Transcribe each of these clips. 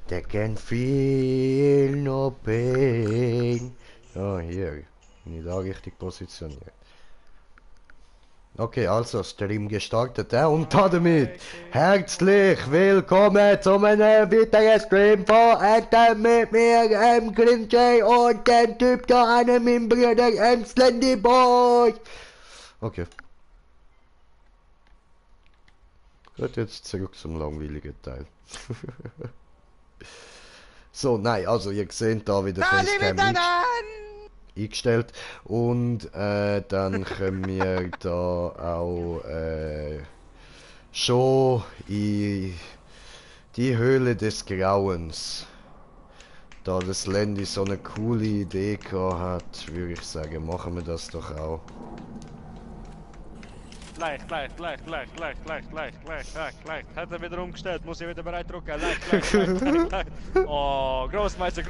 They can feel no pain. Ah, hier. Bin ich da richtig positioniert. Okay, also Stream gestartet, und damit herzlich willkommen zu einem weiteren Stream von Anthem mit mir, Grinjay und dem Typ da, einem meinem Bruder, Slendy Boy. Okay. Gut, jetzt zurück zum langweiligen Teil. So, nein, also ihr seht da wieder Facecam eingestellt und dann können wir da auch schon in die Höhle des Grauens. Da das Landy so eine coole Idee gehabt hat, würde ich sagen, machen wir das doch auch. Gleich. Hat er wieder umgestellt, muss ich wieder bereit drücken. Gleich. Oh, Großmeister.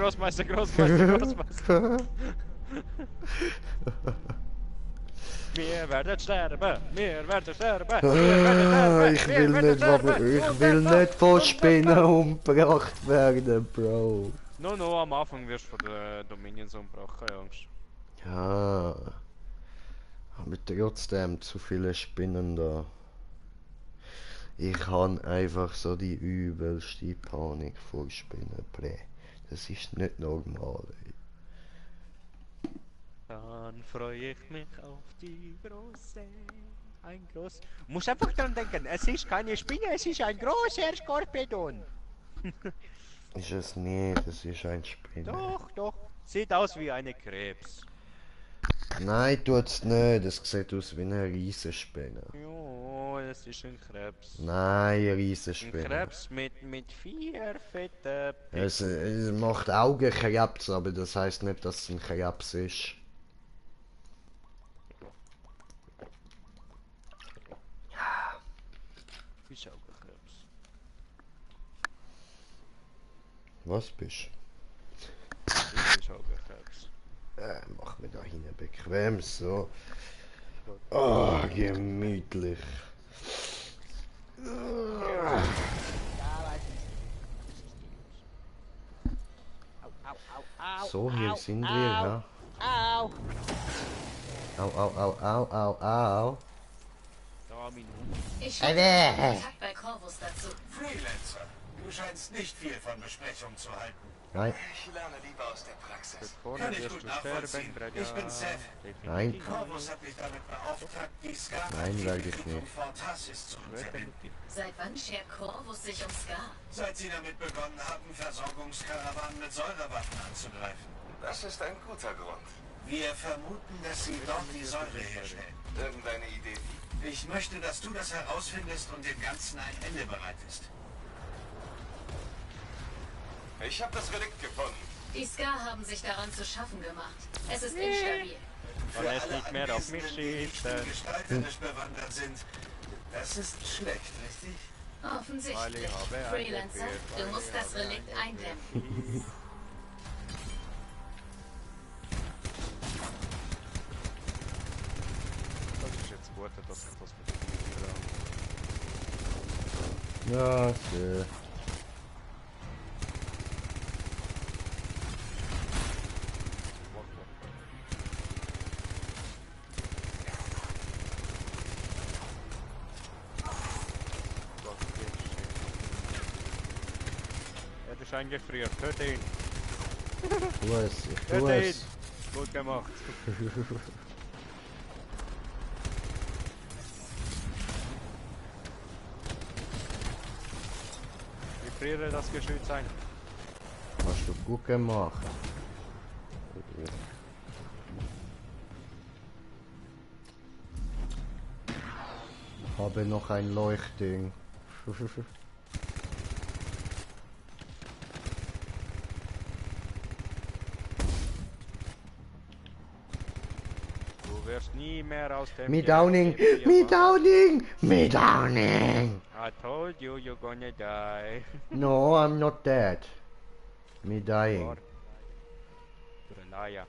Wir werden sterben. Ich will nicht von Spinnen umgebracht werden, Bro. No, am Anfang wirst du von den Dominions umgebracht, keine Angst. Ja. Aber trotzdem zu viele Spinnen da. Ich habe einfach so die übelste Panik vor Spinnen. Das ist nicht normal. Dann freue ich mich auf die große. Du musst einfach dran denken, es ist keine Spinne, es ist ein großer Skorpion. Ist es nicht, es ist ein Spinne. Doch, sieht aus wie eine Krebs. Nein, tut's nicht, es sieht aus wie eine Riesenspinne. Jo, es ist ein Krebs. Nein, eine Ein Riesenspinne. Krebs mit 4 fetten Es macht Augenkrebs, aber das heißt nicht, dass es ein Krebs ist. Fischaugenkrebs. Was bist Fischaugenkrebs. mach mir da hinten bequem, so. Oh, gemütlich. So, hier sind wir, ja. Au! Au. Da, mein Ich habe Kontakt bei Corvus dazu. Freelancer, du scheinst nicht viel von Besprechungen zu halten. Nein, Ich lerne lieber aus der Praxis. Vorne Kann ich wirst gut du nachvollziehen. sterben, Bredja. Ich bin Seth. nein, Corvus hat mich damit beauftragt, die Ska Nein, sag ich um nicht. Fortasis zu unterbinden. Seit wann schert Corvus sich um Scar? Seit sie damit begonnen haben, Versorgungskarawanen mit Säurewaffen anzugreifen. Das ist ein guter Grund. Wir vermuten, dass sie dort die Säure herstellen. Irgendeine Idee? Ich möchte, dass du das herausfindest und dem Ganzen ein Ende bereitest. Ich habe das Relikt gefunden. Die Scar haben sich daran zu schaffen gemacht. Es ist instabil. Weil es nicht mehr auf mich schießt. Die gestalterisch bewandert sind. Das ist schlecht, richtig? Offensichtlich. Ich habe Freelancer, eingeführt, du musst das Relikt eindämmen. Das ist jetzt gut, dass ich das mit dem ja, schön. Er ist eingefriert. Töte ihn. Tu es, ich tu Töte ihn. es. Gut gemacht. Ich friere das Geschütz ein. Hast du gut gemacht. Habe noch ein Leuchtding. Du wirst nie mehr aus dem... Me downing! Me downing! Me downing! I told you you're gonna die. No, I'm not dead. Me dying. Or- You're a liar.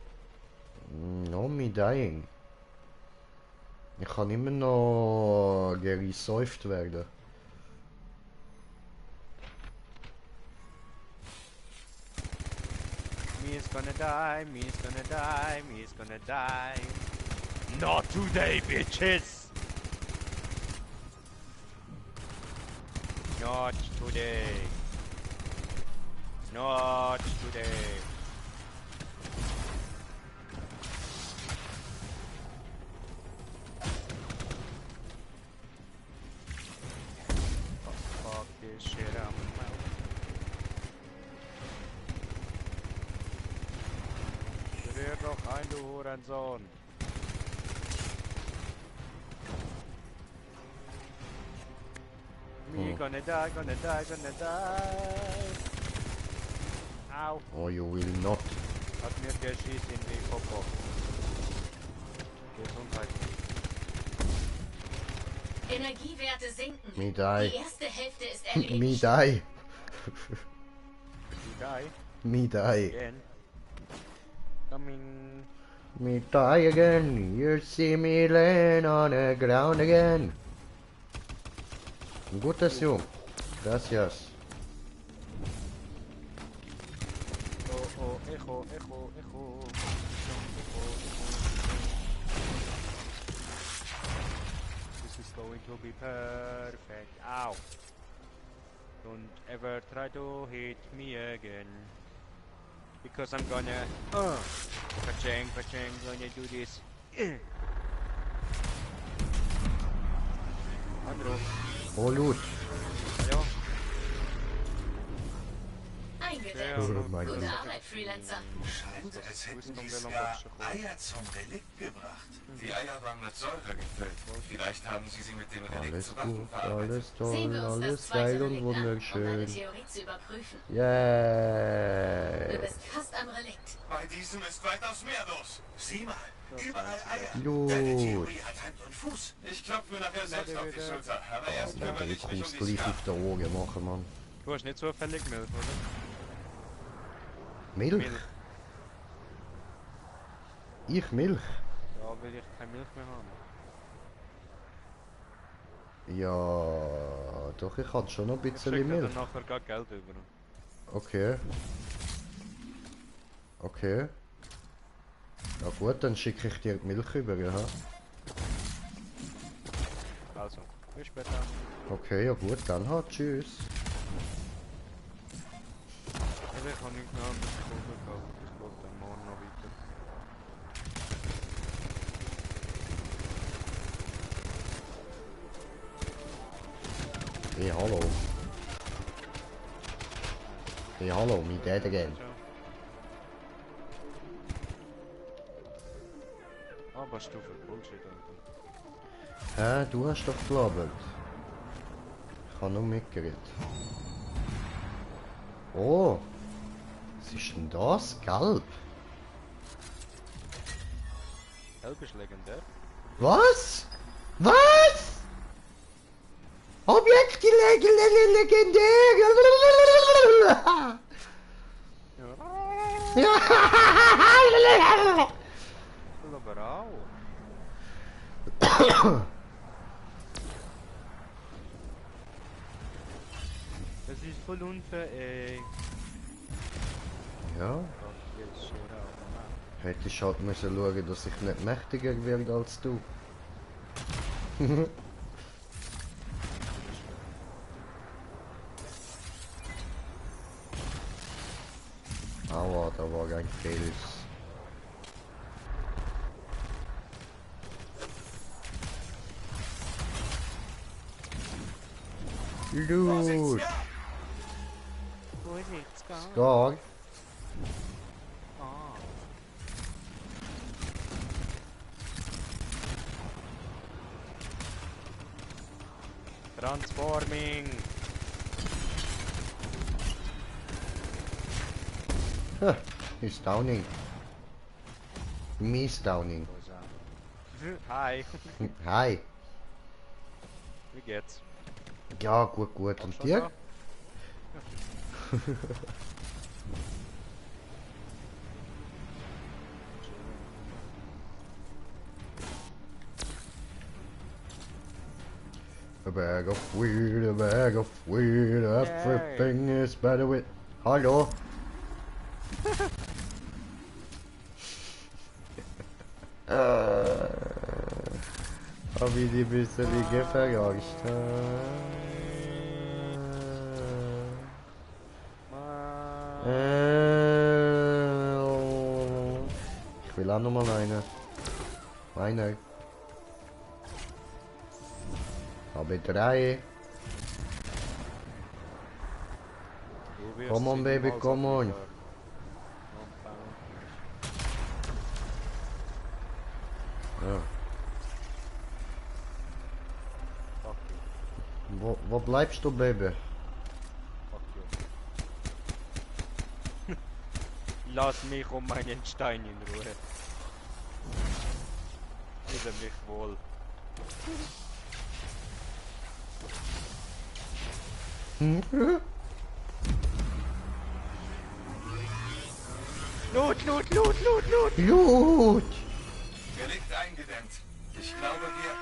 No, me dying. Ich kann immer noch geresäuft werden. Me is gonna die, me is gonna die, me is gonna die. Not today, bitches! Not today. Not today. Fuck this shit out of my mouth. Studier doch ein, du Hurensohn. Me gonna die, gonna die, gonna die. Au. Oh, you will not. Hat mir geschissen in die Popo. Gesundheit. Energiewerte sinken. Me die. Die erste Hälfte ist erledigt. Me die. Die die. Me die. Again. Coming. Me die again. You see me laying on the ground again. Gutes Jung. Gracias. Oh, oh, echo, echo, echo. This is going to be perfect. Ow. Don't ever try to hit me again. Because I'm gonna... Pachang, pachang, gonna do this. Anruf. Oh, Loot. Hallo? Eingedämmt. Oh mein Gute Gott. Arbeit, Freelancer. Scheint, als hätten die sogar Eier zum Relikt gebracht. Die Eier waren mit Säure gefüllt. Vielleicht haben sie sie mit dem Relikt Alles zu Waffen gut, verarbeitet. alles Sehen toll, wir uns das alles zweite geil und Relikt an, um deine wunderschön. Theorie zu überprüfen. Du Yeah. bist fast am Relikt. Bei diesem ist weitaus mehr los. Sieh mal, überall Eier. Gut. Deine Theorie hat Hand und Fuß. Ich klopfe mir nachher selbst auf die Schulter. Aber erst Ja, kümmere ich ich mich muss um die gleich auf Sklaven. der Augen machen, Mann. Du hast nicht zufällig Milch, oder? Milch? Ich Milch? Ja, will ich keine Milch mehr haben. Ja, doch, ich hatte schon noch ein Ich bisschen schicke dir Milch. dann nachher gar Geld über. Okay. Okay. Ja gut, dann schicke ich dir die Milch über, ja. Also, bis später. Okay, ja gut, dann halt, tschüss. Also, ich habe nicht mehr anderes gefunden gehabt. Ich wollte dann morgen noch weiter. Hey, hallo. Hey, hallo, me dead again. Ciao. Ah, was du für Bullshit, Alter. Hä, du hast doch gelabert. Ich habe nur mitgeredet. Oh! Was ist denn das? Gelb? Gelb ist legendär. Was? Was? Objekte legendär! Ja. Ja! Aber auch. Das ist voll unfair, ey. Ja, Fuck this shit out. hätte ich halt müssen schauen, dass ich nicht mächtiger werde als du. Aua, da war ein Fels. Loot! Wo ist nichts gegangen? Skag! Ah. Transforming! Huh, he's downing. Me's downing. Wo ist er? Hi, Hi! wie geht's? Ja, gut, gut. Und Schon dir? da? A bag of weed, a bag of weed, everything is better with... Hallo? Hab ich die bisschen verarscht. Ich will auch noch mal eine. Eine. Habe 3. Du wirst Come on, sie baby, niemals come on. abgefahren. Ja. Fuck you, Wo bleibst du, Baby? fuck you. Lass mich um meinen Stein in Ruhe. Fühle mich wohl. Loot, loot, loot, loot, loot! Gut. Relikt eingedämmt. Ich glaube, wir...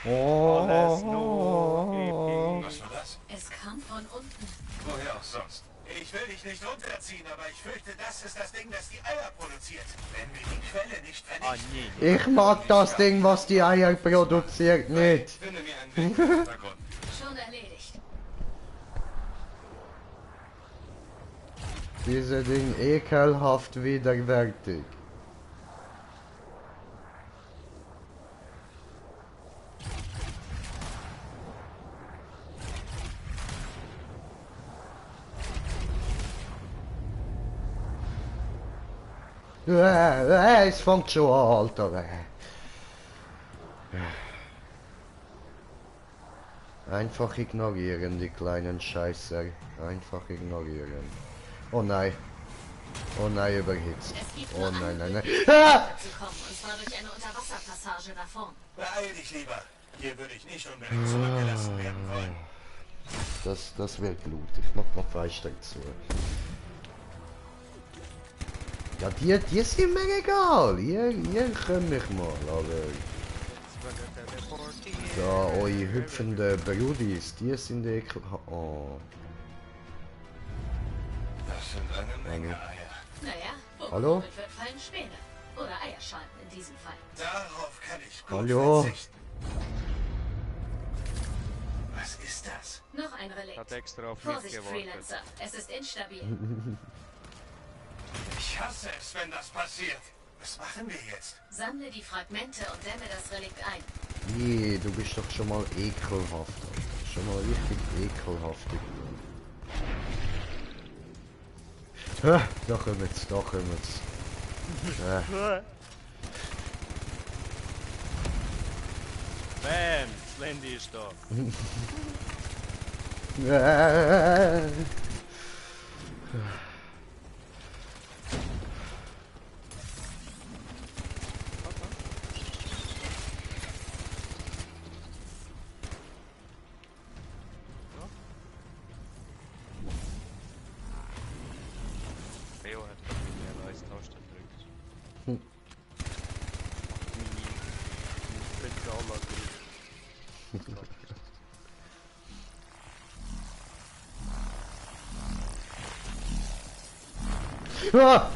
Alles Oh. nur Was war das? Es kam von unten. Woher auch sonst? Ich will dich nicht runterziehen, aber ich fürchte, das ist das Ding, das die Eier produziert. Wenn wir die Quelle nicht Ah, vernichten... nee. Ich mag das Ding, was die Eier produziert, nicht. Finde mir einen Weg im Hintergrund. Schon erledigt. Diese Ding ekelhaft widerwärtig. Es fängt schon an, Alter. Einfach ignorieren, die kleinen Scheißer. Einfach ignorieren. Oh nein. Oh nein, überhitzt. Es gibt Oh nur nein, eine nein, nein. Möglichkeit, Ah! zu kommen, und zwar durch eine Unterwasserpassage nach vorn. Beeil dich lieber. Hier würde ich nicht unbedingt zurückgelassen werden wollen. Das wird gut. Ich mach noch 2 Stück zu. Ja, die sind mir egal. Ihr könnt mich mal, aber... Da, eure hüpfende Brudis, die sind ekel... Oh. Das sind eine Menge Eier. Naja, Hallo? womit wird fallen Späne? Oder Eierschalen in diesem Fall. Darauf kann ich gut Hallo? verzichten. Was ist das? Noch ein Relikt. Hat extra auf mich Vorsicht, gewartet. Freelancer. Es ist instabil. Ich hasse es, wenn das passiert. Was machen wir jetzt? Sammle die Fragmente und dämme das Relikt ein. Je, du bist doch schon mal ekelhaft. Alter. Schon mal richtig ekelhaft. Da kommen's, da kommen's. Bam! Slendy ist da. Leo hat mir eine Taste gedrückt. Spezialer Ah!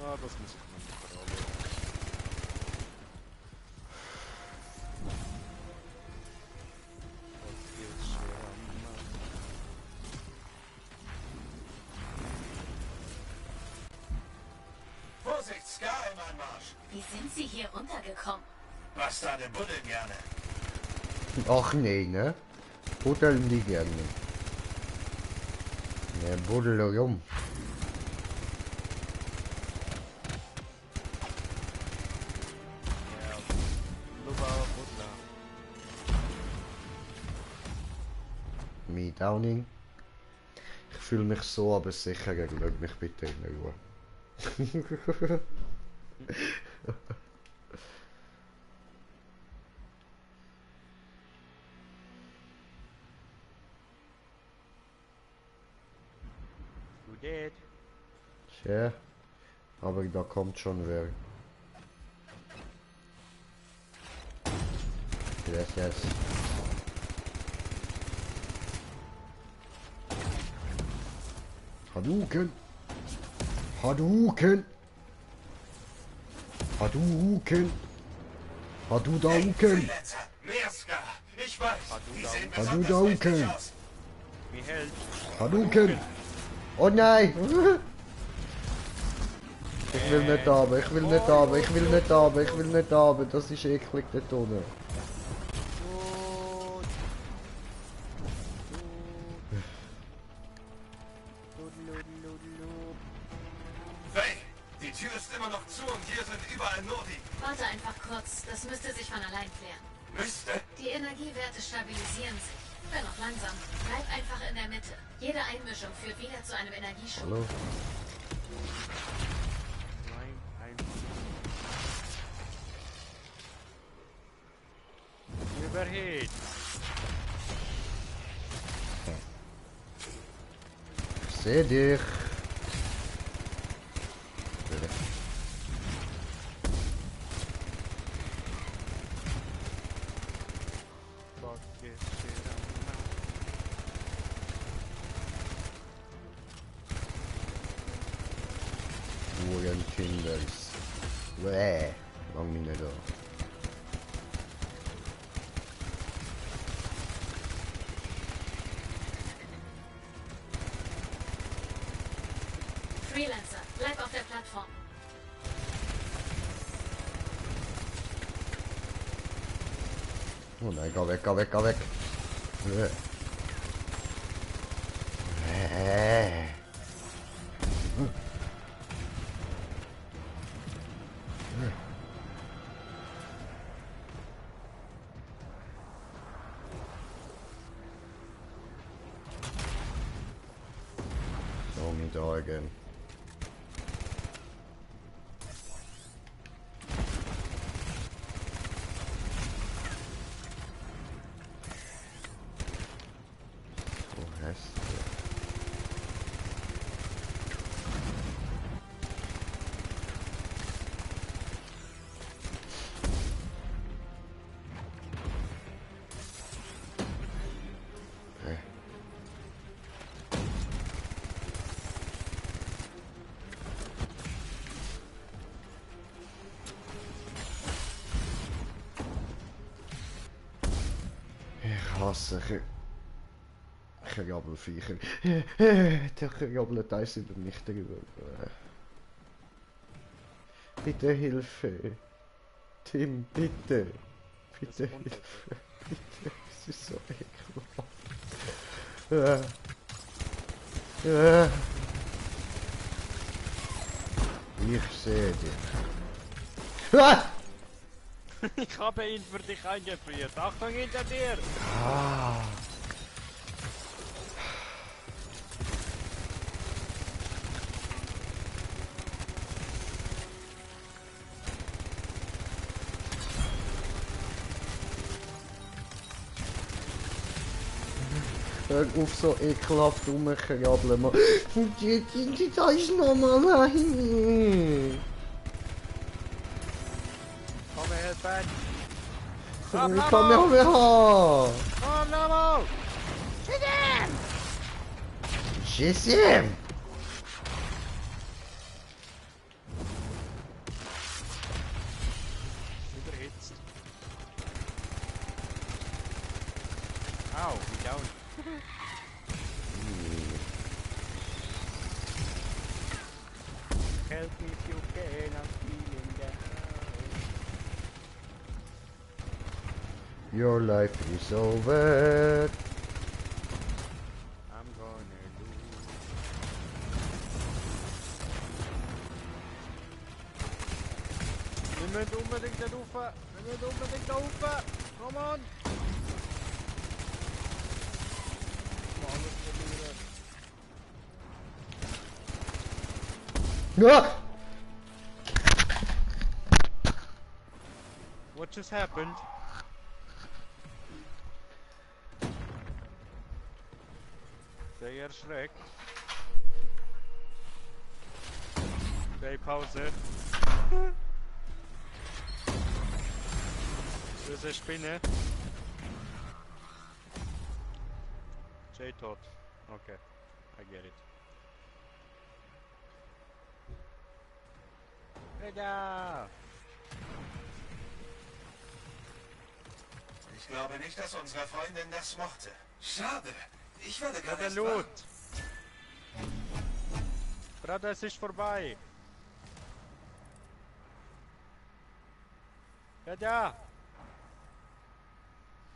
Ah, das muss ich mal nicht verraten. Das geht schwer an. Vorsicht, Ska im Anmarsch. Wie sind Sie hier runtergekommen? Bastarde buddeln gerne. Ach nee, ne? Buddeln die gerne. Ne, buddel rum. Ja, Luba Butler. Me Downing. Ich fühle mich so, aber sicher, lass mich bitte in Ruhe. Du dead. Tja, aber da kommt schon wer. Yes, yes. Hadouken! Hadouken! Hadouken! Hadouken! Freelancer, Meerska, ich weiß, die sehen besonders Hadouken! mächtig aus. Wie hält? Hadouken! Oh nein! Ich will nicht runter, ich will nicht runter, ich will nicht runter, ich will nicht runter. Das ist eklig dort unten. Faye, die Tür ist immer noch zu und hier sind überall Noti. Warte einfach kurz, das müsste sich von allein klären. Müsste? Die Energiewerte stabilisieren sich. Wenn auch langsam. Bleib einfach in der Mitte. Jede Einmischung führt wieder zu einem Energieschub. Hallo? Nein, einfach. Überhit. Ich seh dich. Fuck this shit, Uhrenkinders. Bäh. Lang mich nicht an. Freelancer, bleib auf der Plattform. Oh nein, geh weg, geh weg, geh weg. Oh, me die again. So hässlich. Ich hasse Kriabelviecher. Der kriabelt eins über mich drüber. Bitte Hilfe. Tim, bitte. Bitte Das kommt Hilfe. Bitte. Es ist so ekelhaft. Ich sehe dich. Ah! Ich habe ihn für dich eingefriert. Achtung hinter dir! Ah. Hör auf so ekelhaft rumkrabbeln. Da ist nochmal rein. Komm her, back! Ich kann mich mehr haben. Komm, Namo! Schiss ihm. Überhitzt. Au, wie down. Help me if you can, I'm feeling down. Your life is over. I'm gonna lose. Wir müssen unbedingt da rauf! Wir müssen unbedingt da rauf! Come on! Mal alles verlieren. Ja. What just happened? Sei erschreckt. Sei Pause. Böse Spinne. Jay tot. Okay, I get it. Alter! Ich glaube nicht, dass unsere Freundin das mochte. Schade. Ich würde gar Der nicht Loot! warten. Bruder, es ist vorbei! Alter!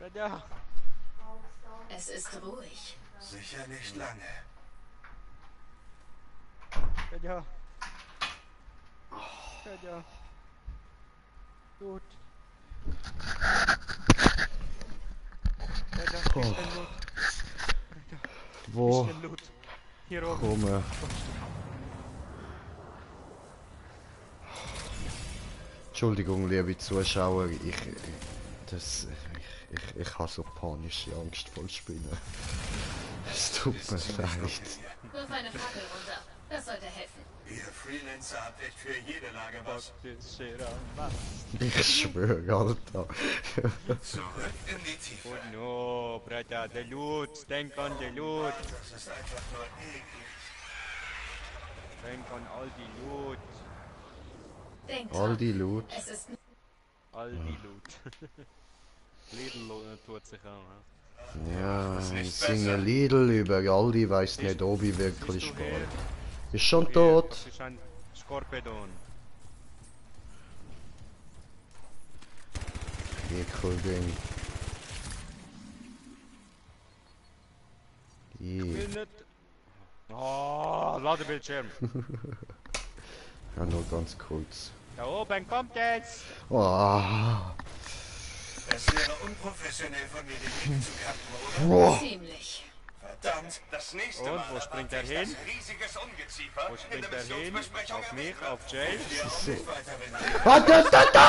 Alter! Es ist ruhig. Sicher nicht lange. Alter! Alter! Loot! Alter, Oh. ist ein Loot! Wo? Ist ein Loot! Hier oben! Komme. Entschuldigung, liebe Zuschauer, ich habe so panische Angst vor Spinnen. Es tut mir leid. Wirf eine Fackel runter. Das sollte helfen. Ihr Freelancer habt echt für jede Lage was. Ich schwöre, Alter. Zurück in die Tiefe. Oh no, Bruder, der Loot! Denk an den Loot! Das ist einfach nur eklig. Denk an all die Loot! Denk All dran. die Loot. Es ist All die Loot. Lidl tut sich an. Ja, Das ist nicht ich singe besser. Lidl über Aldi, weiss nicht, ob ich wirklich Bist du hier? spare. Ist schon Hier, tot. Das ist ein Skorpedon. Ekelding. Will nicht. Oh, Ladebildschirm. Ja, nur ganz kurz. Da oben kommt es. Oh. Es wäre unprofessionell von mir, den Weg zu kappen, oder? Boah. ziemlich. Verdammt, das nächste Und Mal wo springt erwarte er ich hin? das riesiges Ungeziefer Wo in springt der er hin? Missionsbesprechung Auf mich, erwähnt wird. auf Jay? Wir auch nicht weiter, wenn Ah, da!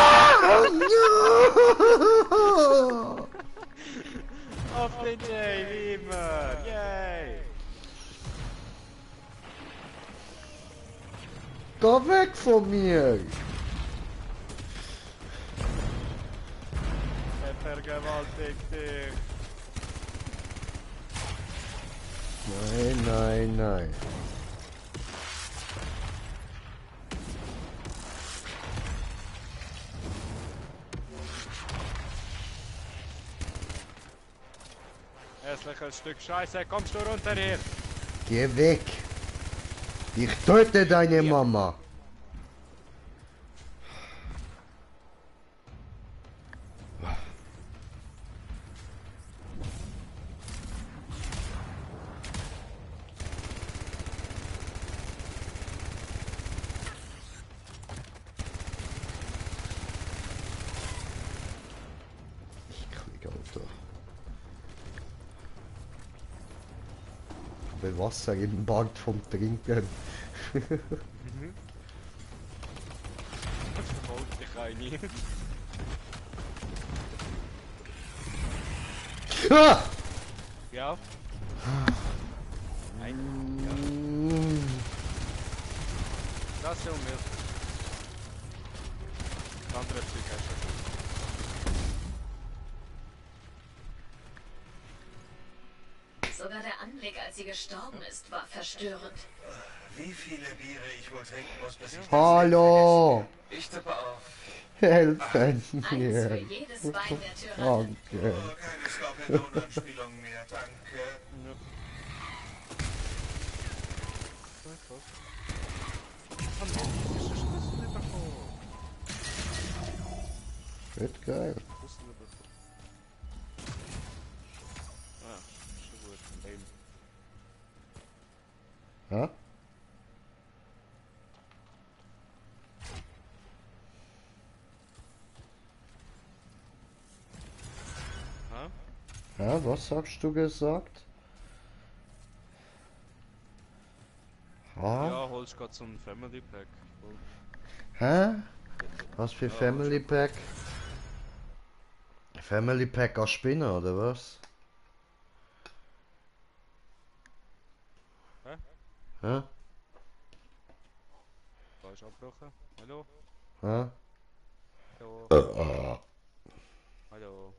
Auf den Jay, wie immer. Yay. Geh weg von mir! Er vergewaltigt dich. Nein, nein, nein. Hässliches Stück Scheiße, kommst du runter hier? Geh weg! Ich töte deine Mama! Eklig, Alter. Ich will Wasser im Bad vom Trinken. Holt dich rein. Ah! Ja. Nein. Mm. Das ist ja um mir. Das andere Zeug hast du. Sogar der Anblick, als sie gestorben ist, war verstörend. Wie viele Biere ich wohl trinken muss, bis ich das Hallo! vergesse. Ich tippe auf. Helfen Eins für mir! jedes Bein der Tyrannen. Danke. Oh, keine Skorpion-Anspielung mehr, danke. Wird geil. Ah, so gut. Leben. Ja? Ha? Ja, was hast du gesagt? Ha? Ja, holst grad so ein Family Pack. Hä? Was für Ja, Family Pack? Family Pack aus Spinner oder was? Hä? Hä? Da ist abgebrochen. Hallo? Hä? Hallo? Ah. Hallo?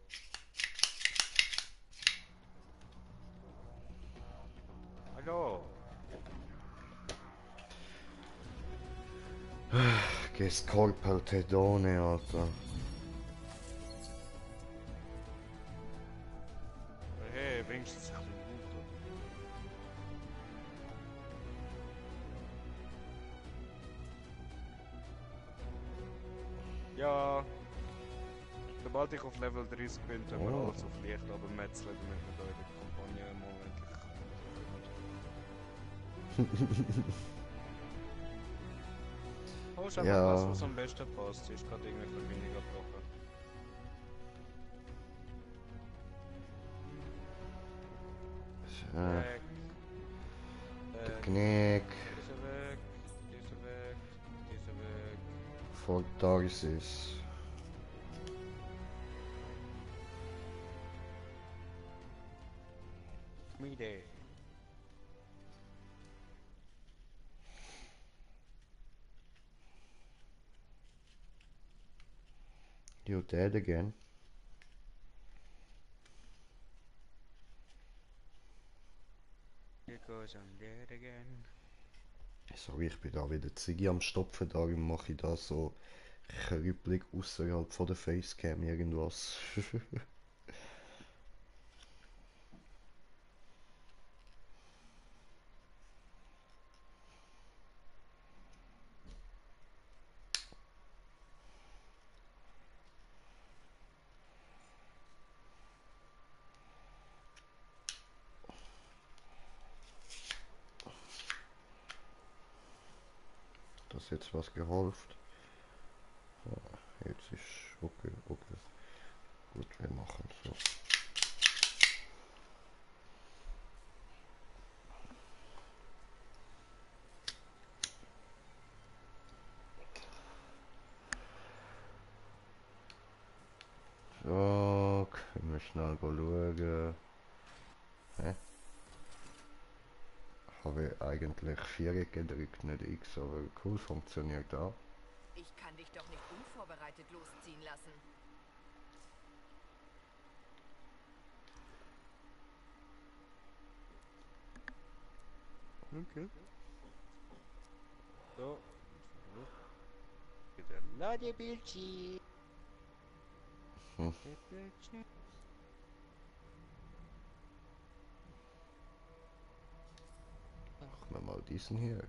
Hallo? Che scorpa il tedone, Alter. Hey, wenigstens ein bisschen gut. Ja, sobald ich auf Level 30 bin, tun wir Oh. alles auf Licht aber metzeln, damit wir da in der Kampagne mal endlich. Oh, ist einfach Ja. das, was am besten passt. Sie ist gerade irgendwie Verbindung abgebrochen. Weg. Der Knick Diese weg. Diese weg. Diese weg. vor Tarsis. Schmiede. You dead again? Because I'm dead again. Sorry, ich bin da wieder Ziggy am Stopfen, darum mache ich da so krüppelig außerhalb von der Facecam irgendwas. Das jetzt was geholfen? Ja, jetzt ist okay, okay. Gut, wir machen so. So, können wir schnell schauen. Hä? Habe ich eigentlich 4 gedrückt, nicht X, aber cool funktioniert auch. Ich kann dich doch nicht unvorbereitet losziehen lassen. Okay. So. Wieder Ladebildschirm. Hm. Machen wir mal diesen hier.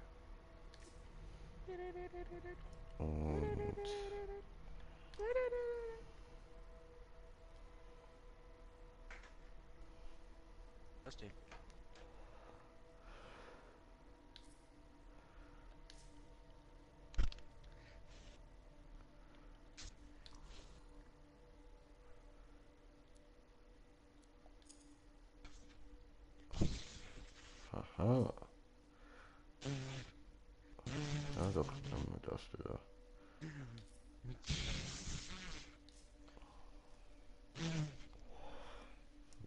Und Was denn? aha. Ja doch, dann haben wir das da.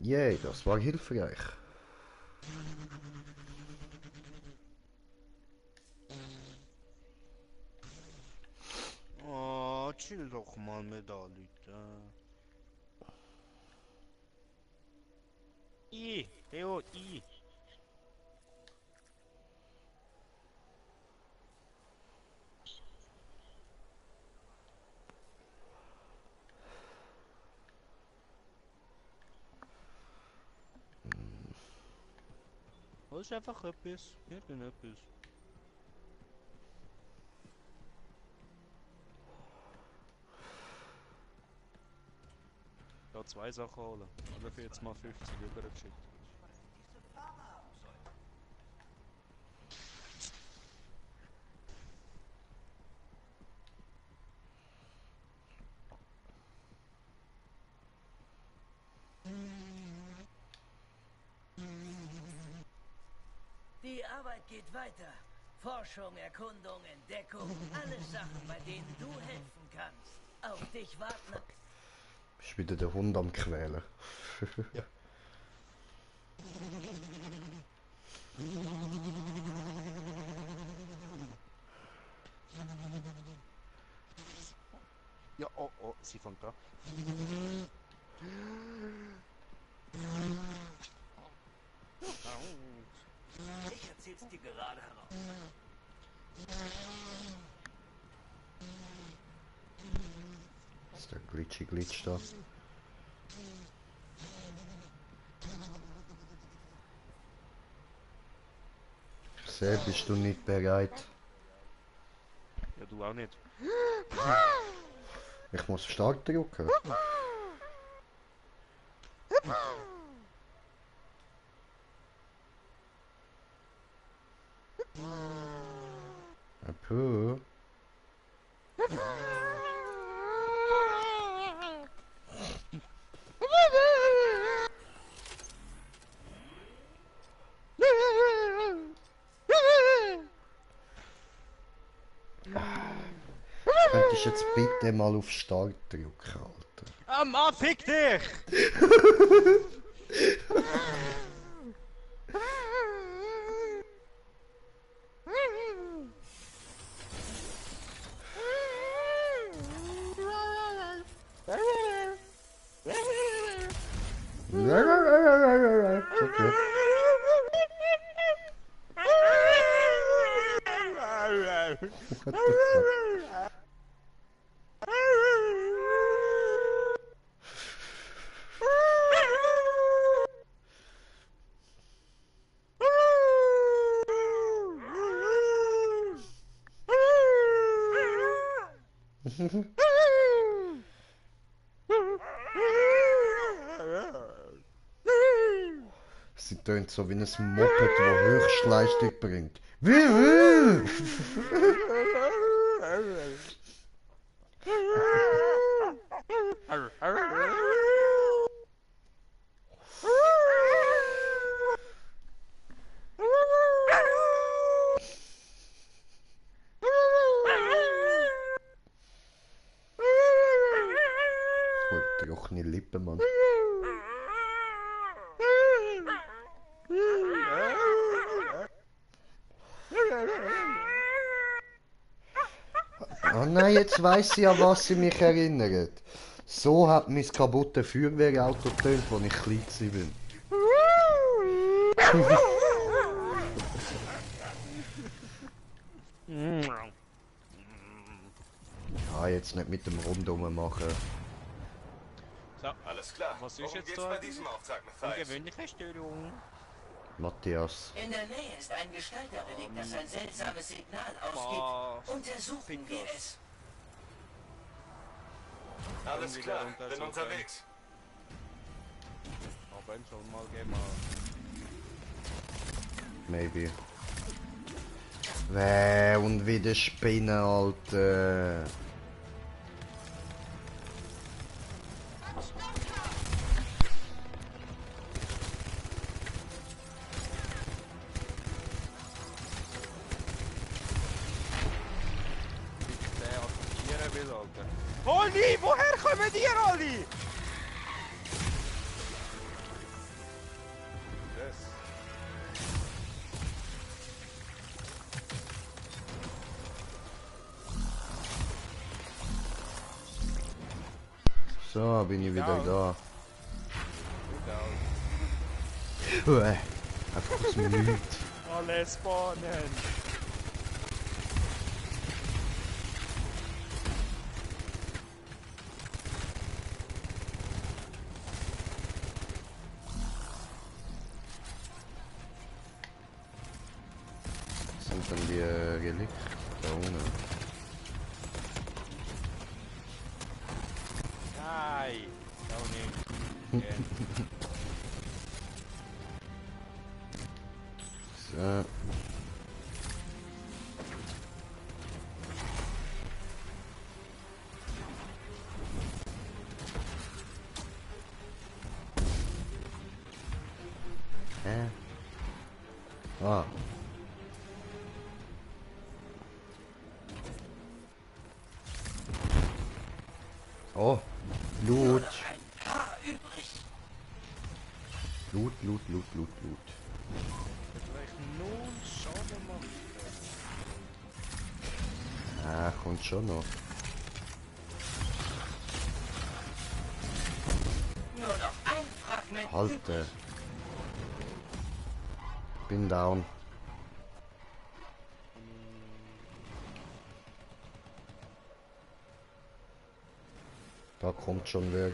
Yay, das war hilfreich. Oh, chill doch mal mit da, Leute. Theo, I. Das ist einfach etwas. Irgendetwas. Da 2 Sachen holen. Oder für jetzt mal 50 übergeschickt. Die Arbeit geht weiter. Forschung, Erkundung, Entdeckung, alles Sachen, bei denen du helfen kannst. Auf dich warten. Ist wieder der Hund am Quälen. Ja. Ja, oh, oh, sie fängt da. Ich erzähl's dir gerade heraus. Das ist der Glitch da. Ich sehe, bist du nicht bereit? Ja, du auch nicht. Ich muss stark drücken. Puh. Könntest jetzt bitte mal auf Start drücken, Alter? Ah, Mann, fick dich! Okay. What the fuck? Sie tönt so wie ein Moped, das Höchstleistung bringt. Voll trockene Lippen, Mann. Oh nein, jetzt weiss ich an was sie mich erinnert. So hat mein kaputte Feuerwehrauto getönt, als ich klein war. Ja, jetzt nicht mit dem Rundum machen. So, Alles klar. was ist Worum jetzt geht's da? bei diesem Auftrag, Matthias? Ungewöhnliche Störung. Matthias. In der Nähe ist ein Gestalterrelikt, das ein seltsames Signal Boah, ausgibt. Untersuchen wir Fingers. es. Alles wieder klar, untersuchen. bin unterwegs. Aber schon mal gehen wir. Maybe. Und wieder Spinnen, Alter. Der attackieren will, Alter. Holly, woher kommen die alle? Das. So, bin ich wieder da. Egal. Einfach aus dem Nichts. Alle spawnen. Sind dann die Relikte da unten? Nein. Auch nicht. So. Hä? Ah. Oh, Loot. Ein paar übrig. Loot. Vielleicht null Schaden macht. Ah, kommt schon noch. Nur noch ein Fragment. Halte. Bin down. Da kommt schon wer.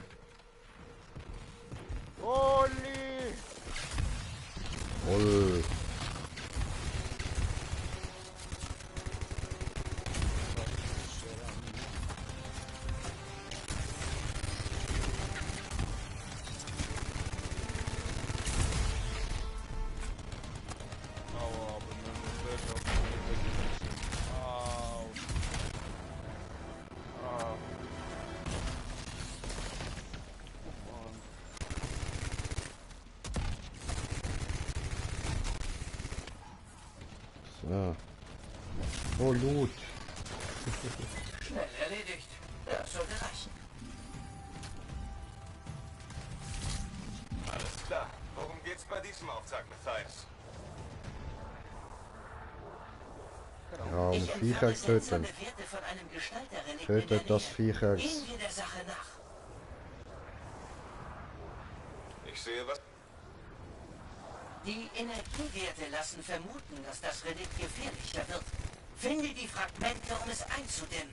Holy! Voll. Aua, aber man wird doch nicht weggeschmissen. Au. Ah. Mann. So. Oh, Loot. Schnell erledigt. Das sollte reichen. Alles klar. Worum geht's bei diesem Auftrag, Matthias? Ja, um Ich Viecher empfange seltsame töten. Werte von einem Gestalterrelikt in Tötet der das Nähe. Viecher. Gehen wir der Sache nach. Ich sehe was. Die Energiewerte lassen vermuten, dass das Relikt gefährlicher wird. Finde die Fragmente, um es einzudämmen.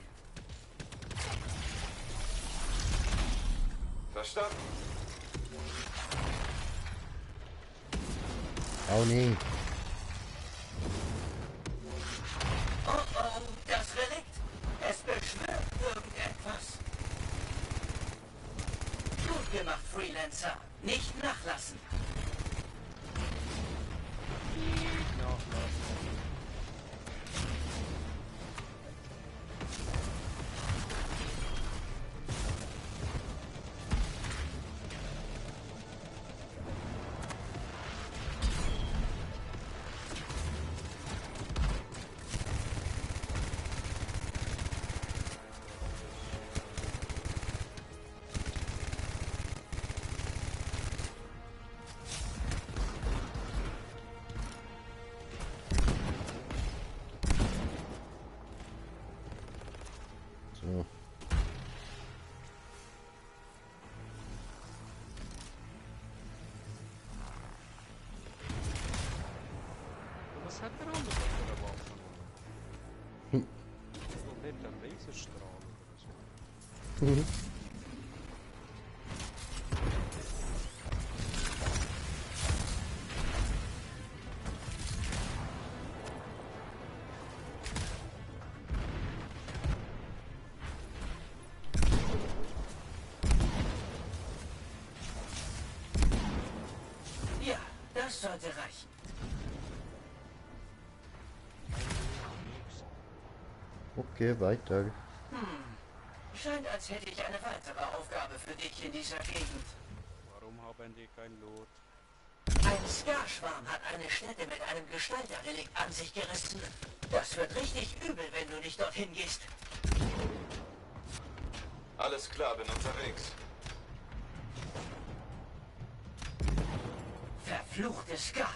Verstanden. Oh nee. Oh oh, das Relikt. Es beschwört irgendetwas. Gut gemacht, Freelancer. Nicht nachlassen. So. Was hat der andere für eine Waffe? So nicht ein Laserstrahl oder so. Ja, das sollte reichen. Okay, weiter. Scheint, als hätte ich eine weitere Aufgabe für dich in dieser Gegend. Warum haben die kein Lot? Ein Skarschwarm hat eine Stätte mit einem Gestalterrelikt an sich gerissen. Das wird richtig übel, wenn du nicht dorthin gehst. Alles klar, bin unterwegs. Verfluchte Ska.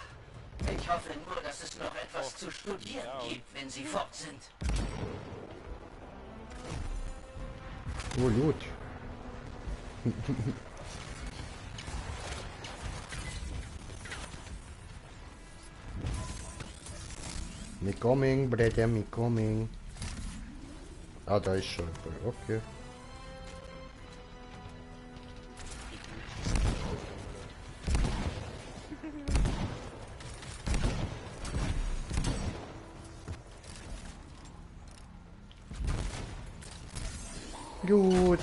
Ich hoffe nur, dass es noch etwas zu studieren gibt, wenn sie fort sind. Oh, Loot. Me coming, brother, me coming. Ah, da ist schon. Okay. Gut.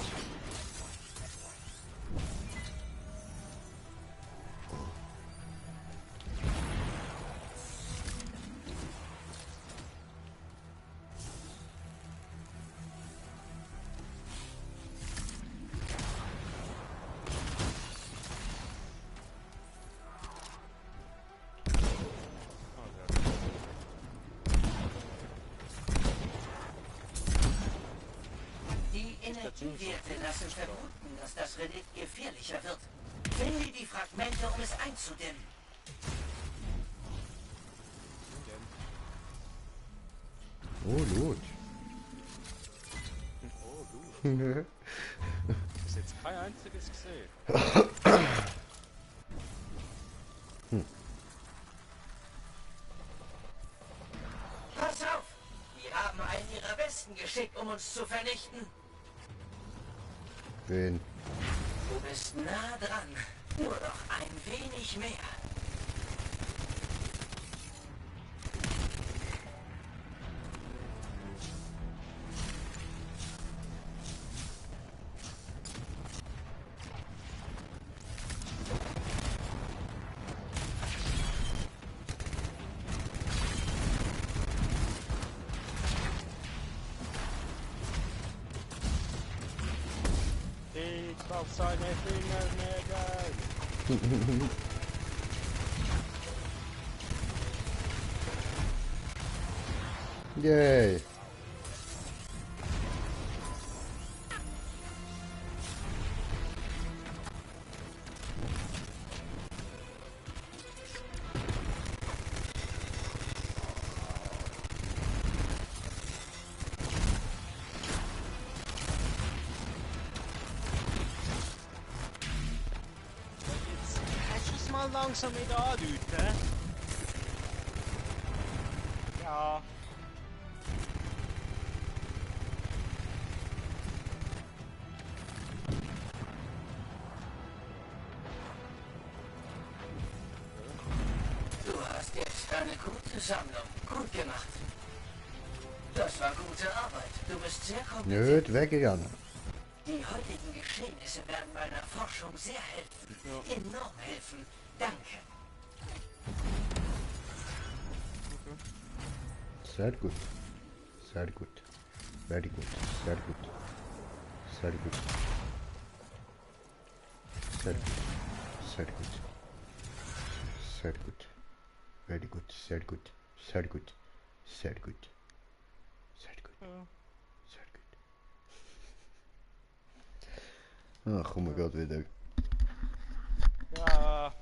Die Energiewerte lassen vermuten, dass das Relikt gefährlicher wird. Finde die Fragmente, um es einzudämmen. Oh, Loot. Oh, du. Bis jetzt kein einziges gesehen. Pass auf! Die haben einen ihrer Besten geschickt, um uns zu vernichten. Wen? Du bist nah dran. Nur noch ein wenig mehr. Ich auf seine Fingernägel. Yay. Hast du mal langsam wieder anrufen? Ja. Du hast jetzt eine gute Sammlung. Gut gemacht. Das war gute Arbeit. Du bist sehr kompetent. Nö, weggegangen. Die heutigen Geschehnisse werden meiner Forschung sehr helfen. Enorm helfen. Danke. Sehr gut. Sehr gut. Very good. Sehr gut. Sehr gut. Sehr gut. Sehr gut. Sehr gut. Very good. Sehr gut. Sehr gut. Sehr gut. Sehr gut. Sehr gut. Ach, oh mein Gott, wieder. Ja.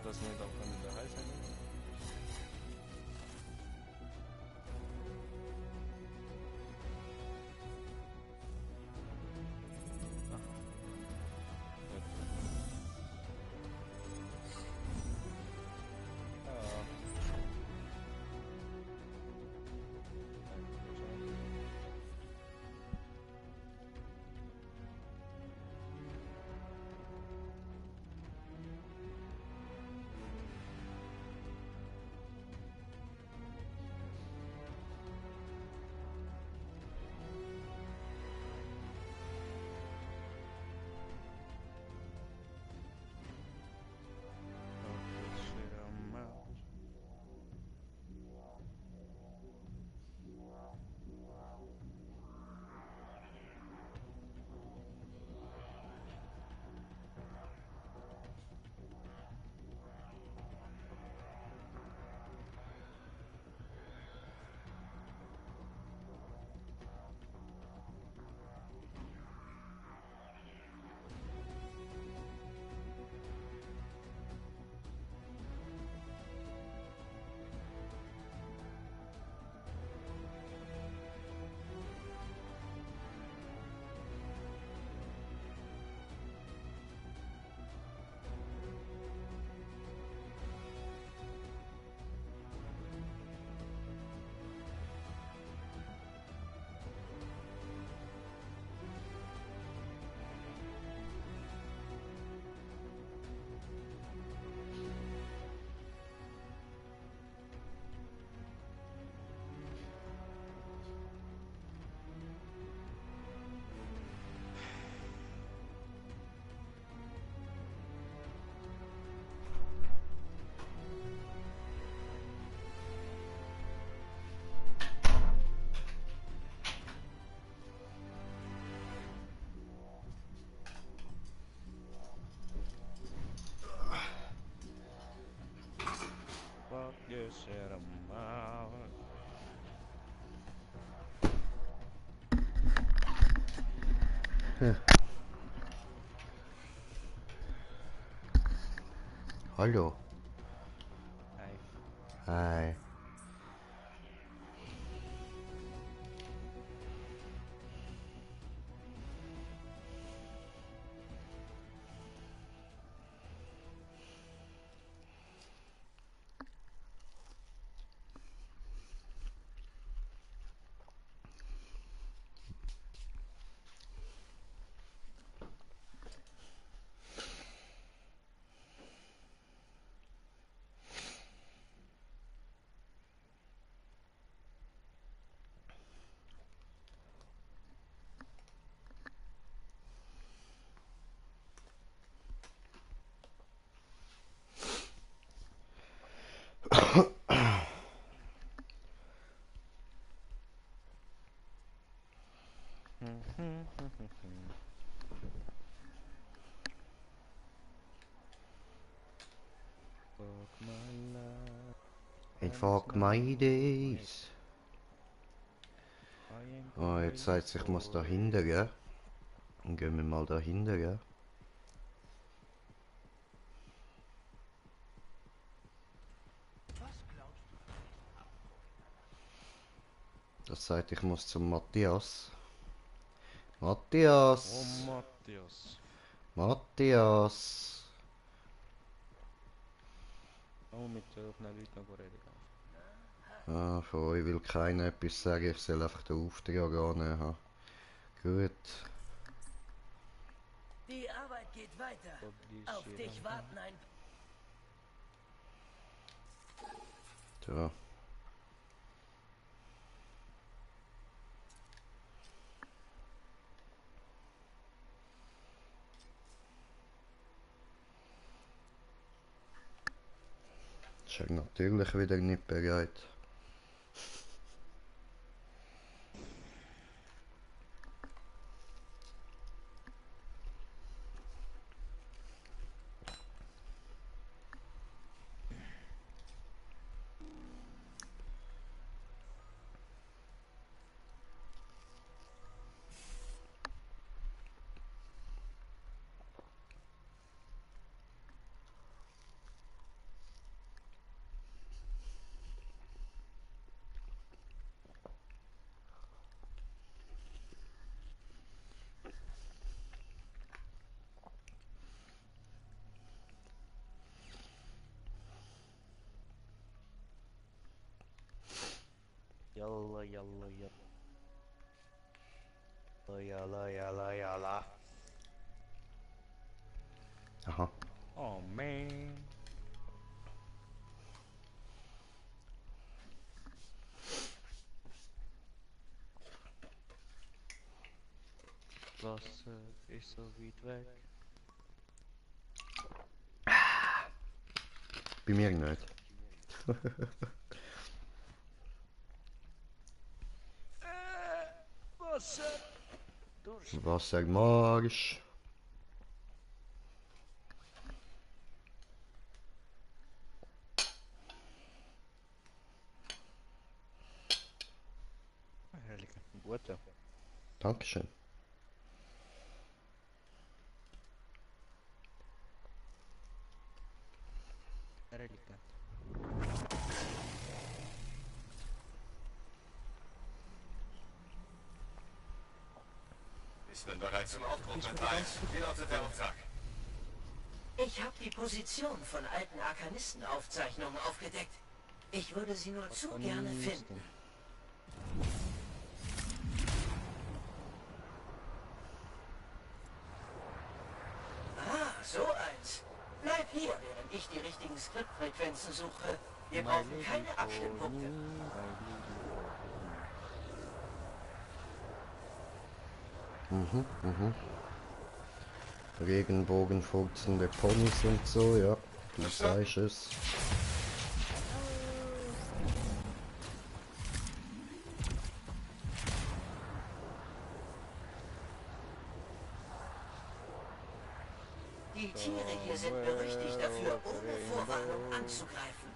Das nicht auch an der Hals. What you said about. Hallo. Hi. Ich fuck my days. Oh, jetzt sagt es, ich muss da hinten, gell? Dann gehen wir mal da hinten, gell? Das sagt, ich muss zum Matthias. Matthias! Oh Matthias. Matthias! Oh, mit den Leuten noch reden. Ah, von euch will keiner etwas sagen, ich soll einfach den Auftrag annehmen. Gut. Die Arbeit geht weiter. Auf dich warten ein... So. Ist er natürlich wieder nicht bereit. Yalla, yalla, yalla. Yalla, yalla, yalla. Aha. Oh man. Wasser ist so weit weg. Bei mir nicht. Wasser! Wassermarsch. Herrlich. Gute. Dankeschön. Herrlich. Ich bin bereit zum Aufbruch mit 1. Wie lautet der Auftrag? Ich habe die Position von alten Arkanistenaufzeichnungen aufgedeckt. Ich würde sie nur zu gerne finden. Ah, so eins. Bleib hier, während ich die richtigen Skriptfrequenzen suche. Wir brauchen keine Abstimmpunkte. Regenbogenfuchsende Ponys und so, ja. Du sagst es. Die Tiere hier sind berüchtigt dafür, ohne Vorwarnung anzugreifen.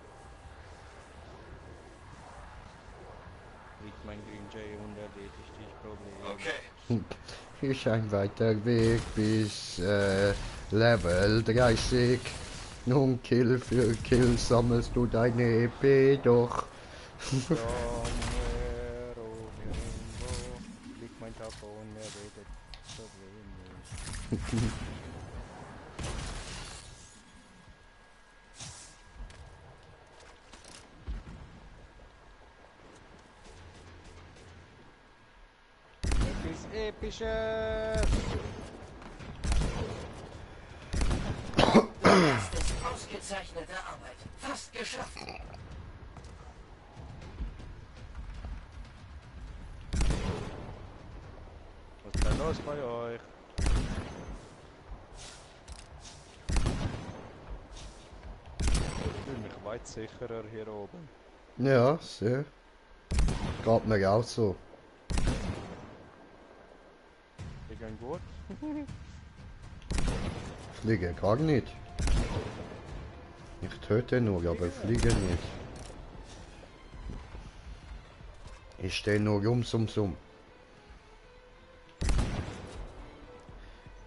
Liegt mein Green Jay und erledigt die Probleme. Okay. Ist ein weiter Weg bis Level 30. Nun Kill für Kill sammelst du deine EP doch. Somewhere over rainbow liegt mein Taco und er redet so wenig. Etwas Episches! Das ist ausgezeichnete Arbeit. Fast geschafft. Was ist denn los bei euch? Ich fühle mich weit sicherer hier oben. Ja, sehr. Geht mir auch so. Wir gehen gut. Fliege gar nicht. Ich töte nur, aber fliege nicht. Ich stehe nur um.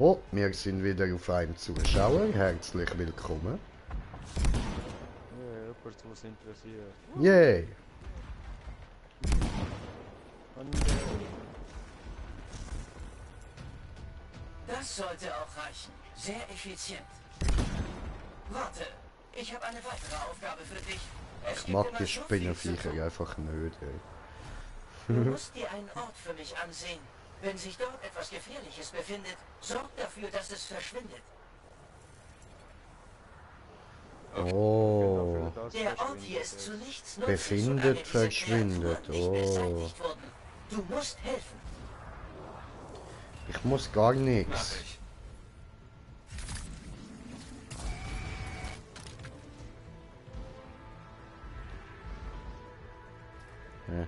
Oh, wir sind wieder auf einem Zuschauer. Herzlich willkommen. Ja, jemand, was interessiert. Yay! Und Das sollte auch reichen. Sehr effizient. Warte, ich habe eine weitere Aufgabe für dich. Es Ich gibt mag immer die so viel zu Spinnenviecher tun. einfach nicht, ey. Du musst dir einen Ort für mich ansehen. Wenn sich dort etwas Gefährliches befindet, sorg dafür, dass es verschwindet. Oh, das Der Ort verschwindet hier ist es. zu nichts nutzig, befindet, solange diese verschwindet. Kreaturen nicht Oh, beseitigt wurden. Du musst helfen. ich muss gar Mach nichts. ich. Ja.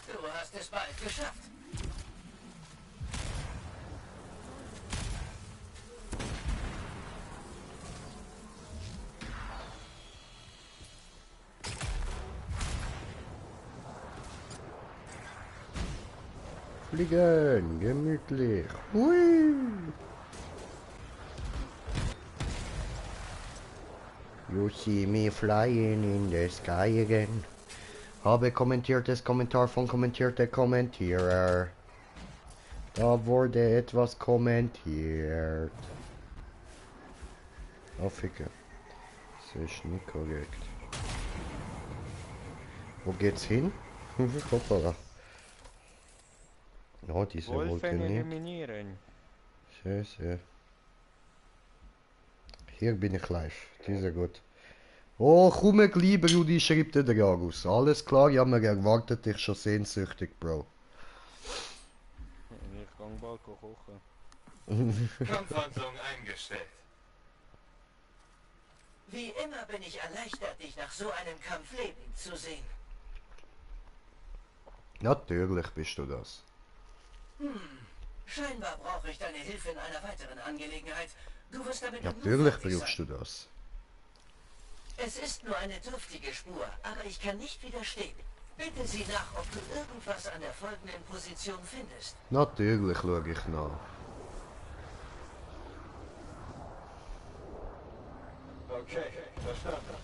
Du hast es bald geschafft. Fliegen, gemütlich. Hui. You see me flying in the sky again. Habe kommentiertes Kommentar von kommentierte Kommentierer. Da wurde etwas kommentiert. Aufficken. Das ist nicht korrekt. Wo geht's hin? Hoppala. Ja, diese Wolke Wolfen nicht. eliminieren. Sehr, sehr. Hier bin ich live. Dieser gut. Oh, komm lieber, Rudi, schreibt der Dragus. Alles klar, ich habe mir erwartet, dich schon sehnsüchtig, Bro. Ich kann bald kochen. Kampfhandlung eingestellt. Wie immer bin ich erleichtert, dich nach so einem Kampf lebend zu sehen. Natürlich bist du das. Scheinbar brauche ich deine Hilfe in einer weiteren Angelegenheit. Du wirst damit Natürlich brauchst du das. Es ist nur eine dürftige Spur, aber ich kann nicht widerstehen. Bitte sieh nach, ob du irgendwas an der folgenden Position findest. Natürlich schaue ich nach. Okay, verstanden.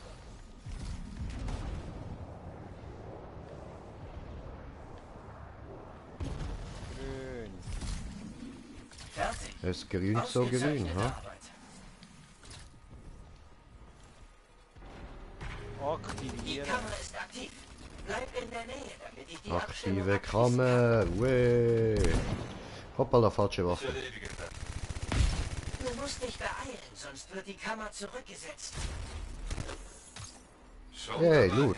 Grün. Fertig. Es grünt so grün, Ausgezeichnete ha? Arbeit. Die Aktivieren. Kamera ist aktiv. Bleib in der Nähe, damit ich die Abschirmung Aktive abschließen kann. Kammer, weh. Hoppala, falsche Ich Waffe. erledige das. Du musst dich beeilen, sonst wird die Kammer zurückgesetzt. Schon Hey, dabei. gut.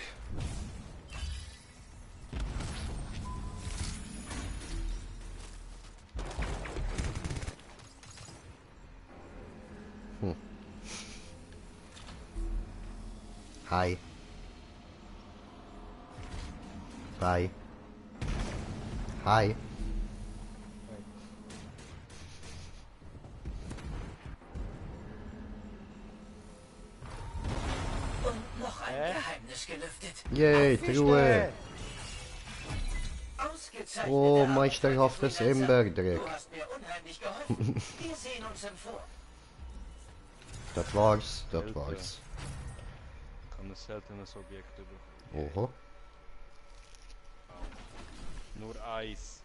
Hi. Bye. Hi. Und Noch ein Geheimnis gelüftet. Yay, Truhe. Ausgezeichnet. Oh, meisterhaftes Emberdreck. Du hast mir unheimlich geholfen. Wir sehen uns im Vor. Das war's, das war's. Kann ein seltenes Objekt über. Oho. Nur Eis.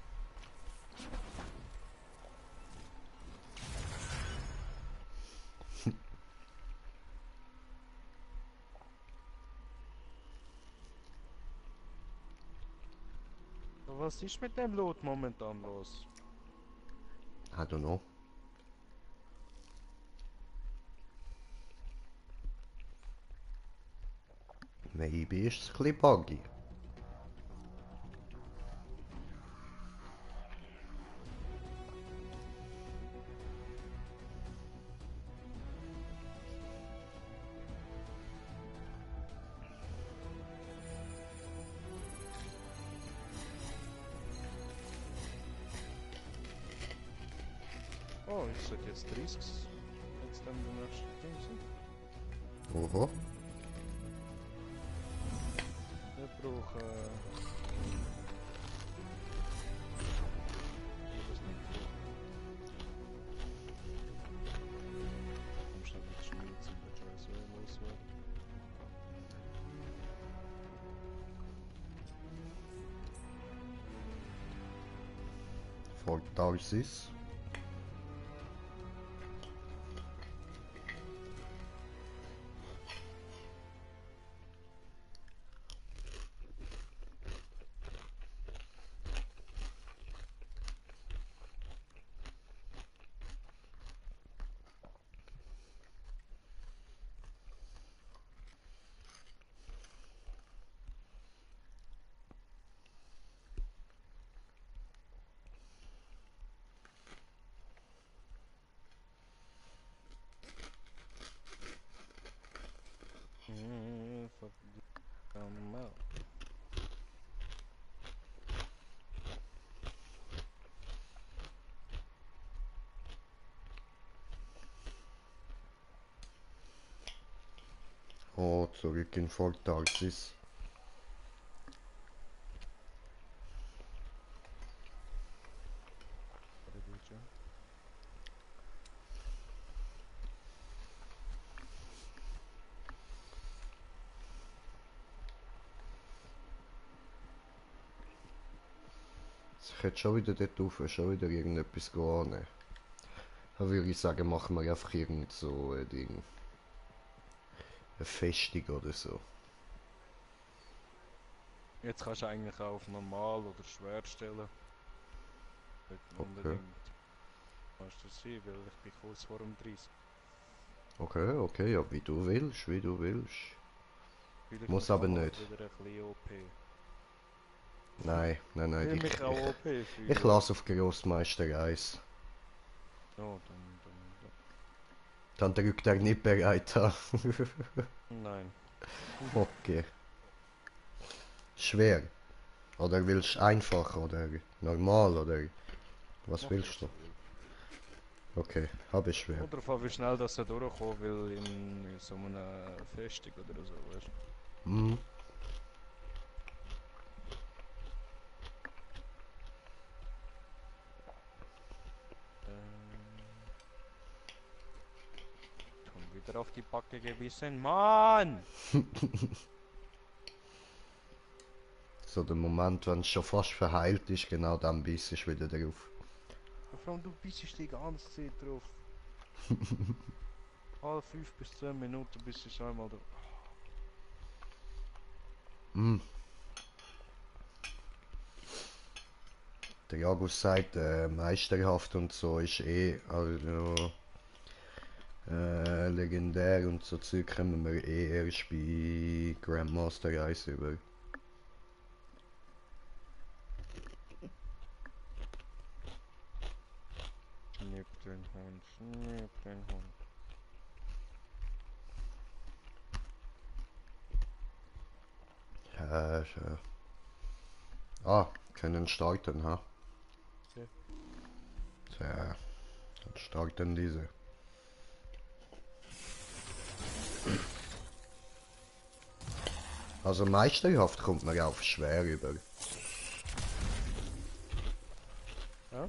Was ist mit dem Loot momentan los? I don't know. Maybe ist es ein bisschen buggy. Oh, ich sollte jetzt 30. Jetzt dann die nächste Ding sind. Oho. Wir brauchen. Das nicht viel. Komm schnell mit Schmied zum Scheiße loswerden. For Tarsis. Fuck. Come out. Oh, zurück in Fort Tarsis. Ich hätte schon wieder dort rauf, schon wieder irgendetwas gehen. Dann würde ich sagen, machen wir einfach irgend so ein Ding. Eine Festung oder so. Jetzt kannst du eigentlich auch auf normal oder schwer stellen. Nicht unbedingt. Kannst du sehen, weil ich bin kurz vor dem 30. Okay, okay, ja, wie du willst, wie du willst. Vielleicht Muss mich aber auch nicht. Wieder ein bisschen OP. Nein, nein, Ich nein. mich auch OP fühlen. Ich lasse auf Grossmeister 1. Ja, dann. Dann drückt er nicht bereit an. Nein. Okay. Schwer. Oder willst du einfach oder normal oder was Mach willst du? was Okay, habe ich schwer. Oder auf wie schnell dass er durchkommen will in so einer Festung oder so, weißt du? Mhm. Schon wieder auf die Backe gebissen, Mann! So der Moment, wenn es schon fast verheilt ist, genau dann bist du wieder drauf. Vor allem du bist die ganze Zeit drauf. Alle 5 bis 10 Minuten bist du schon einmal drauf. Mhm. Der Jagus sagt, meisterhaft und so ist eh, also legendär und so Zeug kommen wir eh erst bei Grandmaster 1 über. Schnipp den Hund, schnipp den Hund. Ja, ja. Ah, können starten, ha? Okay. Tja, dann starten diese. Also meisterhaft kommt man auf schwer über. Ja?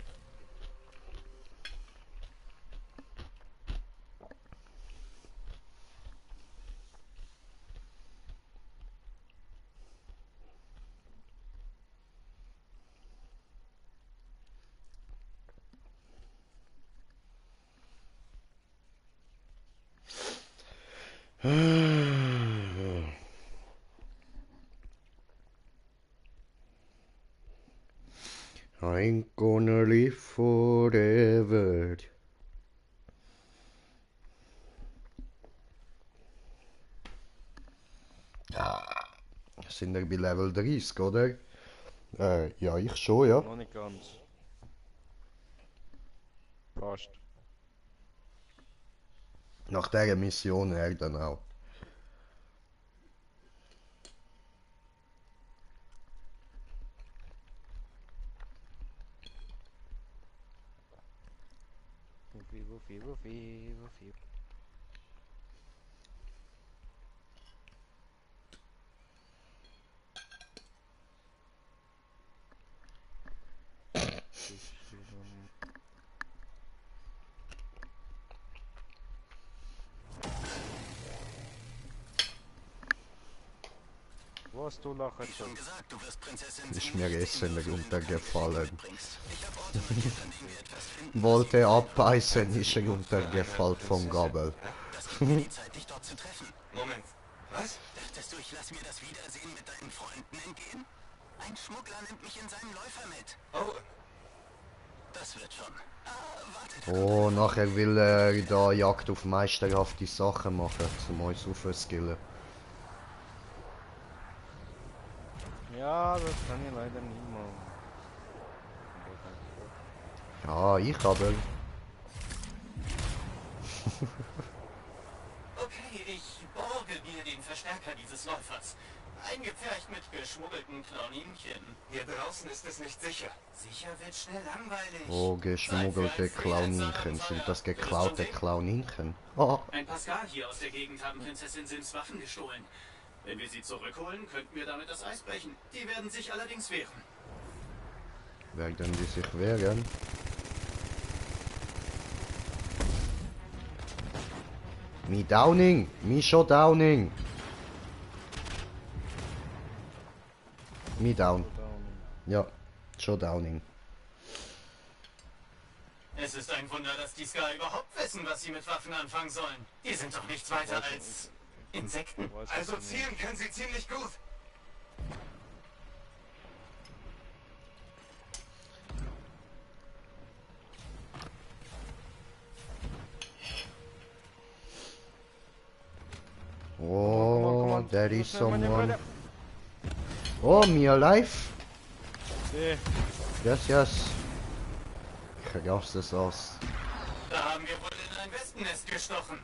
I ain't gonna live forever. Sind wir bei Level 30, oder? Ja, ich schon, ja. Noch nicht ganz. Fast. Nach dieser Mission er dann auch. Wuffi. Was du lachen Wie schon gesagt, du wirst Prinzessin Ist Sin mir nicht Essen sehen, wenn du runtergefallen. mitbringst. Ich habe Orte markiert, an denen wir etwas finden. Wollte abbeißen, ist er runtergefallen vom Gabel. Das gibt mir die Zeit, dich dort zu treffen. Moment. Was? Dachtest du, ich lasse mir das Wiedersehen mit deinen Freunden entgehen? Ein Schmuggler nimmt mich in seinen Läufer mit. Oh. Das wird schon. Warte. Oh, nachher will er da Jagd auf meisterhafte Sachen machen, um uns aufzuskillen. Ja, das kann ich leider nicht machen. Ja, ich aber. Okay, ich borge mir den Verstärker dieses Läufers. Eingepfercht mit geschmuggelten Klauninchen. Hier draußen ist es nicht sicher. Sicher wird schnell langweilig. Oh, geschmuggelte Klauninchen. Sind das geklaute Klauninchen? Oh. Ein Pascal hier aus der Gegend haben Prinzessin Sims Waffen gestohlen. Wenn wir sie zurückholen, könnten wir damit das Eis brechen. Die werden sich allerdings wehren. Werden die sich wehren? Mi Downing! Mi schon Downing! Mi Down. Ja, schon Downing. Es ist ein Wunder, dass die Sky überhaupt wissen, was sie mit Waffen anfangen sollen. Die sind doch nichts weiter als Insekten. Also zielen können sie ziemlich gut. Oh, there is someone. Oh, me alive? Nee. Yes. Ich raste es aus. Da haben wir wohl in ein Wespennest gestochen.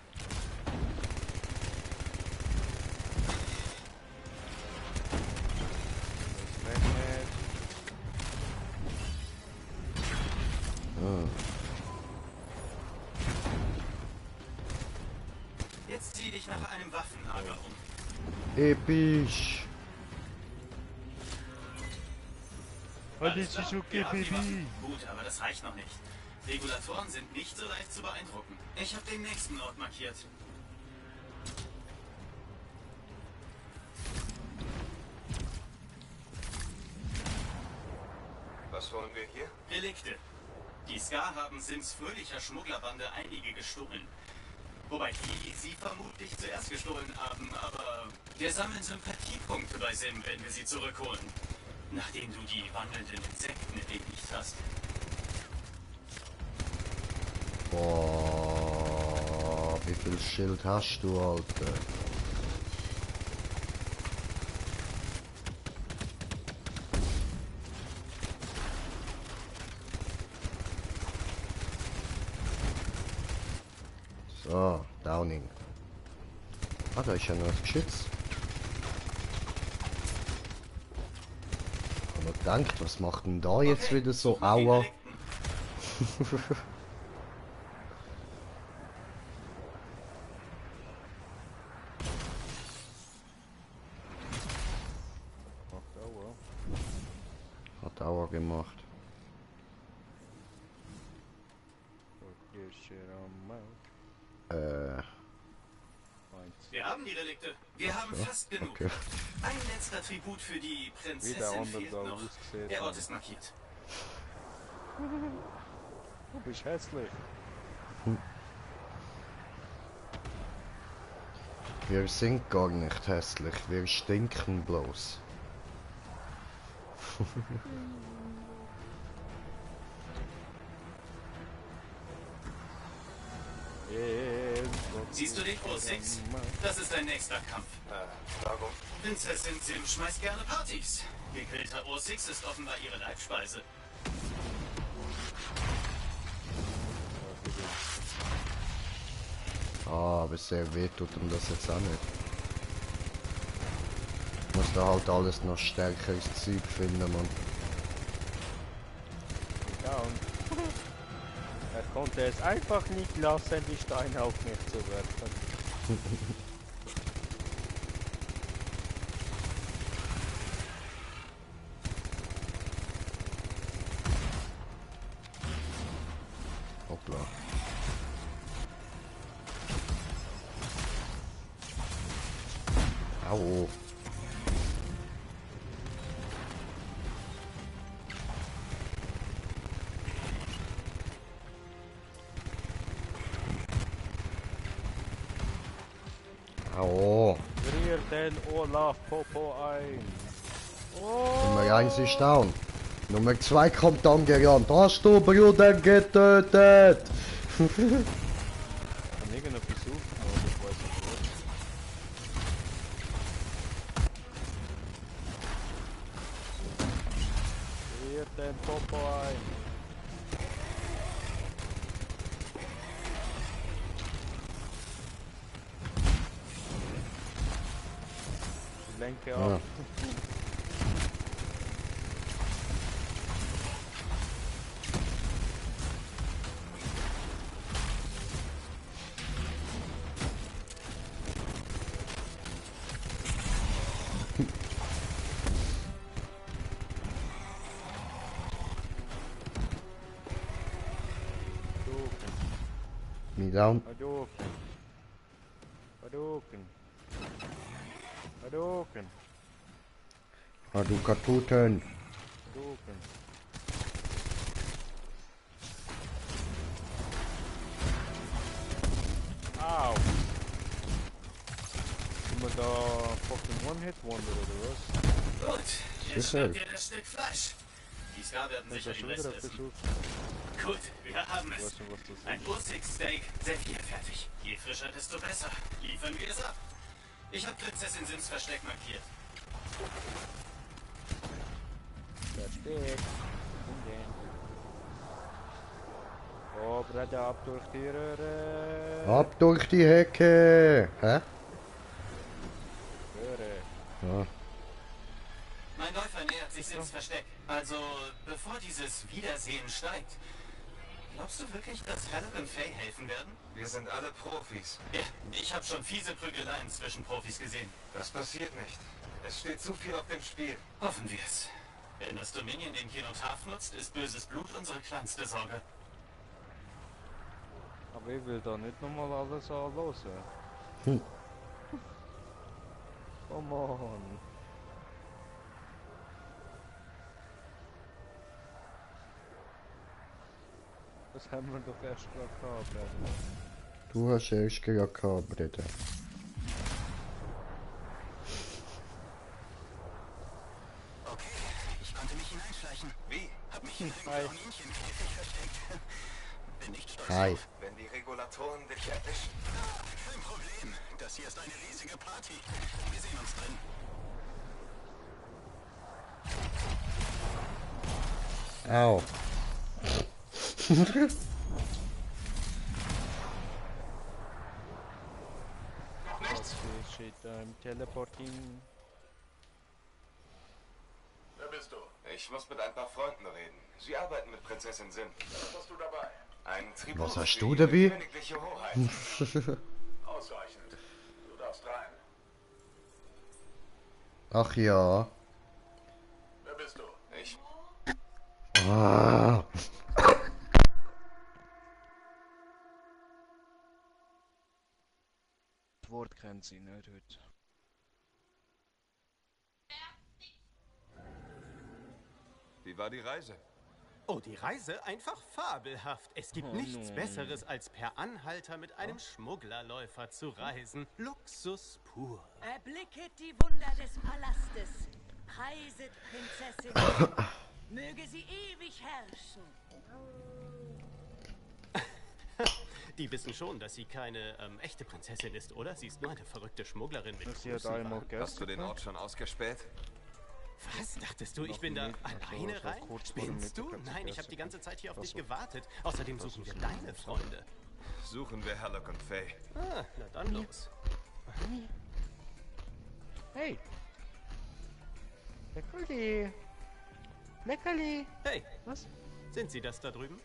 Jetzt zieh dich nach einem Waffenlager um. Episch. Alles ist okay, Wir haben die Baby. Waffen. Gut, aber das reicht noch nicht. Regulatoren sind nicht so leicht zu beeindrucken. Ich habe den nächsten Ort markiert. Was wollen wir hier? Relikte. Die Ska haben Sims fröhlicher Schmugglerbande einige gestohlen. Wobei die sie vermutlich zuerst gestohlen haben, aber wir sammeln Sympathiepunkte bei Sim, wenn wir sie zurückholen. Nachdem du die wandelnden Insekten erledigt hast. Boah, wie viel Schild hast du, Alter? So, Downing. Ah, da ist ja noch ein Geschütz. Ich hab mir gedacht, was macht denn da jetzt wieder so? such nach den Aua. Relikten. gemacht. Wir haben die Relikte. Wir haben fast genug. Okay. Ein letzter Tribut für die Prinzessin fehlt noch. Der Ort ist markiert. Du bist hässlich. Wir sind gar nicht hässlich, wir stinken bloß. Siehst du den O6? Das ist dein nächster Kampf. Warum? Prinzessin Sim schmeißt gerne Partys. Gegrillter O6 ist offenbar ihre Leibspeise. Ah, aber sehr weh tut ihm das jetzt auch nicht. Muss da halt alles noch stärkeres Zeug finden, man. Ja, und er konnte es einfach nicht lassen, die Steine auf mich zu werfen. Hoppla. Au. Au. Frier den Olaf Popo ein. Nummer 1 ist down. Nummer 2 kommt angerannt. Hast du Bruder getötet? Kann irgendetwas suchen, aber ich weiß nicht was. Frier den Popo ein. Lenke ab. Ja. Me down. Hadouken. Hadouken. Hadouken. Hadouken. Hadouken. Au. Sind wir da fucking One-Hit-Wonder oder was? Gut, jetzt schnappt ihr das Stück Fleisch. Die Ska werden Ich sicher hab die schon Reste wieder essen. versucht. Gut, wir haben Ich es. weiß nicht, was das Ein ist. Ursteak-Steak, serviert fertig. Je frischer, desto besser. Liefern wir es ab. Ich habe Prinzessin Sims Versteck markiert. Versteck. Oh, Brett ab durch die Röhre. Ab durch die Hecke. Hä? Röhre. Ja. Mein Läufer nähert sich Sims Versteck. Also, bevor dieses Wiedersehen steigt. Glaubst du wirklich, dass Halleck und Faye helfen werden? Wir sind alle Profis. Ja, ich habe schon fiese Prügeleien zwischen Profis gesehen. Das passiert nicht. Es steht zu viel auf dem Spiel. Hoffen wir es. Wenn das Dominion den Kinotaf nutzt, ist böses Blut unsere kleinste Sorge. Aber ich will da nicht nochmal alles anlösen. Hm. Come on. Das haben wir doch erst gerade gehabt, Bruder. Du hast erst gerade gehabt, Bruder. Okay, ich konnte mich hineinschleichen. Wie? Hab mich in einem Hi. Kaninchenkäfig versteckt. Bin nicht stolz Hi. drauf. Wenn die Regulatoren dich erwischen? Kein Problem. Das hier ist eine riesige Party. Wir sehen uns drin. Au. Noch nichts? Okay, shit, I'm teleporting. Wer bist du? Ich muss mit ein paar Freunden reden. Sie arbeiten mit Prinzessin Sim. Was hast du dabei? Ein Tribut. Was hast für du ihre dabei? Königliche Hoheit. Ausreichend. Du darfst rein. Ach ja. Wer bist du? Ich. Ah. Das Wort kennt sie nicht heute. Wie war die Reise? Oh, die Reise einfach fabelhaft. Es gibt nichts Besseres, als per Anhalter mit einem Schmugglerläufer zu reisen. Luxus pur. Erblicket die Wunder des Palastes. Preiset Prinzessin. Möge sie ewig herrschen. Die wissen schon, dass sie keine echte Prinzessin ist, oder? Sie ist nur eine verrückte Schmugglerin mit Sie hat großen einmal Wagen. Hast du den Ort schon ausgespäht? Was? Dachtest du, ich bin da alleine rein? Spinnst du? Nein, ich habe die ganze Zeit hier auf dich gewartet. Außerdem suchen wir deine Freunde. Suchen wir Halleck und Faye. Ah, na dann los. Hey! Leckerli! Leckerli! Hey, Was? sind sie das da drüben?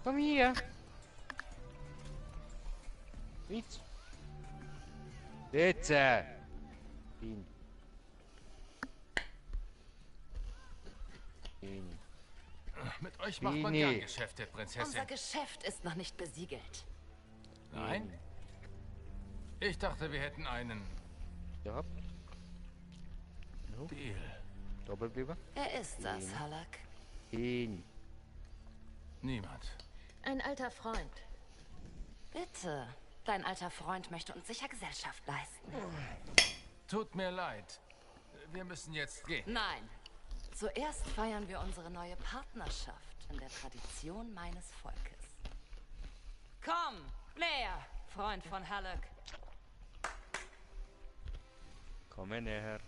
Komm hier! Nichts! Bitte! Ihn. Ihn. Mit euch macht man Nee. gern Geschäfte, Prinzessin. Unser Geschäft ist noch nicht besiegelt. Nein? Ich dachte, wir hätten einen Ja, Deal. Doppelbleber? Wer ist das, Halak? Ihn. Niemand. Ein alter Freund. Bitte. Dein alter Freund möchte uns sicher Gesellschaft leisten. Tut mir leid. Wir müssen jetzt gehen. Nein. Zuerst feiern wir unsere neue Partnerschaft in der Tradition meines Volkes. Komm, näher, Freund von Halleck. Komm näher.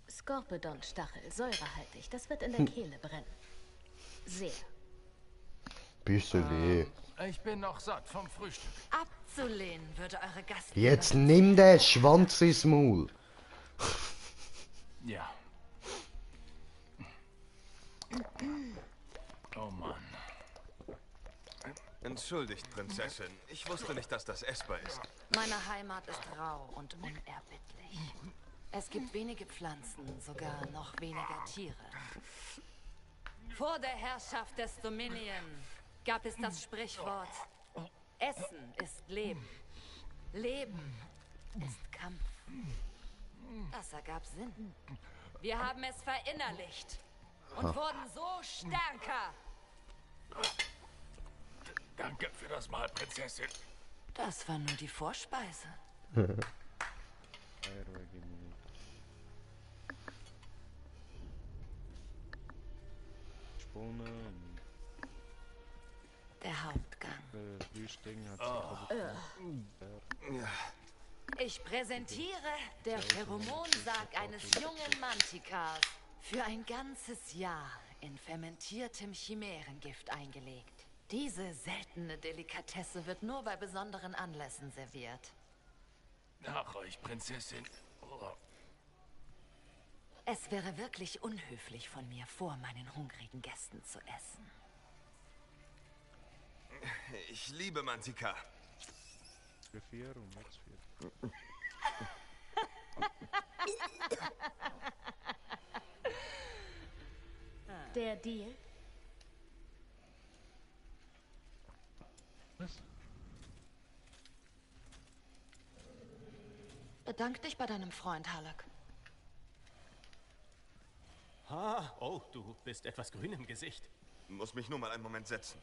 Skorpedon-Stachel, säurehaltig. Das wird in der Kehle brennen. Sehr. Bisschen weh. Ich bin noch satt vom Frühstück. Abzulehnen würde eure Gastgeber... Jetzt nimm den Schwanz ins Maul. Ja. Oh Mann. Entschuldigt, Prinzessin. Ich wusste nicht, dass das essbar ist. Meine Heimat ist rau und unerbittlich. Es gibt wenige Pflanzen, sogar noch weniger Tiere. Vor der Herrschaft des Dominion gab es das Sprichwort: Essen ist Leben. Leben ist Kampf. Das ergab Sinn. Wir haben es verinnerlicht und wurden so stärker. Danke für das Mahl, Prinzessin. Das war nur die Vorspeise. Spunnen. Der Hauptgang. Wüsting hat Ich präsentiere Der Pheromonsarg eines jungen Mantikars. Für ein ganzes Jahr in fermentiertem Chimärengift eingelegt. Diese seltene Delikatesse wird nur bei besonderen Anlässen serviert. Nach euch, Prinzessin. Oh. Es wäre wirklich unhöflich von mir, vor meinen hungrigen Gästen zu essen. Ich liebe Mantika. für 4 und jetzt 4. Der Deal? Was? Bedank dich bei deinem Freund, Halleck. Ah, oh, du bist etwas grün im Gesicht. Muss mich nur mal einen Moment setzen.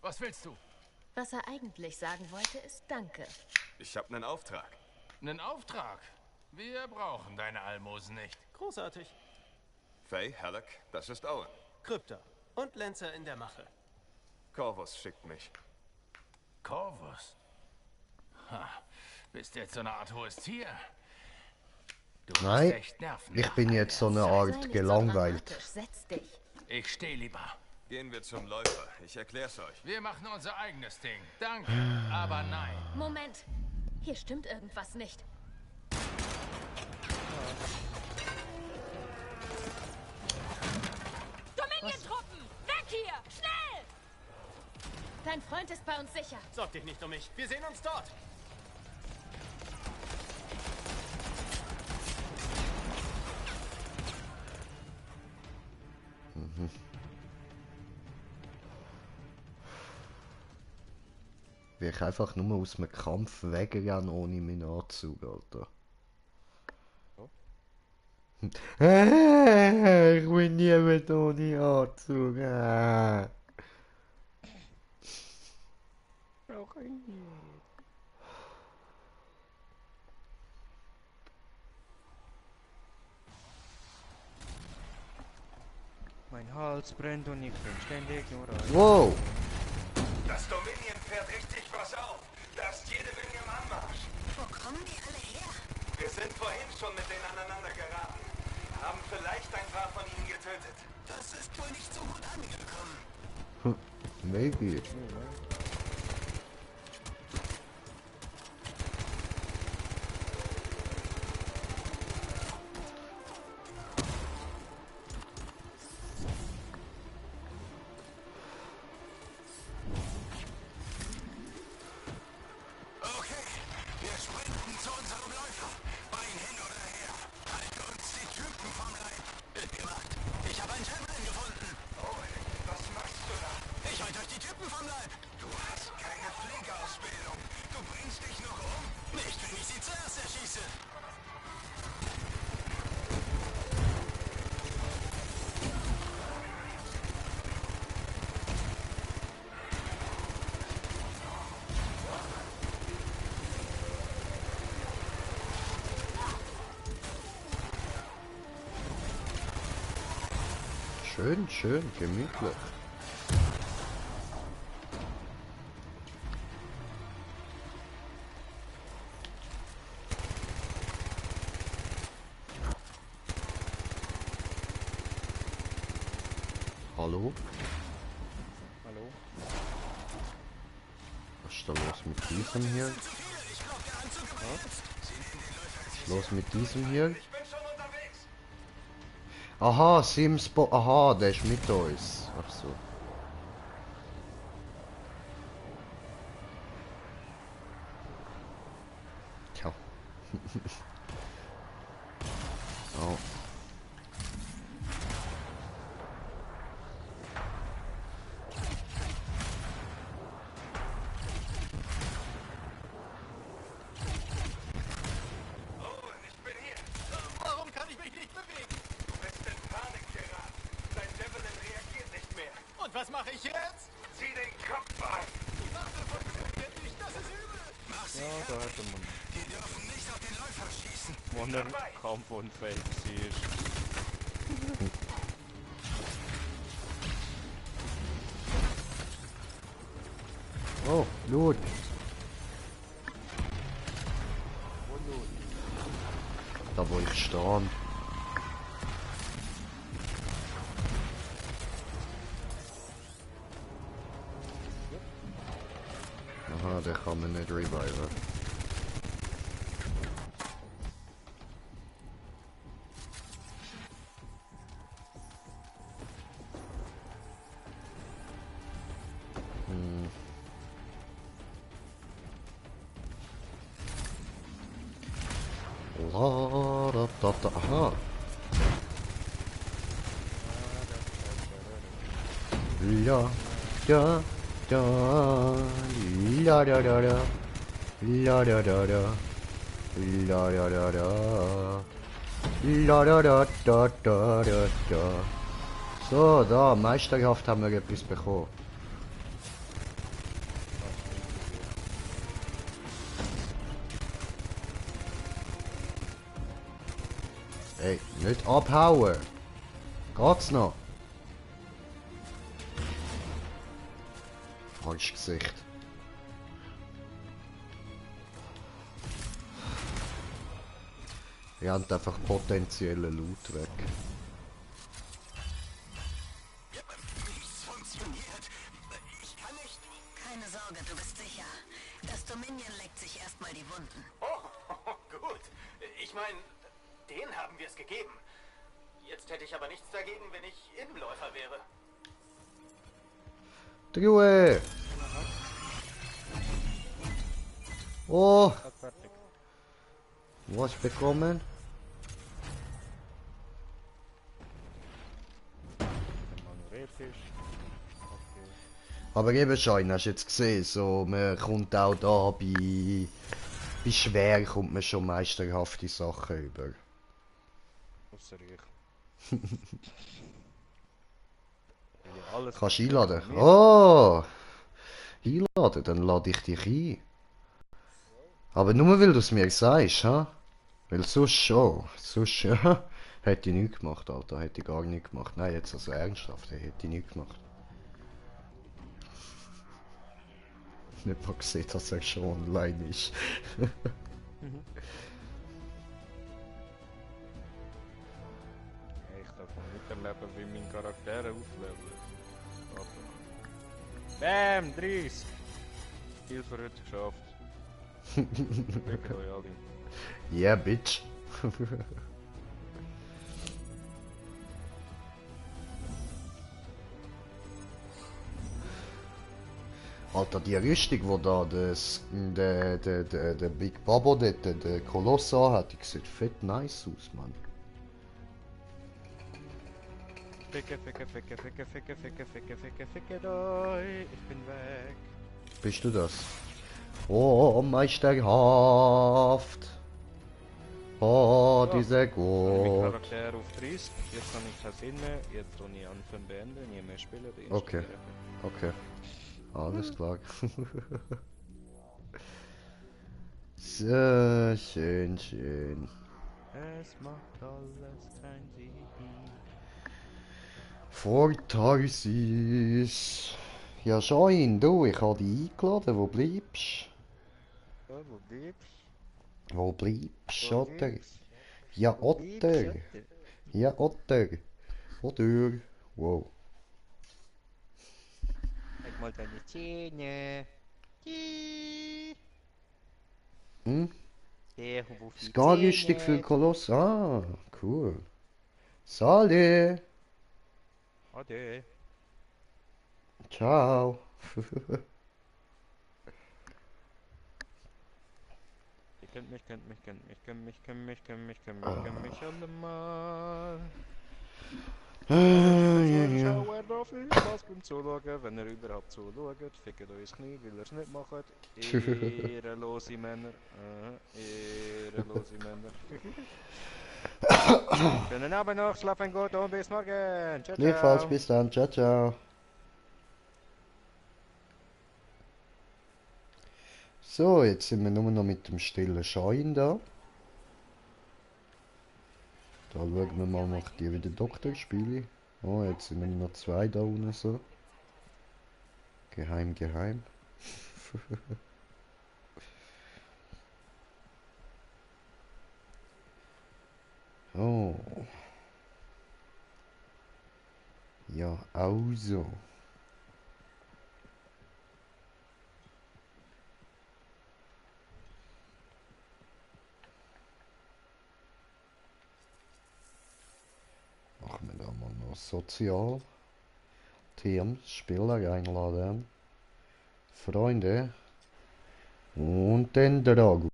Was willst du? Was er eigentlich sagen wollte, ist Danke. Ich habe einen Auftrag. Einen Auftrag? Wir brauchen deine Almosen nicht. Großartig. Faye, Halleck, das ist Owen. Krypta und Lancer in der Mache. Corvus schickt mich. Corvus? Ha, bist jetzt so eine Art hohes Tier. Du hast Nein, echt Nerven. ich bin jetzt so eine Sei Art nicht so gelangweilt. dramatisch. Setz dich. Ich stehe lieber. Gehen wir zum Läufer. Ich erklär's euch. Wir machen unser eigenes Ding. Danke, aber nein. Moment. Hier stimmt irgendwas nicht. Dominion-Truppen! Weg hier! Schnell! Dein Freund ist bei uns sicher. Sorg dich nicht um mich. Wir sehen uns dort. Wie ich einfach nur aus dem Kampf wegrennen ohne meinen Anzug, Alter. Oh. Ich will niemand ohne Anzug. Brauche ich nicht. Mein Hals brennt und ich bin ständig nur rein. Wow! Das Dominion fährt richtig was auf. Da ist jede Menge im Anmarsch. Wo kommen die alle her? Wir sind vorhin schon mit denen aneinander geraten. Haben vielleicht ein paar von ihnen getötet. Das ist wohl nicht so gut angekommen. Maybe. Okay, wir sprinten zu unserem Läufer. Bein hin oder her. Halte uns die Typen vom Leib. Wird gemacht. Ich habe einen Javelin gefunden. Oh, was machst du da? Ich halte euch die Typen vom Leib. Du hast keine Fliegerausbildung. Du bringst dich noch um. Nicht, wenn ich sie zuerst erschieße. Schön, schön, gemütlich. Hallo? Hallo? Was ist da los mit diesem hier? Was ist los mit diesem hier? Ich bin schon unterwegs. Aha, Simspo. Aha, der ist mit uns. Ach so. Tja. Oh. Ich bin hier. Warum kann ich mich nicht bewegen? Du bist in Panik geraten. Dein Javelin reagiert nicht mehr. Und was mache ich jetzt? Zieh den Kopf ein. Die Waffe funktioniert nicht. Das ist übel. Mach sie Ja, da hat fertig. man Die dürfen nicht auf den Läufer schießen. Modern Kampfunfall siehst. Oh, Blut. Da wo ich stand. Aha, der kann man nicht reviven. Aha. Ja, ja, ja, la da da da, la da da da, la da da da, la da da da da da da. So, da, meisterhaft haben wir etwas bekommen. Ey, nicht abhauen! Geht's noch? Falsch Gesicht. Ihr habt einfach potenziellen Loot weg. Nichts funktioniert. Ich kann nicht. Keine Sorge, du bist sicher. Das Dominion leckt sich erstmal die Wunden. Oh, gut. Ich meine, den haben wir es gegeben. Jetzt hätte ich aber nichts dagegen, wenn ich Innenläufer wäre. Truhe! Oh, Grad fertig. was bekommen? Dann mal noch Rehfisch. Okay. Aber eben Schein, hast du jetzt gesehen, so, man kommt auch da bei schwer kommt man schon meisterhafte Sachen über. Ausser ich. Will ja alles Kannst du perfekt einladen? von mir. Oh! Einladen, dann lade ich dich ein. Aber nur weil du es mir sagst, ha? Weil sonst schon. Sonst, ja, hätte ich nichts gemacht, Alter. Hätte ich gar nichts gemacht. Nein, jetzt also ernsthaft, hätte ich nichts gemacht. Nicht mal gesehen, dass er schon online ist. Ja, ich darf mal miterleben, wie mein Charakter auflevelt. Bam, 30! Viel für heute geschafft. Wegen euch alle. Yeah, bitch. Alter, die Rüstung, wo da der Big Babo dort, der Koloss hat, die sieht fett nice aus, Mann. Ficke, ficke, ficke, ficke, ficke, ficke, ficke, ficke, ficke euch. Ich bin weg. Bist du das? Oh, meisterhaft. Oh, So, dieser Dann habe ich Gott. Charakter auf 30. Jetzt habe ich keinen Sinn mehr. Jetzt tue ich anfangen beenden. Nie mehr spielen. Die Okay, installieren. okay. Alles klar. So, schön, schön. Es macht alles keinen Sinn. Vor Tarsis. Ja, Schein, du, ich habe dich eingeladen. Wo bleibst So, wo bleibst Wo bleibst du? Wo Otter? bleibst Ja, du? Wo bleibst Otter. du? Ja, Otter. Otter. Wow. Zeig mal deine Zähne. Hm? Der, wo viele Skarrüstung für Zähne. Koloss. Ah, cool. Sale. Ade. Ciao. Ihr kennt mich alle mal. Zuschauer da viel Spaß beim Zuschauen, wenn ihr überhaupt zuschaut. Fickt euch das Knie, weil ihr es nicht macht. Ehrenlose Männer. Ehrenlose Männer. Schönen Abend noch, schlafen gut und bis morgen. Ciao, Gleichfalls, ciao. bis dann. Ciao, ciao. So, jetzt sind wir nur noch mit dem stillen Schein da. Da schauen wir mal, macht die wieder Doktor spiele. Oh, jetzt sind wir nur noch zwei da unten so. Geheim, geheim. Oh. Ja, also. Machen wir da mal noch Sozial. Teams, Spieler einladen. Freunde. Und den Dragus.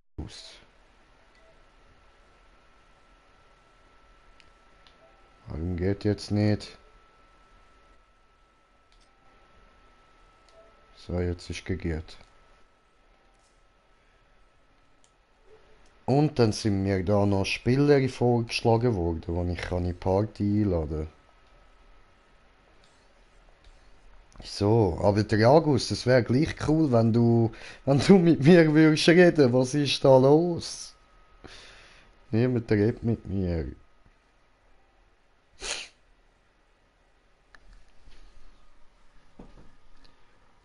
Warum geht jetzt nicht? So, jetzt ist gegeben. Und dann sind mir da noch Spieler vorgeschlagen worden, die ich in die Party einladen kann. So, aber Dragus, das wäre gleich cool, wenn du mit mir würdest reden. Was ist da los? Niemand redet mit mir.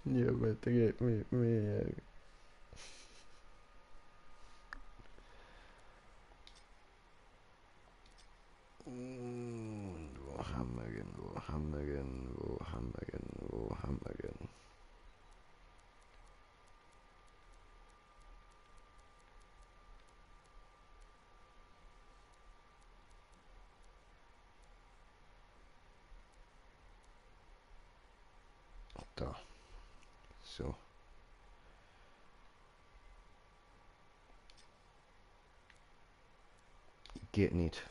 Niemand redet mit mir. Wo haben wir ihn? Wo haben wir ihn? Wo haben wir ihn? Wo haben wir ihn? Da. So. Geht nicht.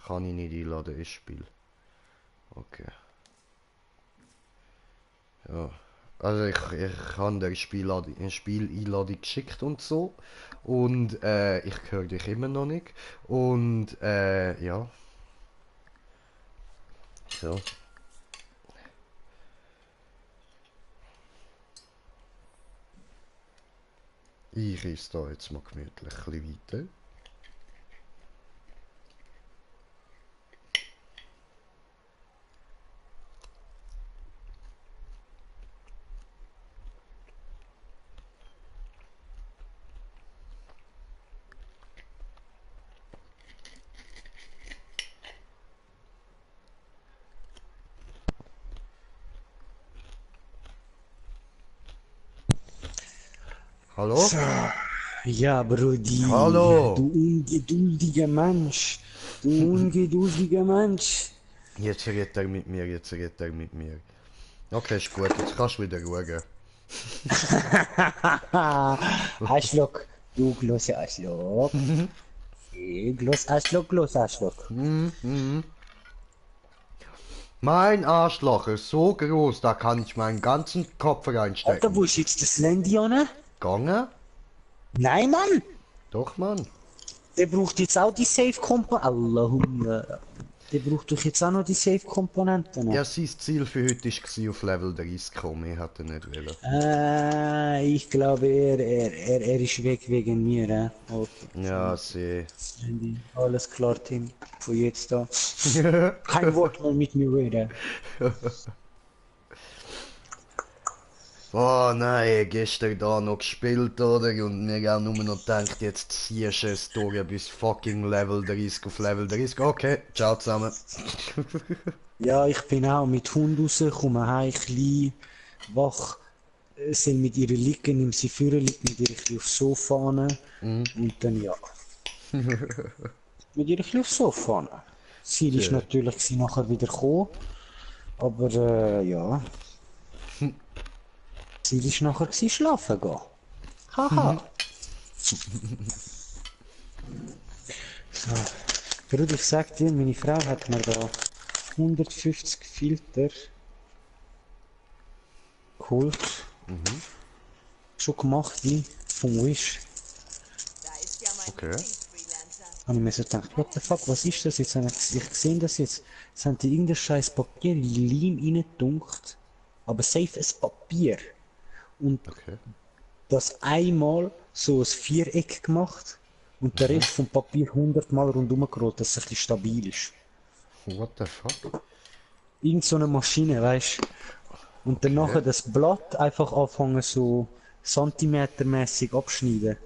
Kann ich nicht einladen ins Spiel. Okay. Ja. Also ich habe dir Spieleinladung geschickt und so. Und ich höre dich immer noch nicht. Und ja. So. Ich reise da jetzt mal gemütlich ein bisschen weiter. Hallo? So. Ja, Brudi. Hallo. Du ungeduldiger Mensch. Du ungeduldiger Mensch. Jetzt redet er mit mir, Okay, ist gut, jetzt kannst du wieder schauen. Arschloch. Du großer Arschloch. Groß Arschloch. Mein Arschloch ist so groß, da kann ich meinen ganzen Kopf reinstecken. Alter, wo ist jetzt das Handy an? Gange? Nein, Mann! Doch, Mann. Der braucht jetzt auch die Safe-Komponenten. Allahumma. Der braucht doch jetzt auch noch die Safe-Komponenten. Ja, sein Ziel für heute war auf Level 30 kommen, ich hätte nicht wollen. Ich glaube, er ist weg wegen mir. Okay. Ja, sie. Alles klar, Tim. Von jetzt da. Kein Wort mehr mit mir reden. Oh nein, gestern da noch gespielt, oder? Und mir haben nur noch gedacht, jetzt ziehst du es durch bis fucking Level 30 auf Level 30. Okay, ciao zusammen. Ja, ich bin auch mit Hund raus, komme heim, klein, wach, soll mit ihr liegen, nimm sie führen, liegt mit ihr ein bisschen aufs Sofa an, und dann ja. Mit ihr ein bisschen aufs Sofa an. Sie ist natürlich sie nachher wieder gekommen, aber ja. Sie ist nachher schlafen gehen. Haha. So, Bruder, ich sag dir, meine Frau hat mir da 150 Filter geholt. Schon gemacht, wie vom Wish. Okay. Habe ich mir so gedacht, what the fuck, was ist das jetzt? Ich gesehen das jetzt. Jetzt haben die irgendein scheiß Papier Leim reingedunkt. Aber safe ein Papier. Und das einmal so ein Viereck gemacht und der Rest vom Papier 100 Mal rundum gerollt, dass es ein bisschen stabil ist. What the fuck? Irgend so eine Maschine, weißt du? Und dann nachher das Blatt einfach anfangen so zentimetermäßig abschneiden.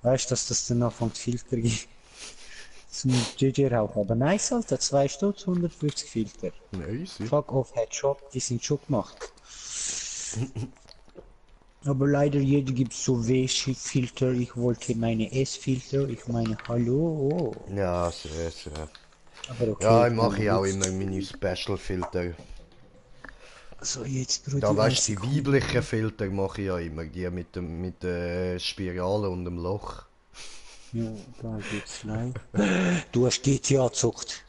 Weißt du, dass das dann anfängt Filter gibt. Zum JJ-Rauch. Aber nice, Alter, 2 Stutz, 150 Filter. Nice. Fuck off, Headshot, die sind schon gemacht. Aber leider jeder gibt so W-Filter, ich wollte meine S-Filter, ich meine hallo. Oh. Ja, sehr. Aber okay, ja, ich mache auch immer meine Special-Filter. So, jetzt Bruder. Da weißt du, die weiblichen Filter mache ich ja immer, die mit der Spirale und dem Loch. Ja, da gibt's nein. Du hast GTA gezockt.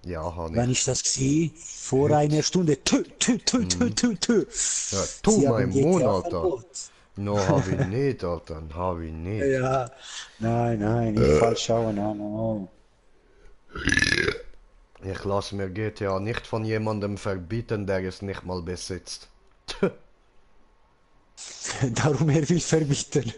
Ja, habe ich. Wann ist das gesehen? Vor einer Stunde. Ja, tu mal im Monat, Alter. No, hab ich nicht, Alter. Hab ich nicht. Ja. Nein, ich falsch schauen, nein. Ich lasse mir GTA nicht von jemandem verbieten, der es nicht mal besitzt. Darum er will verbieten.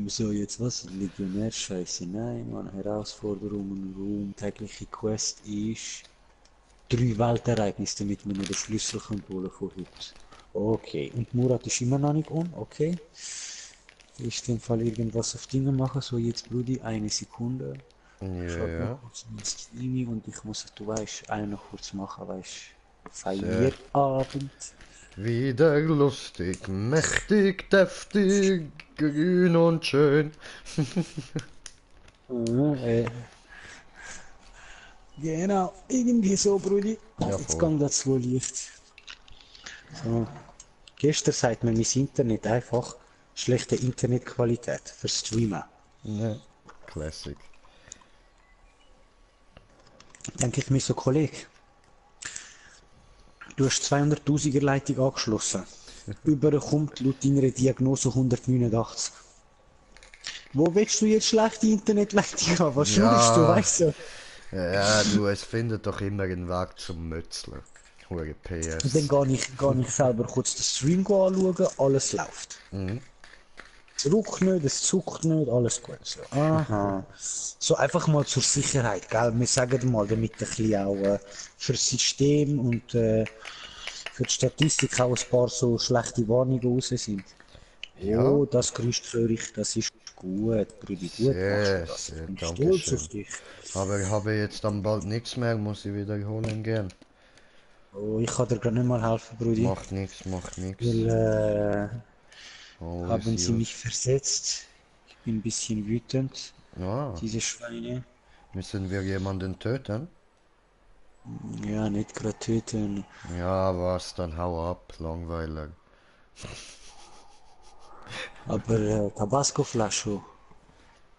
So, jetzt was? Legionär-Scheiße. Nein, Mann, Herausforderungen, Ruhm, tägliche Quest ist 3 Weltereignisse, damit wir noch den Schlüssel holen von heute. Okay, und Murat ist immer noch nicht on, okay. Ich den Fall irgendwas auf Dinge machen, so jetzt Brudi, eine Sekunde. Ja. Und ich muss, du weißt, einen noch kurz machen, weißt Feierabend. Wieder lustig, mächtig, deftig, grün und schön. Genau, irgendwie so, Brudi. Ja, jetzt kommt das wohl Licht. So. Gestern sagt mir mein Internet einfach schlechte Internetqualität für Streamen. Ja. Classic. Denke ich mir so, Kollege. Du hast 200.000er Leitung angeschlossen. Überkommt laut deiner Diagnose 189. Wo willst du jetzt schlechte Internetleitung haben? Was schulst du, weißt du? Ja, du, es findet doch immer einen Weg zum Mützler. Hure PS. Und dann gehe ich selber kurz den Stream anschauen, alles läuft. Es ruckt nicht, es zuckt nicht, alles gut. So. Aha. So einfach mal zur Sicherheit, gell? Wir sagen mal, damit ein bisschen auch für das System und für die Statistik auch ein paar so schlechte Warnungen raus sind. Ja. Oh, das Gerüst höre ich, das ist gut, Brudi, gut Sehr, machst du das. sehr, Ich bin danke stolz schön. auf dich. Aber ich habe jetzt dann bald nichts mehr, muss ich wiederholen gehen. Oh, ich kann dir gar nicht mal helfen, Brudi. Macht nichts, macht nichts. Weil, Oh, haben sie gut. mich versetzt. Ich bin ein bisschen wütend, Ja, diese Schweine. müssen wir jemanden töten? Ja, nicht gerade töten. Ja, was, dann hau ab, langweilig. Aber Tabasco-Flasche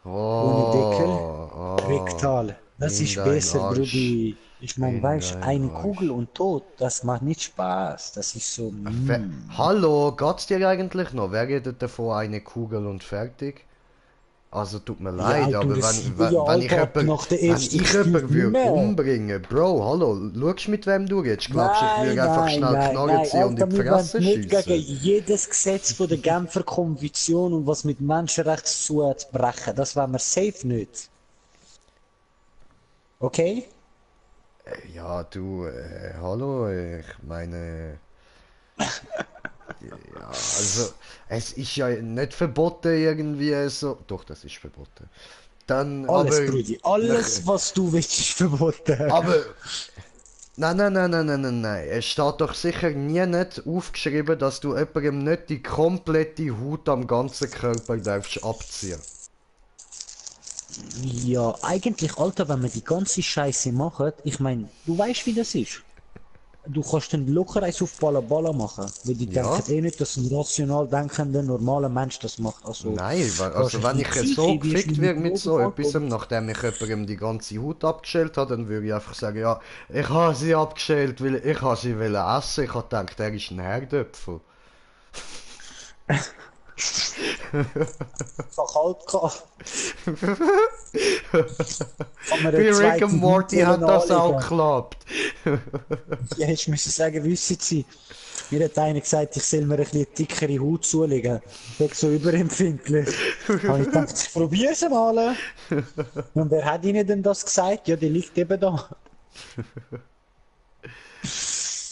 Oh, ohne Deckel, oh, rektal. Das in ist dein besser, Arsch. Brudi. Ich meine, In weißt, dein eine Arsch. Kugel und tot, das macht nicht Spaß. Das ist so. Hallo, geht's dir eigentlich noch? Wer redet davon, eine Kugel und fertig? Also tut mir leid, du, aber das wenn, Video, wenn ich Alter, nach der ersten jemanden Stunde würde mehr. umbringen, Bro, hallo, schaust mit wem du redest? Glaubst du, ich würde einfach schnell Knarre ziehen und in die wir wollen Fresse nicht gegen schiessen? jedes Gesetz von der Genfer Konvention und was mit Menschenrechten zu hat brechen. Das wollen wir safe nicht. Okay? Ja, du, hallo, ich meine... Ja, also, es ist ja nicht verboten irgendwie so... Doch, das ist verboten. Dann, Alles, aber... Brudi, alles, was du willst, ist verboten. Aber... Nein. Es steht doch sicher nie nicht aufgeschrieben, dass du jemandem nicht die komplette Haut am ganzen Körper darfst abziehen. Ja, eigentlich, Alter, wenn wir die ganze Scheiße machen, ich meine, du weißt, wie das ist. Du kannst dann locker eins auf Balla machen, weil die Ja. denken eh nicht, dass ein rational denkender, normaler Mensch das macht. Also, Nein, also kannst wenn du ich nicht so sicher, wie gefickt viel werde mit so Drogen etwas, vorkommt. nachdem ich jemandem die ganze Haut abgeschält habe, dann würde ich einfach sagen, ja, ich habe sie abgeschält, weil ich habe sie essen. Ich habe gedacht, der ist ein Herdöpfel. Verkalt gehabt. Bei Rick and Morty hat das auch geklappt. Ja, hättest du müssen sagen, wissen Sie, mir hat einer gesagt, ich soll mir ein bisschen dickere Haut zulegen. Ich bin so überempfindlich. Habe ich gedacht, ich probiere es mal. Und wer hat Ihnen denn das gesagt? Ja, die liegt eben da.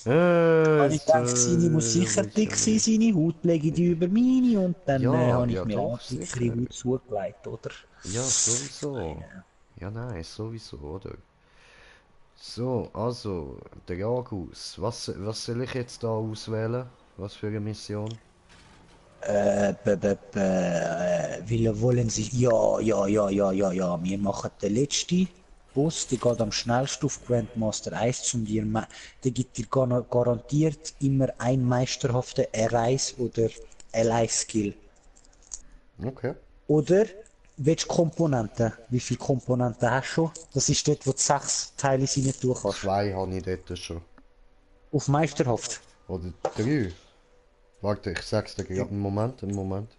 Habe ich gedacht, seine muss sicher dick sein, seine Haut lege ich die über meine und dann Ja, habe ich ja, mir doch, auch dickere sicher. Haut zugelegt, oder? Ja, sowieso. Ja, nein, sowieso, oder? So, also, der Jagus. Was soll ich jetzt da auswählen? Was für eine Mission? Wie wollen Sie? Ja. Wir machen den letzten Boss, der geht am schnellsten auf Grandmaster 1 zum dir. Der gibt dir garantiert immer ein meisterhaften R1 oder L1-Skill. Okay. Oder willst du Komponenten? Wie viele Komponenten hast du schon? Das ist dort, wo du 6 Teile rein tun kannst. 2 habe ich dort schon. Auf meisterhaft. Oder 3. Warte, ich sag's dir gerade. Einen Moment.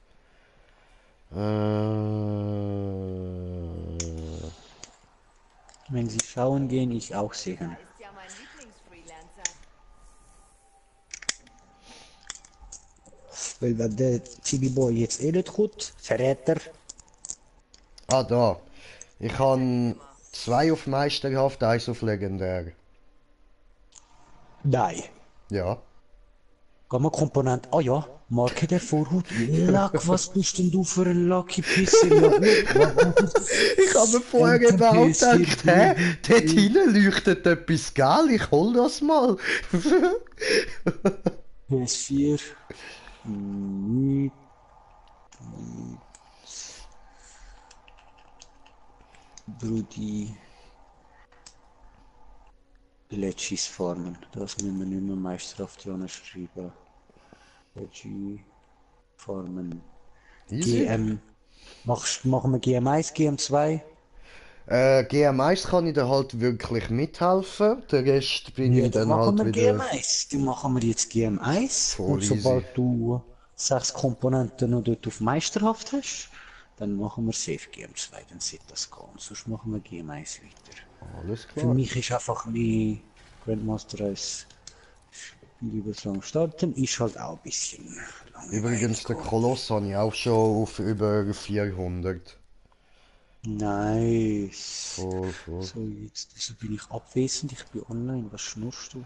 Wenn sie schauen gehen, ich auch sehen. Ist ja mein Lieblingsfreelancer. Weil wenn der Chibi-Boy jetzt eh nicht kommt, Verräter. Ah, da. Ich habe 2 auf Meisterhaft, 1 auf Legendär. Nein. Ja. Gehen wir Komponent. Ah ja, Marke der Vorhut. Lack, was bist denn du für ein Lucky Pisser? Ich habe mir vorher genau gedacht, hä? Dort hinten leuchtet etwas, gell? Ich hol das mal. PS4. Brudi. Legis formen. Das müssen wir nicht mehr meisterhaft dran schreiben. Legi formen. Easy. GM. Machen wir GM1, GM2? GM1 kann ich dir halt wirklich mithelfen, der Rest bin ich dann machen halt wir wieder... GM1. Dann machen wir jetzt GM1 Voll und easy. sobald du 6 Komponenten noch dort auf Meisterhaft hast, dann machen wir safe GM2, dann sieht das gehen. Sonst machen wir GM1 weiter. Alles Für klar. mich ist einfach mehr Grandmaster als Spiel starten, ist halt auch ein bisschen langweilig. Übrigens, der Koloss habe ich auch schon auf über 400. Nice. Voll. So, jetzt also bin ich abwesend, ich bin online, was schnurrst du?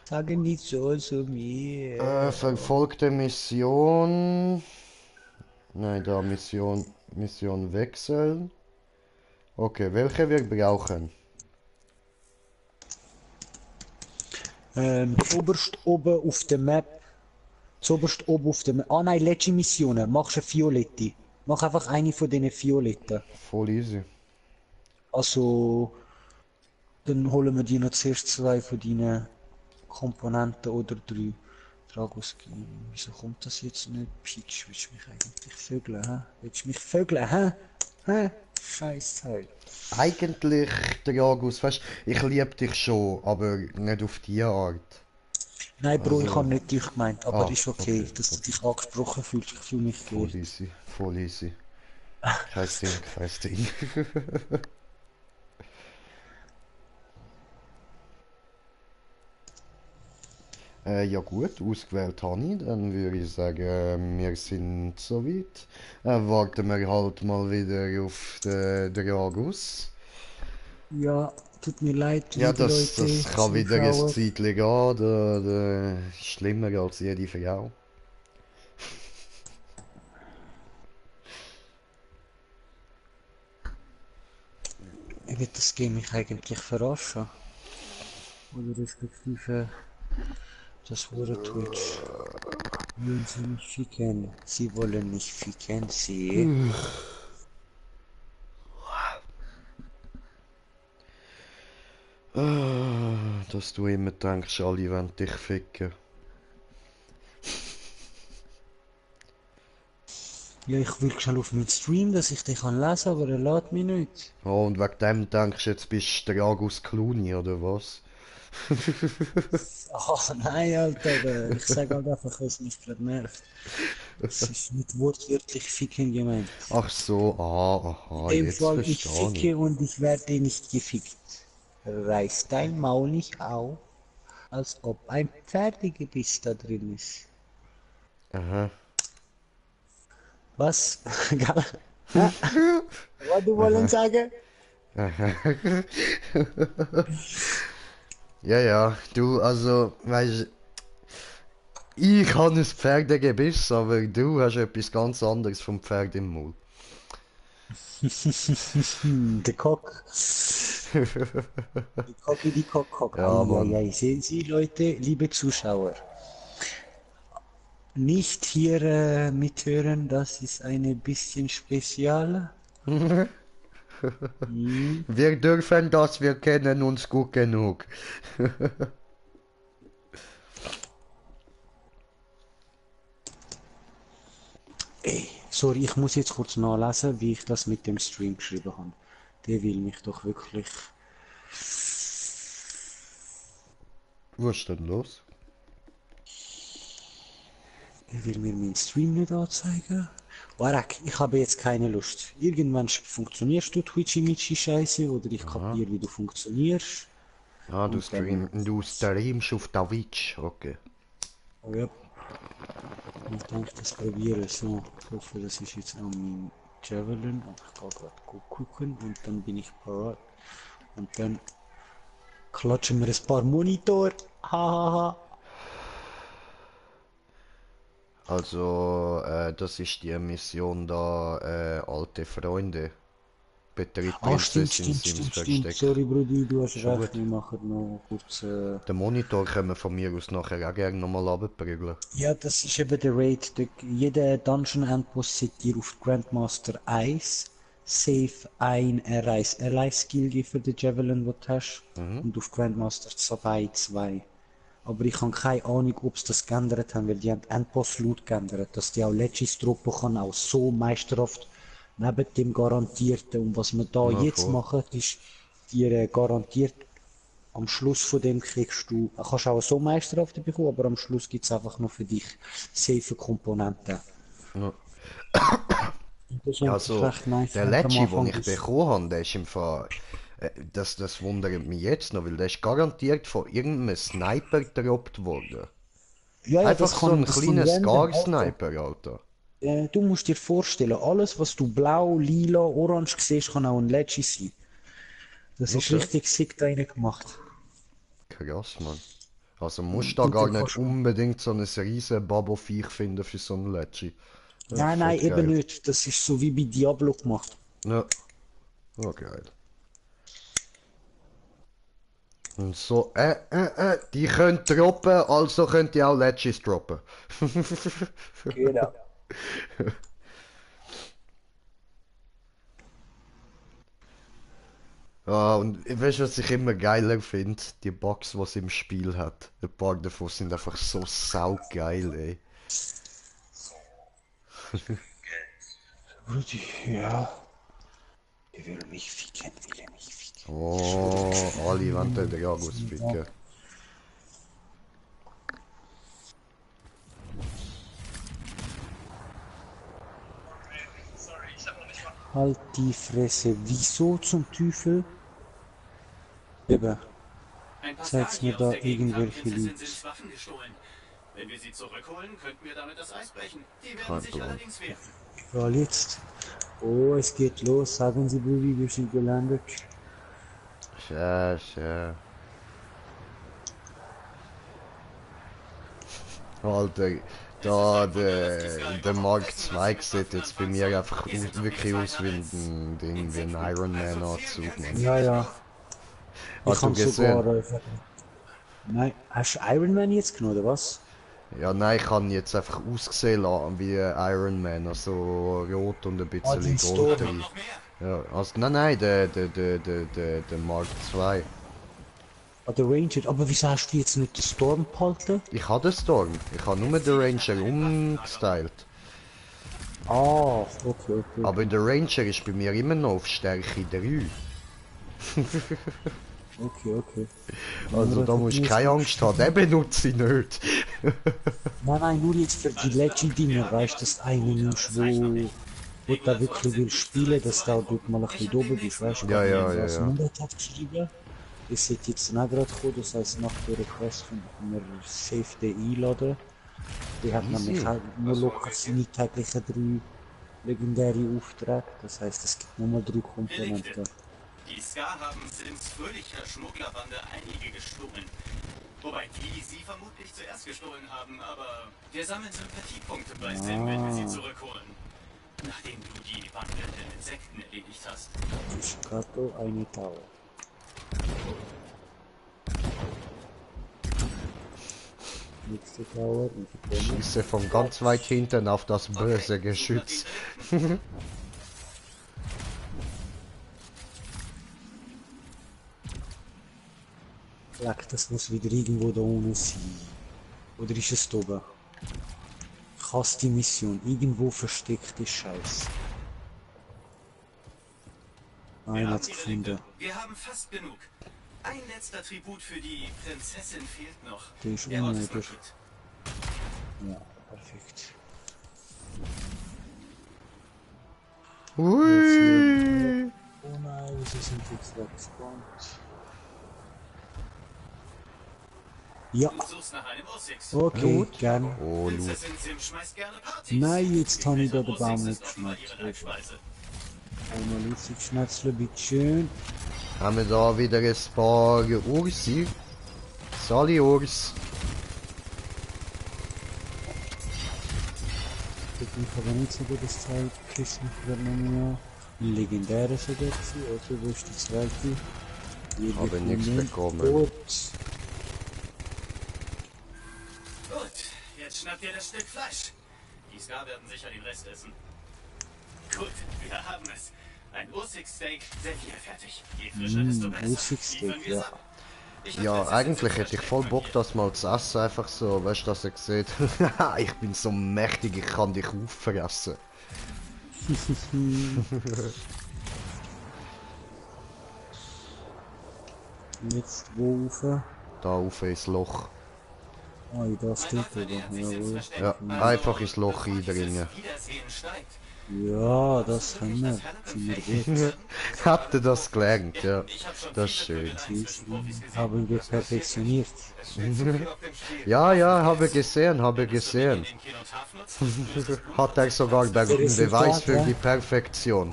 Sage nicht so mir. Verfolgte Mission. Nein, da Mission wechseln. Okay, welche wir brauchen? Oberst oben auf der Map. Zuoberst oben auf der Map. Ah nein, letzte Missionen. Machst eine Violette. Mach einfach eine von diesen Violetten. Voll easy. Also, dann holen wir die noch zuerst 2 von deinen Komponenten oder 3. Dragoskin. Wieso kommt das jetzt nicht? Peach, willst du mich eigentlich vögeln, hä? Willst du mich vögeln, hä? Hä? Scheiß halt. Eigentlich, Dragus, weißt ich liebe dich schon, aber nicht auf die Art. Nein, Bro, Also- ich habe nicht dich gemeint, aber ist okay, okay, dass du dich angesprochen fühlst. Ich fühle mich Voll geehrt. easy, voll easy. Kein Ding. Ja gut, ausgewählt habe ich, dann würde ich sagen, wir sind soweit. Warten wir halt mal wieder auf den Dragus. Ja, tut mir leid, Ja, liebe das Leute, kann wieder ein Zuschauer. Zeitchen gehen, da ist schlimmer als jede Frau. Wird das Game mich eigentlich verarschen? Oder respektive das wurde Twitch. Wollen sie nicht ficken? Sie wollen nicht ficken, sie. Dass du immer denkst, alle wollen dich ficken. Ja, ich will schnell auf meinen Stream, dass ich den kann lesen, aber er lädt mich nicht. Oh, und wegen dem denkst du, jetzt bist du Dragus Clooney, oder was? Ach nein, Alter, ich sage halt einfach, was mich gerade nervt. Es ist nicht wortwörtlich ficken gemeint. Ach so, aha, In dem jetzt Fall, ich verstehe ich. ficke und ich werde nicht gefickt. Reiß dein Maul nicht auf, als ob ein Pferdegebiss da drin ist. Aha. Was? Hä? Was du wollen sagen? Ja, du, also, weißt ich habe ein Pferdegebiss, aber du hast etwas ganz anderes vom Pferd im Maul. Der Kock. Die Kock. Ja, Mann. Eieiei. Sehen Sie, Leute, liebe Zuschauer. Nicht hier mithören, das ist ein bisschen spezial. Wir dürfen das, wir kennen uns gut genug. Ey, sorry, ich muss jetzt kurz nachlesen, wie ich das mit dem Stream geschrieben habe. Der will mich doch wirklich... Was ist denn los? Er will mir meinen Stream nicht anzeigen. Warak, ich habe jetzt keine Lust. Irgendwann funktionierst du Twitchy-Mitschi Scheiße oder ich kapiere, wie du funktionierst. Ah, du Und dann- streamst auf Twitch, okay. Oh ja. Ich denke, das probiere so. Ich hoffe, das ist jetzt an meinem Javelin. Aber ich kann gerade gucken und dann bin ich parat. Und dann klatschen wir ein paar Monitor. Hahaha. Also, das ist die Mission da, alte Freunde. Betritt Prinzessin Sims versteckt. Sorry, Brudi, du hast Schon recht. gut. Wir machen noch kurz. Den Monitor können wir von mir aus nachher auch gerne nochmal runterprügeln. Ja, das ist eben der Raid. Jeder Dungeon Endboss sieht dir auf Grandmaster 1 safe ein Ally-Skill geben für den Javelin, den du hast. Und auf Grandmaster 2. Aber ich habe keine Ahnung, ob sie das geändert haben, weil die haben Endboss Loot geändert, dass die auch Legis droppen kann, auch so meisterhaft neben dem Garantierten. Und was wir da Ja, jetzt voll. machen, ist dir garantiert am Schluss von dem kriegst du, kannst auch so Meisterhafte bekommen, aber am Schluss gibt es einfach noch für dich safe Komponenten. Ja. Und das ist Also, recht nice, der wenn du am letzte, den Anfang ich bist. bekommen habe, der ist im Fall. Das wundert mich jetzt noch, weil der ist garantiert von irgendeinem Sniper gedroppt worden. Ja, ja, Einfach das so kann, ein das kann kleiner random, Alter. Scar-Sniper, Alter. Du musst dir vorstellen, alles was du blau, lila, orange siehst, kann auch ein Leggy sein. Das ist Okay. richtig sick da rein gemacht. Krass, Mann. Also musst da Und gar dann nicht kannst du- unbedingt so ein riesen Babo-Viech finden für so ein Leggy. Ja, Nein, nein, voll eben geil. nicht. Das ist so wie bei Diablo gemacht. Ja. Oh, geil. Und so, die können droppen, also könnt ihr auch Legis droppen. Genau. Ja, und weißt du, was ich immer geiler finde? Die Box, die sie im Spiel hat. Ein paar davon sind einfach so saugeil, ey. Rudi, ja. Der will mich ficken, will er mich ficken. Oh, alle wollen den Dragos ficken. Halt die Fresse. Wieso zum Teufel? Eben. Ein paar Zeig's mir Skadi da aus der Gegend haben irgendwelche Prinzessin Leads. Sims Waffen gestohlen. Wenn wir sie zurückholen, könnten wir damit das Eis brechen. Die werden Kein sich Plan. allerdings wehren. Ja, jetzt. Oh, es geht los. Sagen Sie, Bulli, wir sind gelandet. Scheiße. Alter, da der Mark 2 sieht jetzt bei mir einfach wirklich aus wie ein Ding, wie ein Iron Man Anzug, Mann. Ja, ja. Ich Hast du kann gesehen? sogar... Nein, hast du Iron Man jetzt genommen, oder was? Ja, nein, ich kann jetzt einfach ausgesehen lassen wie Iron Man, also rot und ein den bisschen Storm. Gold drin. Ja, also, nein, der Mark 2. Ah, der Ranger. Aber wieso hast du jetzt nicht den Storm behalten? Ich habe den Storm, ich habe nur den Ranger umgestylt. Ah, okay. Aber der Ranger ist bei mir immer noch auf Stärke 3. Okay. Also da musst du keine Angst haben, den benutze ich nicht. Nein, nur jetzt für die Legend-Dinger, weißt du, dass du einen nimmst, wo du da wirklich will spielen, dass du da dort mal ein bisschen oben bist, weißt du? Ja. Was Murat hat geschrieben, das wird jetzt noch gerade kommen, das heisst, nach der Request können wir safe den einladen. Die hat nämlich auch nur locker seine täglichen 3 legendäre Aufträge, das heisst, es gibt nur mal 3 Komponenten. Die Ska haben Sims fröhlicher Schmugglerbande einige gestohlen. Wobei die sie vermutlich zuerst gestohlen haben, aber wir sammeln Sympathiepunkte bei Sim, wenn wir sie zurückholen. Nachdem du die wandelnden Insekten erledigt hast. Piscato, eine Tower. Nächste Tower und die Bombe. Schieße von ganz weit hinten auf das böse Geschütz. Leck, das muss wieder irgendwo da unten sein. Oder ist es da oben? Ich hasse die Mission. Irgendwo versteckte Scheiß. Einer hat's gefunden. Wir haben fast genug. Ein letzter Tribut für die Prinzessin fehlt noch. Der ist Der Ort ist unnötig. markiert. Ja, perfekt. Hui. Oh nein, wieso sind die jetzt da gespawnt? Ja, Du suchst nach einem Ursix. okay, gern. Oh, Loot. Prinzessin Sim schmeißt gerne Partys. Nein, jetzt habe ich da den Ursix Baum ist offenbar mitgeschnappt. ihre Leibspeise. Einmal lustig schnetzle, bitteschön. Haben wir da wieder ein paar Ursi. Sali Urs. Ich habe nicht so gutes Teil Kissen für mehr. Ein legendärer sogar gewesen, also wo ist die zweite? Die Habe nichts bekommen. Gut. Gut, jetzt schnappt ihr das Stück Fleisch. Die Ska werden sicher den Rest essen. Gut, wir haben es. Ein Ursix-Steak, sehr viel fertig. Je frischer, desto besser. Ursix-Steak, Liefern wir's ja. ab. Ich hab Ja, Prinzessin eigentlich Sim hätte ich voll Bock, das mal zu essen, einfach so, weißt du, dass er sieht, ich bin so mächtig, ich kann dich auffressen. Jetzt wo rauf? Da rauf ins Loch. Ah, in das dort, oder? Jawohl. Ja, einfach ins Loch eindringen. Ja, das können wir. Sind wir weg. Habt ihr das gelernt? Ja, das ist schön. Haben wir perfektioniert. Ja, ja, habe gesehen, habe gesehen. Hat er sogar den Beweis für die Perfektion.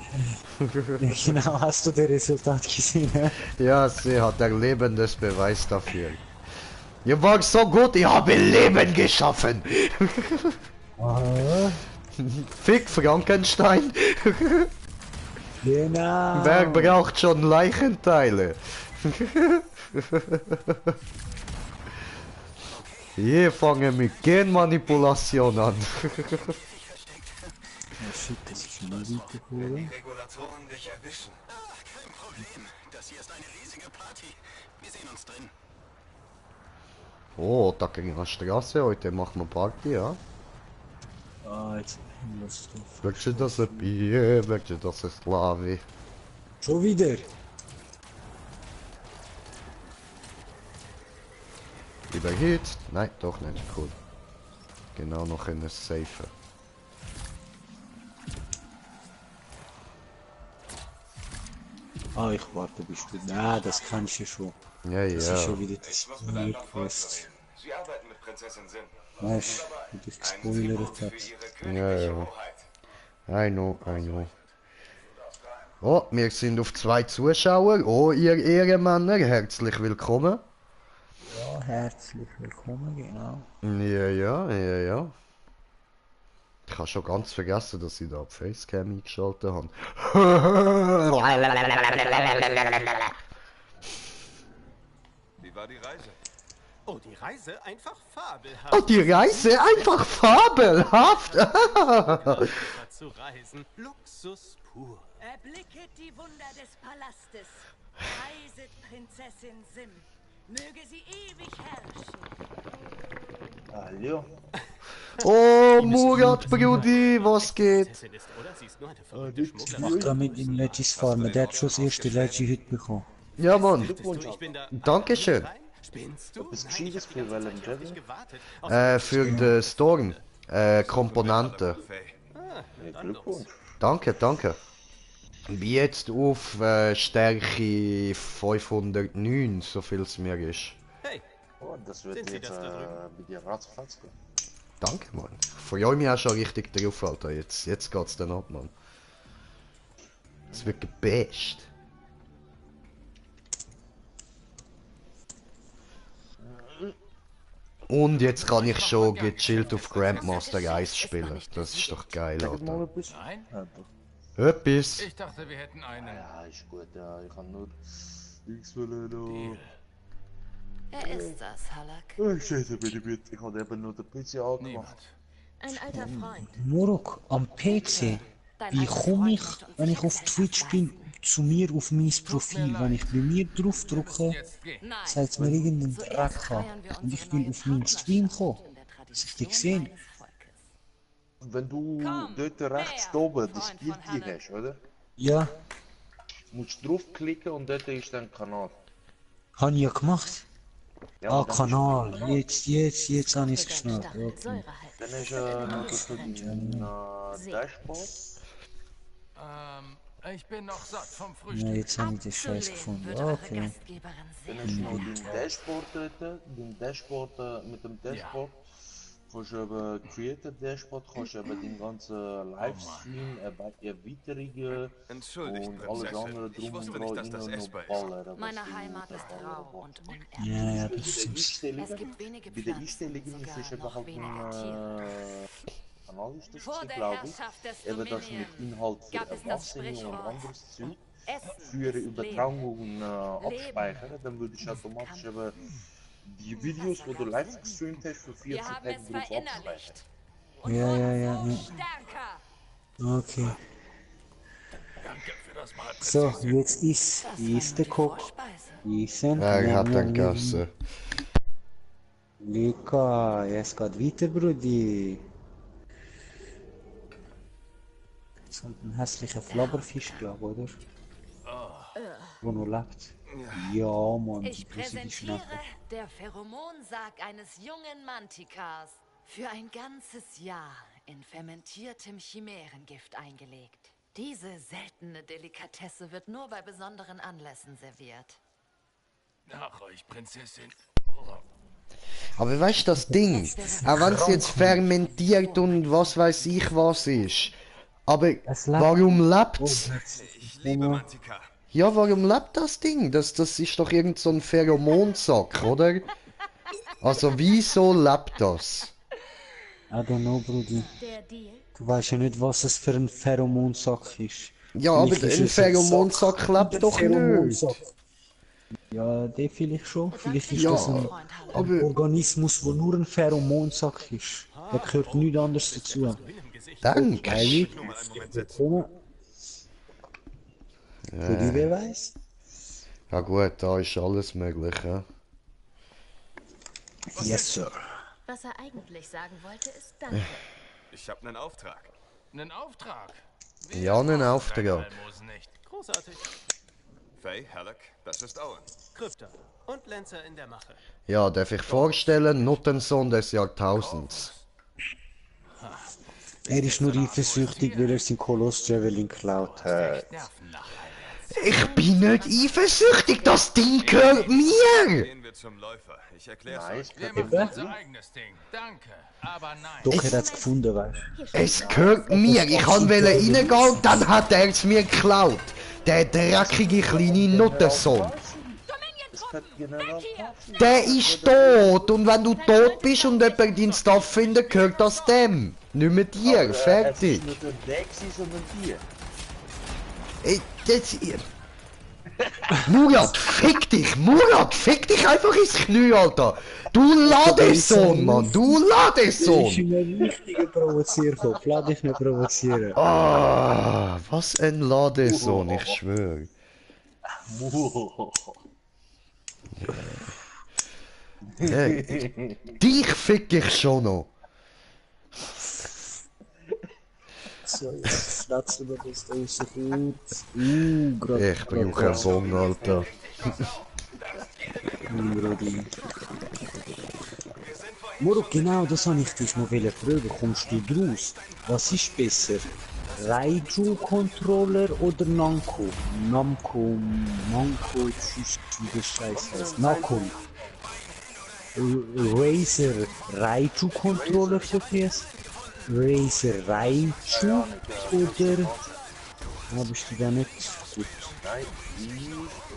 Genau, hast du das Resultat gesehen? Ja? Ja, sie hat ein lebendes Beweis dafür. Ihr wart so gut, ich habe Leben geschaffen. Fick Frankenstein. Genau. Wer braucht schon Leichenteile? Hier fangen mit Genmanipulation an. Shit, das ist schon mal weitergeholt. Die Regulatoren dich erwischen. Kein Problem. Das hier ist eine riesige Party. Wir sehen uns drin. Oh, da gegen die Straße, heute machen wir Party, ja? Ah, jetzt was drauf. Welche das ein Bier, welche das ein Slavi. Schon wieder? Überhitzt? Nein, doch nicht, cool. Genau noch in der Safe. Ah, ich warte bis du... Ah, das kann ich ja schon. Ja, Das ist ja. schon wieder das Ich muss mit ein paar Freunden Quest. reden. Sie arbeiten mit Prinzessin Sin. Weißt du, wie ich gespoilert Für hab. ihre Ja, königliche ja. Hoheit. I know, I know. Oh, wir sind auf 2 Zuschauer. Oh, ihr Ehrenmänner, herzlich willkommen. Ja, herzlich willkommen, genau. Ja, ja, ja, ja. Ich habe schon ganz vergessen, dass ich da auf Facecam eingeschaltet habe. Wie war die Reise? Oh, die Reise einfach fabelhaft. Oh, die Reise einfach fabelhaft. Zu reisen. Luxus pur. Erblicket die Wunder des Palastes. Reiset Prinzessin Sim. Möge sie ewig herrschen. Hallo. Oh, Murat, Brudi, was geht? Prinzessin ist, oder? Sie ist nur eine verrückte Ich mach grad mit dem Legis Farmer, der hat schon das erste Legi heute bekommen. Ja, Mann. Ich bin da. Dankeschön. Spinnst du? Was Gescheites für Wellen Jedi? Für den Storm. Komponenten. Ja, Glückwunsch. Danke, danke. Wie jetzt auf Stärke 509, so viel es mir ist. Hey, Oh, das wird Sind Sie jetzt das da drüben? bei dir ratzfatz gehen. Danke, Mann. Ich freue mich auch schon richtig drauf, Alter. Jetzt geht's dann ab, Mann. Es wird gebasht. Und jetzt kann ich schon gechillt auf Grandmaster 1 spielen. Das ist doch geil, Alter. Nein? Ja, doch. Etwas. Ich dachte, wir hätten einen. Ja, ist gut, ja. Ich kann nur nichts wollen. Er ist das, Halak. Oh, Scheiße, bitte, bitte. Ich habe eben nur den PC angemacht. Ein alter Freund. Morok, am PC. Wie komme ich, wenn ich auf Twitch bin, zu mir auf mein Profil? Wenn ich bei mir drauf drücke, sagt mir irgendein Dreck an. Und ich will auf meinen Stream kommen. Dass ich dich sehe. Wenn du dort rechts oben das Bild hast, oder? Ja, Musst du draufklicken und dort ist dann Kanal. habe ich ja gemacht. Ja, Ah, dann Kanal. Jetzt habe ich es geschnallt. Okay. Dann ist noch dazu dein Dashboard. Ich bin noch satt vom Ja, Frühstück. jetzt habe ich den Scheiß gefunden. Okay. Dann ist noch dein Dashboard dort. Dein Dashboard, mit dem Dashboard kannst du eben Creator Dashboard, kannst du eben den ganzen Livestream, Erweiterungen Entschuldigt, und alles Prinzessin. andere Ich drum und wusste nicht, dass dran das noch essbar ist. ballern. was Meine du Heimat ist da rau ballern und Ja, ja, Bei das den ist... Einstellungen, Es gibt wenige bei den Pflanzen, Einstellungen sogar ist es eben noch halt weniger Tiere. Kanal ist das, Vor der glaube ich. Herrschaft des Eben das Dominion mit Inhalt für gab es das Erwachsene und Sprichwort. anderes Zeug. Essen Für ist Übertragungen abspeichern, dann würde ich automatisch eben die Videos, wo du live gestreamt hast, für 14 Wir haben Tage es drauf verinnerlicht. abspeichern. Ja, ja, ja, ja. Stärker. Okay. Danke für das Mal. So, jetzt ist der Koch. Essen. Er hat dann gegessen. Lecker, es geht weiter, Brudi. So ein hässlicher Flabberfisch, glaube oder? Wo noch lebt. Ja, Mann. Ich präsentiere der Pheromonsarg eines jungen Mantikars. Für ein ganzes Jahr in fermentiertem Chimärengift eingelegt. Diese seltene Delikatesse wird nur bei besonderen Anlässen serviert. Nach euch, Prinzessin. Aber weißt du, das Ding, auch wenn es jetzt fermentiert und was weiß ich was ist, aber warum lebt's? Ich liebe Mantika. Ja, warum lebt das Ding? Das ist doch irgend so ein Pheromonsack, oder? Also wieso lebt das? I don't know, Brudi. Du weißt ja nicht, was es für ein Pheromonsack ist. Ja, aber ein Pheromonsack lebt doch nicht. Ja, der vielleicht schon. Vielleicht ist Ja, das ein Organismus, wo nur ein Pheromonsack ist. Da gehört nichts anderes dazu. Danke. Für die, wer weiß? Ja gut, da ist alles möglich, ja. Yes, sir. Was er eigentlich sagen wollte, ist Danke. Ich habe einen Auftrag. Einen Auftrag? Ja, einen Auftrag. Großartig. Faye, Halleck, das ist Owen. Krypta und Lancer in der Mache. Ja, darf ich vorstellen, Nuttensohn des Jahrtausends. Er ist nur eifersüchtig, weil er sein Koloss Javelin geklaut hat. Ich bin nicht eifersüchtig, das Ding gehört mir! Gehen wir zum Läufer. Ich erklär's Nein, euch. Wir machen unser eigenes Ding. Danke, aber nein. Doch, er hat's gefunden, weißt du. Es gehört mir, ich wollte reingehen und dann hat er es mir geklaut. Der dreckige kleine Nuttensohn. Der ist tot und wenn du tot bist und jemand deinen Stuff findet, gehört das dem. Nicht mehr dir, fertig. Es ist nicht ein Deck, sondern dir. Murat, fick dich! Murat, fick dich einfach ins Knie, Alter! Du Ladesohn, Mann! Du Ladesohn! Ich bin ein richtiger Provozierkopf, lass dich nicht provozieren. Ah, was ein Ladesohn, ich schwöre. Hey, dich fick ich schon noch! So, jetzt schlatzt du das da so gut. Ich brauche einen Bong, Alter. Brudi. Moro, genau das habe ich dich noch fragen. Kommst du draus? Was ist besser? Raiju-Controller oder Namco? Namco, wie das Scheiß heißt. Namco. Razer Raiju-Controller für PS? Razer Raiju oder habe ich die da nicht gut? Nein,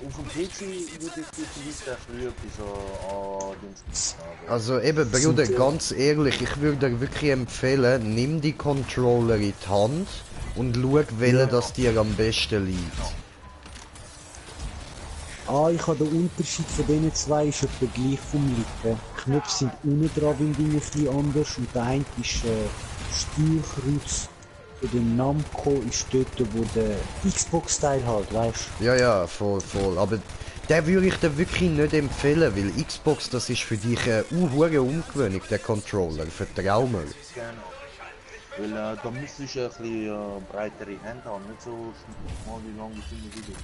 auf dem PC würde ich die Liste früher so den Also eben, Bruder, ganz ehrlich, ich würde dir wirklich empfehlen, nimm die Controller in die Hand und schau, welcher das dir am besten liegt. Ah, ich habe den Unterschied von diesen zwei ist etwa gleich vom Lippen. Die Knöpfe sind unten dran, ein bisschen anders und der eine ist Steuerkreuz von dem Namco ist dort, wo der Xbox-Teil halt, weißt du? Ja, ja, voll. Aber den würde ich dir wirklich nicht empfehlen, weil Xbox, das ist für dich eine hohe Umgewöhnung, der Controller. Vertrau mir. Weil da müsste ich ein bisschen breitere Hände haben, nicht so schmal wie lange ich wieder.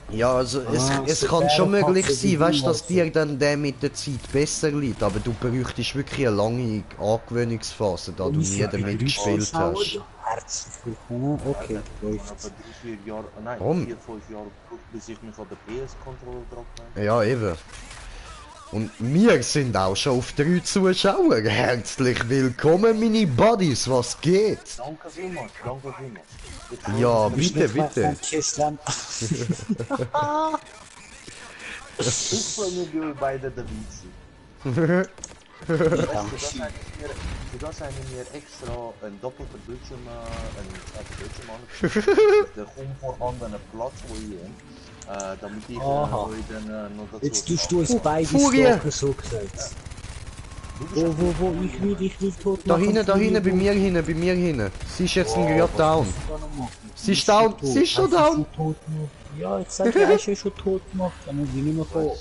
Ja, also es kann schon möglich sein, weißt, dass dir dann der mit der Zeit besser liegt, aber du bräuchtest wirklich eine lange Angewöhnungsphase, da du nie damit gespielt hast. Herzlich willkommen, okay, läuft. Aber 3-4 Jahre, nein, 4-5 Jahre bis ich mich an der PS-Controller drauf. Ja, eben. Und wir sind auch schon auf 3 Zuschauer. Herzlich willkommen, meine Buddies, was geht? Danke vielmals, danke vielmals. Ja, bitte, bitte. Ich freue mich über beide Da Vinci. Für das haben wir extra einen doppelten Bildschirm, einen zweiten Bildschirm angeschlossen. Der unvorhandene Platz, wo ich bin. Damit ich dann noch dazu... Jetzt tust du uns beide Stalker so gesagt. Wo, ich will tot machen. Da hinten, bei mir hinten. Sie ist jetzt gerade down. Sie ist down, sie ist schon down. Ja, jetzt sag ich, er ist ja schon tot gemacht, dann muss ich nicht mehr kommen.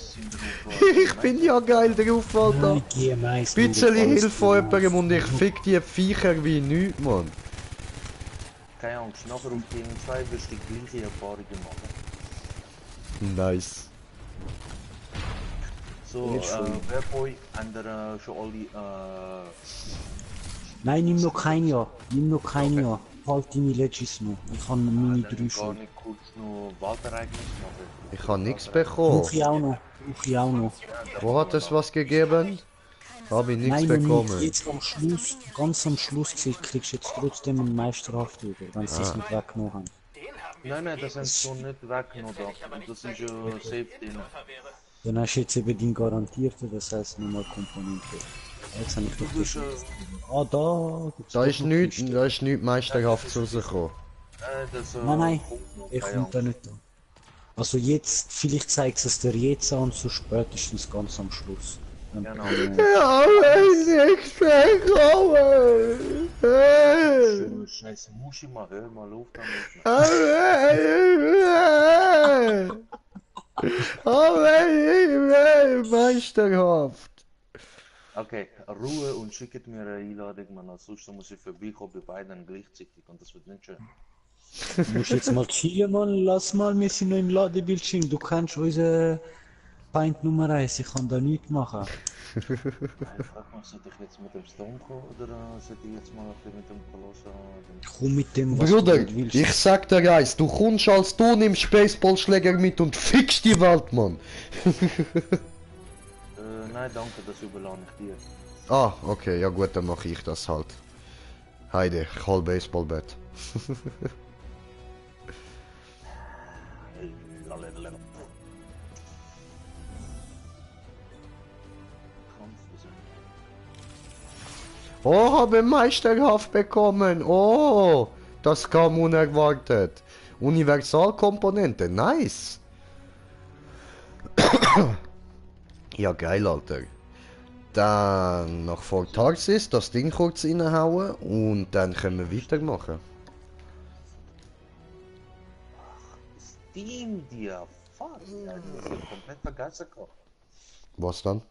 Ich bin ja geil drauf, Alter. Bisschen Hilfe von jemandem und ich fick die Viecher wie nichts, Mann. keine Angst, nachher auf TN2 wirst du die gleiche Erfahrungen machen. Nice. So, wer von haben ihr schon alle, Nein, nimm noch kein Jahr. Nimm noch kein Jahr. Halt deine Legis noch. Ich habe meine 3 gar schon. nicht kurz noch Waldereignis machen? Ich habe nichts bekommen. Brauche ich auch noch. Brauche ich auch noch. Wo hat es was gegeben? Habe ich nichts Nein, noch nicht. bekommen. Jetzt am Schluss, ganz am Schluss kriegst du jetzt trotzdem einen Meisterhaft über, wenn sie es nicht weggenommen haben. Nein, das haben sie schon nicht weggenommen. Das ist ja safe drin. Dann hast du jetzt eben den garantierten, das heisst nochmal Komponente. Jetzt habe ich doch das. Ah, da. Da ist nichts Meisterhaftes rausgekommen. Nein, ich kommt da nicht an. Also jetzt, vielleicht zeigt es dir jetzt an, so spätestens ganz am Schluss. Genau. Ja, nichts bekommen. Scheiße Muschi mal, hör mal auf damit. Meisterhaft. Okay, Ruhe und schickt mir eine Einladung, man. Sonst muss ich vorbeikommen bei beiden gleichzeitig und das wird nicht schön. Du musst jetzt mal chillen, Mann. Lass mal, wir sind noch im Ladebildschirm. Du kennst unsere Feind Nummer 1, ich kann da nichts machen. Ich frag mal, sollte ich jetzt mit dem Stone kommen oder sollte ich jetzt mal mit dem Kolosser... Komm mit dem, was Bruder, du willst. ich sag dir eins, du kommst als du nimmst Baseballschläger mit und fickst die Welt, Mann. Nein, danke, das überlasse ich dir. Ah, okay, ja gut, dann mache ich das halt. Heide, ich hol Baseballbett. Oh, habe Meisterhaft bekommen. Oh, das kam unerwartet. Universalkomponente, nice. Ja, geil, Alter. Dann nach Fort Tarsis das Ding kurz reinhauen und dann können wir weitermachen. Steam dir, fuck, ich hab komplett vergessen gehabt. Was dann?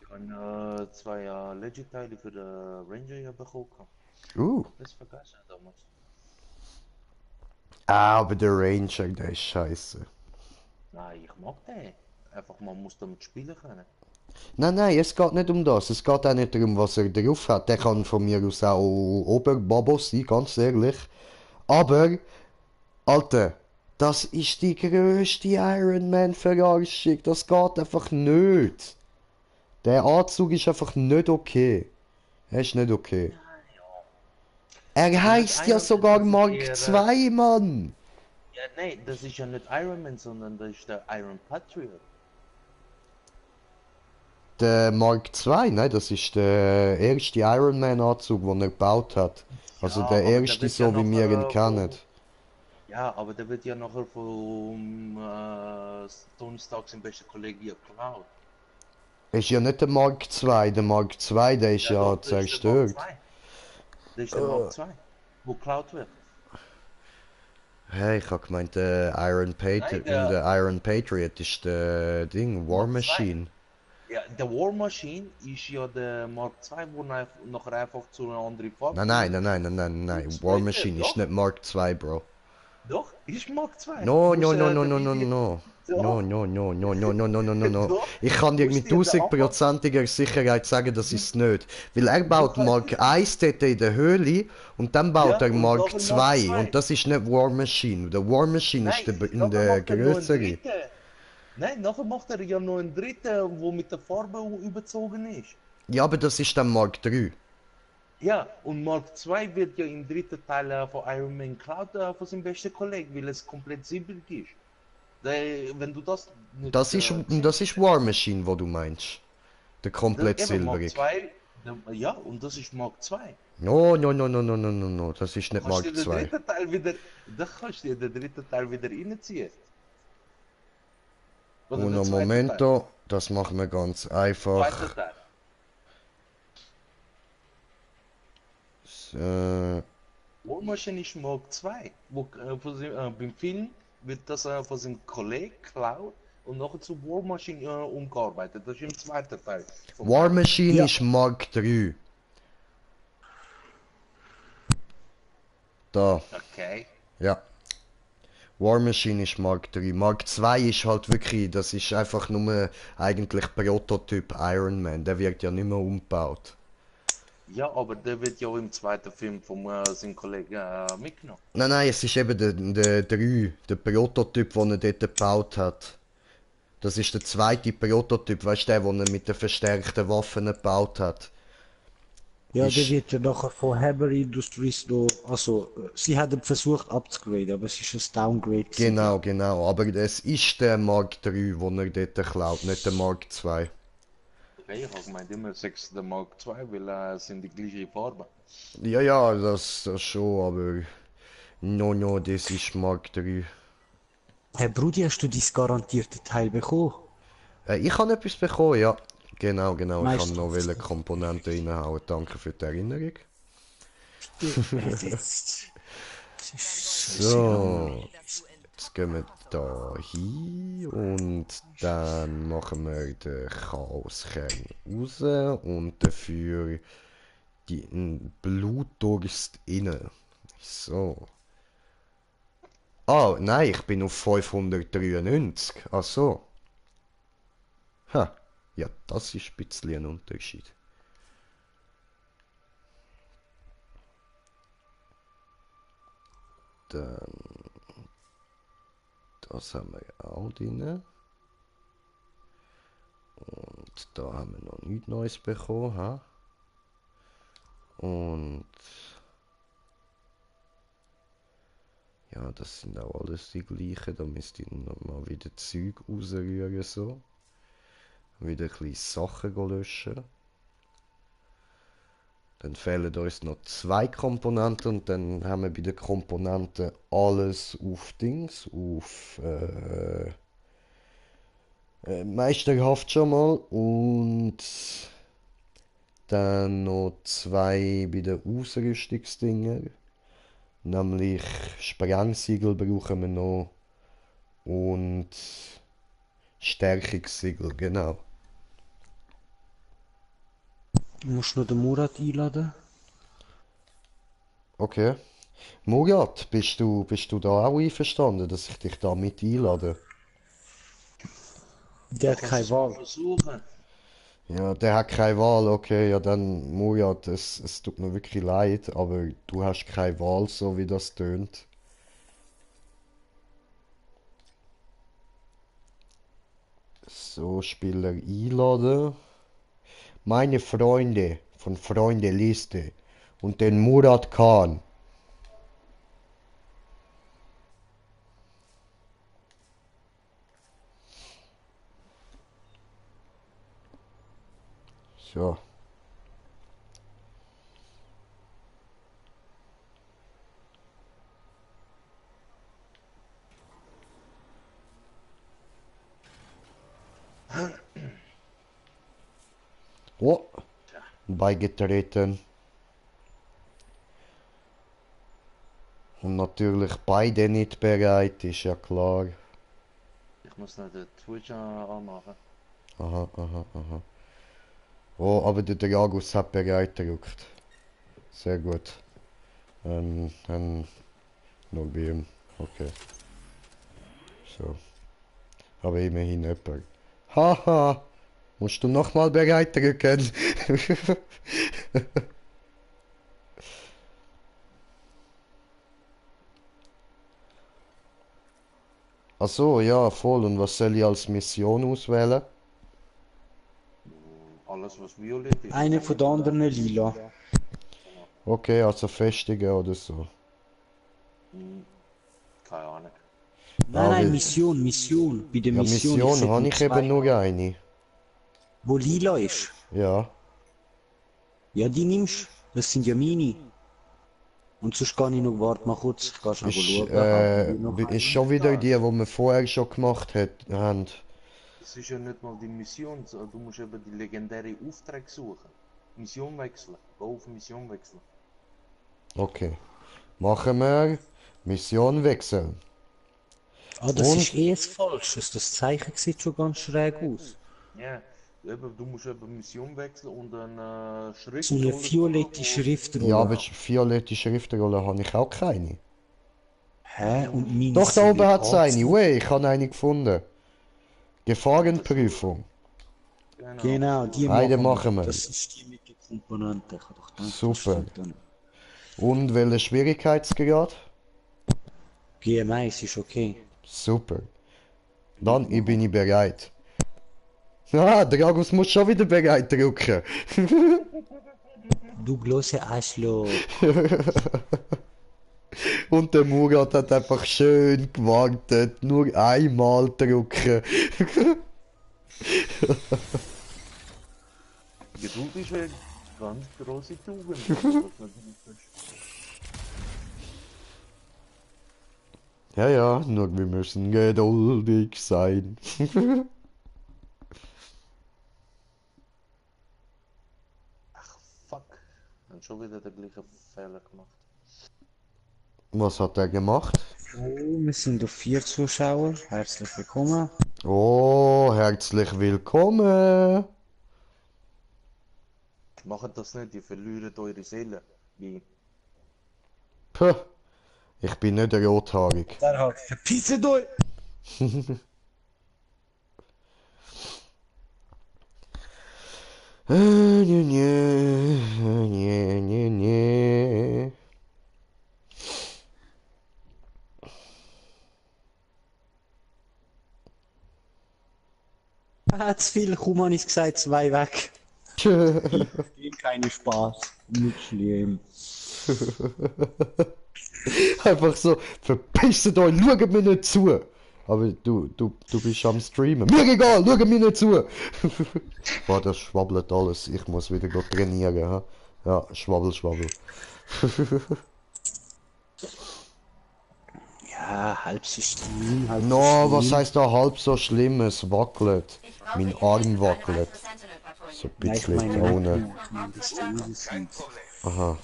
Ich habe 2 Legit-Teile für den Ranger bekommen. Das vergessen damals. Ah, aber der Ranger, der ist scheiße. Nein, ich mag den. Einfach, man muss damit spielen können. Nein, es geht nicht um das. Es geht auch nicht darum, was er drauf hat. Der kann von mir aus auch Oberbabo sein, ganz ehrlich. Aber, Alter, das ist die grösste Iron Man Verarschung. Das geht einfach nicht. Der Anzug ist einfach nicht okay. Er ist nicht okay. Er heißt ja sogar Mark 2, Mann. Ja, nein, das ist ja nicht Iron Man, sondern das ist der Iron Patriot. Der Mark 2, nein, das ist der erste Iron Man Anzug, den er gebaut hat. Also Ja, der aber erste, der so wird ja wie wir ihn nachher kennen. Ja, aber der wird ja nachher vom Tony Stark sein bester Kollege geklaut. Ist ja nicht der Mark 2, der Mark 2, der ist ja doch, das zerstört. Das ist der Mark 2, wo geklaut wird. Hey, ich hab gemeint, der Iron Patriot, der Iron Patriot ist der Ding, War Machine. Ja, der War Machine ist ja der Mark 2, wo nachher einfach zu einer anderen Farbe. Nein. War Machine ist nicht Mark 2, Bro. Doch, ist Mark 2. No. Ich kann dir mit 1000%iger Sicherheit sagen, das ist nicht. Weil er baut Mark 1 dort in der Höhle und dann baut er Mark 2 und das ist nicht War Machine. Der War Machine ist der größere. Nein, nachher macht er ja noch einen dritten, wo mit der Farbe überzogen ist. Ja, aber das ist dann Mark 3. Ja, und Mark 2 wird ja im dritten Teil von Iron Man geklaut von seinem besten Kollegen, weil es komplett silbrig ist. Wenn du das nicht... Das ist War Machine, wo du meinst. Der komplett silbrig. Ja, und das ist Mark 2. No, das ist nicht Mark 2. Da kannst du dir den dritten Teil wieder reinziehen. Uno momento, das machen wir ganz einfach. War Machine ist Mark 2, wo beim Film wird das von seinem Kollegen geklaut und nachher zu War Machine umgearbeitet. Das ist im zweiten Teil. War Machine ist Mark 3. Da. Okay. Ja. War Machine ist Mark 3. Mark 2 ist halt wirklich, das ist einfach nur eigentlich Prototyp Iron Man. Der wird ja nicht mehr umgebaut. Ja, aber der wird ja auch im zweiten Film von seinem Kollegen mitgenommen. Nein, es ist eben der 3, der Prototyp, den er dort gebaut hat. Das ist der zweite Prototyp, weißt du, der, den er mit den verstärkten Waffen gebaut hat. Ja, der wird ja nachher von Hammer Industries noch, also, sie haben versucht abzugraden, aber es ist ein Downgrade gewesen. Genau, aber es ist der Mark 3, den er dort klaut, nicht der Mark 2. Okay, ich habe gemeint, immer 6 der Mark II, weil es sind die gleiche Farbe. Ja, das schon, aber... No, das ist Mark 3. Herr Brudi, hast du dein garantierte Teil bekommen? Ich habe etwas bekommen, ja. Genau, ich habe Meistens. noch welche Komponenten reinhauen. Danke für die Erinnerung. So, jetzt gehen wir da hin und dann machen wir den Chaoskern raus und dafür die Blutdurst innen. So. Ah, nein, ich bin auf 593. Ach so. Ha, ja, das ist ein bisschen ein Unterschied. Dann... Das haben wir auch drin. Und da haben wir noch nichts Neues bekommen. Ha? Und... Ja, das sind auch alles die gleichen. Da müsste ich noch mal wieder Zeug rausrühren. So. Wieder ein bisschen Sachen löschen. Dann fehlen uns noch 2 Komponenten und dann haben wir bei den Komponenten alles auf Dings, auf meisterhaft schon mal und dann noch 2 bei den Ausrüstungsdingen, nämlich Sprengsiegel brauchen wir noch und Stärkungssiegel, genau. Du musst nur den Murat einladen. Okay. Murat, bist du da auch einverstanden, dass ich dich da mit einlade? Der hat keine Wahl. Versuchen. Ja, der hat keine Wahl, okay, ja dann, Murat, es tut mir wirklich leid, aber du hast keine Wahl, so wie das tönt. So, Spieler einladen. Meine Freunde von Freunde-Liste und den Murat Khan. So. Oh, beigetreten. Und natürlich beide nicht bereit, ist ja klar. Ich muss noch den Twitch anmachen. Aha. Oh, aber der Dragus hat bereit gedrückt. Sehr gut. Dann noch bei ihm. Okay. So. Aber immerhin jemand. Haha! Musst du nochmal bereit drücken? Ach so, ja, voll. Und was soll ich als Mission auswählen? Alles was violett ist. Eine von den anderen lila. Okay, also festigen oder so. Keine Ahnung. Nein, Mission. Bei der Ja, Mission. Mission habe ich eben nur eine. Wo lila ist. Ja. Ja, die nimmst. Das sind ja meine. Und sonst kann ich noch, warte mal kurz, ich kann schon schauen. Ist schon wieder die wir vorher schon gemacht haben. Das ist ja nicht mal die Mission, du musst eben die legendäre Aufträge suchen. Mission wechseln. Go auf Mission wechseln. Okay. Machen wir Mission wechseln. Ah, das ist eh das Falsche. Das Zeichen sieht schon ganz schräg aus. Ja, eben, du musst eben Mission wechseln und eine So eine violette Schriftrolle. Ja, aber violette Schriftrolle habe ich auch keine. Hä? Und meine Doch, da oben hat es eine. AC? Wey, ich habe eine gefunden. Gefahrenprüfung. Genau, die Eine machen wir. Das ist die mit den Komponenten. Ich habe doch gedacht, Super. das stimmt dann. Und welcher Schwierigkeitsgrad? GM1 ist okay. Super. Dann bin ich bereit. Ah, Dragos muss schon wieder bereit drücken. Du große Arschloch. Und der Murat hat einfach schön gewartet. Nur einmal drücken. Geduld ist eine ganz große Tugend. Ja, ja, nur wir müssen geduldig sein. Fuck. Dann schon wieder der gleiche Fehler gemacht. Was hat er gemacht? Oh, wir sind auf 4 Zuschauer. Herzlich willkommen. Oh, herzlich willkommen. Macht das nicht, ihr verliert eure Seele. Wie? Puh, ich bin nicht rothaarig. Der hat verpisst euch! Zu viel Kuh, habe ich gesagt, 2 weg. Keine Spaß. Nicht schlimm. Einfach so, verpisst euch, schaut mir nicht zu. Aber du bist am Streamen. Mir egal, schaut mir nicht zu. Boah, das schwabbelt alles. Ich muss wieder trainieren. Ha? Ja, schwabbel, schwabbel. Ja, halb so schlimm, halb No, so was schlimm. heißt da halb so schlimm? Es wackelt. Mein Arm wackelt. So ein Ja, ich bisschen meine, ohne. das sind. Aha.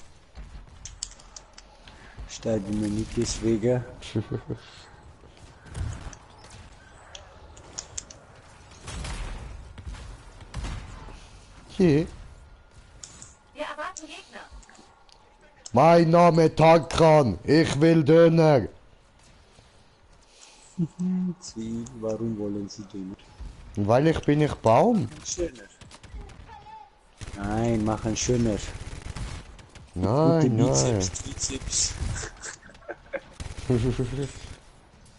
Stell dir mir nicht deswegen. Hier. Wir erwarten Gegner. Mein Name Tarkan. Ich will Döner. Sie, warum wollen Sie den? Weil ich bin nicht Baum. Schöner. Nein, machen schöner. Nein, Gute nein. Bizeps, Trizeps.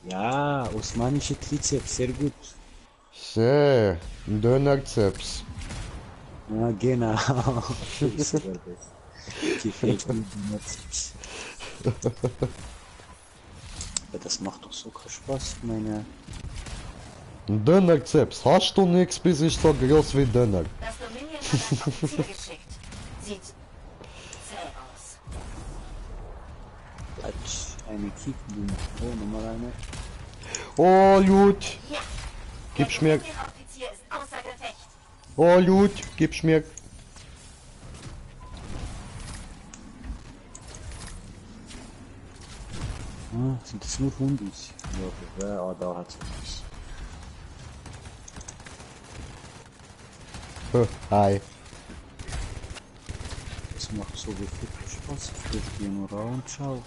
Ja, osmanische Trizeps, sehr gut. Sehr. Dönerzeps. Ja, genau. Das war das. Gefällt mir die Trizeps. Aber das macht doch so keinen Spaß, meine. Dönerzeps. Hast du nix, bis ich so groß wie Döner. Das Dominion hat ein Offizier geschickt. Sieht zäh aus. Hat eine Kickboom. Oh, nochmal eine. Oh, gut. Ja. Gib's mir. Der Offizier ist außer Gefecht. Oh, gut. Gib's mir. Ah, sind das nur Hundis? Ja, ah, da hat's was. Hi. Das macht so viel Spaß. Ich gehe nur raus und schau.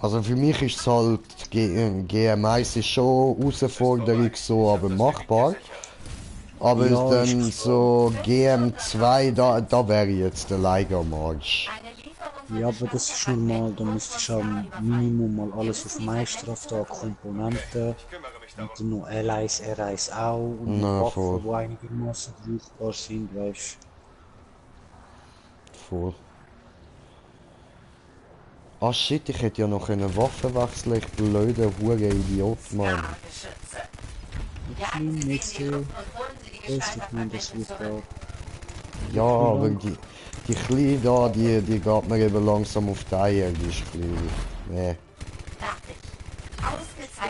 Also für mich ist es halt, GM1 ist schon Herausforderung so, aber machbar. Aber Ja, dann ist so GM2, da wäre jetzt der Leigermarsch. Ja, aber das ist normal. Da müsste ich am Minimum mal alles auf Meisterkraft da, Komponenten. Und dann noch L1, R1 auch. Und Na, noch voll. Waffen, die einigermaßen brauchbar sind, weißt Voll. Ah shit, ich hätte ja noch eine Waffe wechseln, ich blöder hure Idiot, Mann. du. Nicht so. Weißt du, ich meine, das wird auch. Ja, aber die Kleine da, die geht mir eben langsam auf die Eier, die ist klein. Nee.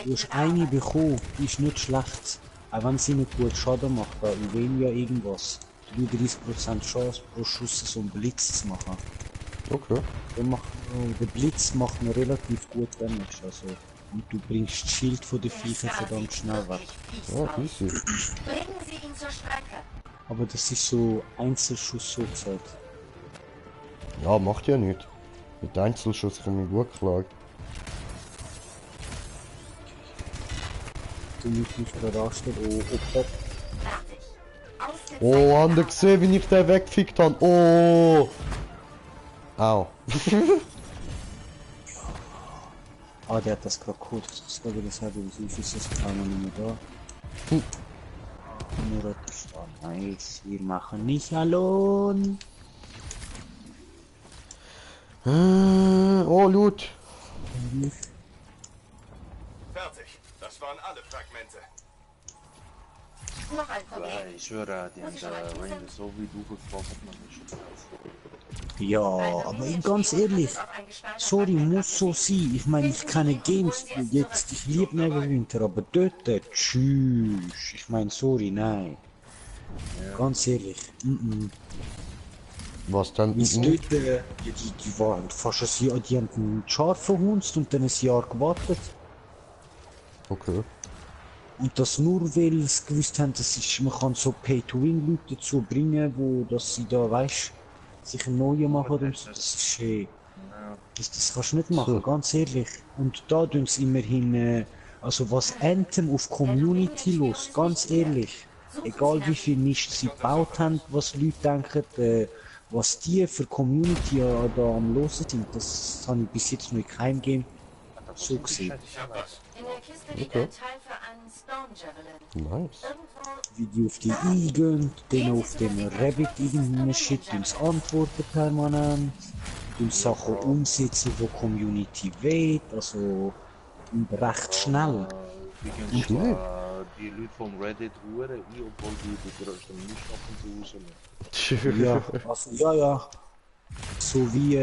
Du hast eine bekommen, die ist nicht schlecht. Auch wenn sie nicht gut Schaden macht, da weniger irgendwas. 33% Chance pro Schuss so einen Blitz zu machen. Okay. Der Blitz macht mir relativ gut Damage, also Und du bringst das Schild von den Viechern verdammt schnell weg. Ja, easy. Bringen Sie ihn zur Strecke. Aber das ist so Einzelschuss so gesagt. Ja, macht ja nicht. Mit Einzelschuss komme ich gut klar. Du musst mich überraschen, Opfer. Oh, habt ihr gesehen, wie ich den weggefickt habe? Oh! Au. Ah, der hat das gerade geholt. Das glaube ich, das habe ich. Wie viel ist das Kleine nicht mehr da? Nur das war nice. Wir machen nicht allein. Oh, Loot. Fertig. Das waren alle Fragmente. Noch ein Problem. Ich schwöre, die haben Ranger so wie du gefragt, hat man nicht. Ja, aber ganz ehrlich, sorry, muss so sein. Ich meine, ich kenne Games jetzt, ich liebe Neverwinter, aber dort, tschüss. Ich meine, sorry, nein. Ja. Ganz ehrlich, Was dann? Ist dort, die waren fast ein Jahr, die haben einen Char verhunzt und dann ein Jahr gewartet. Okay. Und das nur, weil sie gewusst haben, dass man kann so Pay-to-Win-Leute dazu bringen, wo dass sie da, weißt, sich ein Neue machen und so. Das ist schön. Das kannst du nicht machen, ganz ehrlich. Und da tun sie immerhin, also was Anthem auf Community los, ganz ehrlich. Egal wie viel Mist sie gebaut haben, was Leute denken, was die für Community da am Losen sind, das habe ich bis jetzt noch in keinem Game so gesehen. In der Kiste liegt ein Teil für einen Storm Javelin. Nice. Wie die auf die eingehen, dann auf den Rabbit irgendeine Shit, uns antworten permanent, uns Sachen umsetzen, wo Community will, also recht schnell. Die Leute vom Reddit huren ein, obwohl die größten Mist ab und zu rausnehmen. Ja, also, ja. So wie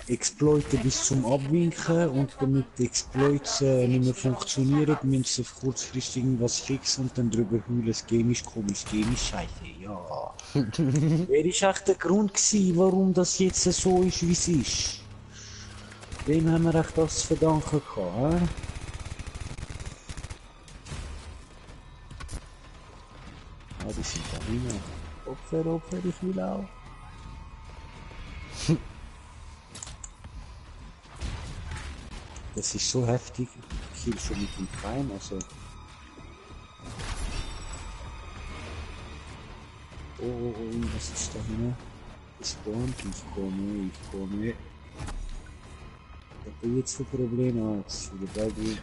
Exploite bis zum Abwinken und damit die Exploits nicht mehr funktionieren, müssen sie kurzfristig irgendwas fixen und dann drüber heulen, das Game ist komisch, das Game ist scheiße, ja. Wer ist echt der Grund gewesen, warum das jetzt so ist, wie es ist? Dem haben wir echt das zu verdanken gehabt, he? Ah, die sind da rein. Opfer, ich will auch. Das ist so heftig, ich kill schon mit dem Prime, also. Oh, was ist da hinten? Es spawnt, ich komme. Was hat jetzt für Probleme?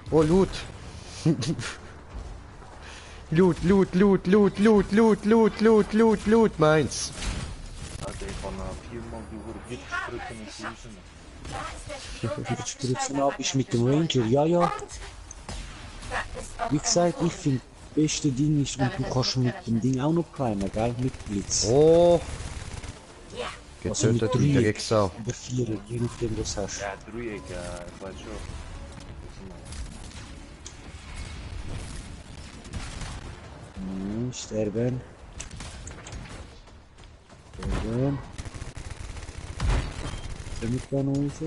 Oh, Loot! Loot, meins! Also ich kann 4-mal die Hitsprücken nicht rausnehmen. Spritzen ab ist mit dem Ranger, ja. Wie gesagt, ich finde, das beste Ding ist, und du kannst mit dem Ding auch noch primen, gell? Mit Blitz. Oh! Also mit Getötet, der Drecksau. Oder 4, je nachdem was hast. Ja, Dreieck, ich weiß schon. Sterben. Damit da noch raus.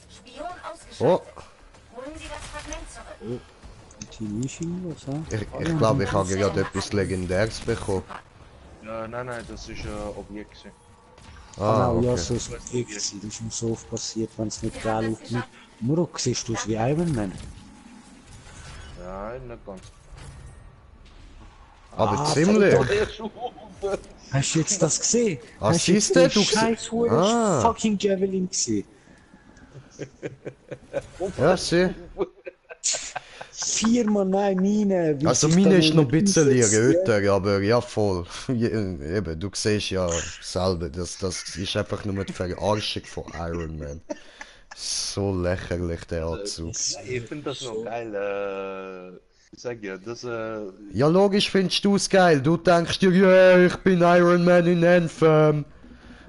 Spion ausgeschaltet. Oh! Holen Sie das Fragment zurück. Oh, die ist irgendwas, ha? Ich glaube, ich habe gerade etwas Legendäres bekommen. Nein, das ist ein Objekt. Ah, okay. Ja, so ist es wirklich. Das ist mir so oft passiert, wenn es nicht geil aufnimmt. Murok, siehst du es wie Iron Man? Nein, nicht ganz. Aber ziemlich! Hast du jetzt das gesehen? Ah, Hast du jetzt siehst du? den scheiß fucking Javelin gesehen? Ja, sieh. 4-mal nein, meine. Also meine ist noch ein bisschen röter, aber ja voll. Eben, du siehst ja selber, das ist einfach nur die Verarschung von Iron Man. So lächerlich der Anzug. Ich finde das noch geil, ich sag ja, das Ja logisch findest du es geil, du denkst dir, yeah, ich bin Iron Man in Anthem.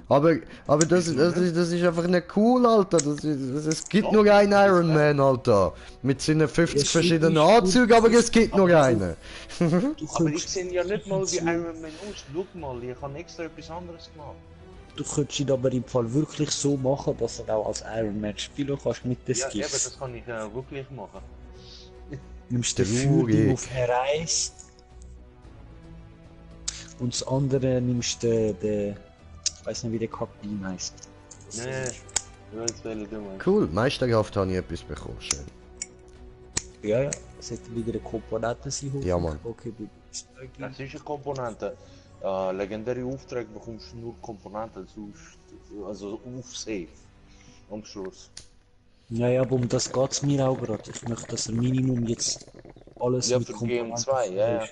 Aber das ist einfach nicht cool, Alter. Es gibt nur einen Iron Man, Alter. Mit seinen 50 verschiedenen Anzügen, aber es gibt nur einen. Aber ich sehe ja nicht mal wie Iron Man aus. Schau mal, ich habe extra etwas anderes gemacht. Du könntest ihn aber im Fall wirklich so machen, dass du auch als Iron Man spielen kannst mit den Ja, eben, Skills. das kann ich wirklich machen. Nimmst den Führding auf R1 und das andere nimmst den ich weiß nicht wie der Kackbeam heisst. Nee, ich weiß welche du meinst. Cool, Meisterkraft habe ich etwas bekommen, schön. Ja, ja, es sollte wieder eine Komponente sein. Ja, Mann. Okay, Das ist eine Komponente. Legendäre Aufträge bekommst du nur Komponenten, also auf Safe. Am Schluss. Ja, ja, aber um das geht es mir auch gerade. Ich möchte, dass er Minimum jetzt alles Ja, mit für Komponenten GM2, ja.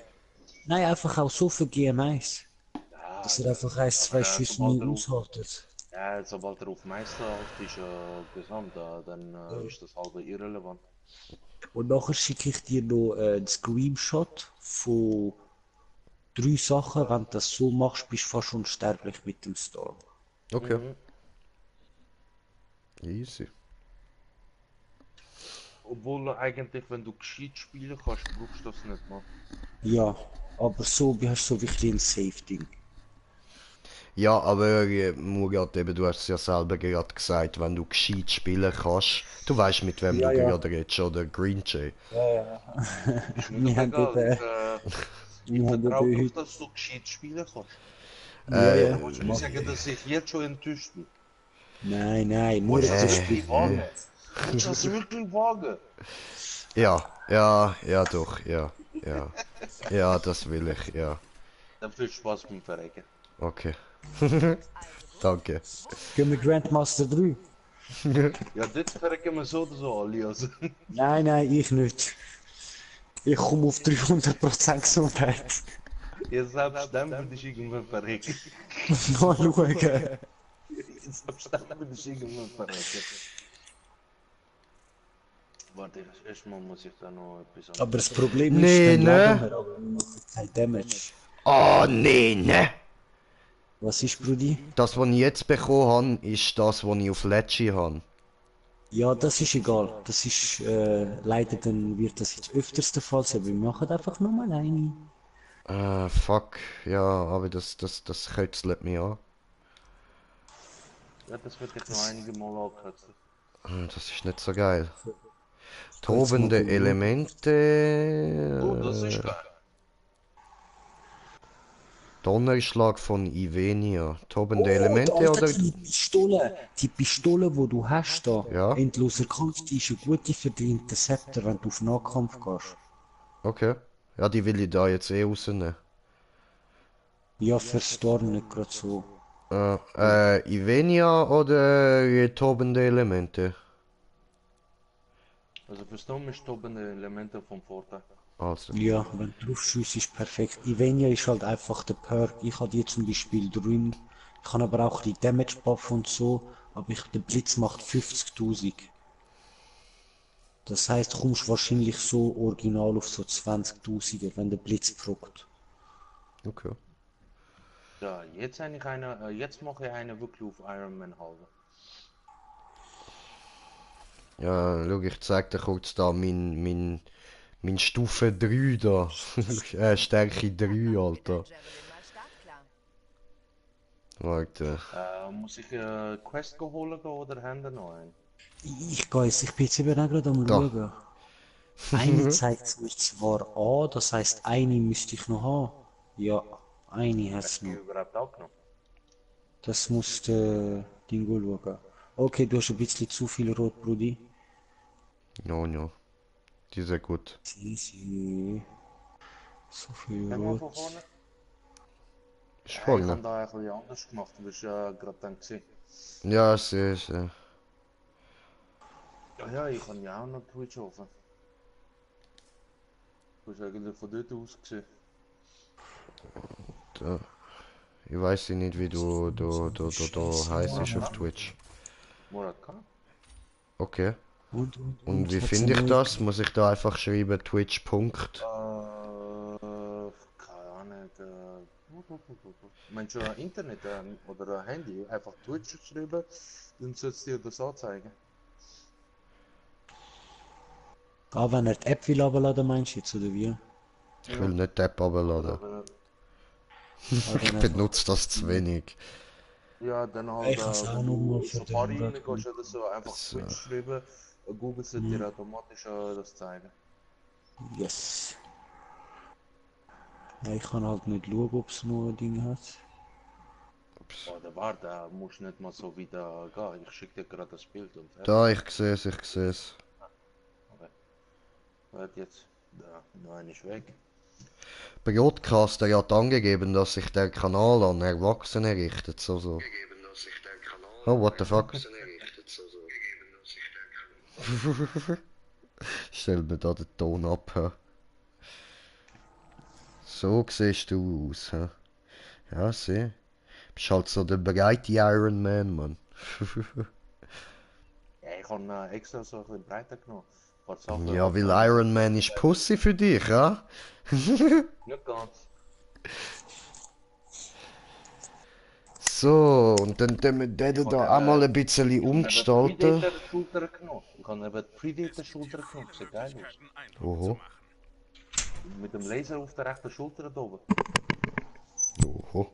Nein, einfach auch so für GM1. Ja, Dass er einfach 1-2 Schüsse nie aushaltet. Ja, sobald er auf Meister ist, gesamt, dann ist das halb irrelevant. Und nachher schicke ich dir noch einen Screenshot von 3 Sachen. Wenn du das so machst, bist du fast unsterblich mit dem Storm. Okay. Easy. Obwohl eigentlich, wenn du gescheit spielen kannst, brauchst du das nicht mal. Ja, aber so hast du so wirklich ein Safe-Ding. Ja, aber Murat, eben, du hast es ja selber gerade gesagt, wenn du gescheit spielen kannst, du weißt mit wem Ja, du ja. gerade redest, oder Green Jay. Ja, ja. Ist Wir mir haben doch egal. Ich vertraue eben darauf, dass du gescheit spielen kannst. Ja, ja. Du musst mir sagen, dass ich jetzt schon enttäuscht bin. Nein, nur Willst du das das wirklich Spiel. wagen? Willst du das wirklich wagen? Ja, doch, ja. Ja, das will ich, ja. Dann viel Spaß beim Verrecken. Okay. Danke. Gehen wir Grandmaster 3? Ja, dit verrekken wir so oder so, Alias. Nein, ich nicht. Ich komme auf 300% Gesundheit. Ja, selbst dann würde ich irgendwann verrecken. Mal schauen. Selbst dann würde ich irgendwann verrecken. Warte, erstmal muss ich da noch etwas Aber das Problem ist, Nee, dann ne? leben wir, aber wir machen kein Damage. Oh, nee, ne? Was ist, Brudi? Das, was ich jetzt bekommen habe, ist das, was ich auf Lecce habe. Ja, das ist egal. Das ist, leider dann wird das jetzt öfters der Fall sein. Wir machen einfach nur mal eine. Fuck. Ja, aber das kitzelt mich an. Ja, das wird jetzt noch einige Mal angekürzt. Das ist nicht so geil. Tobende Elemente. Oh, das ist geil. Donnerschlag von Ivenia. Tobende Oh, Elemente Alter, oder. die Pistole, die du hast da, Ja. endloser Kampf, die ist ein guter verdienter Scepter, wenn du auf Nahkampf gehst. Okay. Ja, die will ich da jetzt eh rausnehmen. Ja, für Storm nicht gerade so. Ivenia oder tobende Elemente? Also für Storm ist tobende Elemente vom Vorteil. Also. Ja, wenn du drauf schießt, ist perfekt. Ivenia ist halt einfach der Perk. Ich habe die zum Beispiel drin. Ich kann aber auch die Damage Buff und so. Aber der Blitz macht 50.000. Das heißt, du kommst wahrscheinlich so original auf so 20.000, wenn der Blitz prockt. Okay. Ja, jetzt eigentlich jetzt mache ich eine wirklich auf Iron Man halber. Ja, schau, ich zeig dir kurz da mein Stufe 3 da. Stärke 3, Alter. Warte. Muss ich Quest holen oder haben wir noch einen? Ich bin jetzt eben auch gerade am schauen. Eine zeigt es mir zwar an, das heißt, eine müsste ich noch haben. Ja, eine hat es noch. Überhaupt auch noch? Das muss der Dingo schauen. Okay, du hast ein bisschen zu viel Rot, Brudi. Ja. Die ist sehr gut. Easy. So viel Haben wir von Rot. vorne? Ist Ich voll, habe ne? da ein bisschen anders gemacht, du bist ja gerade dann gesehen. Ja, sehr. Ja, ich habe ja auch noch Twitch offen. Du hast eigentlich von dort aus gesehen. Da. Ich weiß nicht, wie du heißt auf Twitch. Murat Khan? Okay. Und wie hat's finde ich neu- das? Muss ich da einfach schreiben Twitch. Keine Ahnung. Meinst du Internet oder Handy? Einfach Twitch schreiben, dann sollst du dir das anzeigen. Wenn er die App will abladen, meinst du jetzt, oder wie? Ich will nicht die App runterladen. Ich benutze das zu wenig. Ja, dann halt, Ich kann's auch noch mal für den Safari Murat reingehst oder so, einfach So. Twitch schreiben, Google sollte dir automatisch das zeigen. Yes. Ja, ich kann halt nicht schauen, ob es noch ein Ding hat. Oder warte, da musst nicht mal so wieder gehen. Ich schicke dir gerade das Bild und fertig. Da, ich sehe es, ich sehe es. Okay. Warte jetzt. Da, nein, ist weg. Broadcaster hat angegeben, dass sich der Kanal an Erwachsene richtet, so. Oh, what the fuck? Stell mir da den Ton ab, hä? So siehst du aus, hä? Ja, seh. Bist halt so der breite Iron Man, Mann. Ja, ich habe extra so ein bisschen breiter genommen. Ein paar Sachen Ja, weil Iron Man ist Pussy für dich, ja? Nicht ganz. So, und dann wir den da auch mal ein bisschen umgestalten. Ich habe eben die Predator-Schulter genommen. Sieht geil aus. Oho. Mit dem Laser auf der rechten Schulter da oben. Oho.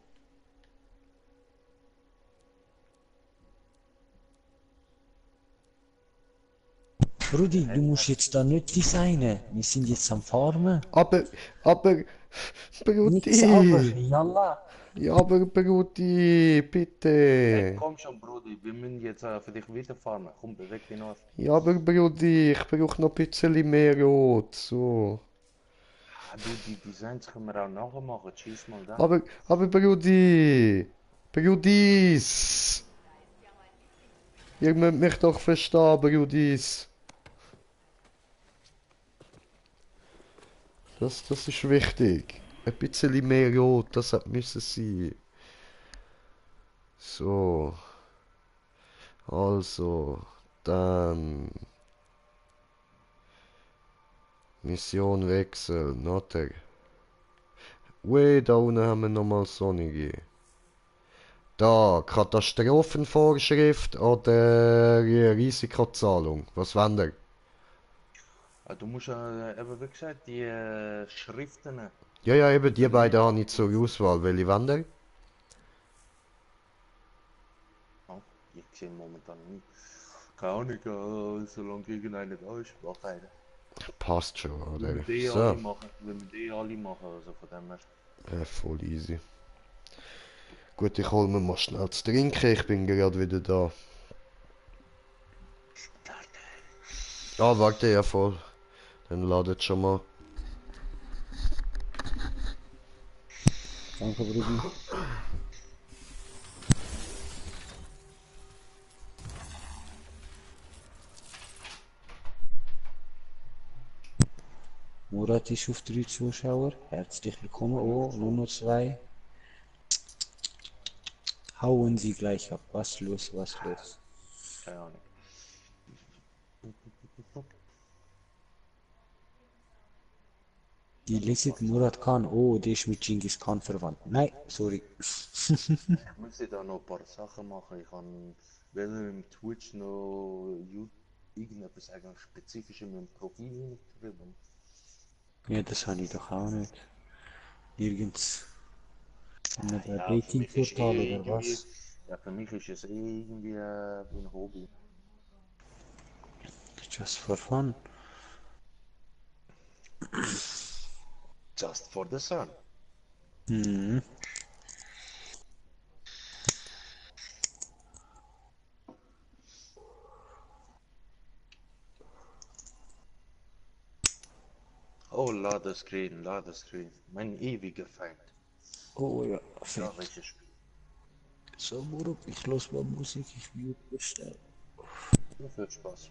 Brudi, du musst jetzt da nicht designen. Wir sind jetzt am Farmen. Aber, Brudi. Nix aber, yalla. Ja, aber Brudi, bitte. Hey, komm schon, Brudi, wir müssen jetzt für dich weiterfahren. Komm, beweg dich noch. Ja, aber Brudi, ich brauche noch ein bisschen mehr Rot, so. Ah, du, die Designs können wir auch nachher machen. Schieß mal da. Aber Brudi. Brudis. Ihr müsst mich doch verstehen, Brudis. Das ist wichtig. Ein bisschen mehr Rot, das hat müssen sein. So. Also, dann. Mission wechseln, oder? Ui, da unten haben wir nochmal Sonnige. Da, Katastrophenvorschrift oder Risikozahlung. Was wollt ihr? Du musst eben, wie gesagt, die Schriften. Ja, eben die beiden habe ich zur Auswahl. Welche wollt ihr? Oh, ich sehe momentan nicht. Keine Ahnung, solange irgendeiner da ist, mach einen. Passt schon, oder? Wenn wir die So. alle machen, also von dem her. Ja, voll easy. Gut, ich hol mir mal schnell zu trinken, ich bin gerade wieder da. Ah, warte, ja voll. Dann ladet schon mal. Danke, Brudi. Murat ist auf 3 Zuschauer. Herzlich willkommen. Oh, Luno 2. Hauen Sie gleich ab. Was los, was los? Keine Ahnung. Die leset Murat Khan. Oh, der ist mit Genghis Khan verwandt. Nein, sorry. Ich muss da noch ein paar Sachen machen. Ich kann weder im Twitch noch irgendetwas eigentlich spezifisch in meinem Profil drin. Ja, das habe ich doch auch nicht. Nirgends. In einem Ja, Ratingportal oder was? Ja, für mich ist es irgendwie ein Hobby. Just for fun. Just for the sun. Mhm. Oh, Ladescreen. Mein ewiger Feind. Oh ja, Ja, fett. welches Spiel? So, Murat, ich los mal Musik, ich mute bestellen. Ja, viel Spaß.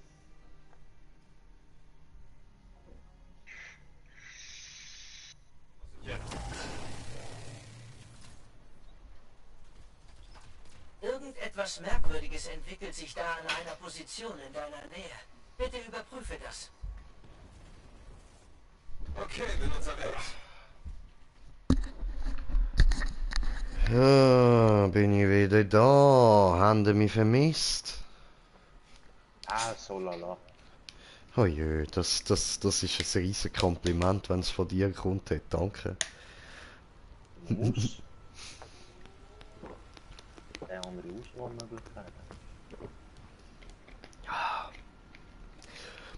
Irgendetwas Merkwürdiges entwickelt sich da an einer Position in deiner Nähe. Bitte überprüfe das. Okay, bin unterwegs. Ja, bin ich wieder da. Haben Sie mich vermisst? Ah, so lala. Oh je, das ist ein riesen Kompliment, wenn es von dir kommt. Hey, danke. Muss. Ja, keine andere Auswahlmöglichkeiten.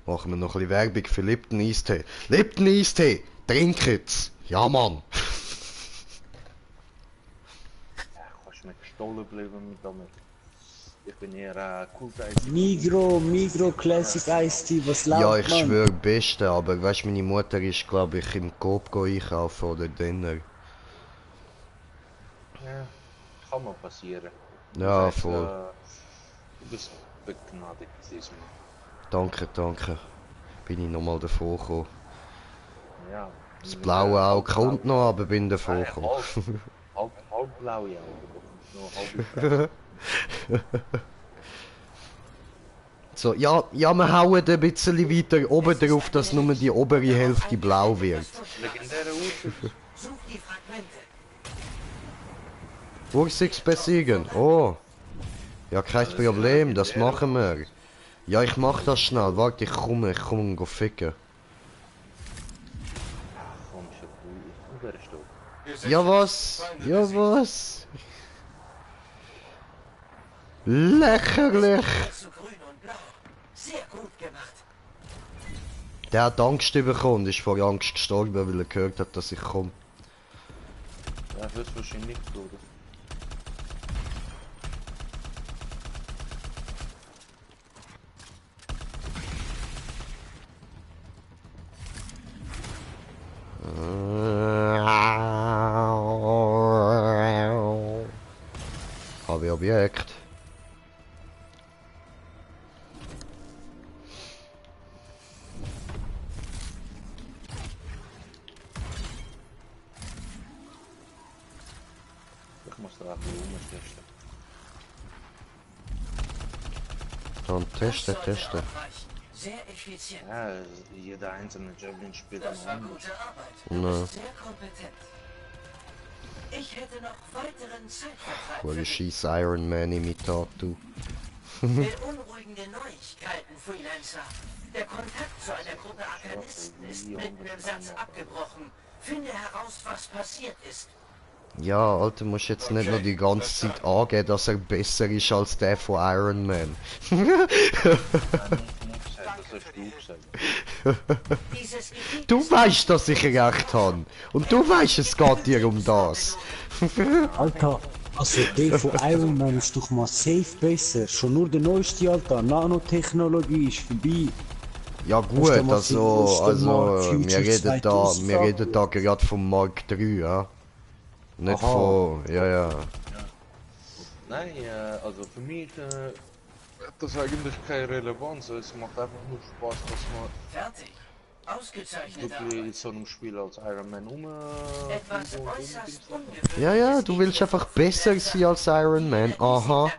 Machen wir noch ein bisschen Werbung für Lipton Eistee. Lipton Eistee! Trinkt's! Ja, Mann! Ja, kannst du mir gestohlen bleiben mit damit. Ich bin eher Kult-Eis. Migro Classic Ice Tea, was läuft, Ja, ich Mann? schwöre, Beste, aber weißt du, meine Mutter ist, glaube ich, im Coop einkaufen oder Dinner. Ja, kann mal passieren. Ja, Das heißt, voll. Du bist begnadigt diesmal. Danke, danke. Bin ich nochmal davor gekommen. Ja. Das blaue Auge kommt noch, aber bin davor gekommen. Halb blaue Augen, nur halb. So, ja, wir hauen ein bisschen weiter oben drauf, dass nur die obere Hälfte blau wird. Legendäre Ursus. Such die Fragmente. Ursix besiegen, oh. Ja, kein Problem, das machen wir. Ja, ich mach das schnell, warte, ich komme go ficken. Komm schon, du wärst du. Ja was? Ja was? Lächerlich! Zu grün und blau. Sehr gut gemacht. Der hat Angst bekommen und ist vor Angst gestorben, weil er gehört hat, dass ich komme. Ja, höchstwahrscheinlich, Bruder. Habe ich Objekt. Ich muss da ein bisschen Dann testen. Sehr effizient. Ja, jeder einzelne Javelin spielt Das war am gute Arbeit. Na. Du bist sehr kompetent. Ich hätte noch weiteren Zeitvertreib für Wo dich. scheiß Iron Man Imitat, du. Beunruhigende Neuigkeiten, Freelancer. Der Kontakt zu einer Gruppe Arkanisten ist mitten im Satz abgebrochen. Finde heraus, was passiert ist. Ja, Alter, musst jetzt nicht nur die ganze Zeit angeben, dass er besser ist als der von Iron Man. Du weißt, dass ich recht habe. Und du weißt, es geht dir um das. Alter, also der von Iron Man ist doch mal safe besser. Schon nur der neueste, Alter. Nanotechnologie ist vorbei. Ja gut, also wir reden da gerade vom Mark 3, ja. Nicht Aha. von, ja. Nein, also für mich hat das eigentlich keine Relevanz. Es macht einfach nur Spaß, dass man Fertig. Ausgezeichnet. wirklich in so einem Spiel als Iron Man Etwas äußerst ungewöhnliches. Ja, du willst einfach besser sein als Iron Man. Aha.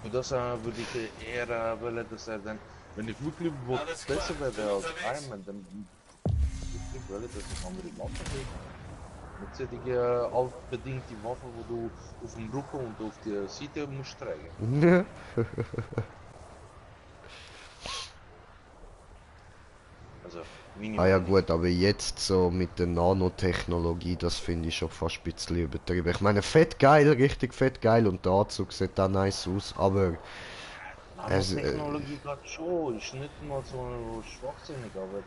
Und das würde ich eher wollen, dass er dann, wenn ich wirklich besser werde als Iron Man, dann ich will, dass ich andere Waffen kriege. Mit solchen altbedingte Waffen, wo du auf dem Rücken und auf der Seite musst tragen. Also, Ah ja gut, aber jetzt so mit der Nanotechnologie, das finde ich schon fast ein bisschen übertrieben. Ich meine, fett geil, richtig fett geil und der Anzug sieht auch nice aus, aber... Nanotechnologie geht schon, ist nicht mal so schwachsinnig, aber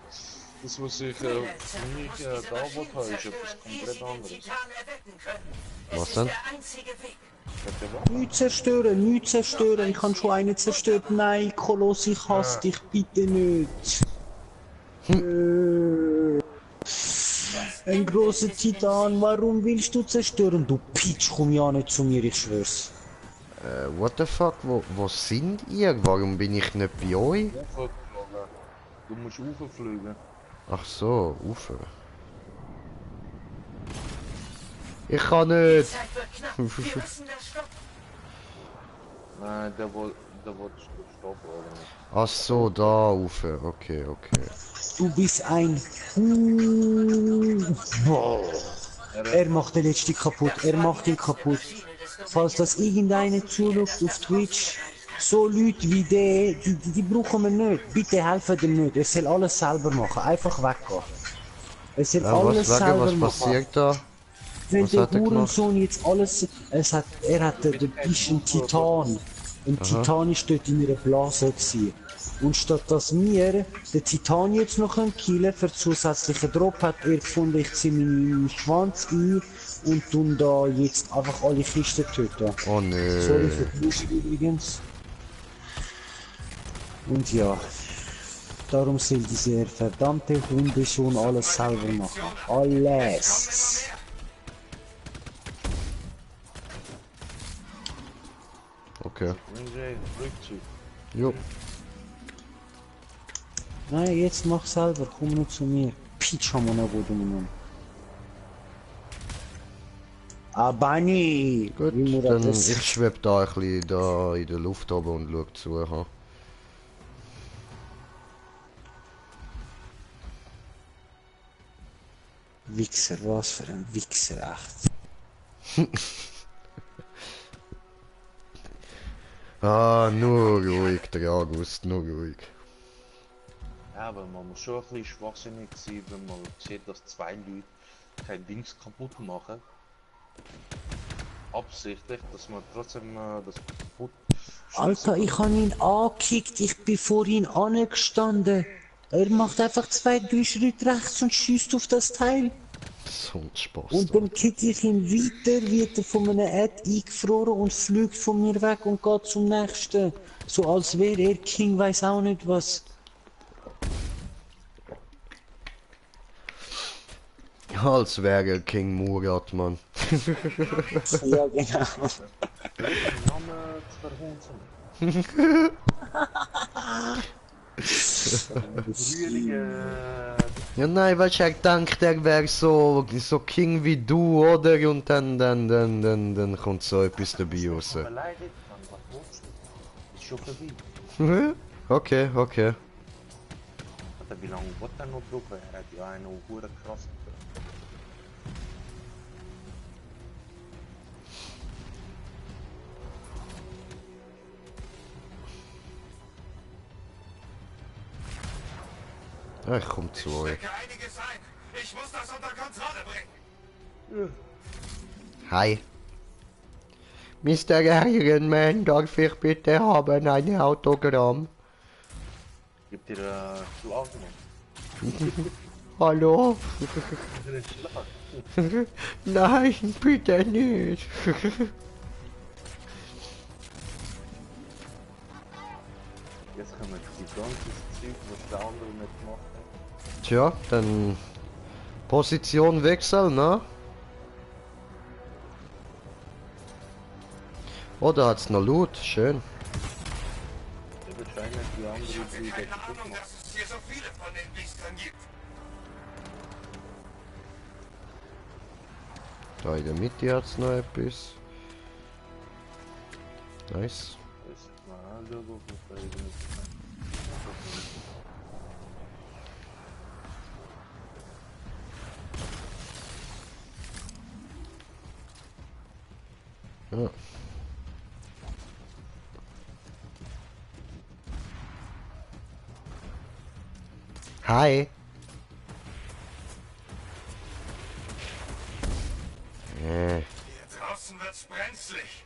das, was ich für mich da wollte, ist etwas komplett anderes. Was denn? Nichts zerstören. Ich habe schon einen zerstört. Nein, Koloss, ich hasse dich, bitte nicht. Ein großer Titan, warum willst du zerstören? Du Pitch, komm ja nicht zu mir, ich schwör's. What the fuck, wo sind ihr? Warum bin ich nicht bei euch? Du musst rauffliegen. Ach so, Ufer. Ich kann nicht. Nein, der wollte stoppen, oder nicht? Ach so, da Ufer, okay. Du bist ein Er macht den letzten kaputt, er macht ihn kaputt. Falls das irgendeiner zuschaut auf Twitch, so Leute wie der, die brauchen wir nicht. Bitte helfen dem nicht, er soll alles selber machen, einfach weggehen. Er soll alles selber was machen. passiert da? wenn Was der hat er gemacht? Hurensohn jetzt alles... Er hat den bisschen Titan. Ein Titan ist dort in einer Blase gewesen. Und statt dass wir den Titan jetzt noch killen für zusätzlichen Drop, hat er gefunden, ich ziehe meinen Schwanz ein und tun da jetzt einfach alle Kisten töten. Oh nö. Sorry für die Lust übrigens. Und ja, darum soll dieser verdammte Hundesohn alles selber machen. Alles. Okay. Jo. Nein, jetzt mach selber, komm nicht zu mir. Pichamona Bodumann. Abani! Gut, dann ich schweb da ein bisschen da in der Luft oben und schau zu. Ha. Wichser, was für ein Wichser, echt. Ah, nur ruhig, der August, nur ruhig. Ja, aber man muss schon ein bisschen schwachsinnig sein, wenn man sieht, dass zwei Leute kein Dings kaputt machen. Absichtlich, dass man trotzdem das kaputt... Alter, ich habe ihn angekickt, ich bin vor ihn angestanden. Er macht einfach 2-3 Schritte rechts und schießt auf das Teil. So ein Spaß. Und dann kick ich ihn weiter, wird er von einem Ad eingefroren und fliegt von mir weg und geht zum nächsten. So als wäre er King, weiß auch nicht was. Als wäre King Murat, Mann. Ja, genau. Ja, nein, weißt du, ich dachte, er wäre so King wie du, oder? Und dann kommt so etwas dabei raus. Ist schon vorbei. Okay, okay. Wie lange wird er noch brauchen? Er hat ja eine hure krass. Ich komm zu euch. Ich muss das unter Kontrolle bringen. Hi. Mr. Ironman, darf ich bitte haben ein Autogramm? Gibt dir Schlaf noch? Hallo? Nein, bitte nicht. Jetzt haben wir die ganze Zeug, was der andere nicht gemacht hat. Tja, dann Position wechseln, ne? Oh, da hat's noch Loot, schön. Ja, wahrscheinlich die andere Brüder kaputt machen. Dass es hier so viele von den Biestern gibt. Da in der Mitte hat's noch etwas. Nice. Ja. Hi. Hier draußen wird's brenzlig.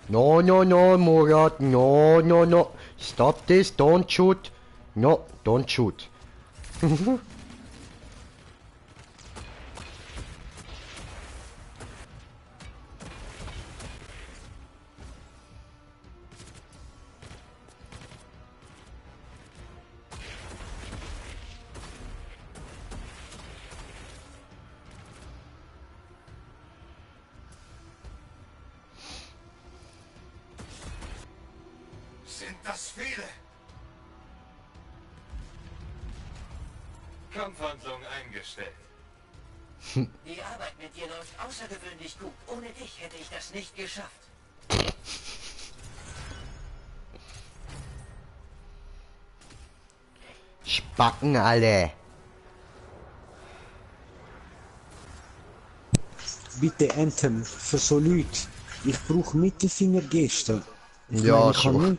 No, no, no, Murat, no, no, no. Stop this, don't shoot. No, don't shoot. Sind das viele? Kampfhandlung eingestellt. Die Arbeit mit dir läuft außergewöhnlich gut. Ohne dich hätte ich das nicht geschafft. Spacken alle. Bitte Anthem, für so Leute. Ich brauche Mittelfingergeste. Ja, schon.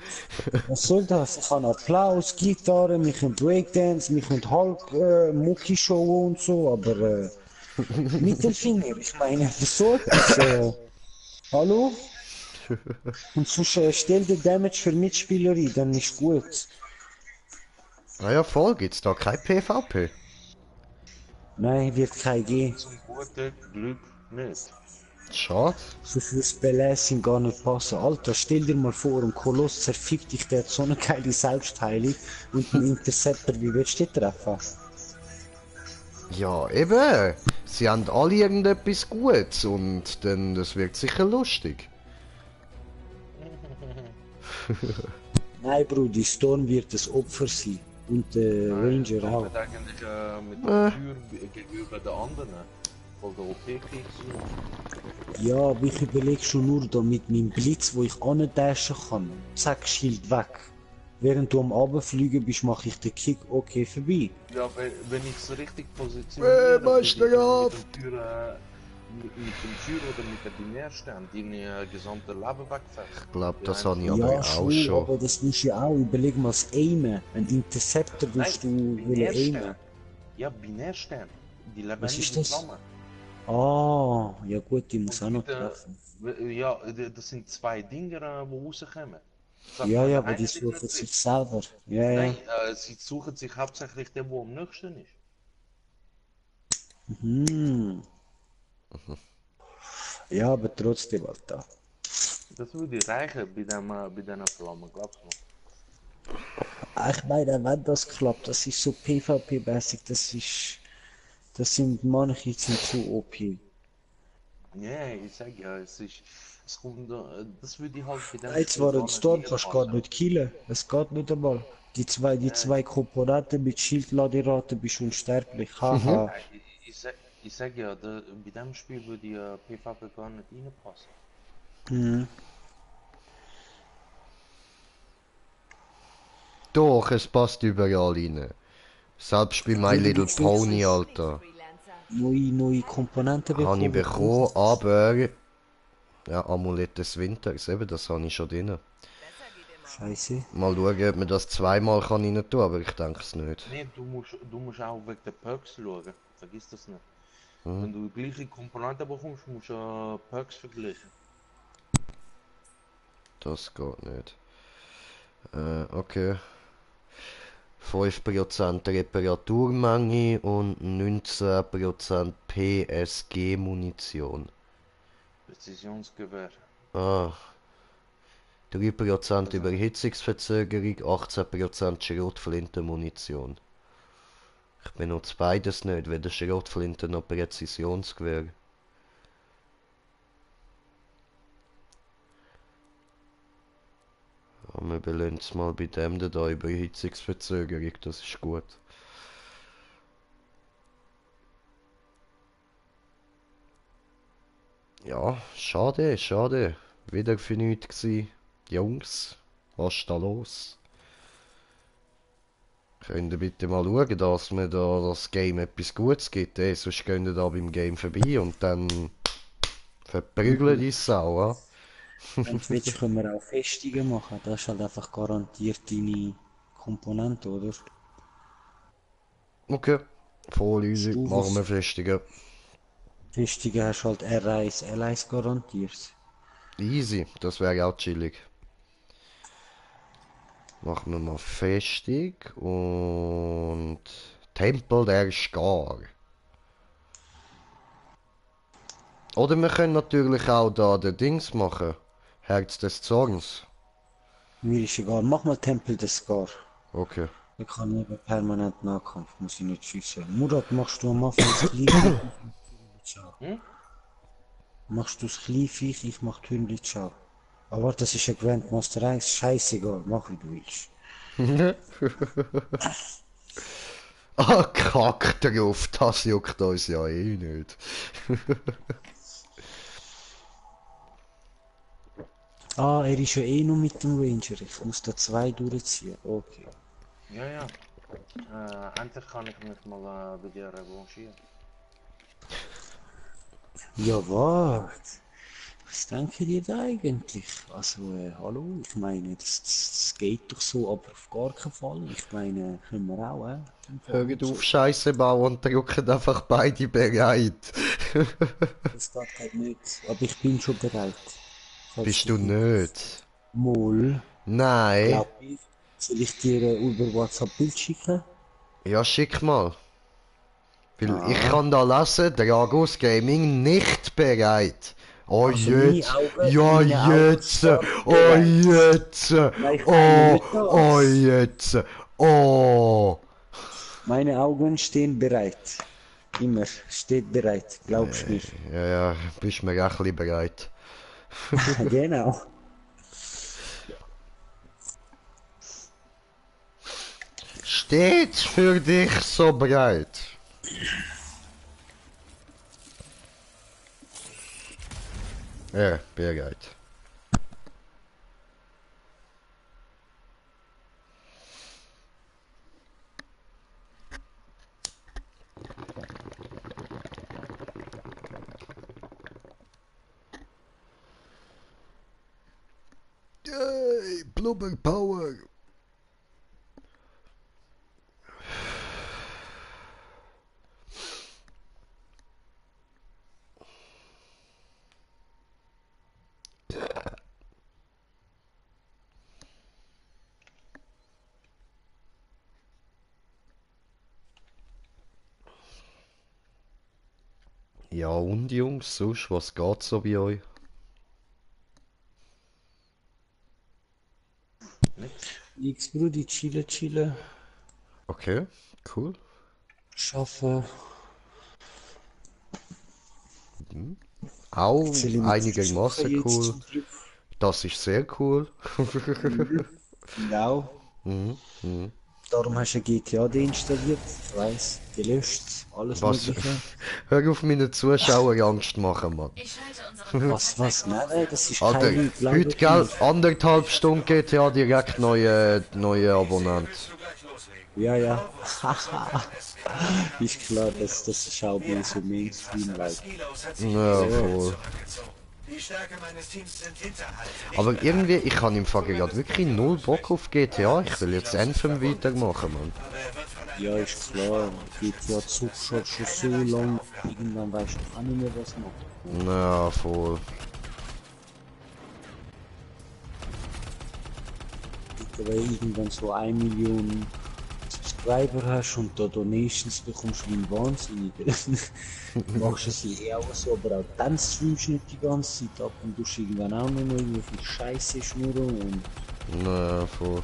Was soll das? Ich kann Applaus, Gitarre, wir können Breakdance, wir können Hulk, Mucki-Show und so, aber Mittelfinger, ich meine, so etwas, hallo? Und sonst stell den Damage für Mitspieler ein, dann ist gut. Naja, voll, gibt's da kein PvP? Nein, wird kein gehen. Zum guten Glück nicht. Schade. So viele Spells gar nicht passen. Alter, stell dir mal vor, ein Koloss zerfickt dich, der hat so eine geile Selbstheilung und ein Interceptor, wie willst du die treffen? Ja, eben. Sie haben alle irgendetwas Gutes und dann, das wird sicher lustig. Nein, Brudi, Storm wird das Opfer sein. Und der Ranger auch. Ich eigentlich mit der Tür gegenüber den anderen von der OP-Krieg. Ja, aber ich überlege schon nur da mit meinem Blitz, wo ich andashen kann. Zack, Schild weg. Während du am Abendfliegen bist, mache ich den Kick, okay, vorbei. Ja, wenn ich es richtig positioniere, mit dem Tür oder mit der Binärstern, die gesamte Leben wegfällt. Ich glaube, das habe ich Ja, aber auch schon. aber das musst du ja auch, überleg mal das Aimen. Ein Interceptor willst du aimen. Ja, Binärstern. Die Was ist lebendigen das? Flammen. Ah, ja gut, die muss auch noch treffen. Ja, das sind zwei Dinge, die rauskommen. Ja, ja, aber die suchen sich selber. Ja, Nein, ja. sie suchen sich hauptsächlich den, der am nächsten ist. Mhm. Ja, aber trotzdem, Alter. Das würde reichen bei diesen Flammen, glaubst du? Ich meine, wenn das klappt, das ist so PvP-mäßig, das sind manche sind zu OP. Ja, ich sag ja, es kommt, das würde ich halt bei diesen Nein, zwar ein Storm kannst du gar nicht killen, es geht nicht einmal. Die zwei Komponenten mit Schildladerate bist unsterblich, haha. Ich sag ja, bei dem Spiel würde die PvP gar nicht reinpassen. Mhm. Doch, es passt überall rein. Selbst bei My Little Pony, Alter. Neue Komponenten Habe ich bekommen, aber... Ja, Amulett des Winters, eben, das habe ich schon drin. Scheiße. Mal schauen, ob man das zweimal kann rein tun, aber ich denke es nicht. Nee, du musst auch wegen der Perks schauen, vergiss das nicht. Wenn du die gleiche Komponente bekommst, musst du Perks vergleichen. Das geht nicht. Okay. 5% Reparaturmenge und 19% PSG-Munition. Präzisionsgewehr. Ah. 3% Überhitzungsverzögerung, 18% Schrotflintenmunition. Ich benutze beides nicht, weder Schrotflinte noch Präzisionsgewehr. Aber wir belassen es mal bei dem da, Überhitzungsverzögerung, das ist gut. Ja, schade, schade. Wieder für nichts gewesen. Jungs, was ist da los? Könnt ihr bitte mal schauen, dass mir da das Game etwas Gutes gibt, sonst gehen ihr da beim Game vorbei und dann verprügeln die Sau, Wenn du willst, können wir auch Festungen machen, das ist halt einfach garantiert deine Komponente, oder? Okay, voll easy, machen wir Festungen. Festungen hast du halt R1, L1 garantiert. Easy, das wäre auch chillig. Machen wir mal Festung und Tempel der Skar. Oder wir können natürlich auch da den Dings machen. Herz des Zorns. Mir ist egal, mach mal Tempel des Skar. Okay. Ich kann eben permanent Nahkampf, muss ich nicht schiessen. Murat, machst du am Anfang das Kleinviech? Machst du das Kleinviech, ich mach Hündli-Schau. Aber warte, das ist ein Grandmaster 1, scheißegal, mach wie du willst. Ah, kack drauf, das juckt uns ja eh nicht. Ah, er ist ja eh nur mit dem Ranger, ich muss da 2 durchziehen, okay. Ja, ja. Endlich kann ich mich mal bei dir revanchieren. Ja, warte. Was denken die da eigentlich? Also, hallo, ich meine, das geht doch so, aber auf gar keinen Fall. Ich meine, können wir auch, Hört auf Scheiße bauen und drücken einfach beide bereit. Das geht halt nicht, aber ich bin schon bereit. Bist du nicht? Moll. Nein. Glaub ich. Soll ich dir über WhatsApp Bild schicken? Ja, schick mal. Weil ich kann da lesen, Dragos Gaming nicht bereit. Oh Also jetzt, Augen, ja jetzt, oh jetzt, oh jetzt, oh. Meine Augen stehen bereit. Immer, steht bereit, glaubst du nicht? Ja, bist mir auch ein bisschen bereit. Genau. Steht's für dich so bereit? Ja, bereit. Yay, Blubber Power. Ja und Jungs, sonst, was geht so bei euch? Nix, Brudi, chillen. Okay, cool. Schaffen. Auch einigermaßen cool. Das ist sehr cool. Genau. Mhm. Darum hast du GTA deinstalliert, ich weiss, gelöscht, alles Was? Mögliche. Hör auf meine Zuschauer Angst machen, Mann. Was? Nein, das ist Alter, kein heute gell, 1,5 Stunden GTA direkt neue Abonnent. Ja. Ist klar, das ist auch bei so Mainstream-like. Ja, voll. Die Stärke meines Teams sind hinterhalten. Aber irgendwie, ich habe im Fall gerade wirklich null Bock auf GTA. Ich will jetzt Anthem weitermachen, Mann. Ja, ist klar. GTA zog schon so lang. Irgendwann weißt du auch nicht mehr, was macht. Ja, voll. Wenn du irgendwann so 1 Million Subscriber hast und da Donations bekommst wie ein Wahnsinniger. Machst du es auch so, aber auch dann streamst du nicht die ganze Zeit ab und du irgendwann auch nur noch irgendwelche Scheiße schnurren und... Na, voll.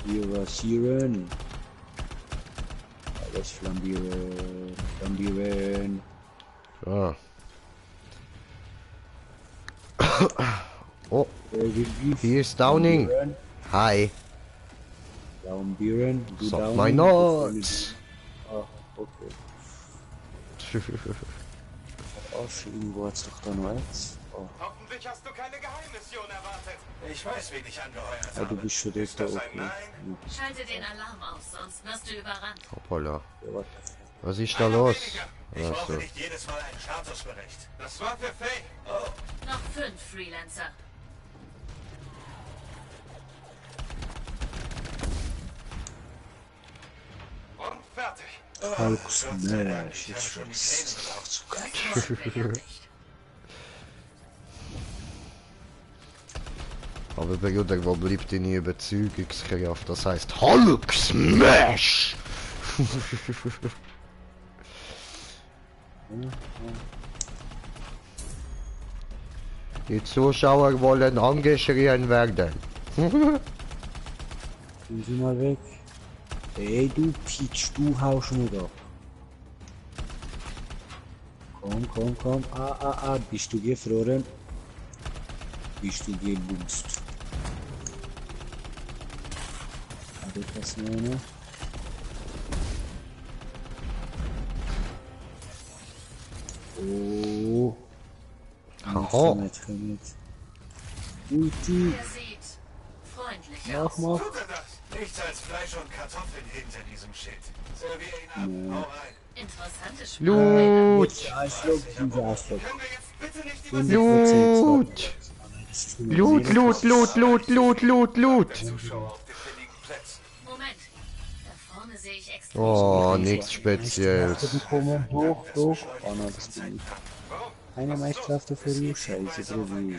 Hier Siren. Alles flambieren. Ja. Oh, hier ist Downing. Hi. Downbieren. Suck my nuts. Ah, okay. Irgendwo hat's doch da noch eins. Oh. Hoffentlich hast du keine Geheimmission erwartet. Ich weiß, wen ich angeheuert Ja, du bist schon dort, okay. Schalte den Alarm aus, sonst wirst du überrannt. Hoppala. Was ist da los? Ich brauche nicht jedes Mal einen Statusbericht. Das war für Faye. Oh. Noch 5 Freelancer. Und fertig. Hulk Smash, jetzt wird's auch zu geil. Aber Bruder, wo bleibt deine Überzeugungskraft? Das heißt Hulk Smash! Die Zuschauer wollen angeschrien werden. Gehen Sie mal weg. Ey, du Peach, du haust nicht ab. Komm. Bist du gefroren? Bist du gebumst? Hab ich das meine? Oh. Haha. Ulti. Ihr seht freundlich aus. Mach. Nichts als Fleisch und Kartoffeln hinter diesem Shit. Servier ihn ab. Hau rein. Interessante Loot! Loot! Loot! Moment. Da vorne sehe ich extra. Oh, nichts Spezielles. Hoch. Oh nein, das bin ich. Eine Meisterschaft für die Scheiße, Bruder.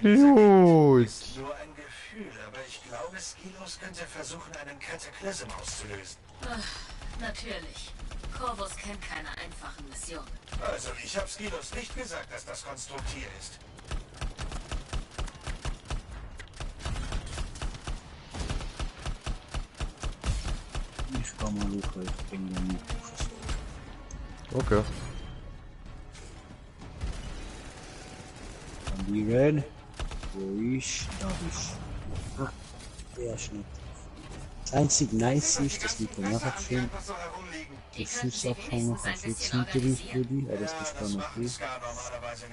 Loot! Ist nur ein Gefühl, aber ich glaube, Skilos könnte versuchen, einen Kataklysm auszulösen. Natürlich. Corvus kennt keine einfachen Missionen. Also, ich habe Skilos nicht gesagt, dass das Konstrukt hier ist. Ich kann mal schauen, ich bin da nicht. Okay. Die rein. Wo ist? Da ist. Ah, der ist nicht. Das einzige Nice ist, dass wir dann einfach schön den Schuss abfangen auf jetzt Interviews, Brudi. Aber das ist dann okay.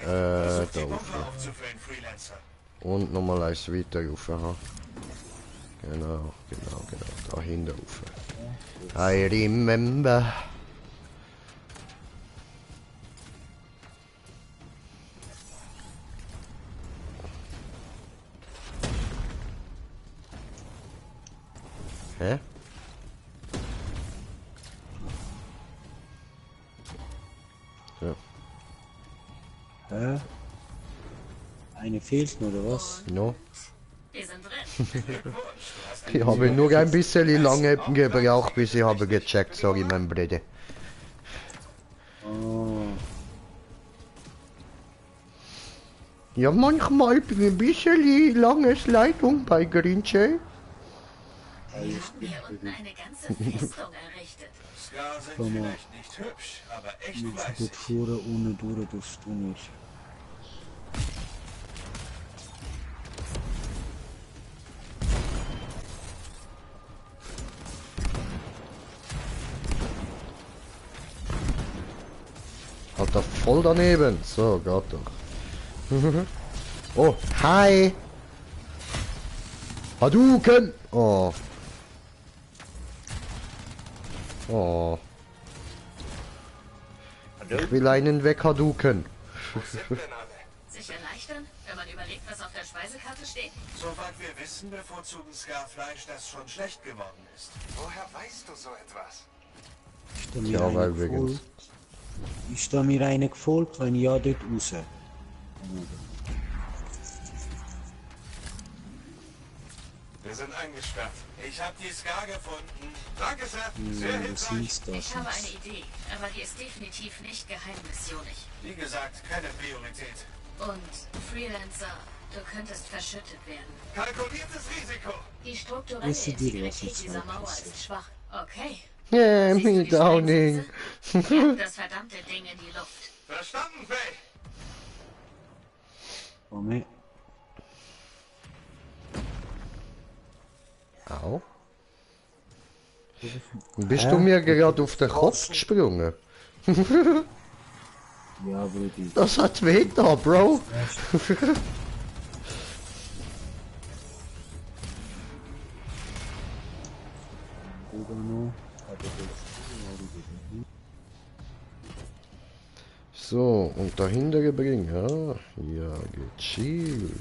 Da rauf. Und nochmal eins weiter rauf, ha. Genau. Da hinten rauf. I remember. Hä? So. Hä? Eine fehlt mir, oder was? No. Wir sind drin. Ich habe nur ein bisschen lange gebraucht, bis ich habe gecheckt, sorry mein Bruder. Oh. Ja, manchmal bin ich ein bisschen langes Leitung bei Grinche. Wir haben hier unten eine ganze Festung errichtet. Scar sind vielleicht nicht hübsch, aber echt fleißig. Mit Tore ohne Dure durchst du nicht. Hat er voll daneben. So, geht doch. Oh, hi! Hadouken! Oh. Oh. Ich will einen weg Hadouken. Sich erleichtern, wenn man überlegt, was auf der Speisekarte steht. Soweit wir wissen, bevorzugen Scar Fleisch, das schon schlecht geworden ist. Woher weißt du so etwas? Ja, weil wegen. Ist da mir eine gefolgt, wenn ja, dort raus. Wir sind eingesperrt. Ich habe die Scar gefunden. Danke, Sir. Sehr Ja, hilfreich. Ich habe eine Idee, aber die ist definitiv nicht geheimmissionig. Wie gesagt, keine Priorität. Und Freelancer, du könntest verschüttet werden. Kalkuliertes Risiko. Die strukturelle Wisst ihr, was Integrität jetzt dieser halt Mauer passiert? ist schwach. Okay. Yeah, Siehst du me die downing. Sprengsätze? Jagt das verdammte Ding in die Luft. Verstanden, Faye. Moment. Au. Bist du mir gerade auf den Kopf gesprungen? Ja, Brudi. Das hat weh da, Bro. So, und dahinter gebringen, ja? Ja, gechillt.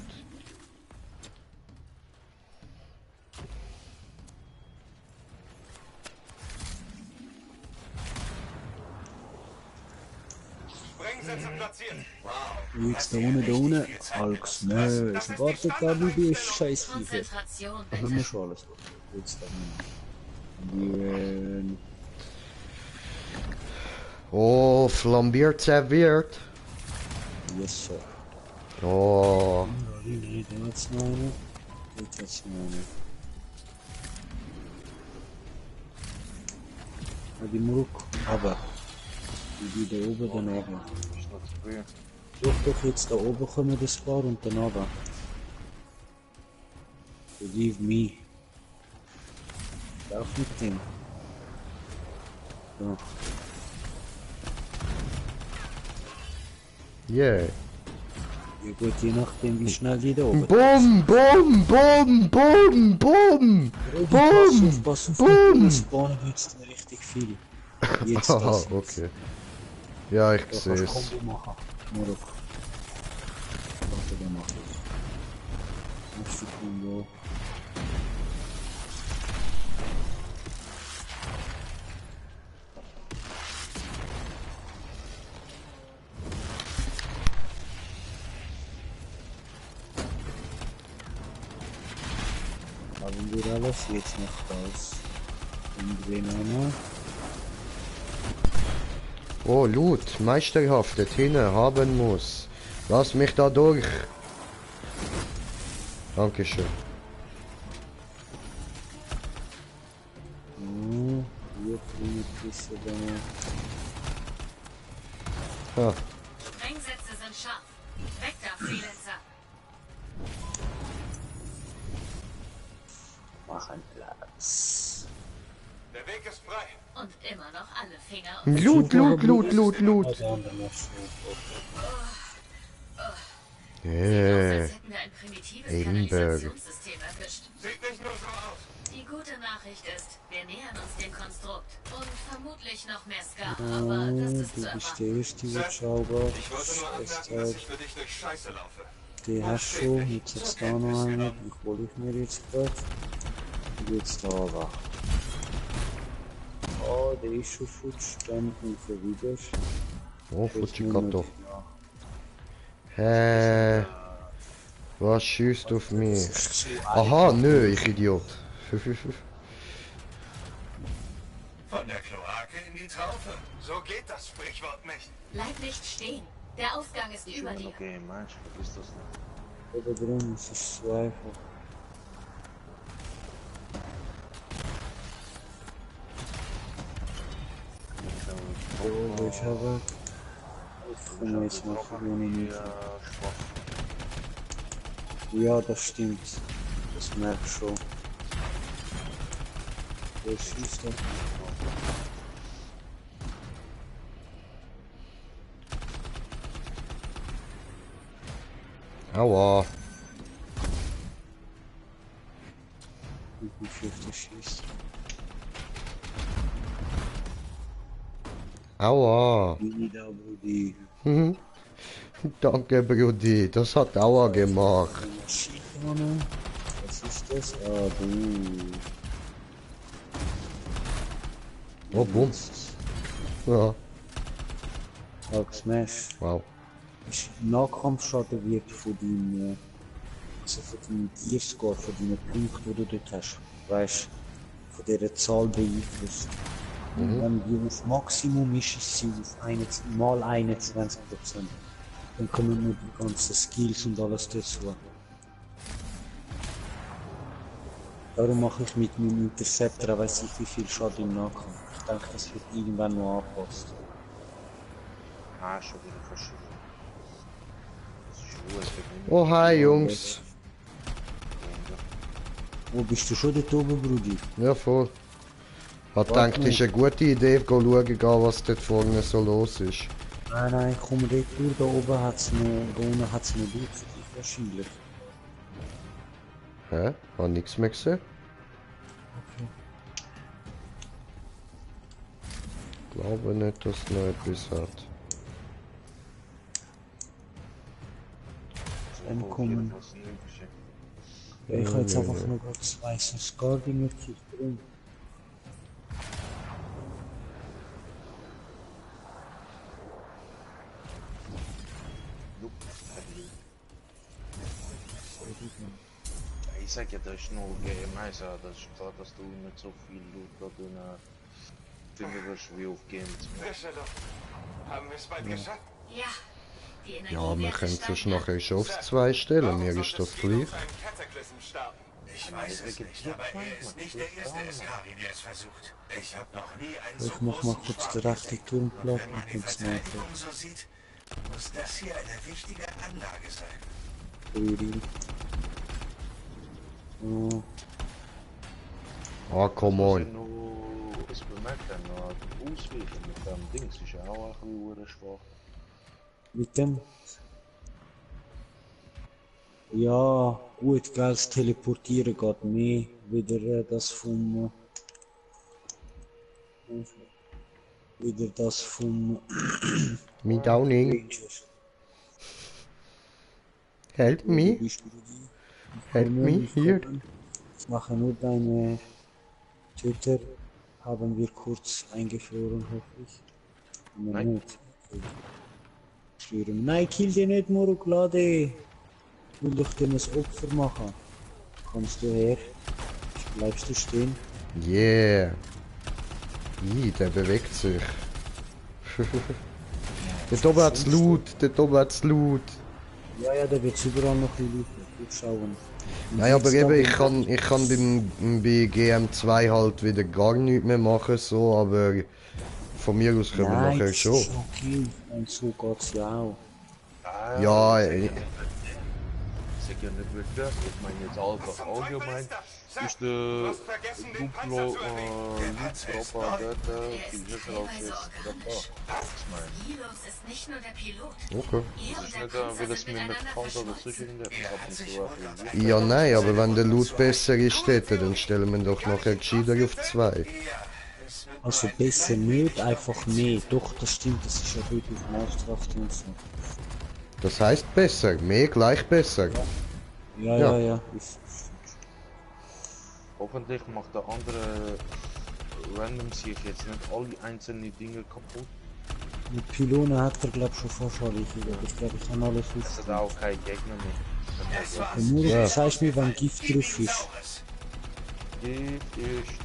Sprengsätze platziert. Jetzt da ohne, Alex, ne, ich warte da, du bist scheiß Viecher. Konzentration, Da haben wir schon alles. Jetzt da hinten. Oh, flambiert serviert. Yes, sir. Oh. Jetzt noch eine. Jetzt noch eine. Ja, die Murk, aber. Die da oben, dann oben. Doch, jetzt da oben kommen das paar und dann oben. Believe me. Lauf mit dem. So. Yeah. Ja gut, je nachdem wie schnell die da oben Bumm, bumm, bumm, bumm, bumm, bumm, pass auf, bumm. spawnen jetzt richtig viel. Jetzt Aha, das. okay. Ja, ich Da sehe es. kannst du Kombo machen. Nur auf. Warte, da mach ich. Nächste Kombo. Haben wir alles jetzt noch raus? Und wen einer? Oh, Loot, meisterhafte Tinne haben muss. Lass mich da durch. Dankeschön. Hier fliegt diese da. Ah, Sprengsätze sind scharf. Weg da, Freelancer. Mach einen Platz. Der Weg ist frei. Und immer noch alle Finger und Loot, Loot, Loot, Loot, Loot. Sieht aus, Yeah. als hätten wir ein primitives Edenberg. Kanalisationssystem erwischt. Sieht nicht nur so aus. Die gute Nachricht ist, wir nähern uns dem Konstrukt. Und vermutlich noch mehr Ska, aber das ist zu Du bist erwarten. der erste, der Schaubar. Ich wollte nur anmerken, dass ich für dich durch Scheiße laufe. Die hast du schon, jetzt hast du da noch einen, den hole ich mir jetzt gerade. Und jetzt da war. Oh, der ist schon futsch, dann kommt er wieder. Oh, Fujikato. Was schießt auf mich? Aha, nö, ich Idiot. Von der Kloake in die Traufe. So geht das Sprichwort nicht. Bleib nicht stehen. Der Ausgang ist über dir. Okay, manchmal ist das nicht. Da drin, es ist so einfach. Oh, ich habe... Ich komme jetzt noch ohne mich. Ja, das stimmt. Das merk ich schon. Wer schießt da? Aua. Wie viel der schießt? Aua. Wieder, Brudi. Mhm. Danke, Brudi. Das hat Aua gemacht. Schießkanne. Was ist das? Ah, du. Oh, boom. Ja. Hulk Smash. Wow. Nahkampfschaden wird von deinem, also von deinem Gearscore, von deinen Punkten, die du dort hast, weißt, von dieser Zahl beeinflusst. Und wenn die auf Maximum ist, ist sie auf mal 21%. Dann kommen nur die ganzen Skills und alles dazu. Darum mache ich mit meinem Interceptor, weiss ich wie viel Schaden im Nahkampf. Ich denke, das wird irgendwann noch angepasst. Ah, schon wieder verschieden. Oh, hi, Jungs. Wo bist du schon dort oben, Brudi? Ja, voll. Hat gedacht, das ist eine gute Idee, schauen gehen, was dort vorne so los ist. Nein, komm dort durch, da oben hat's noch, da unten hat's noch Blut für dich wahrscheinlich. Hä? Hab nichts mehr gesehen? Okay. Ich glaube nicht, dass noch etwas hat. Dann kommen. Ja, ich habe jetzt einfach nur gerade das weiße Scar-Ding jetzt drin. Ich sag ja, das ist nur Game, also das ist klar, dass du nicht so viel Loot da drin finden wirst wie auf Games. Frische Luft. Haben wir es bald geschafft? Ja. Die Ja, wir Energiewerte können es steigen nachher schon auf 2 stellen, mir ist das gleich. Ich weiß es nicht, aber er ist nicht der erste Eskari, der es versucht. Ich habe noch nie einen so Ich mach mal großen kurz den Schlag rechten gesehen. Turmblock Wenn man und die den Sniper. Verteidigung so sieht, muss das hier eine wichtige Anlage sein. Brudi. Oh. Ah, come on. Es bemerkt dann noch die Ausweichen mit dem Dings, ist ja auch ein bisschen schwach. Mit dem? Ja, gut, gell, das Teleportieren geht mehr, wieder das vom... wieder das vom... Me Downing. Help me. Help me hier. Ich mache nur deine Twitter. Haben wir kurz eingefroren, hoffe ich. Nein. Nicht. Nein, kill den nicht, Moruklade. Ich will doch dem ein Opfer machen. Kommst du her? Bleibst du stehen? Yeah. Der bewegt sich. Der oben hat's Loot, der oben hat's Loot. Ja, da wird's überall noch Loot schauen. Nein, aber eben, ich kann bei GM2 halt wieder gar nichts mehr machen, so, aber von mir aus können wir nachher schon. Okay, und so geht's ja auch. Ja, Sicher nicht wirklich. Ich meine jetzt einfach allgemein. Ist der Duplo Loot-Dropper dort viel besser als das Dropper? Milos ist nicht nur der Pilot. Okay. Ist nicht, wie das mir mit Counter oder so in der ab und zu. Ja, nein, aber wenn der Loot besser ist, dann stellen wir doch nachher gescheiter auf 2. Also besser nicht, einfach mehr. Doch, das stimmt, das ist ja gut auf Meisterschaft und so. Das heißt besser, mehr gleich besser. Ja. Hoffentlich macht der andere Random sich jetzt nicht alle einzelnen Dinge kaputt. Mit Pylonen hat er glaub schon fast alle. Ich glaube, ich kann alles wissen. Das hat auch kein Gegner mehr. Nur sagst mir, wann Gift drauf ist. Gift ist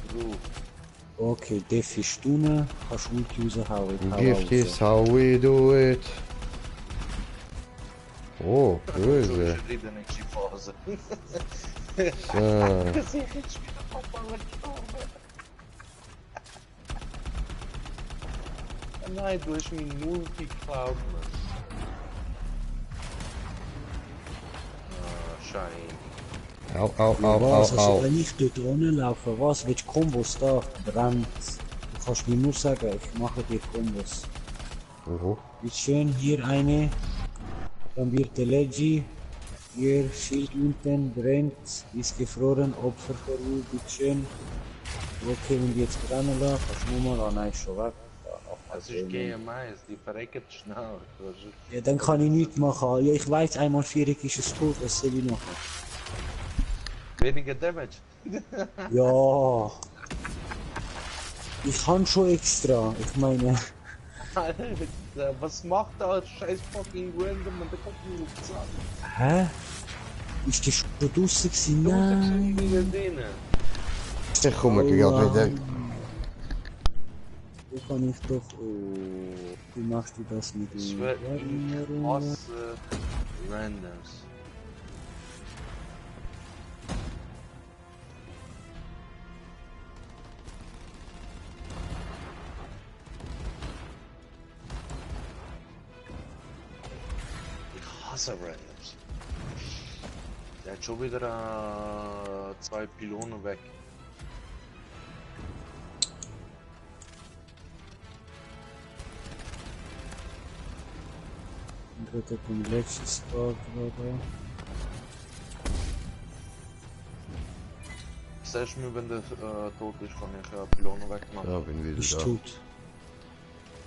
drauf. Okay, Def ist dünn, kannst du Ulti raushauen. Gift is how we do it. Oh, böse. Nein, du hast mich null geklaut. Schein. Au. Wenn ich dort runterlaufe, was willst du Kombos da? Brennt. Du kannst mir nur sagen, ich mache dir Kombos. Wie schön, hier eine. Dann wird der Leggy. Hier, Schild unten, brennt, ist gefroren, Opfer verruht, bitteschön. Okay, und jetzt brennen lassen, kannst du nur mal, nein, ist schon weg. Das ist GMI, die verrecken schnell. Ja, dann kann ich nichts machen. Ja, ich weiß, einmal 4 ist es tot, was soll ich machen? Weniger Damage. Ja. Ich kann schon extra, ich meine... Alter, was macht da als scheiß fucking random und der kommt mir nicht zusammen? Hä? Ist der schon draussen gewesen? Nein! Ich komme gerade wieder. Wo kann ich doch... Oh, wie machst du das mit dem... Randoms. Randoms. Der hat schon wieder 2 Pylonen weg. Und wird den letzten Spark gerade. Sagst du mir, wenn der tot ist, kann ich Pylonen wegmachen? Ja, bin wieder ist da. Tot.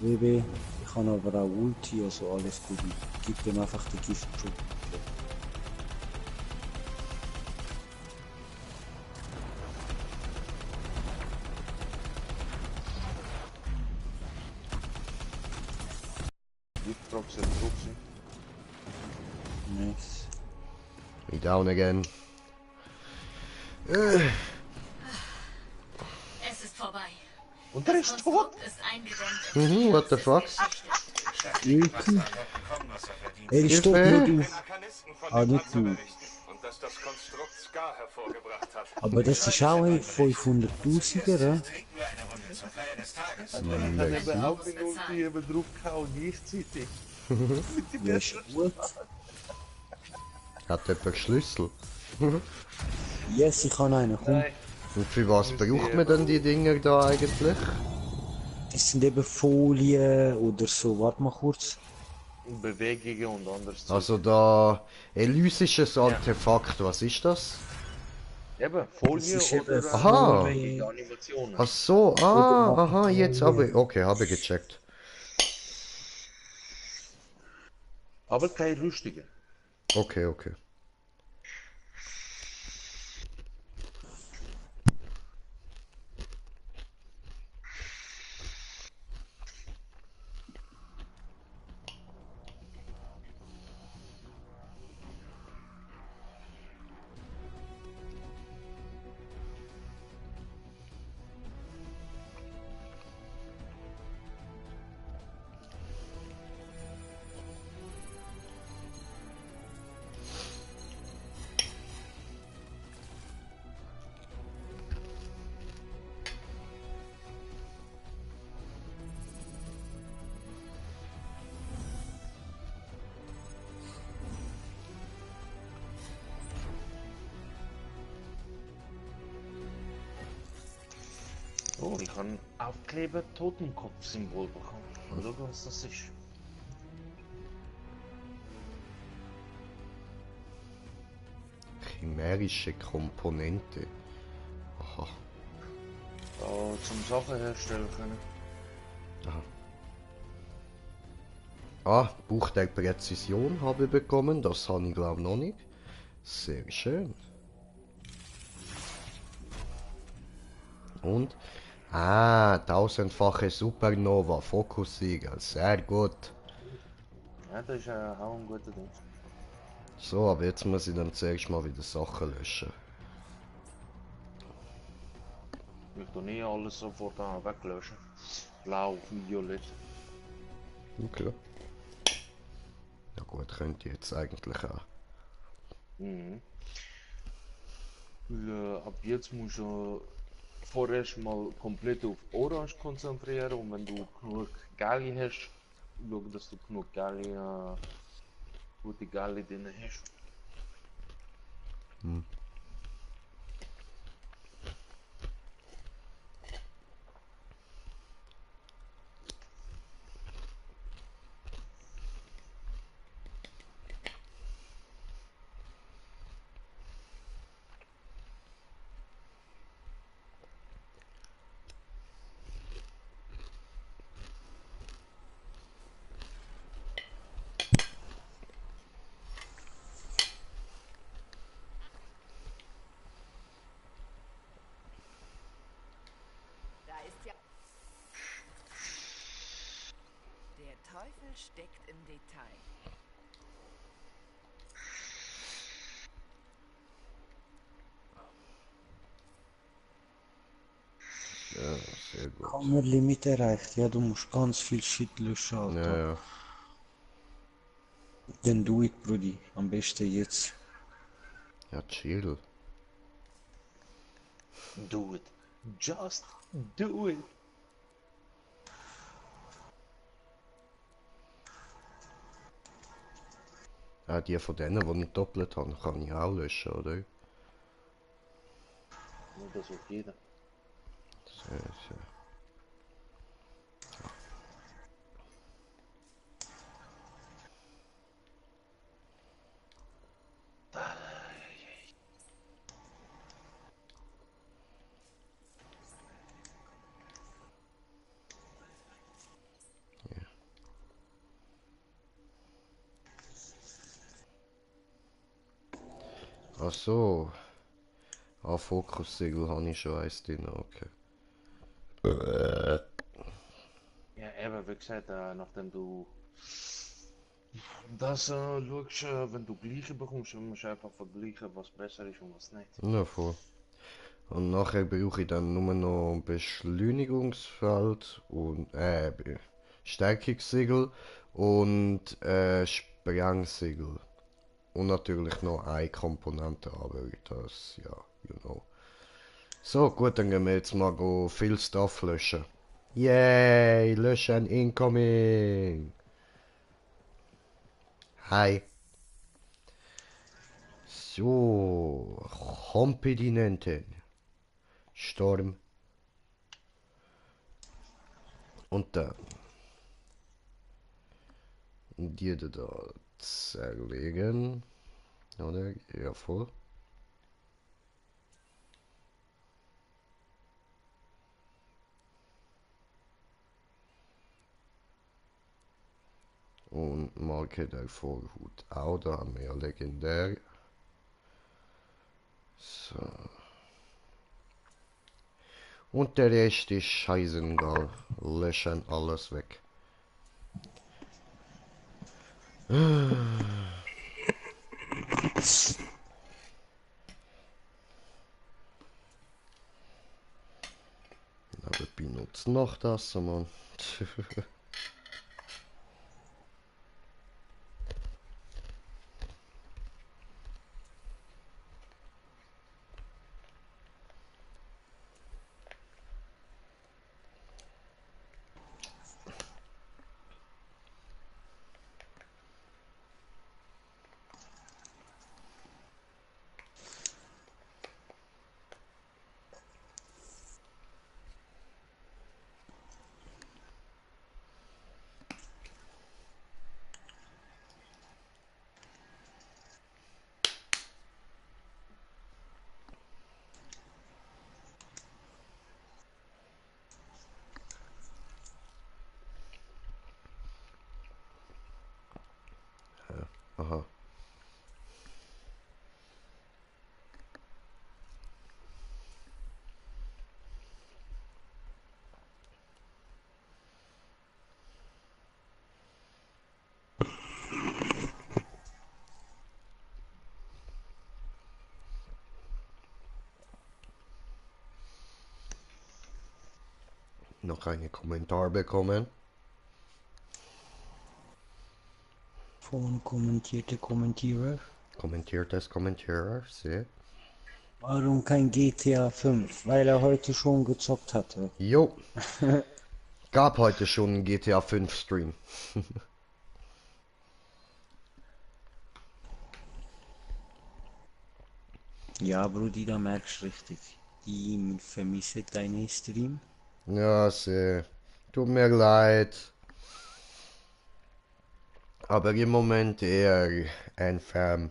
WB, ich kann aber auch Ulti, also alles gut. Gib dem einfach die Gift zu. Giftdrops sind tot. Nice. Me down again. Es ist vorbei. Und der ist tot? What the fuck? Er ist tot, nur du. Ah, nicht du. Aber das ist auch 500.000er, oder? Dann haben wir auch Minuten hier drauf gehauen, gleichzeitig. Ja, ist gut. Hat jemand Schlüssel? Yes, ich kann einen, komm. Und für was braucht man denn die Dinger da eigentlich? Das sind eben Folien oder so, warte mal kurz. Bewegungen und anderes. Also da elysisches Artefakt, was ist das? Eben, Folie ist oder eben Aha. bewegliche Animationen. Ach so, Oder aha, jetzt habe Materialien. ich, okay, habe ich gecheckt. Aber keine rüstige. Okay, okay. Oh, ich habe Aufkleber Totenkopf-Symbol bekommen. Mal schauen, was das ist. Chimärische Komponente. Aha. Da zum Sachen herstellen können. Aha. Ah, Buch der Präzision habe ich bekommen, das habe ich glaube noch nicht. Sehr schön. Und? Ah, tausendfache Supernova, Fokussieger, sehr gut. Ja, das ist auch ein guter Ding. So, aber jetzt muss ich dann zuerst mal wieder Sachen löschen. Ich tue nie alles sofort weglöschen. Blau, violett. Okay. Ja gut, könnte ich jetzt eigentlich auch. Mhm. Weil, ab jetzt musst du vorerst mal komplett auf Orange konzentrieren und wenn du genug Galli hast, schau, dass du genug Galli, gute Galli drin hast. Hm. Da ist ja... Der Teufel steckt im Detail. Ja, sehr gut. Kammerlimit erreicht. Ja, du musst ganz viel Shit löschen, Alter. Ja, ja. Dann do it, Brudi. Am besten jetzt. Ja, chill. Do it. Just do it. Ja, die von denen, die ich doppelt habe, kann ich auch löschen, oder? Nur das auf jeder. Sehr, sehr. Ach so. Ah, Fokussiegel habe ich schon eins drin, okay. Ja, eben, wie gesagt, nachdem du das schaust, wenn du gleiche bekommst, musst du einfach vergleichen, was besser ist und was nicht. Ja, voll. Und nachher brauche ich dann nur noch Beschleunigungsfeld und Stärkungssiegel und Sprengsiegel. Und natürlich noch eine Komponente, aber das, ja, you know. So, gut, dann gehen wir jetzt mal viel Stuff löschen. Yay, löschen incoming. Hi. So, Kompedinenten. Sturm. Und dann. die da zerlegen. Oder? Ja, voll. Und Marke der Vorhut auch, da haben wir ja legendär. So. Und der Rest ist scheißegal. Löschen alles weg. Aber benutzt noch das, Mann. Aha. Noch einen Kommentar bekommen. Von Kommentierer. Kommentiertes Kommentierer, sehr. Warum kein GTA 5? Weil er heute schon gezockt hatte. Jo. Gab heute schon einen GTA 5 Stream. Ja, Brudi, da merkst du richtig. Ich vermisse deinen Stream. Ja, sehr. Tut mir leid. Aber im Moment eher ein Fan.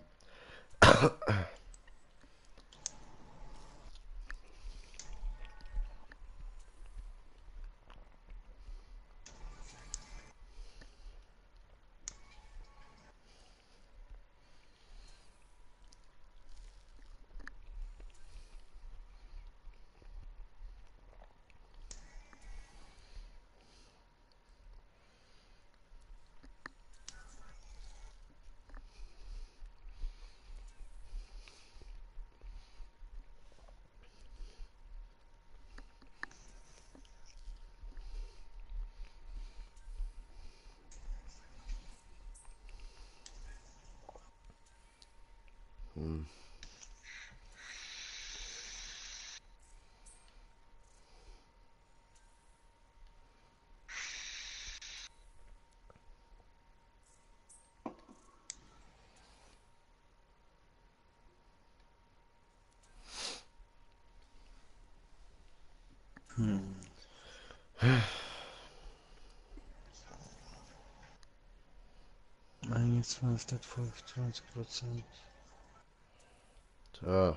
Hm. 21 statt 25%. Ja. Ja.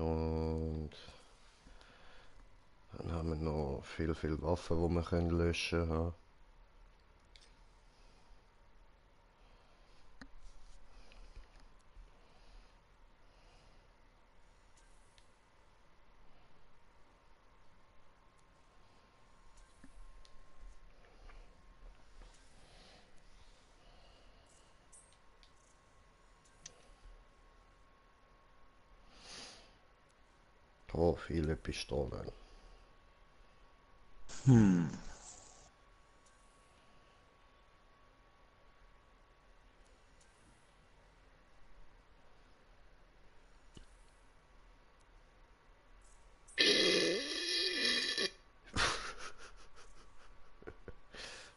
Und dann haben wir noch viel Waffen, die wir können löschen können. Oh, viele Pistolen. Hm.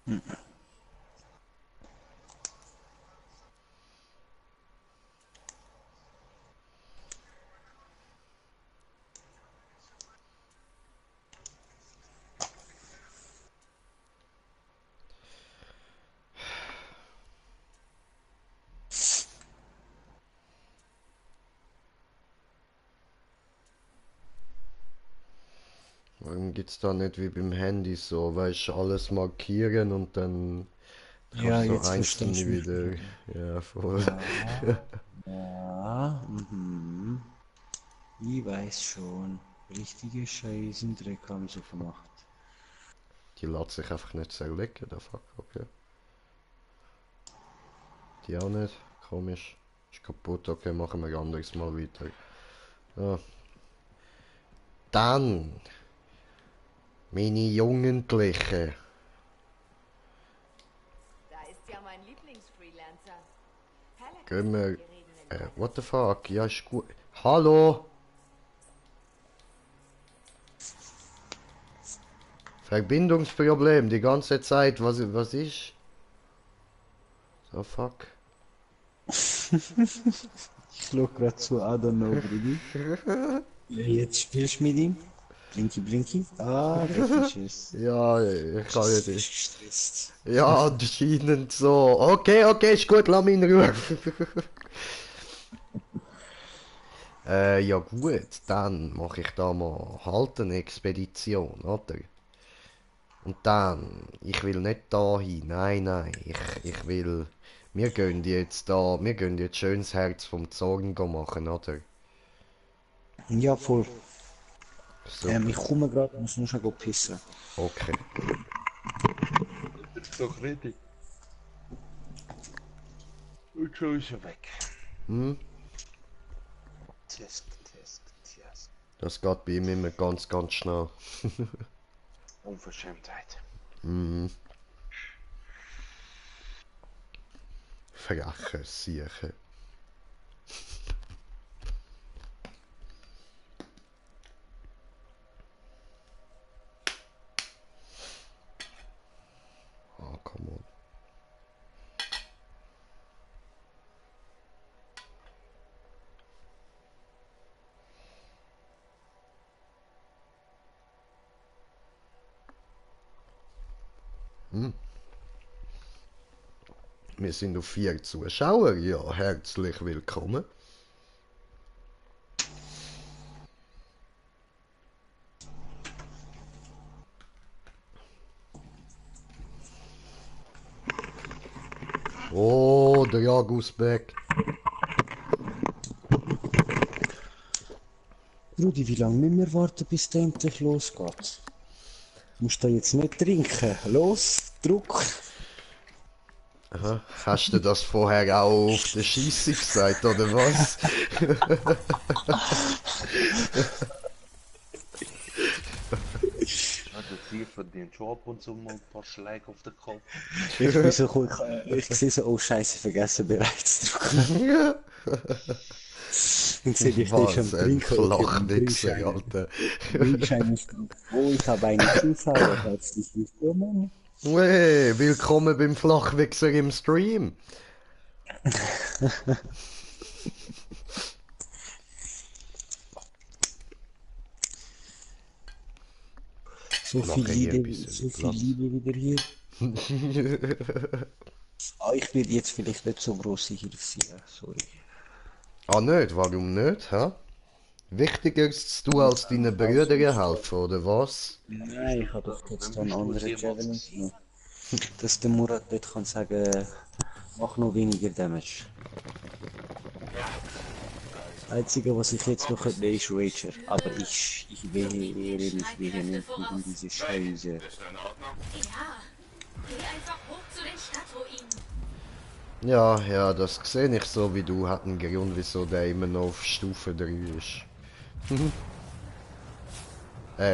Hm. gibt's da nicht wie beim Handy so, weißt du, alles markieren und dann Ja, kannst du jetzt so verstehe ich einzelne mich wieder. wieder. Ja, voll. Ja, mhm. Ich weiß schon. Richtige Scheißendreck haben sie gemacht. Die lässt sich einfach nicht zerlegen, der Fuck, okay. Die auch nicht, komisch. Ist kaputt, okay, machen wir ein anderes Mal weiter. Ja. Dann, meine Jugendlichen. Da ist ja mein Lieblingsfreelancer. Gehen wir. What the fuck? Ja, ist gut. Hallo? Verbindungsproblem die ganze Zeit. Was ist? So fuck. Ich schau grad zu, I don't know, Brudi. Ja, jetzt spielst du mit ihm. Blinky, blinky. Ah, das ist es. Ja, ich kann Bist nicht. gestresst. Ja, anscheinend so. Okay, ist gut, lass mich in Ruhe. Ja gut, dann mache ich da mal halt eine Expedition, oder? Und dann, ich will nicht da hin, nein, ich will, wir gehen jetzt schönes Herz vom Zorn machen, oder? Ja, voll. So. Ich komme gerade, muss nur schon pissen. Okay. Ist doch richtig. Und schon ist er weg. Hm? Test. Das geht bei ihm immer ganz schnell. Unverschämtheit. Mhm. Freche Sieche. Oh, come on. Wir sind auf 4 Zuschauer, ja, herzlich willkommen. Oh, der Jagusbeck. Brudi, wie lange müssen wir warten, bis der endlich losgeht? Musst du jetzt nicht trinken. Los, Druck. Aha. Hast du das vorher auch auf der Scheisse gesagt, oder was? Der Tier verdient schon ab und zu mal ein paar Schläge auf den Kopf. Ich bin so gut, ich sehe so, oh Scheiße, vergessen bereits zu drücken. Und sehe ich dich am Trinken. Flachwichser, Alter. Bildschirm ist drauf. Oh, ich habe eine Zuschauer, herzlich willkommen. Hey, willkommen beim Flachwichser im Stream. So viel Liebe wieder hier. Ich werde jetzt vielleicht nicht so grosse Hilfe sein, sorry. Ah nicht, warum nicht, hä? Wichtigeres zu tun als deinen Brüdern helfen, oder was? Nein, ich habe doch jetzt einen anderen Javelin genommen. Dass der Murat dort kann sagen, mach noch weniger Damage. Das Einzige, was ich jetzt noch hätte, ist Rager. Aber ich wehre mich vehement gegen diese Scheiße. Ja, geh einfach hoch zu den Stadtruinen. Ja, das sehe ich so wie du, hat einen Grund, wieso der immer noch auf Stufe 3 ist.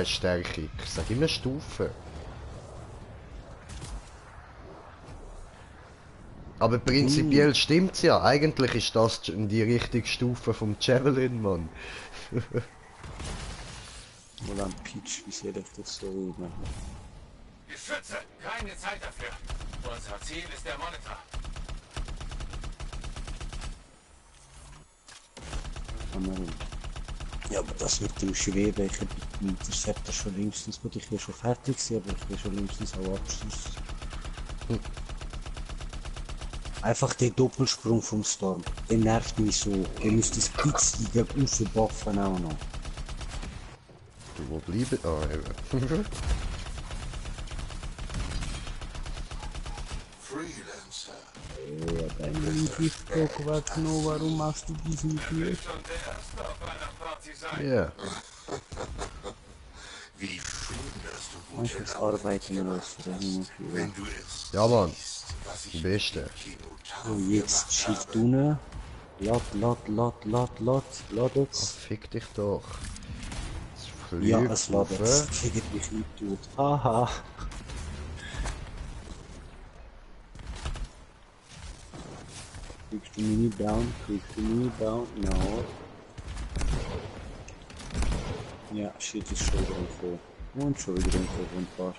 Stärke. Ich sag immer Stufe. Aber prinzipiell stimmt's ja. Eigentlich ist das die richtige Stufe vom Javelin, Mann. Mal an Peach, wie soll ich das so reden? Geschütze, keine Zeit dafür. Unser Ziel ist der Monitor. Ja, aber das mit dem Schweben, ich hätte mit dem Interceptor schon längstens, gut, ich will schon fertig sein, aber ich will schon längstens auch Abschluss. Einfach der Doppelsprung vom Storm, der nervt mich so, der müsste das Blitzliga rausbuffen auch noch. Du, wo bleiben? Ah, eben. Ja, deine Giftbock weggenommen, warum machst du dies mit mir? Ja. Wie schön, dass du Manchmal das Arbeiten los, wenn du es Ja, Mann. siehst, was Die ich Beste. So, jetzt Shift unten. Lad jetzt. Fick dich doch. Es Ja, fliegt es ladet. rauf. Kriegt mich nicht tot. Haha. Kriegst du mich nicht down? Kriegst du mich nicht down? No. Ja, shit ist schon wieder voll. Und schon wieder ein paar.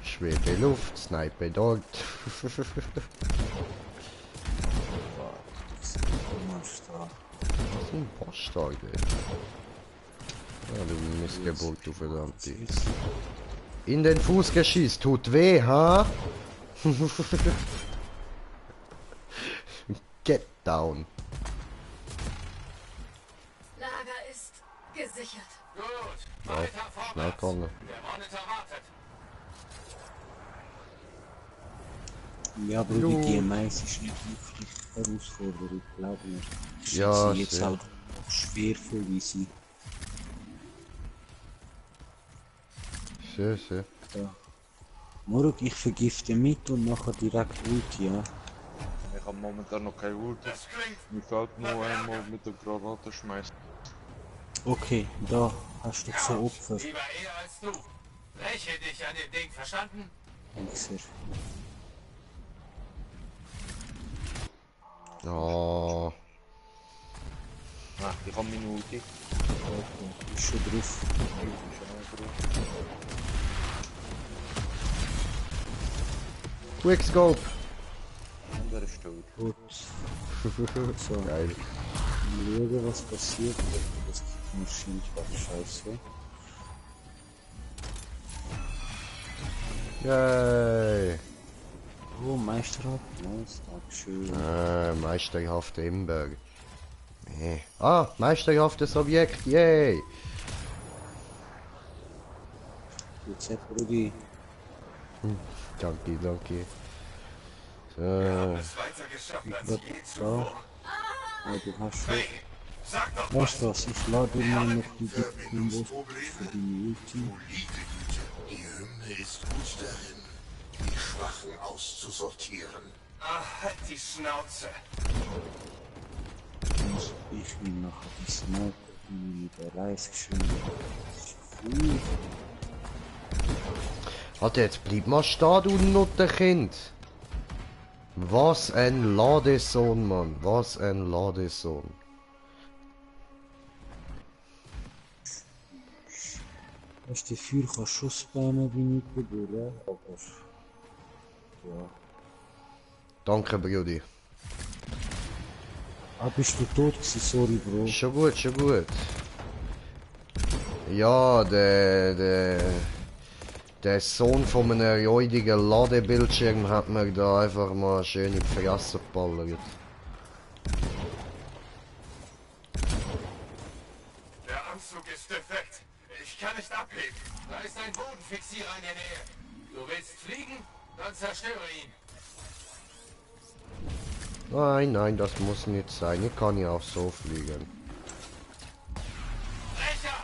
Schwebe Luft, Sniper dort. Was ist ein Bastard, ey? Ja, du Missgeburt, du verdammte. In den Fuß geschießt, tut weh, ha? Get down. Lager ist gesichert. Gut, Ja, schnell kommen. der Monitor wartet. Ja, aber die GMIs ist nicht wirklich Herausforderung, glaub mir. Ich Ja, sie jetzt sehr. auch schwer voll wie sie. Sehr, sehr. Ja. Morgen, ich vergifte mit und nachher direkt Ulti, ja. Ich habe momentan noch kein Ult. Mir fällt nur einmal mit der Granate schmeißen. Okay, da hast du so Opfer. Lieber eher als du. Räche dich an dem Ding, verstanden? Mixer. Oh. Ah, ich habe meine Ulti. Okay, ist schon drauf. Quickscope. Und er ist tot. Gut. So. Geil. Mal schauen, was passiert. Das gibt wahrscheinlich was scheiße. Yay. Oh, Meisterhaft. Nice, dankeschön. Meisterhafte Imberg. Nee. Ah, meisterhaftes Objekt, yay! Jetzt hat Rudi. Danke, danke. So. Es weiter geschafft als je zuvor. Ja, du hast schon. Hey, sag doch Weißt du was, ich lade mir noch die Kombos für die Ulti. Die Hymne ist gut darin, die Schwachen auszusortieren. Ach, halt die Schnauze. Und ich nehme nachher die Sniper mit der Reisgeschwindigkeit. Cool. Alter, jetzt bleib mal stehen, du Nuttenkind! Was ein Ladesohn, Mann. Was ein Ladesohn. Weißt du, Feuer kann schon spammen wie nicht geboren, aber... Ja. Danke, Brudi. Ah, bist du tot gewesen? Sorry, Bro. Schon gut, schon gut. Ja, der Sohn von einem räudigen Ladebildschirm hat mir da einfach mal schön in die Fresse geballert. Der Anzug ist defekt. Ich kann nicht abheben. Da ist ein Bodenfixierer in der Nähe. Du willst fliegen? Dann zerstöre ihn. Nein, nein, das muss nicht sein. Ich kann ja auch so fliegen. Brecher!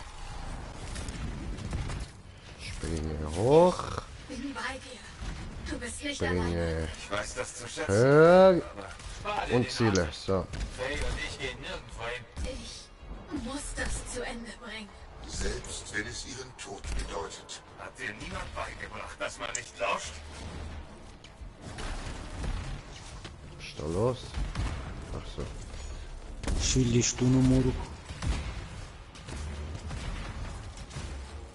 Springe hoch. Bin bei dir. Du bist nicht alleine. Springe Ich weiß das zu schätzen. höher Spar dir und den Ziele. Arsch. So. Faye und ich gehen nirgendwo hin. Ich muss das zu Ende bringen. Selbst wenn es ihren Tod bedeutet. Hat dir niemand beigebracht, dass man nicht lauscht? Was ist da los? Ach so. Chillst du noch morgen?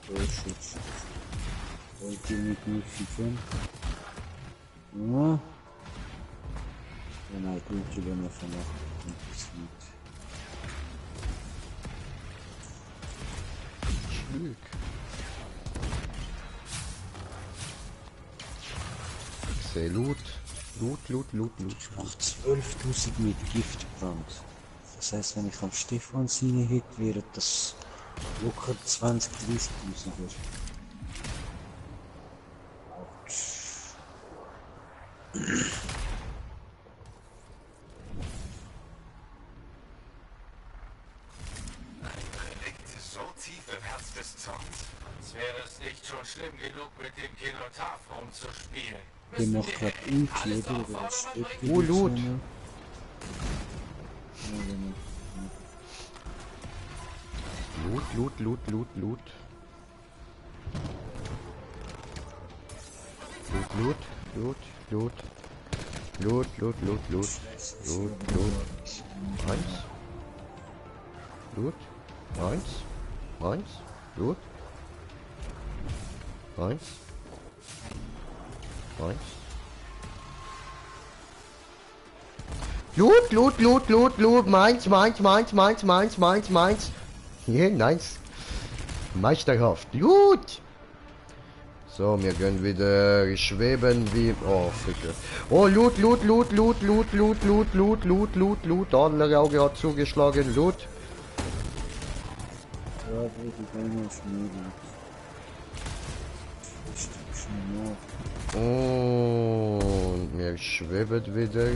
Schutz. Wollt ihr mit mir ficken? Ja? Ja, nein, gut, ich bin einfach noch interessiert. Glück. Ich sehe Loot. Loot. Ich mach 12.000 mit Giftbrand. Das heißt, wenn ich am Stefan seine hätte, wäre das locker 20.000, 30.000. So tief im Herz des Zorns. Als wäre es nicht schon schlimm genug, mit dem Kenotaph rumzuspielen. Der macht grad Ulti, oder? Der steckt in Oh, die Loot. Zone. Loot. Loot. Eins. Loot. Meins. Yeah, nice. Meisterhaft. Gut. So, wir können wieder schweben wie... Oh, Ficke. Oh, Loot. Adlerauge hat zugeschlagen. Loot. Ja, die Beine ist möglich. Und wir schweben wieder.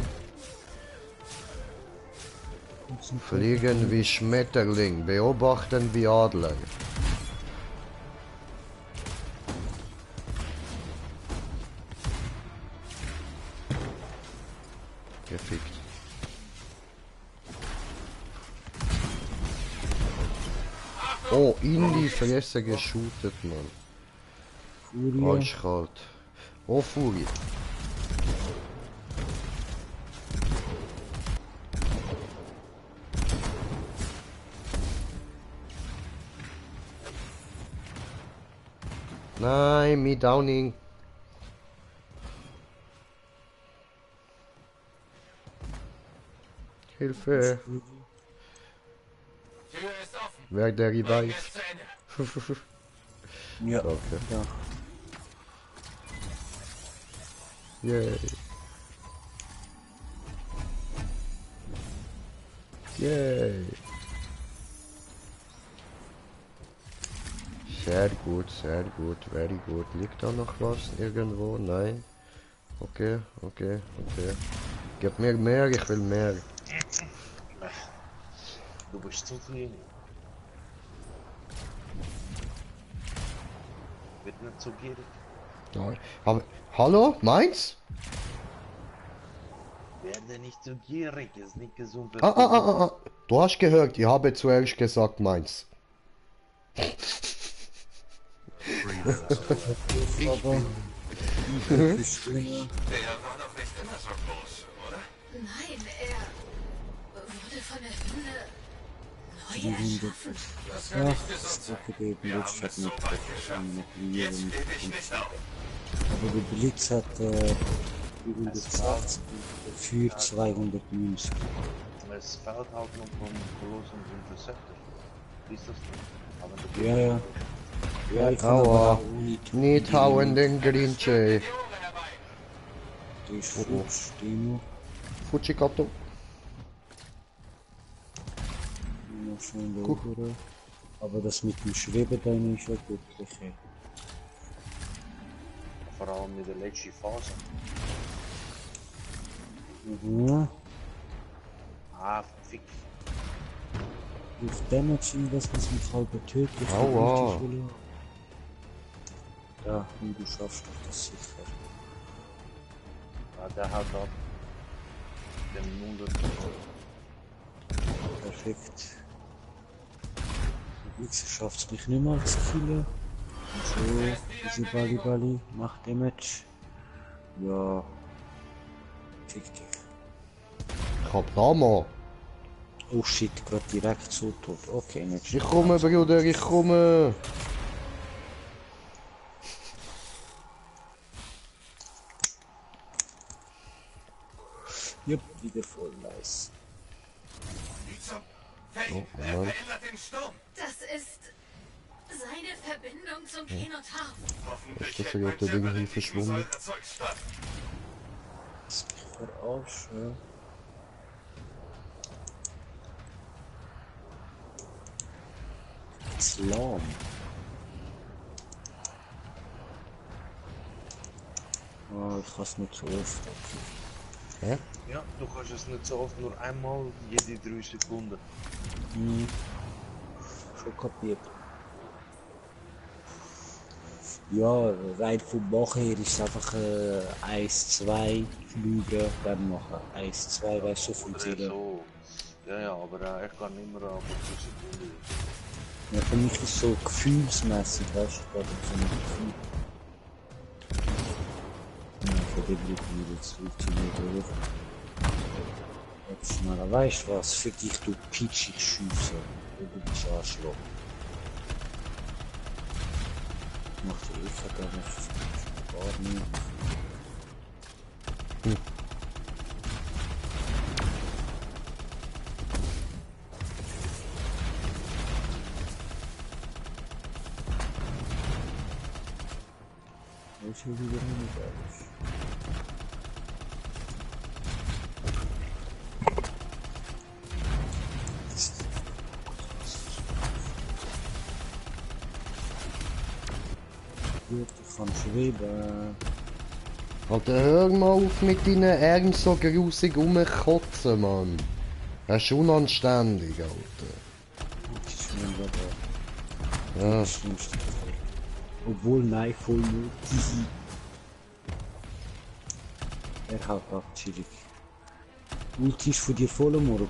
Fliegen wie Schmetterling, beobachten wie Adler. Gefickt. Oh, in die Fresse geshootet, Mann. Furie. Arschkalt. Oh, Furie. Nein, me downing. Hilfe. Wer der revived? Ja. Okay. Ja. Yay. Yay. Sehr gut, very good. Liegt da noch was irgendwo? Nein. Okay. Gib mir mehr, ich will mehr. Du bist zu viel. Wird nicht so gierig. Nein. Hallo? Meins? Werde nicht so gierig, ist nicht gesund. Du hast gehört, ich habe zuerst gesagt meins. Der war doch nicht immer so groß, oder? Nein, er wurde von der Hülle neu erschaffen. Das Ja, kann nicht gesund sein. Wir haben es so weit geschafft. Jetzt gebe ich nicht auf. Aber der Blitz hat 480 für 290. Es fällt halt noch vom Colossus Interceptor. Siehst du das? Aber Ja. Ja, ich kann Aua. aber auch Nicht hauen den Grinche. Die ist futsch, Dino. Fuchikato. Noch schon da oben. Aber das mit dem Schwebebein ist ja wirklich. vor allem in der letzten Phase. Mhm. Ah, fick. Durch Damage was mich halb tötet. Aua. Ja, und du schaffst doch das sicher. Ja, der hat ab den 100. Perfekt. Jetzt schafft es mich nicht mehr zu killen. Und so, diese Bali macht Damage. Ja. Fick dich. Ich hab Hammer. Oh shit, gerade direkt so tot. Okay, nicht Ich komme, Bruder, ich komme. Jupp, wieder voll nice. Oh, Mann. Das ist Seine Verbindung zum Kenotaph. Ist das ja der Ding hier verschwunden? Das mich verarschen. Islam. Oh, ich kann es nicht so oft. Hä? Ja, du kannst es nicht so oft, nur einmal jede 3 Sekunden. Hm. Schon kapiert. Ja, rein vom Machen her ist es einfach 1, 2 fliegen, dann machen 1, 2, weißt du, so funktioniert. So. Ja, aber ich kann immer auf 2 Sekunden. Ja, für mich ist es so gefühlsmäßig, weißt du, gerade so ein Gefühl. Ja, von dem Blick würde es funktionieren, oder? Jetzt schneller, weißt du was, für dich du pitchig schiessen, du bist Arschloch. Macht die Eva gar nicht. Ich will wieder nicht alles. Gut, ich kann schreiben. Alter, hör mal auf mit deinen Ärgen so grusig rumkotzen, Mann. Das ist unanständig, Alter. Das ist schon wieder Ja. das Schlimmste. Obwohl, nein, voll nur. Er haut ab, chillig. Ulti ist von dir voll am Morgen.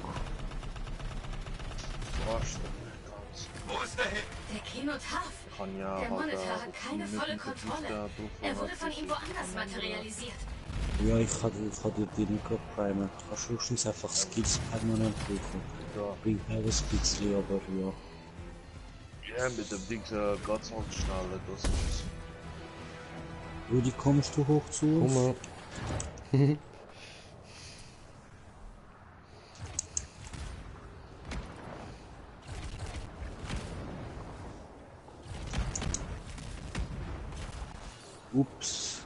Wo ist der hin? Der Kenotaph. Kann ja Der halt, Monitor hat auf keine die volle Minuten Kontrolle. drauf Er wurde von halt ihm woanders materialisiert. Ja, ich kann dir die nicht gerade primen. Du kannst höchstens einfach Skills permanent drücken. Ja. Bringt auch ein bisschen, aber ja. Ja, mit dem Ding geht's halt schneller, das ist es. Rudi, kommst du hoch zu uns? Komm mal. Ups.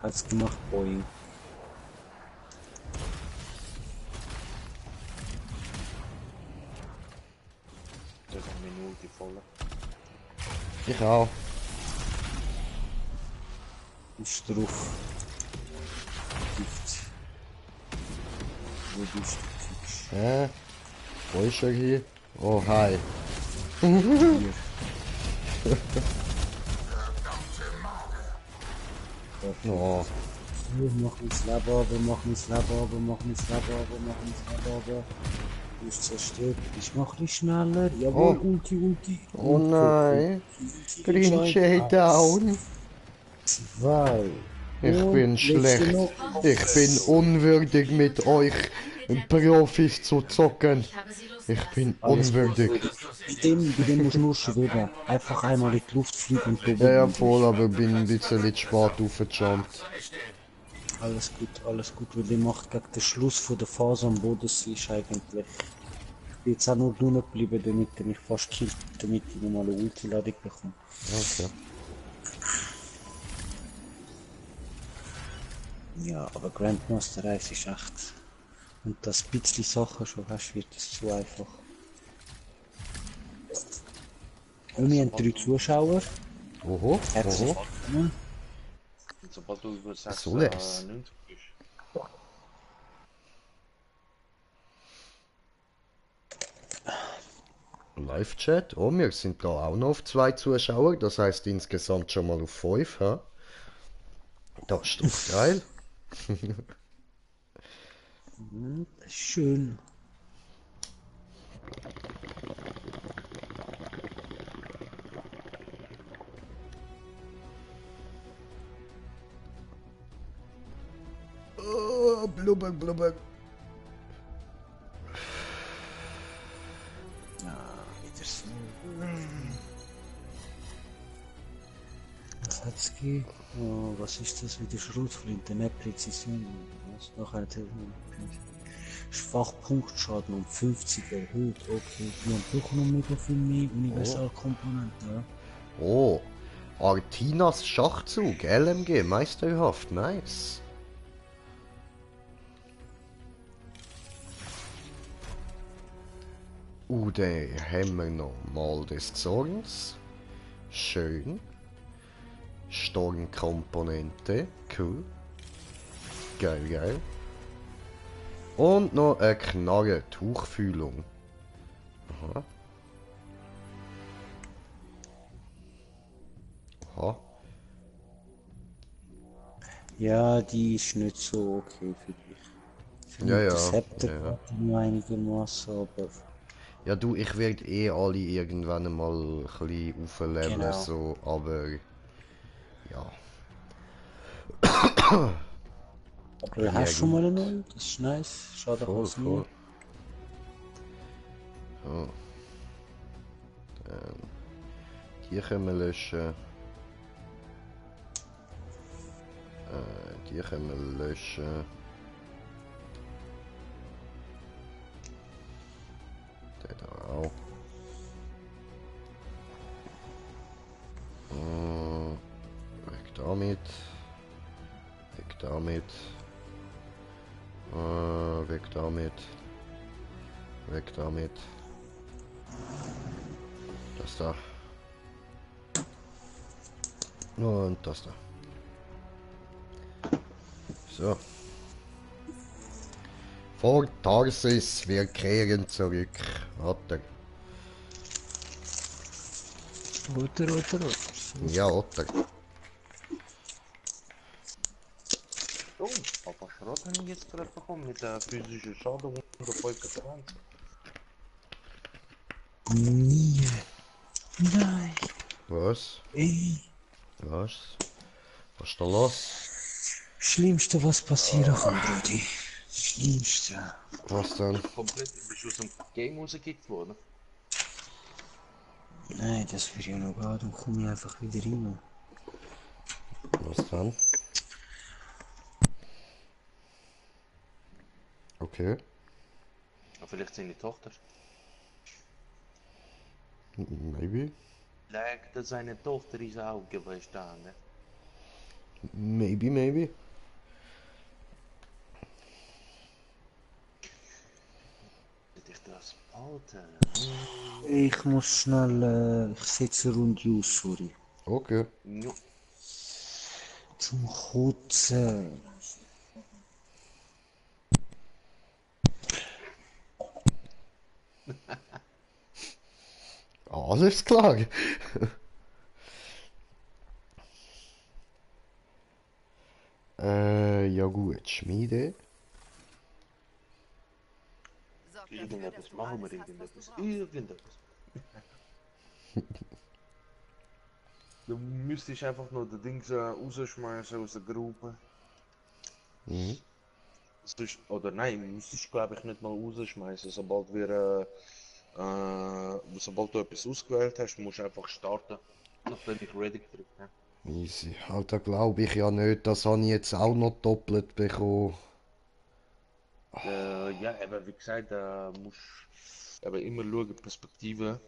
Hat's gemacht, Boeing. Das ist eine Minute voll. Ich auch. Ist drauf. Gift. Wo bist du, Kitsch? Hä? Wo ist er hier? Oh, hi. Hier. Oh. Wir machen das Leben aber, machen das Leben aber, machen das Leben aber, machen das Leben aber. Du bist zerstört, ich mach dich schneller. Jawohl, Oh. Ulti, Ulti. Oh nein. Grinche down. 2. Ich bin schlecht. Ich bin unwürdig mit euch Profis zu zocken. Ich bin unwürdig. Bei dem musst du nur schweben. Einfach einmal in die Luft fliegen und probieren. Ja, voll, aber bin ein bisschen zu spät aufgejumpt. Alles gut, weil die macht gegen den Schluss von der Phase am Bodensee ist eigentlich. Ich bin jetzt auch nur drinnen geblieben, damit er mich fast killt, damit ich nochmal eine Ulti-Ladung bekomme. Okay. Ja, aber Grandmaster Reis ist echt. Und das bisschen Sachen schon hast, wird es zu einfach. Und wir haben 3 Zuschauer. Oho, Herzlich oho. willkommen. Und sobald du über 6, soll es? 90 bist. Live-Chat. Oh, wir sind da auch noch auf 2 Zuschauer. Das heißt insgesamt schon mal auf 5. Ha? Das ist doch geil. Das ist schön. Oh, blubber, blubber. Ja, wieder so. Was hat's gegeben? Oh, was ist das? Wieder Schrotflinte, nicht Präzision. Was? Nachher Schwachpunktschaden um 50 erhöht. Okay, wir haben doch noch mega viel mehr Universalkomponenten. Ja? Oh, Artinas Schachzug, LMG, meisterhaft, nice. Da haben wir noch Mal des Zorns. Schön. Stormkomponente, cool. Geil, geil. Und noch eine Knarre, Tuchfühlung. Aha. Aha. Ja, die ist nicht so okay für dich. Für Ja, ja. Das Scepter Ja, ja. nur einigermaßen, aber... Ja du, ich werde eh alle irgendwann mal ein bisschen aufleveln, Genau. so, aber... Ja. Aber hast du schon mal eine neue? Das ist nice. Schade, Voll, dass voll. nie. So. Die können wir löschen. Die können wir löschen. Der da auch. Weg damit. Weg damit. Weg damit. Weg damit. Das da. Und das da. So. Vor Tarsis, wir kehren zurück. Otter. Otter. Ja, Otter. Oh, aber Schrott habe ich jetzt gerade bekommen mit der physischen Schaden 125. Nie. Nein. Was? Ey. Was? Was ist da los? Schlimmste, was passieren kann, Brudi. Schlimmste. Was denn? Komplett bist du aus dem Game rausgekickt worden. Nein, das will ich noch gar nicht. Dann komme ich einfach wieder rein. Was dann? Okay. Vielleicht seine Tochter. Maybe. Legte seine Tochter ins Auge bestanden. Maybe. Ich das Alter. Ich muss schnell. Ich setze eine Runde aus, sorry. Okay. Ja. Zum Kotzen. Alles klar. Ja gut, Schmiede. Irgendetwas machen wir, irgendetwas. Du müsstest einfach nur die Dings rausschmeißen aus der Gruppe. Mhm. Sonst, oder nein, müsstest glaube ich nicht mal rausschmeißen. Sobald du etwas ausgewählt hast, musst du einfach starten. Nachdem ich ready gedrückt habe. Easy. Alter, glaube ich ja nicht. Das habe ich jetzt auch noch doppelt bekommen. Ja, aber wie gesagt, da musst du aber immer schauen, Perspektive.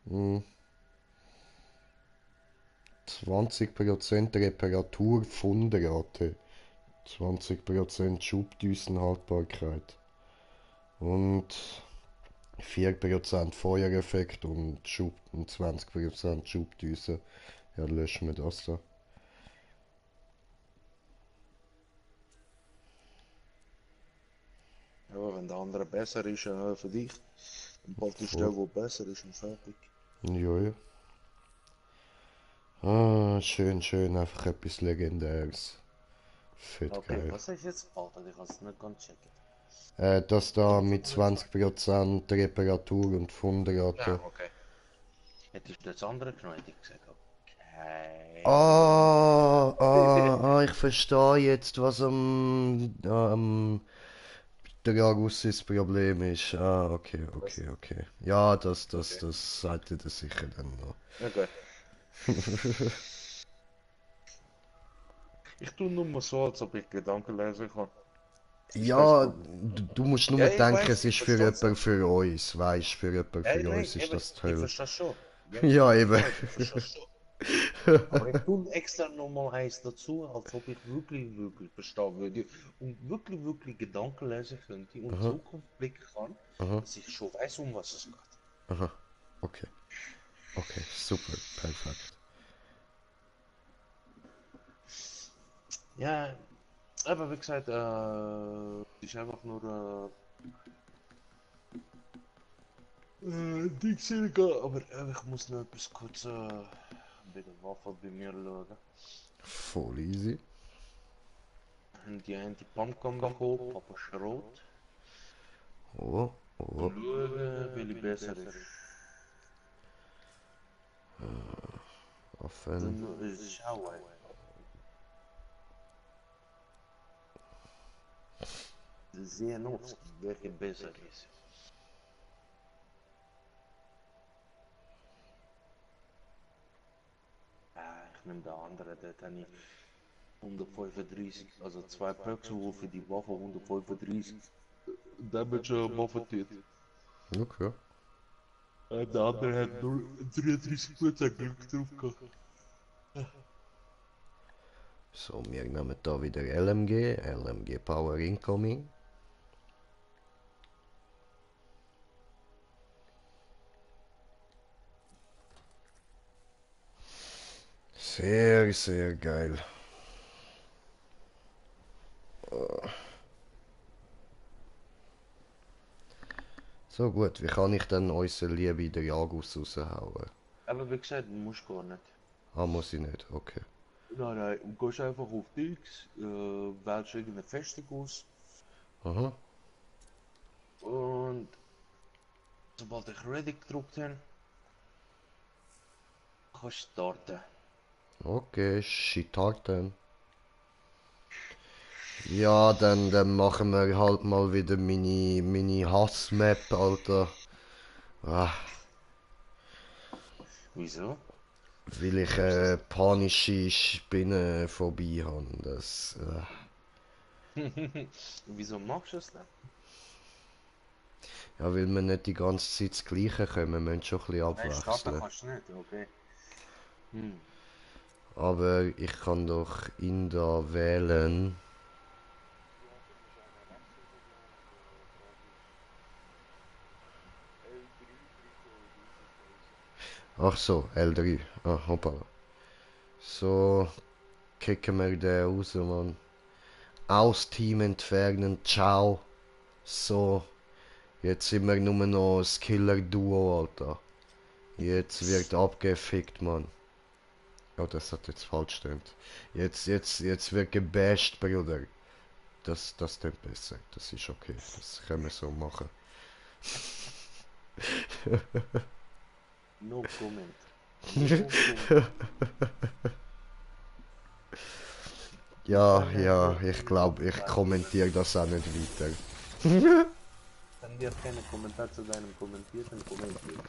Mhm. 20% Reparaturfundrate. 20% Schubdüsenhaltbarkeit. Und 4% Feuereffekt und 20% Schubdüse. Ja, löschen wir das da. Ja, wenn der andere besser ist für dich, dann behaltest du den, der besser ist und fertig. Ja. Ah, schön, einfach etwas Legendäres. Fett Okay, geil. was ist jetzt Alter? Ich kann es nicht ganz checken. Das da mit 20% Reparatur und Fundrate. Ja, okay. Hättest du das andere genommen, hätte ich gesagt, okay. Ich verstehe jetzt, was der Garussis Problem ist. Okay. Ja, das sagt ihr das sicher dann noch. Okay. Ich tue nur mal so, als ob ich Gedanken lesen kann. Ja, du musst nur Ja, ich denken, weiß, es ist ich für versteh's. jemanden für uns, weißt für jemanden Ja, für nein, uns ist eben, das die ich Hölle. verstehe schon. Ja, eben. Ich verstehe schon. Aber ich tue extra nochmal eins dazu, als ob ich wirklich verstehen würde und wirklich Gedanken lesen könnte und Aha. Zukunft blicken kann, Aha. dass ich schon weiß, um was es geht. Aha. Okay. Okay, super, perfekt. Ja, aber wie gesagt, es ist einfach nur aber ich muss noch etwas kurz bei der Waffe bei mir schauen. Voll easy. Und die haben die Pumpgun bekommen, Papa Schrot. Oh, oh. Schauen, welche besser ist. Offen. Dann schauen. Sehen uns, welche besser ist. Ich nehme den anderen, der hat nicht 135, also 2 Perks, wo für die Waffe 135 Damage buffet. Okay. Der andere hat nur 33% Glück drauf gehabt. So, wir nehmen da wieder LMG Power Incoming. Sehr, sehr geil. So gut, wie kann ich denn unsere Liebe der Jagus raushauen? Aber wie gesagt, du musst gar nicht. Ah, muss ich nicht, okay. Nein, du gehst einfach auf Dix, wählst irgendeine Festung aus. Aha. Und sobald ich Ready gedruckt habe, kannst du starten. Okay, starten. Ja, dann machen wir halt mal wieder meine Hassmap, Alter. Ah, Wieso? weil ich panische Spinnenphobie habe. Das. Wieso machst du es denn? Ja, weil wir nicht die ganze Zeit das Gleiche können, wir müssen schon ein bisschen Nein, starten abwechseln. kannst du nicht, okay. Aber ich kann doch ihn da wählen. Ach so, L3. Ah, hoppala. So, kicken wir den raus, Mann. Aus Team entfernen, ciao. So, jetzt sind wir nur noch das Killer-Duo, Alter. Jetzt wird abgefickt, Mann. Oh, das hat jetzt falsch stimmt. Jetzt wird gebasht, Bruder. Das klingt besser. Das ist okay. Das können wir so machen. No comment. No comment. Ja, ich glaube, ich kommentiere das auch nicht weiter. Dann wird keine Kommentar zu deinem kommentierten kommentiert.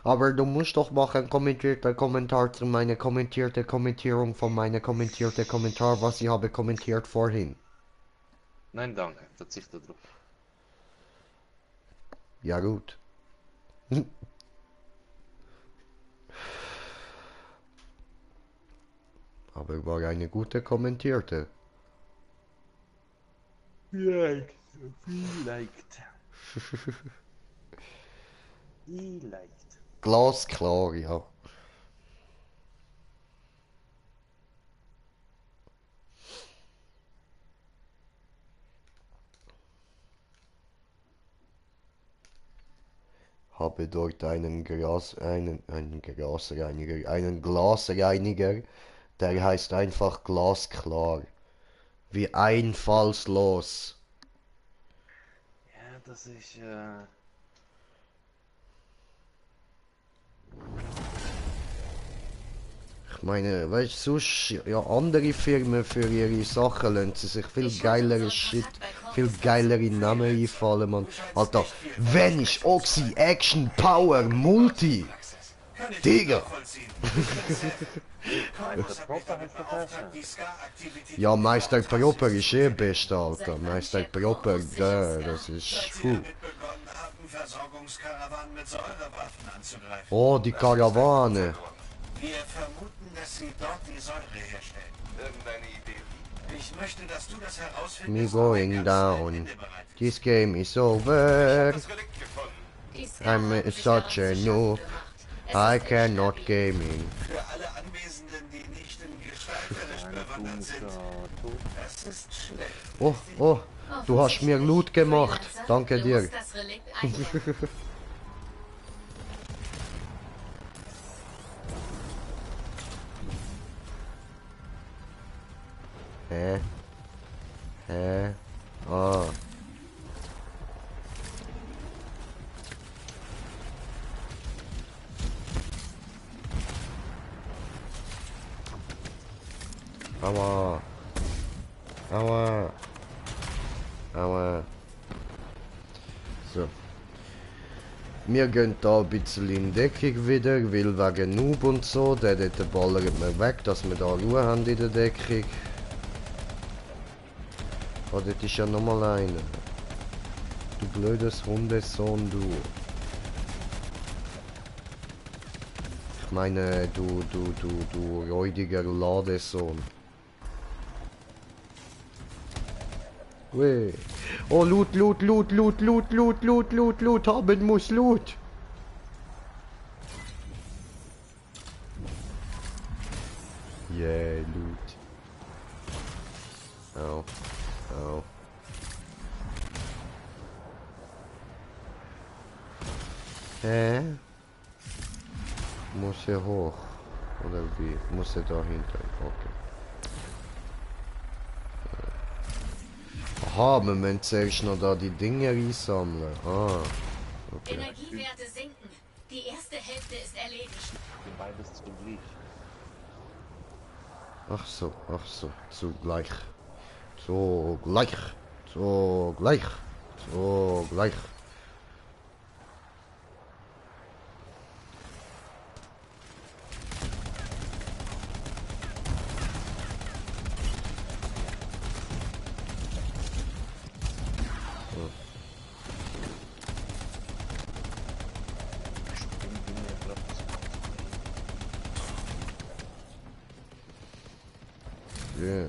Aber du musst doch mal einen kommentierten Kommentar zu meiner kommentierten Kommentierung von meiner kommentierten Kommentar, was ich habe kommentiert vorhin. Nein, danke. Verzichte drauf. Ja gut. Aber war eine gute kommentierte. Vielleicht. Glasklar, ja. Habe dort einen Glasreiniger, der heißt einfach glasklar. Wie einfallslos. Ja, das ist Ich meine, weißt du, sonst, ja, andere Firmen für ihre Sachen lassen sie sich viel geilere Shit, viel geilere Namen einfallen, man. Alter, wenn ich Oxy, Action, Power, Multi. Digga. Corvus hat mich damit beauftragt, die Ska-Aktivität... Ja, Meister Proper ist eh best, Alter. Meister Proper, das ist... damit begonnen haben, Versorgungskarawanen mit Säurewaffen anzugreifen. Oh, die Karawane. Wir vermuten, dass sie dort die Säure herstellen. Irgendeine Idee? Ich möchte, dass du das Me herausfindest. going down. This game is over. Das Relikt gefunden. I'm such a noob. I cannot gaming. Für alle Anwesenden, die nicht in gestalterisch bewandert sind. Das ist schlecht. Oh, oh, du hast mir Loot gemacht. Danke dir. Das Relikt einnehmen. Hä? Ah. Aua. Aua. Aua. So. Wir gehen da ein bisschen in Deckung wieder, weil wegen Noob und so, der dort ballert mir weg, dass wir da Ruhe haben in der Deckung. Oh, das ist ja nochmal einer. Du blödes Hundesohn, du. Ich meine, du räudiger Ladesohn. Weh. Oh, Loot, haben muss Loot. Yeah, Loot. Au. Au. Hä? Muss er hoch? Oder wie? Muss er dahinter? Okay. Aha, wir müssen zuerst noch da die Dinge einsammeln. Ah. Okay. Energiewerte sinken. Die erste Hälfte ist erledigt. Beides zugleich. Ach so, zugleich. Zugleich. Zugleich. Zugleich. Yeah.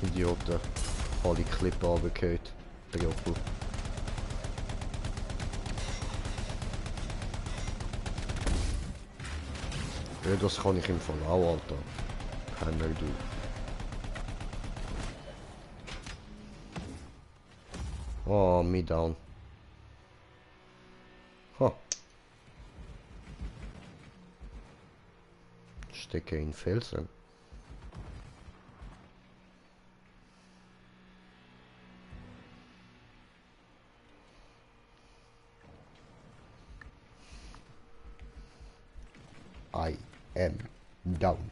Idioten. Alle Klippen runtergefallen. Triopel. Ja, das kann ich im Fall auch, Alter. Penner, du. Oh, me down. Ha. Stecke in Felsen. I am down.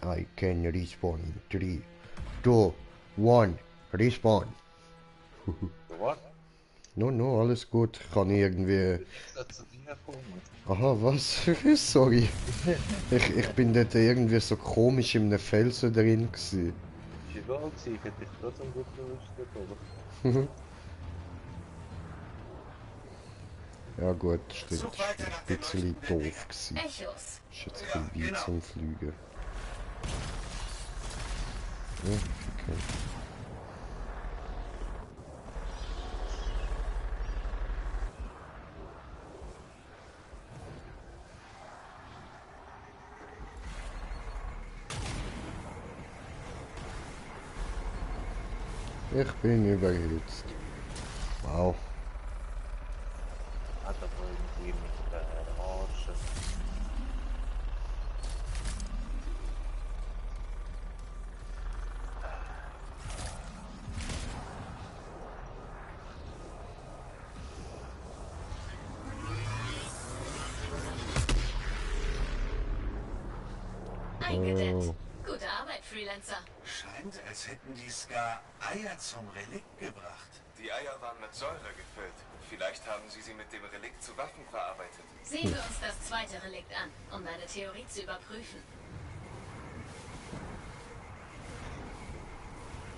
I can respawn in 3, 2, 1, respawn. What? No, alles gut. Kann ich irgendwie... Aha, was? Sorry. Ich bin dort irgendwie so komisch in einem Felsen drin gewesen. Ist egal gewesen, ich hätte dich trotzdem gut erwischt, oder? Ja gut, stimmt. Ein bisschen doof gewesen. Echos. Ist jetzt ein bisschen weit zum Fliegen. Ja, okay. Ich bin überhitzt. Wow. Hat er wohl irgendwie mit der Arsch. Eingedämmt. Oh. Gut Freelancer? Scheint, als hätten die Ska Eier zum Relikt gebracht. Die Eier waren mit Säure gefüllt. Vielleicht haben sie mit dem Relikt zu Waffen verarbeitet. Sehen wir uns das zweite Relikt an, um deine Theorie zu überprüfen.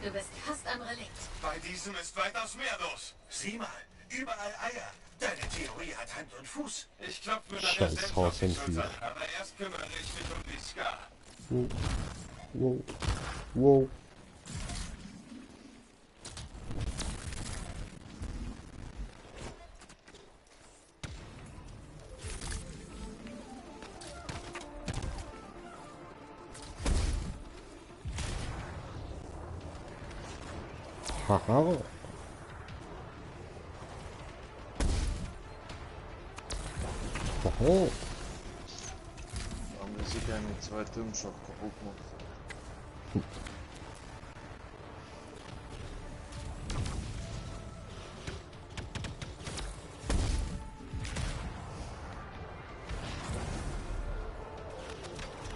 Du bist fast am Relikt. Bei diesem ist weitaus mehr los. Sieh mal, überall Eier. Deine Theorie hat Hand und Fuß. Ich klopfe mir nachher Scheiß selbst Haus auf die und Schulter, Vieh. aber erst kümmere ich mich um die Ska. Wow. Wow. Haha. Oho. Haben wir sicher eine zweite Turmschaft kaputt gemacht.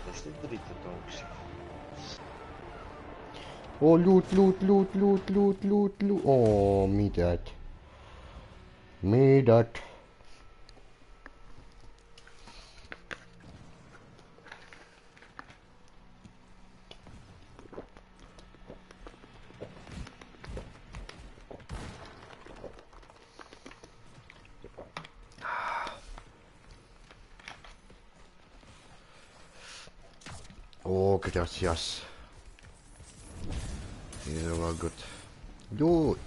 Das ist der dritte Tag. Oh, Loot. Oh, me that. Oh, gracias. Ja, war gut. Gut.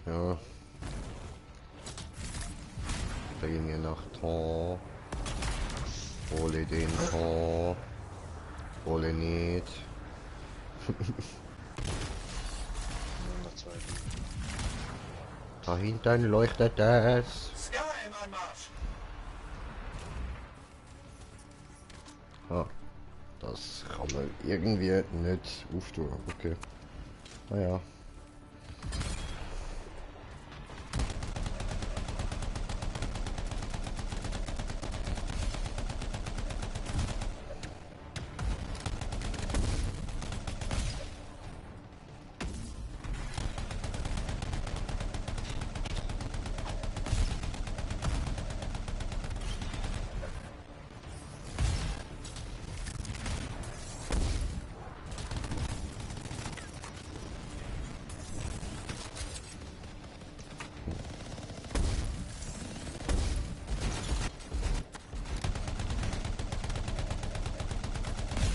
Ja. Da gehen wir nach Ton. Hole den Ton. Hole nicht. Da hinten leuchtet es. Ska im Anmarsch. Ah, das kann man irgendwie nicht auftun. Okay. Naja.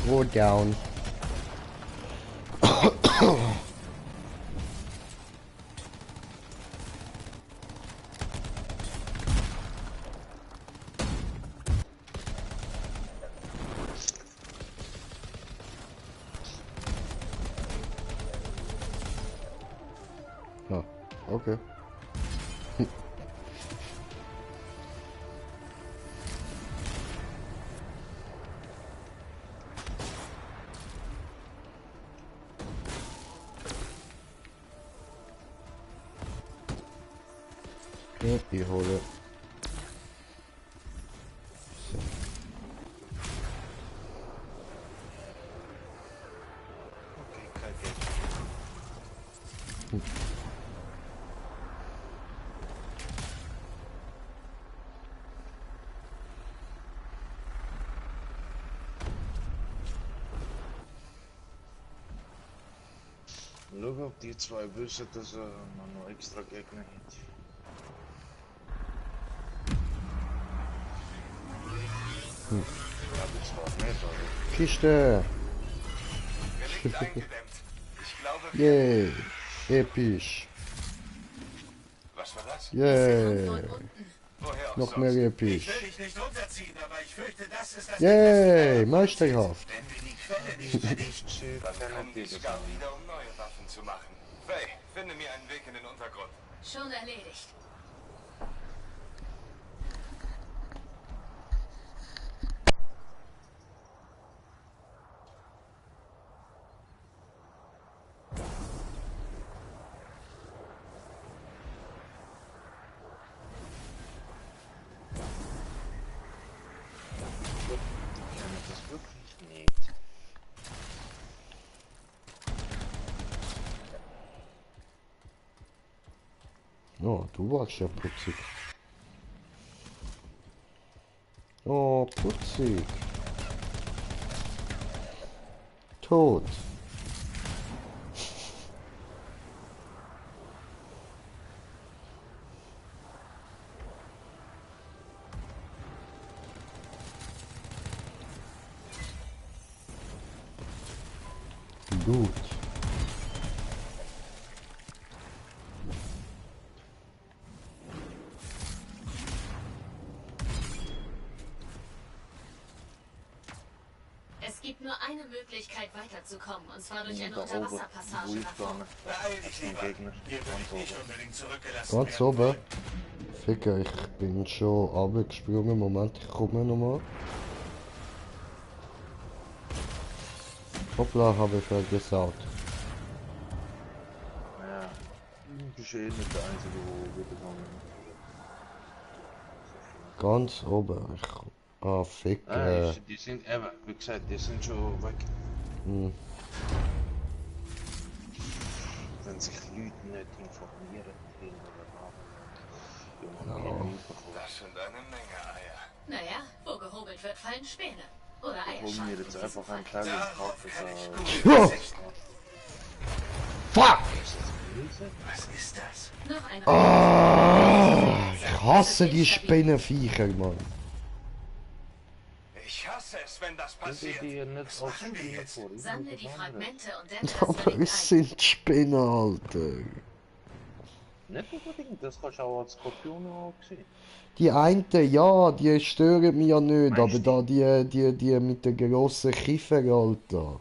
Go down. Oh, okay. Ja, die hole. So. Okay, kein Geld. Schau, ob die zwei wissen, dass man noch extra Gegner hat. Ja, das war nicht, oder? Kiste. Relikt eingedämmt. Ich glaube, Yay. Episch. Was war das? Yay. Woher auch Noch sonst? mehr Ich episch. will dich nicht runterziehen, aber ich fürchte, das ist das Yay. Meisterhaft. Wenn wir die Quelle nicht vernichten. Dann kommen die Ska wieder, um neue Waffen zu machen. Faye, finde mir einen Weg in den Untergrund. Schon erledigt. nicht. Oh, du warst ja putzig. Oh, putzig. Tot. Gut. Es gibt nur eine Möglichkeit weiterzukommen, und zwar durch eine Unterwasserpassage nach vorne. Ganz oben. Ficker, ich bin schon runtergesprungen. Moment, ich komme nochmal. Hoppla, habe ich vergessen. Ja, du bist eh nicht der Einzige, der wiedergegangen ist. Ganz oben. Ah, fick. Die sind eben, wie gesagt, die sind schon weg. Hm. Wenn sich Leute nicht informieren, hin oder nach. Das sind eine Menge Eier. Naja, wo gehobelt wird, fallen Späne. Oder Ich hol mir jetzt einfach einen kleinen Kaffee. Fuck! Was ist das? Noch eine. Oh, ich hasse die Spinnenviecher, Mann. Ich hasse es, wenn das passiert. Sammle die Fragmente und dämme das Aber es sind Spinnen, Alter. Nicht unbedingt, das kannst du auch als Skorpion auch sehen. Die einen, ja, die stören mich ja nicht, aber da die mit den grossen Kiefer, Alter.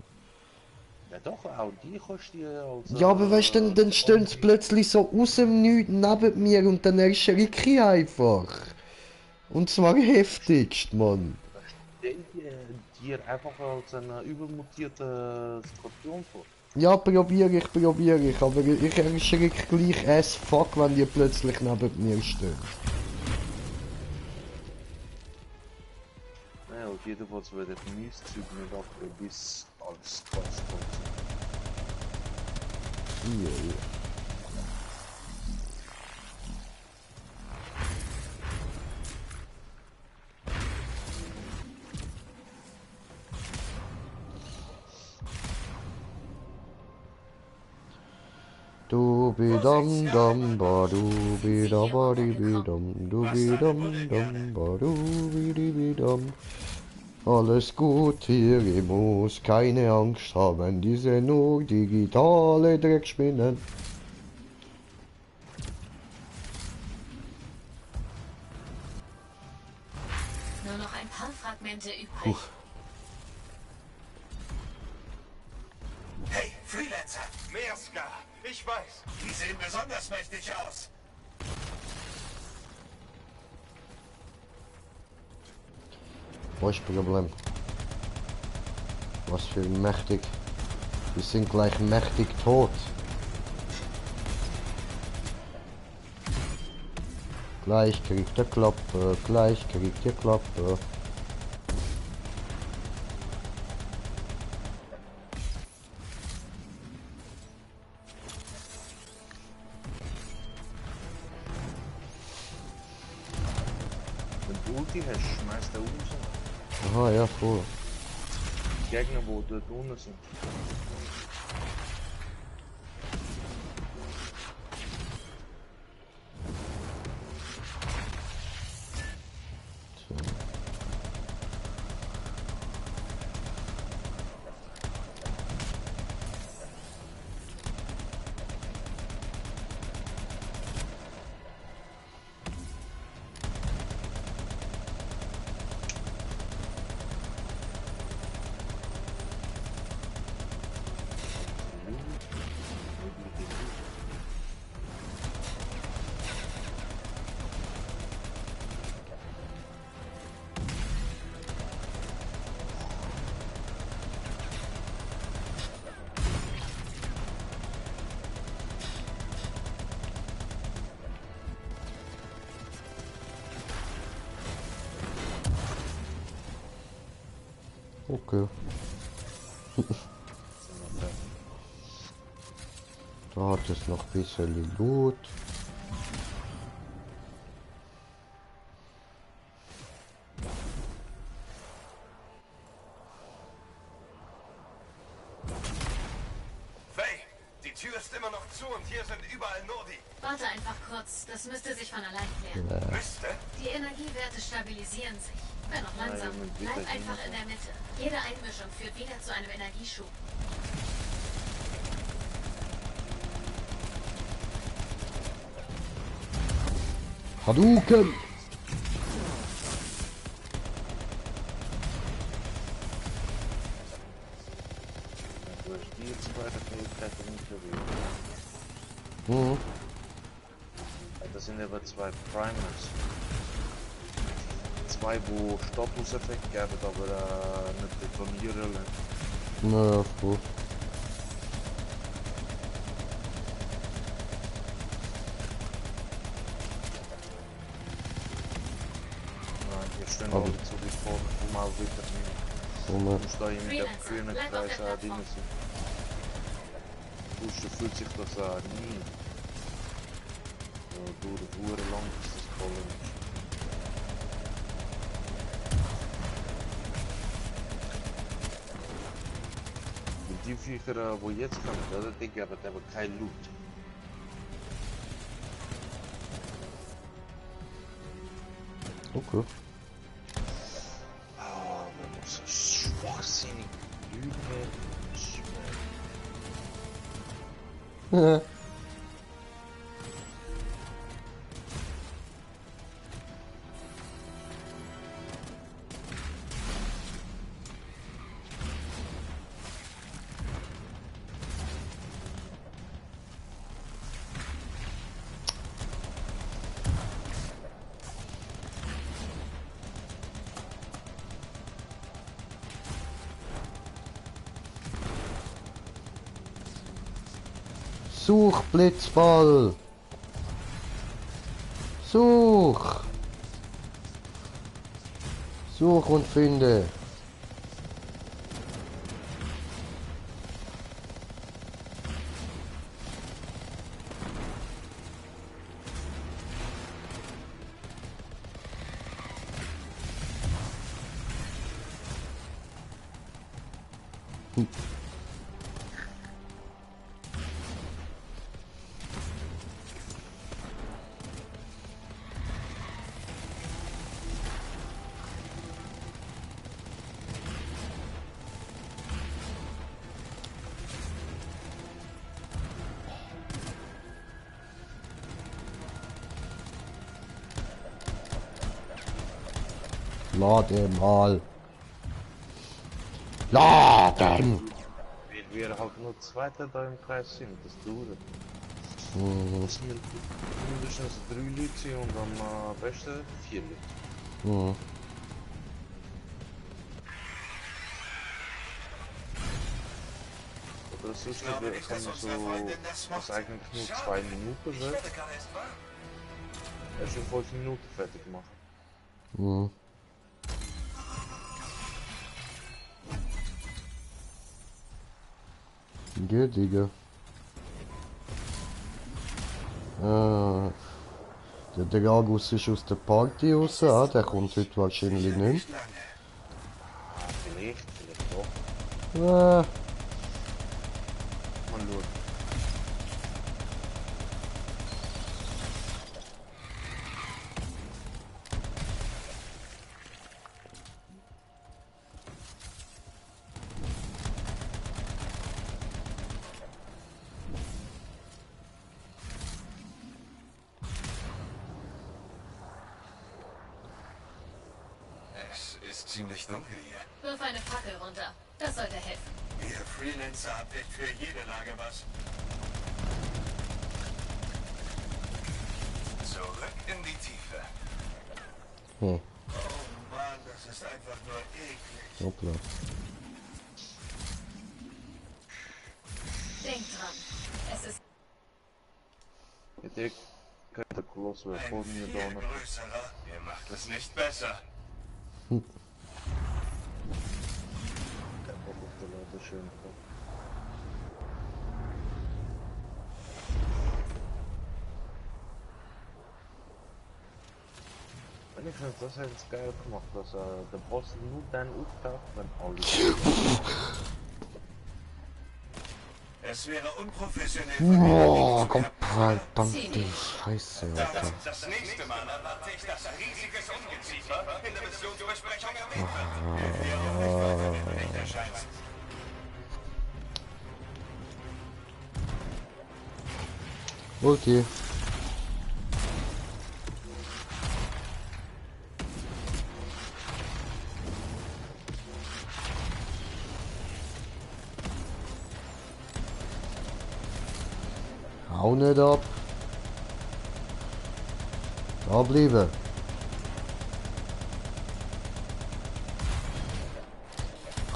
Ja doch, auch die kannst du als... Ja, aber weißt du, dann stehen sie plötzlich so aus dem Nichts neben mir und dann erschrecke ich einfach. Und zwar heftigst, Mann. Stell dir einfach als einen übermutierten Skorpion vor. Ja, probiere ich, aber ich erschrecke gleich as fuck, wenn die plötzlich neben mir stehen. Ja, auf jeden Fall wird das Mieszug nicht abgeben, bis alles passt. Ja. Du bi dum dum ba du bi da ba di bi dum du bi dum dum ba du bi di bi dum. Alles gut hier, ich muss keine Angst haben, diese nur digitale Dreckspinnen. Nur noch ein paar Fragmente übrig. Hey, Freelancer! Meerska, ich weiß. Die sehen besonders mächtig aus. Was ist das Problem? Was für mächtig. Wir sind gleich mächtig tot. Gleich kriegt der Klappe, gleich kriegt der Klappe. Wenn du Ulti hast, schmeißt der raus. Aha, ja, voll. Gegner, die dort unten sind. Okay. Da hat es noch ein bisschen Loot. Faye, die Tür ist immer noch zu und hier sind überall Nodi. Warte einfach kurz, das müsste sich von allein klären. Müsste? Die Energiewerte stabilisieren sich. Wenn auch langsam, bleib einfach in der Mitte. Jede Einmischung führt wieder zu einem Energieschub. Hadouken! Durch die zweite Fähigkeit nicht bewegen. Mhm. Das sind aber zwei Primers. Zwei, wo Statuseffekt geben, aber nicht detonieren. Na, gut. Hier stehen auch so wie vor, mal wieder nicht. Ich stehe mit der grünen Kreis Dinge sind. Du fühlt sich das nie. Durch die Uhr lang ist das voll nicht. Die Viecher, wo jetzt kommen, das denke ich, aber die haben kein Loot. Okay. Oh, wenn man so schwachsinnig lügen Ja. Such, Blitzball! Such! Such und finde! Lade mal. Laden! Wir halt nur Zweiter da im Kreis sind, das dauert. Das sind mindestens 3 Leute und am besten 4 Leute. Das ist kann so, was eigentlich nur 2 Minuten wird. Er ist in 5 Minuten fertig machen. Geht, Digga. Der Dragus ist aus der Party raus, der kommt heute wahrscheinlich nicht. Vielleicht doch. Mal schauen. Ziemlich dunkel hier. Wirf eine Fackel runter. Das sollte helfen. Ihr Freelancer habt echt für jede Lage was. Zurück in die Tiefe. Oh Mann, das ist einfach nur eklig. Hoppla. Denk dran. Es ist... Der könnte Koloss vor mir da noch. Ihr macht es nicht besser. Ich finde, das hat es geil gemacht, dass der Boss nur dann auftaucht, wenn alle... Es wäre unprofessionell Boah, komm, verdammte Scheiße, Alter. Das nächste Mal erwarte ich das riesiges Ungeziefer in der Missionsbesprechung erwähnt. Ulti. Hau nicht ab. Da bleiben.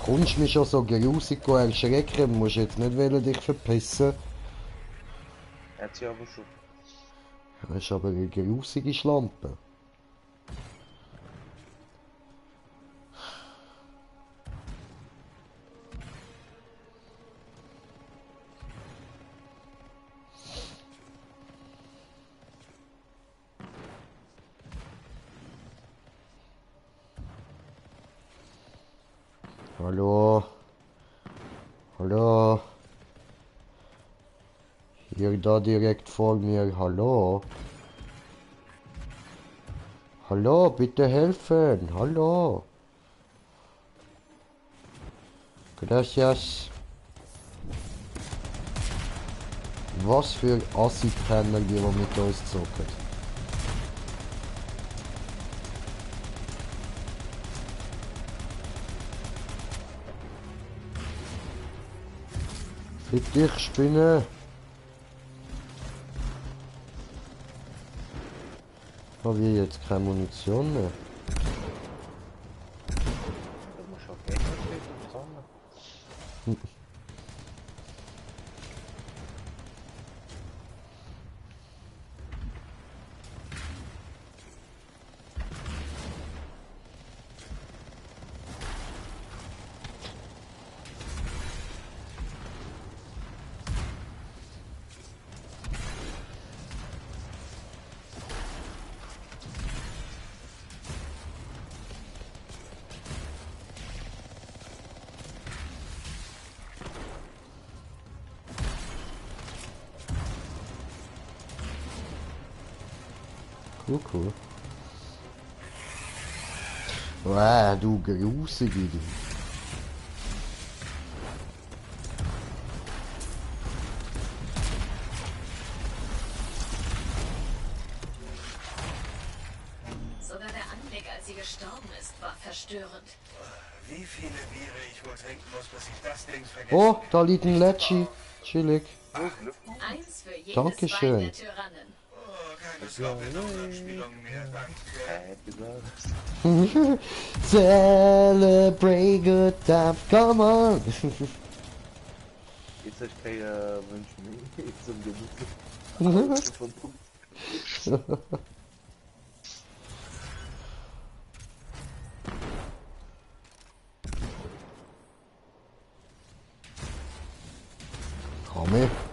Kommst mich schon so grusig erschrecken, musst jetzt nicht wollen, dich verpissen. Hat sie aber schon. Das ist aber eine grusige Schlampe. Hallo? Hallo? Hier da direkt vor mir, hallo? Hallo, bitte helfen, hallo? Gracias. Was für Assi-Penner, die mit uns zocken. Fick dich, Spinne! Habe ich jetzt keine Munition mehr? Da muss auch Gegner stehen zusammen. Cool. Wow, du grusige. Sogar der Anblick, als sie gestorben ist, war verstörend. Wie viele Biere ich wohl trinken muss, bis ich das Ding vergesse. Oh, da liegt ein Lecci. Chillig. Eins für jedes Dankeschön. Bein der Tyrannen. Celebrate good time, come on! Jetzt hast du keine Wünsche mehr zum Gewissen.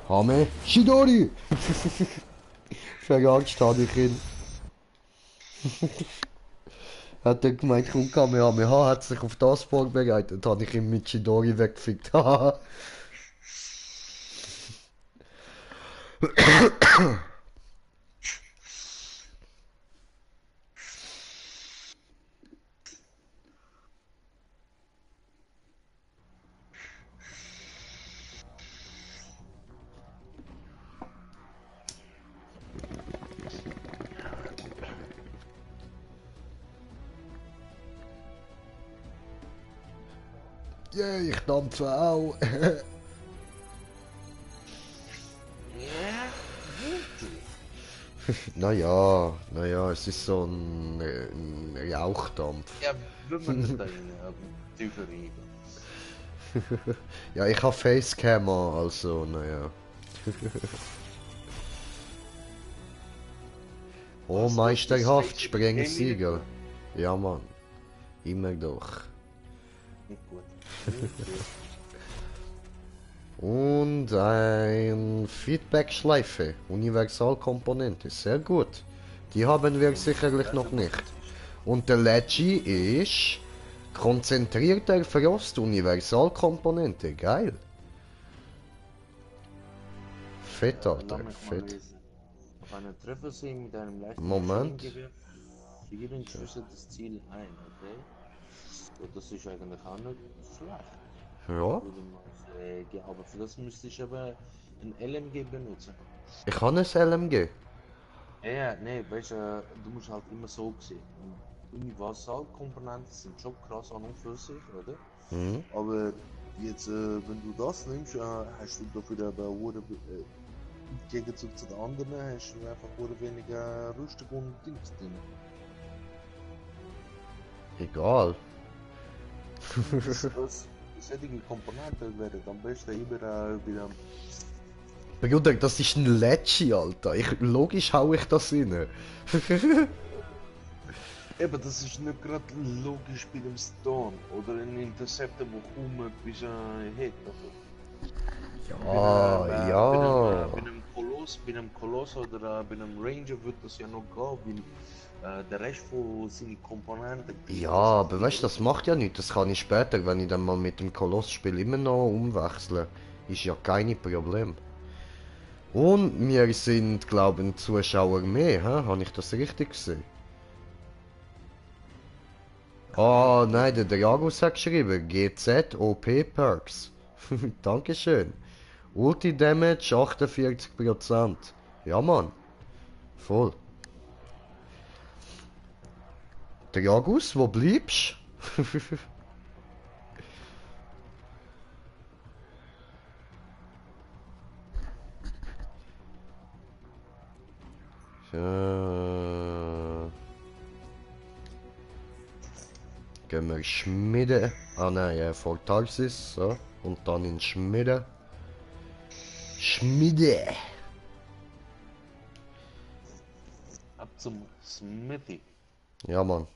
Hame, Shidori! Verjagt hatte ich ihn. Hat er gemeint, komm Kamehameha, hat sich auf das vorbereitet, habe ich ihn mit Shidori weggefickt. Yeah, ich dampfe auch. Naja, es ist so ein Rauchdampf. Ja, wenn man nicht rein haben, tiefer reden. Ja, ich habe Facecammer, also, naja. Oh, meisterhaft, Sprengsieger. Ja, Mann. Immer doch. Nicht gut. Und ein Feedback-Schleife, Universalkomponente, sehr gut. Die haben wir sicherlich noch nicht. Und der Leggy ist konzentrierter Frost Universalkomponente. Geil. Fett, Alter. Fett. Auf einer Treffer sehen mit einem leichten Moment. Führen Schüsse das Ziel ein, okay? So, das ist eigentlich auch nicht schlecht. Ja. Aber für das müsste ich aber ein LMG benutzen. Ich kann ein LMG. Ja, nee, weißt du, du musst halt immer so sehen. Universalkomponenten sind schon krass an und für sich, oder? Mhm. Aber jetzt, wenn du das nimmst, hast du dafür aber im Gegenzug zu den anderen, hast du einfach weniger Rüstung und Dings drin. Egal. Solche Komponenten werden am besten überall wieder. Bruder, das ist ein Leggy, Alter. Logisch hau ich das rein. Eben, das ist nicht gerade logisch bei dem Stone oder ein Interceptor, wo kaum etwas hat. Ja. Bei einem Koloss oder bei einem Ranger wird das ja noch gehen, weil der Rest von seinen Komponenten. Ja, aber weißt du, das macht ja nichts. Das kann ich später, wenn ich dann mal mit dem Koloss spiele, immer noch umwechseln. Ist ja kein Problem. Und wir sind, glaube ich, Zuschauer mehr, hä? Habe ich das richtig gesehen? Ah, nein, der Dragus hat geschrieben, GZ OP Perks. Dankeschön. Ulti Damage 48%. Ja, Mann. Voll. Dragus, wo bleibst? Gehen wir Schmiede. Ah nein, vor Tarsis. So. Und dann in Schmiede. Schmiede. Ab zum Smithy. Ja, Mann.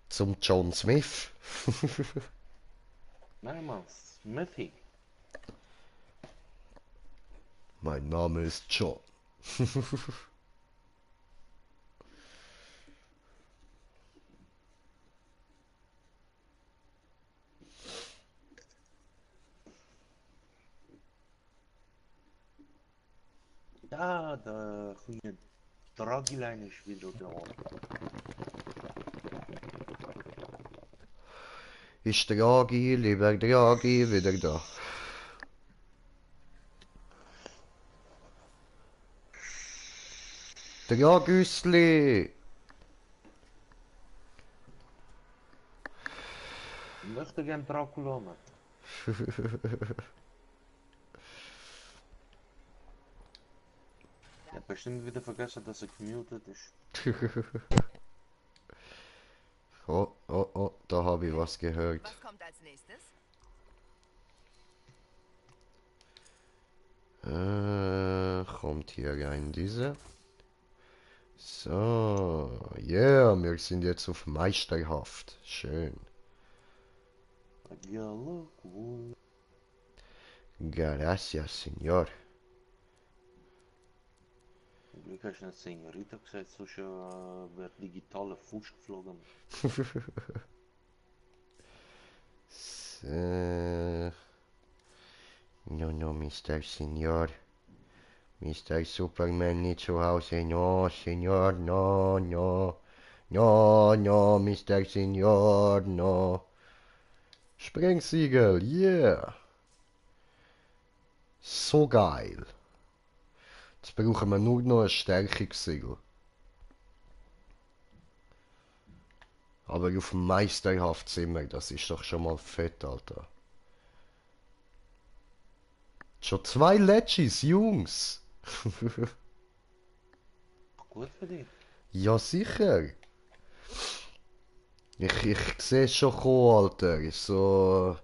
Zum John Smith. Nein, Mann, Smithy. Mein Name ist John. Ja, der grüne Dragilein ist wieder da. Ist Draghi, lieber Draghi, wieder da. Dragüsli! Ich möchte gern Dracula machen. Ich hab bestimmt wieder vergessen, dass er gemutet ist. Oh, oh, oh, da habe ich was gehört. Was kommt als nächstes? Kommt hier rein diese. So, yeah, wir sind jetzt auf Meisterhaft. Schön. Gracias, Señor. Zum Glück hast du nicht Senorita gesagt, sonst wäre digitale Fuß geflogen. So. No, Mr. Señor. Mr. Superman nicht zu Hause. No, Señor, no. No, Mr. Señor, no. Sprengsiegel, yeah. So geil. Jetzt brauchen wir nur noch ein Stärkungssiegel. Aber auf dem meisterhaft sind wir, das ist doch schon mal fett, Alter. Schon 2 Legis, Jungs. Gut für dich. Ja, sicher. Ich sehe es schon kommen, Alter. So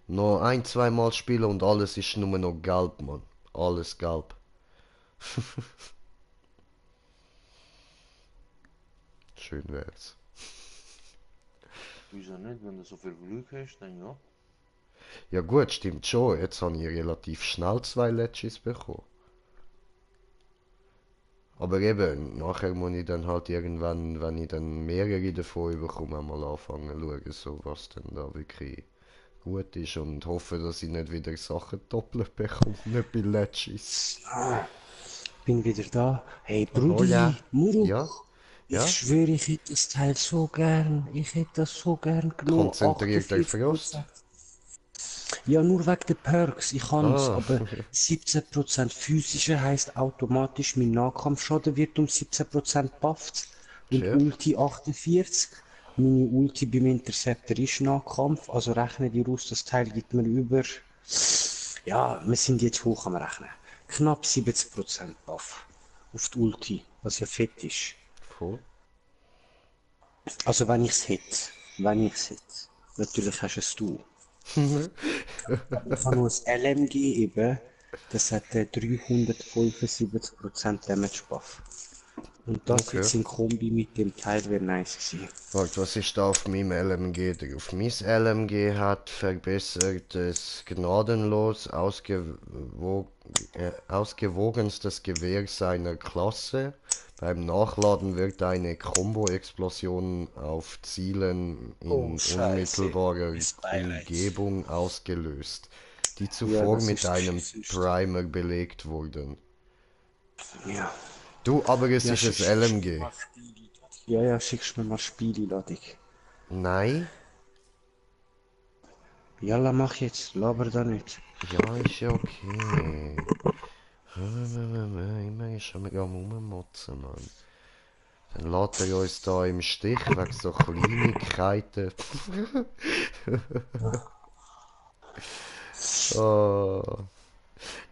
noch 1-2 Mal spielen und alles ist nur noch gelb, Mann. Alles gelb. Schön wär's. Wieso nicht, wenn du so viel Glück hast, dann ja. Ja gut, stimmt schon. Jetzt habe ich relativ schnell 2 Legis bekommen. Aber eben, nachher muss ich dann halt irgendwann, wenn ich dann mehrere davon bekomme, mal anfangen zu schauen, so was denn da wirklich gut ist und hoffe, dass ich nicht wieder Sachen doppelt bekomme, nicht bei Legis. Bin wieder da. Hey Oh ja. Brudi, Muru, Ja? ich Ja? schwöre, ich hätte das Teil so gern. Ich hätte das so gern genommen. Konzentriert auf Rost? 48%. Ja, nur wegen der Perks. Ich kann's, Ah. aber 17% physischer heisst automatisch, mein Nahkampfschaden wird um 17% bufft. Und Schön. Ulti 48. Meine Ulti beim Interceptor ist Nahkampf, also rechne dir aus, das Teil gibt mir über. Ja, wir sind jetzt hoch am Rechnen. Knapp 70% Buff auf die Ulti, was ja fett ist. Voll. Also wenn ich's hätte. Wenn ich's hätte. Natürlich hast es du. Ich habe nur ein LMG eben, das hat 375% Damage Buff. Und das Okay. jetzt in Kombi mit dem Teil wäre nice gewesen. Warte, was ist da auf meinem LMG drauf? Mein LMG hat verbessertes, gnadenlos ausgewogenstes Gewehr seiner Klasse. Beim Nachladen wird eine Combo-Explosion auf Zielen in unmittelbarer Umgebung ausgelöst, die zuvor mit einem Primer belegt wurden. Ja. Du, aber es Ja, ist ein LMG. Ja, schickst mir mal Spiele-Ladung. Nein? Jalla, mach jetzt, laber da nicht. Ja, ist ja okay. Immer ist er am Rummotzen, Mann. Dann lässt er uns da im Stich wegen so Kleinigkeiten. Oh.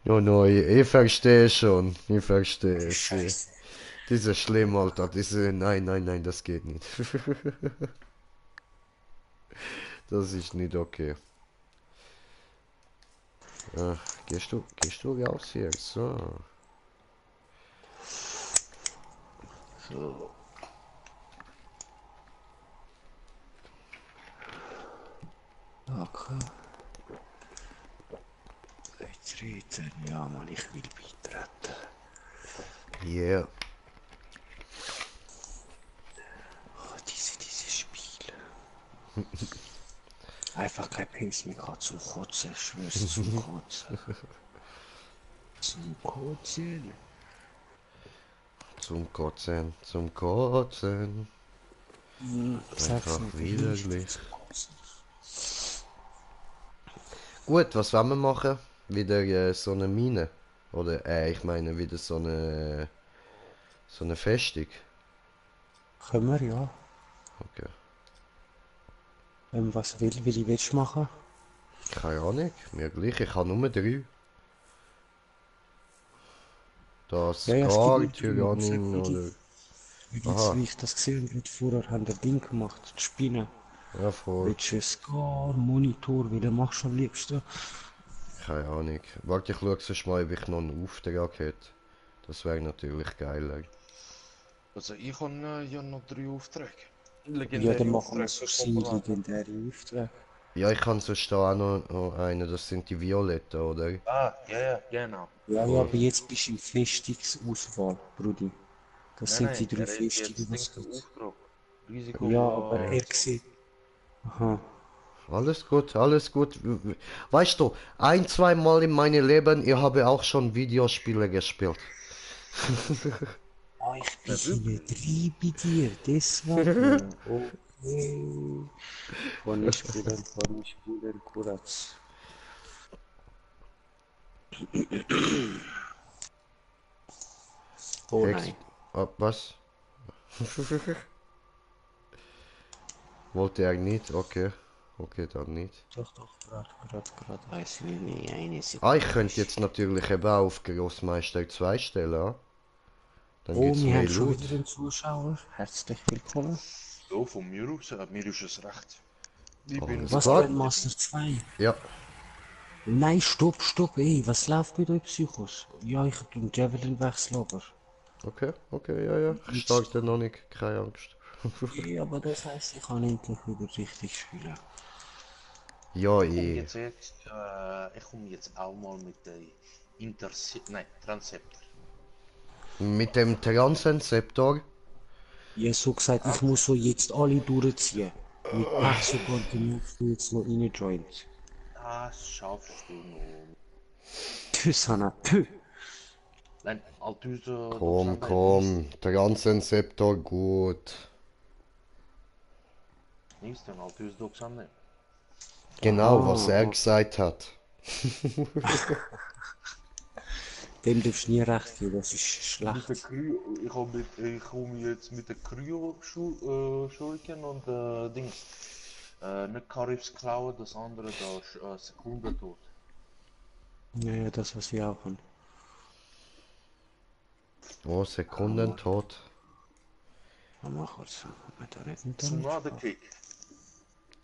No, ich verstehe schon. Ich verstehe es. Diese schlimm, Alter. Diese. Nein, das geht nicht. Das ist nicht okay. Gehst du raus hier? So. So. Okay. Beitreten, ja Mann, ich will beitreten. Yeah. Oh, diese Spiele. Einfach kein Pings mehr gehabt zum Kotzen, ich schwör's, zum Kotzen. Zum Kotzen. Zum Kotzen. Einfach widerlich. Gut, was wollen wir machen? Wieder so eine Mine? Oder ich meine wieder so eine Festung? Können wir, ja. Okay. Was willst du machen? Keine Ahnung, mir gleich, ich habe nur 3. Das Scar, Tyrannin oder... Wie ich das gesehen habe, vorher haben der Ding gemacht, die Spinne. Ja, voll. Willst du Scar, Monitor, wie du machst am liebsten? Keine Ahnung. Warte, ich schaue sonst mal, ob ich noch einen Auftrag hätte. Das wäre natürlich geiler. Also ich habe ja noch 3 Aufträge. Ja, dann machen wir so legendäre Aufträge. Ja, ich kann sonst da auch noch einen, das sind die Violetten, oder? Ah, ja, genau. Ja, aber jetzt bist du im Festungsauswahl, Brudi. Das sind die 3 Festungen, was gibt. Ja, aber er sieht... Aha. Alles gut. Weißt du, 1-2 Mal in meinem Leben, ich habe auch schon Videospiele gespielt. Ah, ich bin hier drin bei dir, deswegen. Okay. Von Spielern, Kuratz. Oh nein. Was? Wollte er nicht? Okay. Okay, dann nicht. Doch, gerade weiß ich nicht. Eine Sekunde. Ah, ich könnte jetzt natürlich eben auch auf Grossmeister 2 stellen, ah? Dann Oh, gibt's wir mehr haben schon Loot. wieder einen Zuschauer. Herzlich willkommen. So, von mir aus, mir ist es recht. Ich bin Was, Grandmaster 2? Ja. Nein, stopp, ey, was läuft bei euch Psychos? Ja, ich tu den Javelin wechseln, aber... Okay, ja. Ich starte noch nicht, keine Angst. Ja, aber das heisst, ich kann endlich wieder richtig spielen. Ja, ich komme jetzt auch mal mit der Transceptor. Mit dem Transenseptor? Ja, so gesagt, ich muss so jetzt alle durchziehen. Mit Pech sogar die nächste jetzt noch reinjoint. Das schaffst du noch. Tschüss, Hanna, tschüss. Nein, Altüse... Komm, Transenseptor gut. Nichts, dann Altüse Doxane. Genau, was er gesagt hat. Dem darfst du nie recht geben, das ist schlecht. Ich komme jetzt mit der Kryo-Schurken und Dings. Nicht Karibs klauen, das andere da Sekundentod. Ja, das was ich auch kann. Oh, Sekundentod. Mach kurz. Tsunade-Kick.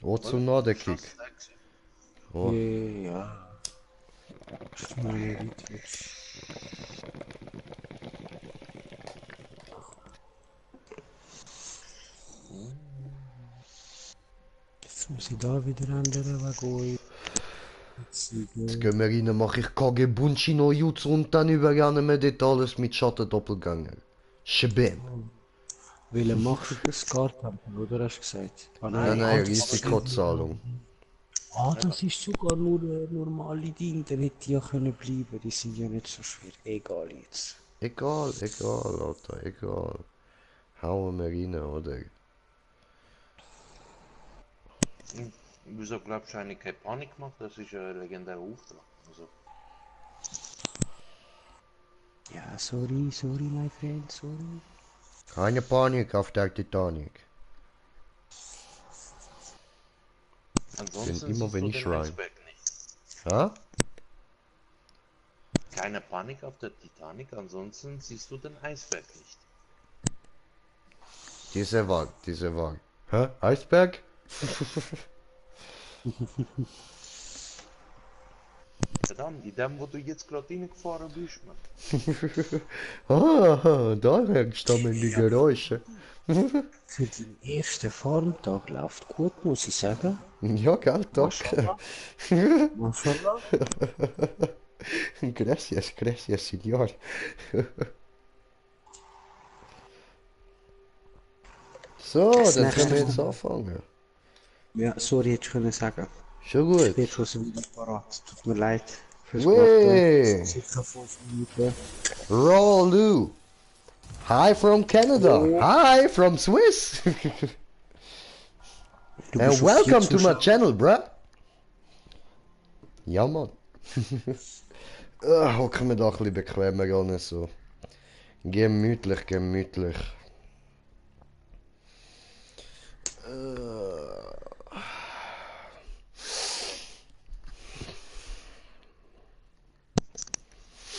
Oh, Tsunade-Kick. Oh. Ja. Jetzt muss ich da wieder andere weggehen. Jetzt gehen wir rein, mache ich Kage Bunchi no Jutsu und dann übergehen wir dort alles mit Schatten-Doppelgänger. Schbem. Welche machst du das Scar-Tempel, oder hast du gesagt? Ah, Nein, Risikozahlung. Ah, das ist sogar nur normale Dinge, dann hätte ich ja können bleiben, die sind ja nicht so schwer. Egal jetzt. Egal, Alter, egal. Hauen wir rein, oder? Wieso glaubst du eigentlich keine Panik gemacht? Das ist ein legendärer Auftrag. Also. Ja, sorry, my friend, sorry. Keine Panik auf der Titanic. Ansonsten Bin immer, wenn ich schreie. Ja? Keine Panik auf der Titanic, ansonsten siehst du den Eisberg nicht. Diese war. Hä? Eisberg? Verdammt, in dem, wo du jetzt gerade reingefahren bist, man. Ah, daher stammen die Geräusche. Für den ersten Farmtag läuft gut, muss ich sagen. Ja, gell, danke. Mashallah. Gracias, Signor. So, dann können wir jetzt anfangen. Ja, sorry, hätte ich können sagen. Schon gut. Ich bin schon so wieder parat. Tut mir leid. Fürs Wee. Warten. Sicher 5 Minuten. Rollu. Hi from Canada. Hi from Swiss. And welcome to my channel, bruh. Ja, Mann. Hocken wir da ein bisschen bequemer an, so. Gemütlich.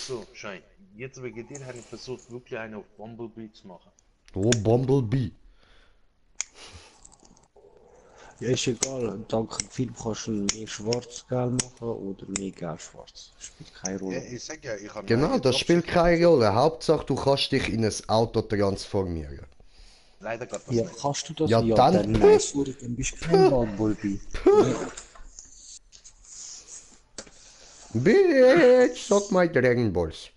So, Schein. Jetzt wegen dir habe ich versucht, wirklich eine auf Bumblebee zu machen. Oh, Bumblebee. Ja, ist egal. Dank dem Film kannst du mehr schwarz-gelb machen oder mehr gelb-schwarz. Spielt keine Rolle. Ja, ich sag ja, ich habe... Genau, das spielt keine Rolle. Hauptsache, du kannst dich in ein Auto transformieren. Leider geht das Ja, nicht. kannst du das? Ja, dann- Nein, sorry, dann bist du kein Bumblebee. Bitch, suck my Dragon Balls.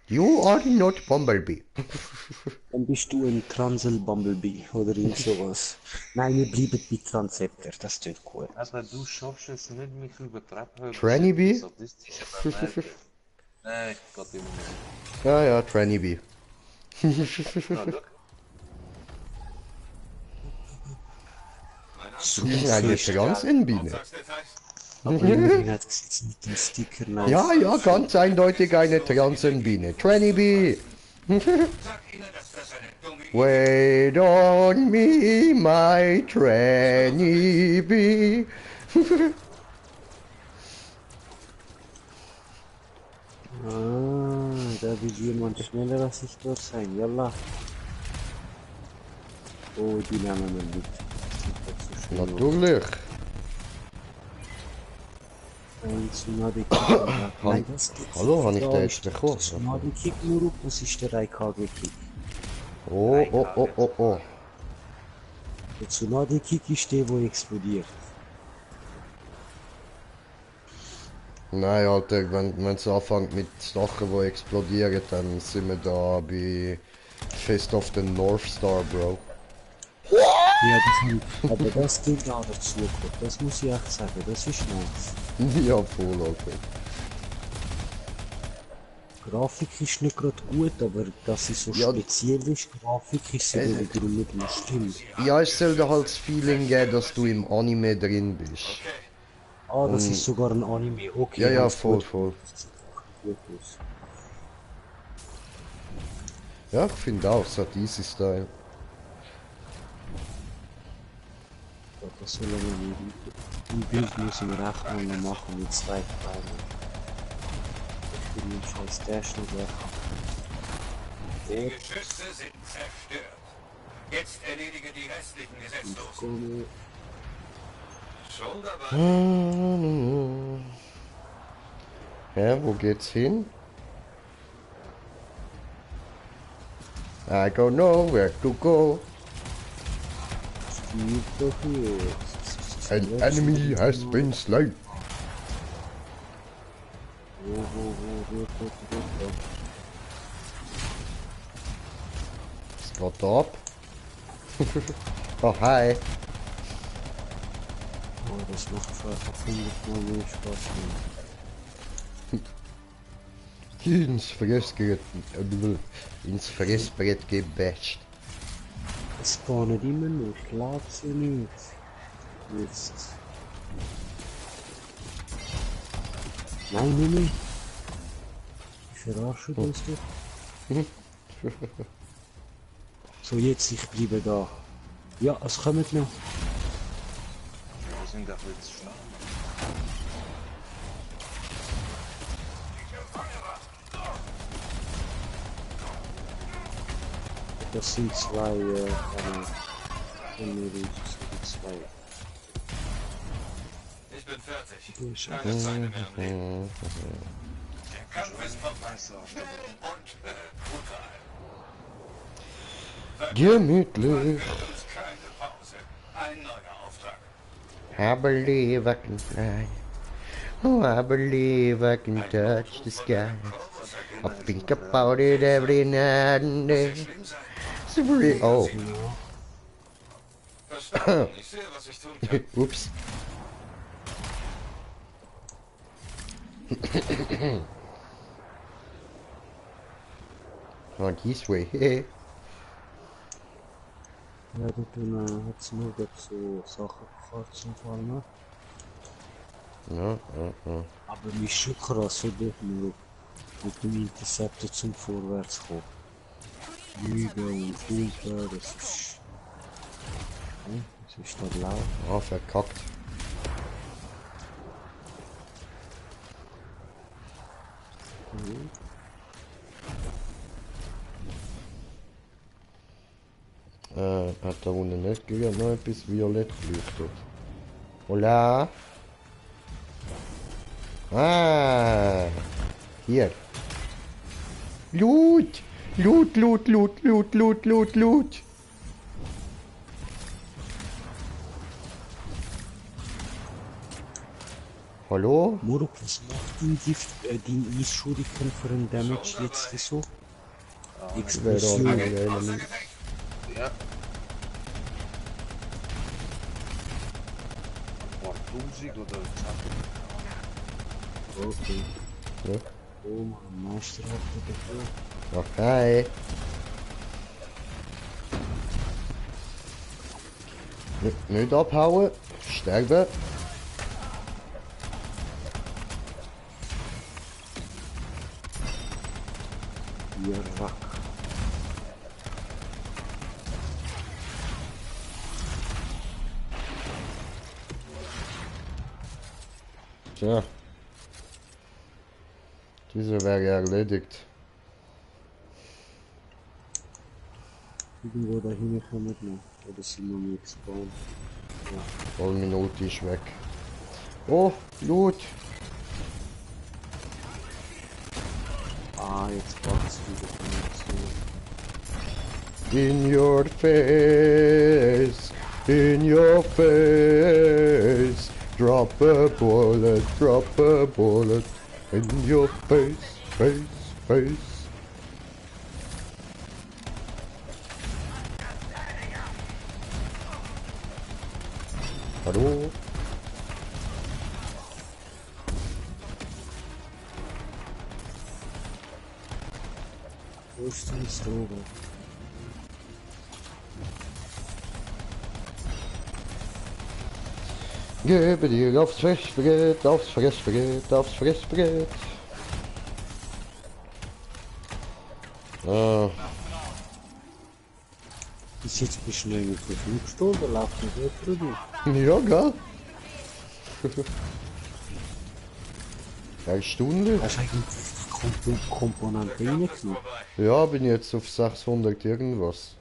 You are not Bumblebee. Dann bist du ein Transel-Bumblebee oder irgend sowas. Nein, wir bleiben bei Transceptor, das tut gut. Aber du schaffst es nicht, mich übertreffen. Tranny Bee? Nein, Gott immer nicht. Ja, Tranny Bee. Na, look. So Eine Transenbiene. Aber immerhin hat es jetzt mit dem Sticker nice. Ja, ganz eindeutig eine Transenbiene. Tranny Bee. Wait on me, my Tranny Bee. Da will jemand schneller als ich dort sein. Yalla. Oh, die nehmen wir mit. Natürlich. Hallo, habe ich den jetzt bekommen? Tsunade Kick nur auf, das ist der 3KG Kick. Oh. Der Tsunade Kick ist der, wo explodiert. Nein, Alter, wenn es anfängt mit Sachen, die explodieren, dann sind wir da bei Fist of the North Star, Bro. Ja, aber das Ding auch dazu kommt, das muss ich echt sagen, das ist nice. Ja, voll, Alter. Grafik ist nicht gerade gut, aber dass sie so speziell ist, Grafik ist sie wiederum nicht mehr stimmt. Ja, es soll dir halt das Feeling geben, dass du im Anime drin bist. Ah, das ist sogar ein Anime, okay. Ja, ja, voll, voll. Ja, ich finde auch, es hat easy Style. Das soll aber nicht. Im Bild müssen wir recht lange machen mit 2 Teilen. Ich will den scheiß Dash noch weg. Die Geschütze sind zerstört. Jetzt erledige die restlichen Gesetzlosen. Schon dabei. Ja, wo geht's hin? I don't know where to go. An enemy has been slain. Was geht da ab? Oh, hi. Oh, das macht einfach 100 Mal mehr Spaß. Ins Fressbrett gebasht. Es spawnen immer noch, ich lade sie nicht. Jetzt. Nein, nicht mehr. Ich verarsche uns doch. So, jetzt, ich bleibe da. Ja, es kommt noch. Wir sind doch jetzt schlau. Das sind 2, zwei. Ich bin fertig. Keine Zeit mehr am Leben. Der Kampf ist vorbei. Schnell und brutal. Gemütlich. Keine Pause. Ein neuer Auftrag. I believe I can fly. Oh, I believe I can touch the sky. I think about it every night and day. Oh. Ich sehe, was ich tun kann. Ups. Oh, this way. Ja, da hat's nur so Sachen gefragt zum Fall, ne? Ja. Aber mich schon krass, oder? Nur mit dem Interceptor zum Vorwärts kommen. Lügen und runter, das ist... Was ist da laut? Oh, verkackt. Hat da unten nicht gegen noch etwas violett geleuchtet? Hola? Ah! Hier! Loot! Loot, Loot, Loot, Loot, Loot, Loot, Loot! Hallo? Muruk, was macht dein Eisschuriken für einen Damage jetzt so? Explosion. Ja. War 1000 oder 20. Okay. Ja. Oh, Meister hat dafür. Okay. Nicht abhauen. Sterben. Ja, Rack. Tja. Diese wäre erledigt. Irgendwo dahin kommen wir noch. Oder sind wir nicht gespawnt? Ja. Voll Minute ist weg. Oh, Loot. Ah, jetzt braucht es wieder In your face. In your face. drop a bullet in your face, face. Hallo? Wo ist denn das Droge? Gebe dir aufs Fressbrett, aufs Fressbrett, aufs Fressbrett. Ah. Ist jetzt ein bisschen länger verflucht oder läuft nicht weiter? Ja, gell? Eine Stunde? Hast du eigentlich die Komponente reingenommen? Ja, bin jetzt auf 600 irgendwas.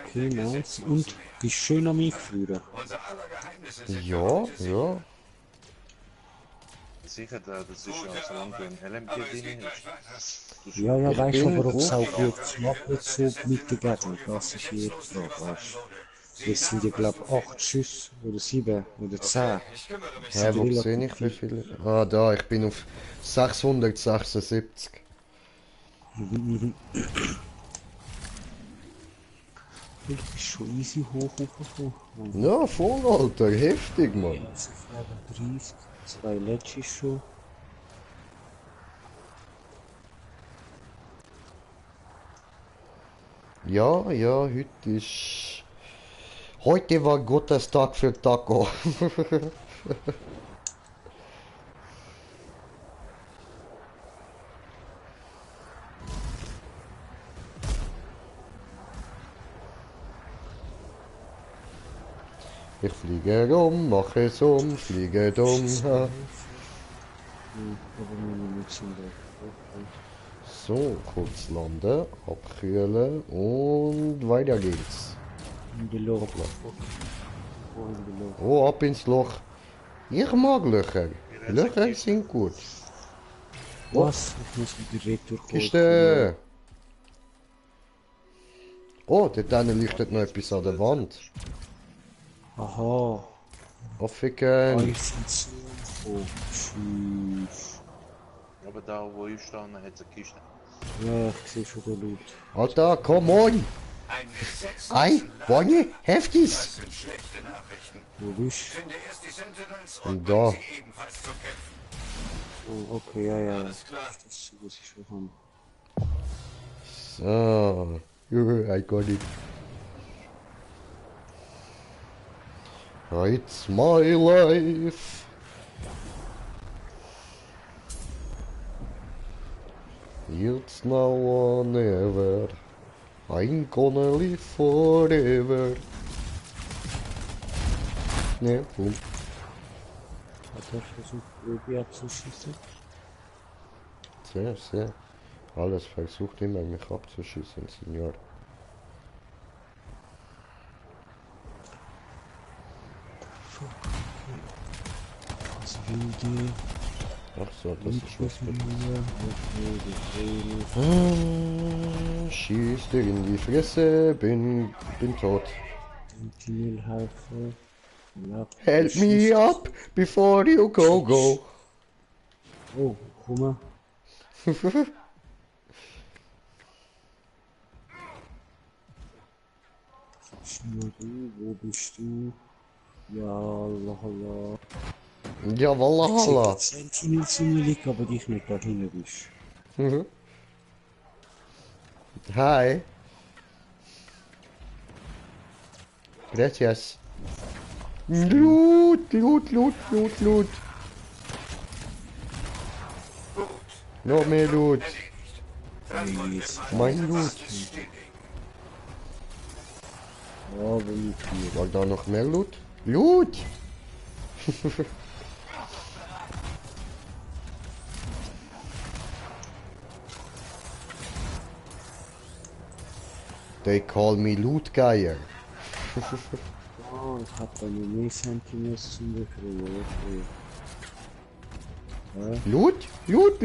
Okay, nice. Und bist schön am Einführen. Ja, ja. Sicher, das ist ja solange du ein LMG drin hast. Ja, ja, Ich weißt du, bin aber ob es gut. auch gut gemacht wird, so mit den Gegnern, das ist hier die Frage, weißt du. Das sind ja, glaube ich, 8 Schüsse, oder 7, oder 10. Hä, wo sehe ich wie viele? Ah, da, ich bin auf 676. Du bist schon easy hochgekommen. Ja, voll, Alter, heftig, Mann. Jetzt auf Level 30, 2 Legis schon. Ja, ja, heute ist... Heute war Gottestag für Taco. Ich fliege rum, mache es um, fliege dumm. Ha. So, kurz landen, abkühlen und weiter geht's. In die Loch. Oh, ab ins Loch. Ich mag Löcher. Löcher sind gut. Was? Ich muss mit der Retour Kiste! Oh, dort drinnen leuchtet noch etwas an der Wand. Aha. Aufficken! Alles sind so. Oh, tschüss. Aber da wo ich stehe, hat es eine Kiste. Ja, ich sehe schon den Loot. Alter, come on! Ei, Bonnie, heftig! Das sind schlechte Nachrichten. Wo bist Finde erst die Sentinels Und und da. bring sie ebenfalls zu kämpfen. Oh, okay, ja, ja. Alles klar. Das ist so, was ich schon habe. So. I got it. It's my life. It's now or never. I'm gonna live forever. Ne, boom. Hat er versucht, Ruby abzuschießen? Sehr, sehr. Alles versucht immer mich abzuschießen, Signor. Was will die? Ach so, das ist was gut. Okay, Schieß dir in die Fresse, bin tot. Sentinelhelfer. Ja, Help me up before you go. Oh, komm mal. Schnurri, wo bist du? Ja, Allah, Allah. Ja, wallah. Sentinel zu mir liegt, aber dich nicht da hinten bist. Hi. Gracias. Loot. Noch mehr Loot. Mein Loot. Ja, wenn ich hier. War da noch mehr Loot? Loot! They call me Loot Geier. Oh, ich hab da noch mehr Sentinels zum Befreien. Okay. Loot? Loot!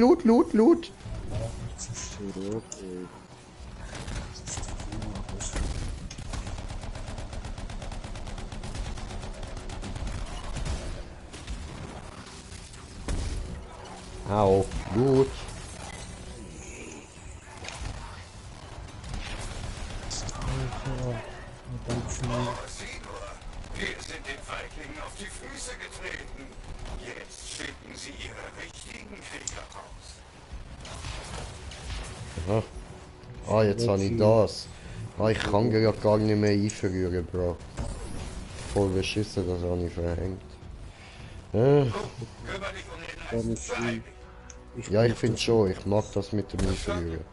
Zerstöre, okay. Au, gut. Sieh nur, wir sind den Feiglingen auf die Füße getreten. Jetzt schicken sie ihre richtigen Krieger raus. Aha. Ah, jetzt habe ich das. Ah, ich kann ja gar nicht mehr einführen, Bro. Voll beschissen, das habe ich verhängt. Ja, ich finde schon, ich mag das mit dem Einführen.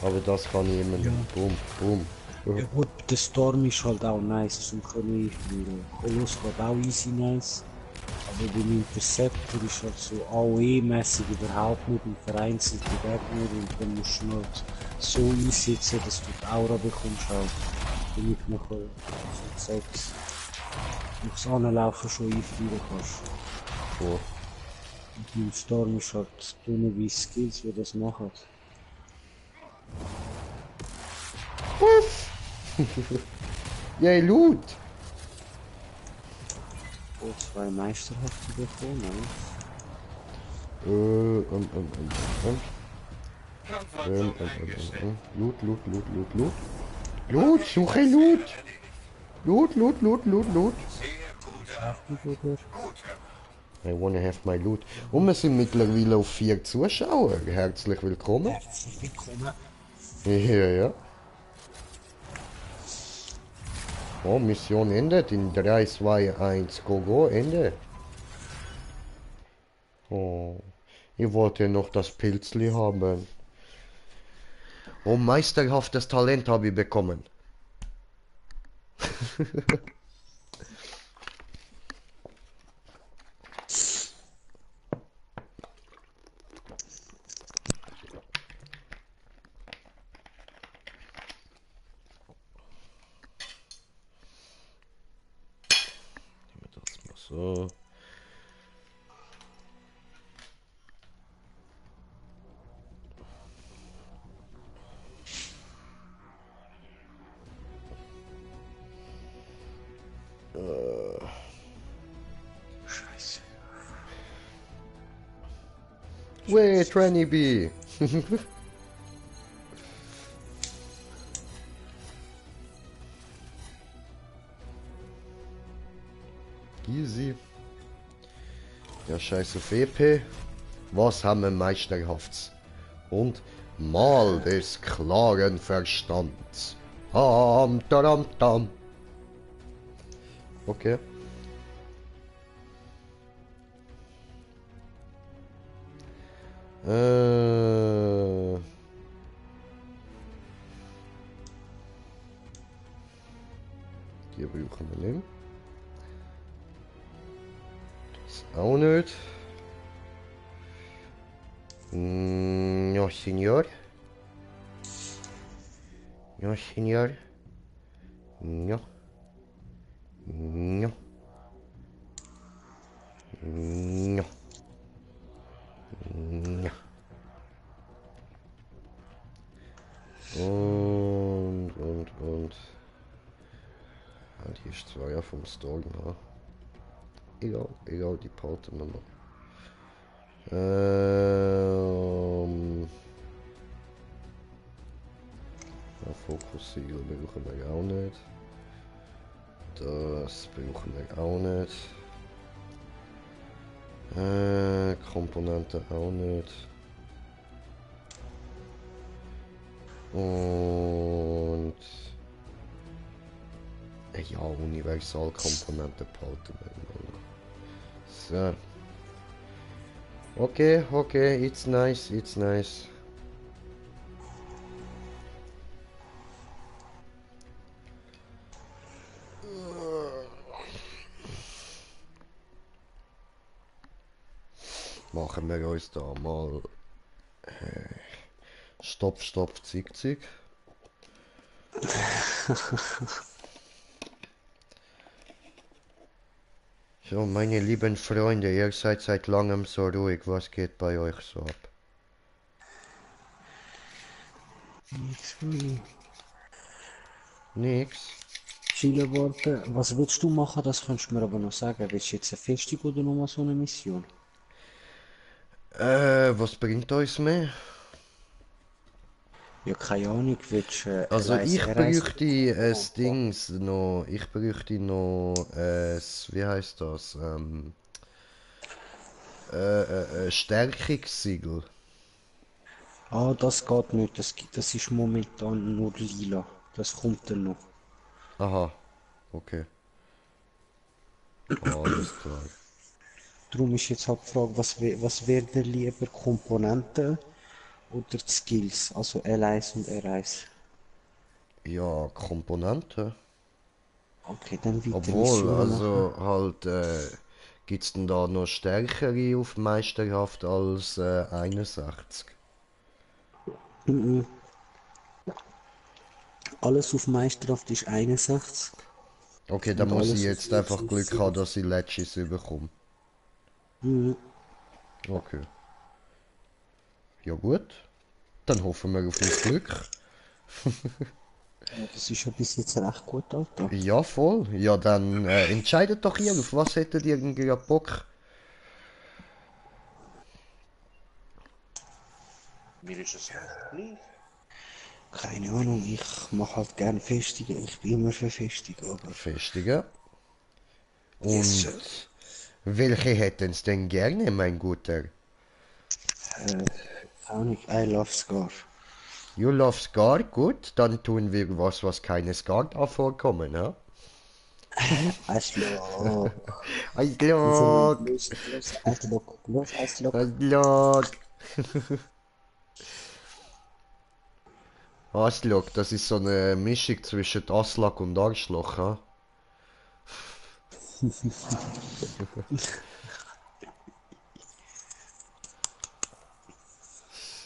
Aber das kann ich immer nicht. Boom, boom. Ja gut, der Storm ist halt auch nice zum können einführen. Kolos geht auch easy nice. Aber beim Interceptor ist halt so AOE-mäßig überhaupt nicht und vereinzelte Gegner und dann musst du halt so einsetzen, dass du die Aura bekommst halt. Damit du nachher so 6 durchs Anlaufen schon einführen kannst. Oh. Und beim Storm ist halt wie Skills, die das machen. Uff! Yay, Loot! Oh, 2 Meisterhafte bekommen, Loot, Loot, Loot, Loot, Loot. Loot, suche Loot! Loot, Loot, Loot, Loot, Loot. I wanna have my loot. Und wir sind mittlerweile auf 4 Zuschauer. Herzlich willkommen. Herzlich willkommen. Ja, ja. Oh, Mission endet in 3, 2, 1, go, go, Ende. Oh, ich wollte noch das Pilzli haben. Oh, meisterhaftes Talent habe ich bekommen. So. Scheiße. Wait, Tranny B. Easy. Ja, scheiße auf EP. Was haben wir meisterhafts? Und mal des klaren Verstands. Tam, tam, tam. Okay. Die brauchen wir nicht. Das auch nicht. No, Senor. No, Senor. No. No. No. No. Und. Halt, hier ist zwar ja vom Storm, ja. Egal, die behalten wir noch. Ja, Fokussiegel brauchen wir auch nicht. Das brauchen wir auch nicht. Komponenten auch nicht. Und ja, Universalkomponente behalten wir noch. So. Okay, it's nice. Machen wir uns da mal Stopf, Zick. So, meine lieben Freunde, ihr seid seit langem so ruhig. Was geht bei euch so ab? Nix. Chile Worte. Was willst du machen? Das kannst du mir aber noch sagen. Willst du jetzt eine Festung oder nochmal so eine Mission? Was bringt uns mehr? Ja, keine Ahnung, willst du Also ich Reise- bräuchte ein Dings noch, ich bräuchte noch wie heißt das? Stärkungssiegel. Ah, das geht nicht, das ist momentan nur lila. Das kommt dann noch. Aha, okay. Alles klar. Darum ist jetzt halt die Frage, was wäre dir lieber, Komponenten oder die Skills, also L1 und R1? Ja, Komponenten. Okay, dann weiter Obwohl, Missionen also halt, gibt's denn da noch stärkere auf Meisterhaft als 61? machen. Alles auf Meisterschaft ist 61. Okay, dann Und muss ich alles auf jetzt einfach Legends Glück sind- haben, dass ich Legends bekomme. Okay. Ja gut, dann hoffen wir auf unser Glück. Ja, das ist ja bis jetzt recht gut, Alter. Ja, voll. Ja, dann entscheidet doch ihr, auf was hättet ihr irgendwie Bock? Mir ist es recht gleich. Keine Ahnung, ich mache halt gern Festungen. Ich bin immer für Festungen, aber... Festigen. Und Yes, sir. welche hätten's denn gerne, mein Guter? Keine Ahnung, I love Scar. You love Scar? Gut, dann tun wir was keine Scar darf vorkommen, ja? Eislock. Eislock. Los, Eislock. Los, Eislock. Eislock. Arschloch, das ist so eine Mischung zwischen Aslak und Arschloch, ha?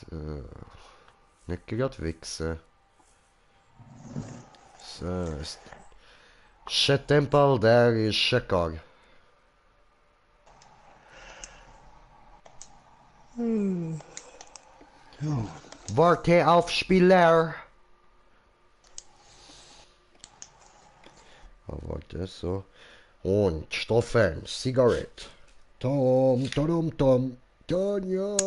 So. Nicht gerade wichsen. So. Tempel, der ist Shekar. Ja. Warte auf Spieler. Warte, so. Und Stoffen, Zigarette. Tom, Tom, Tom, Tanja.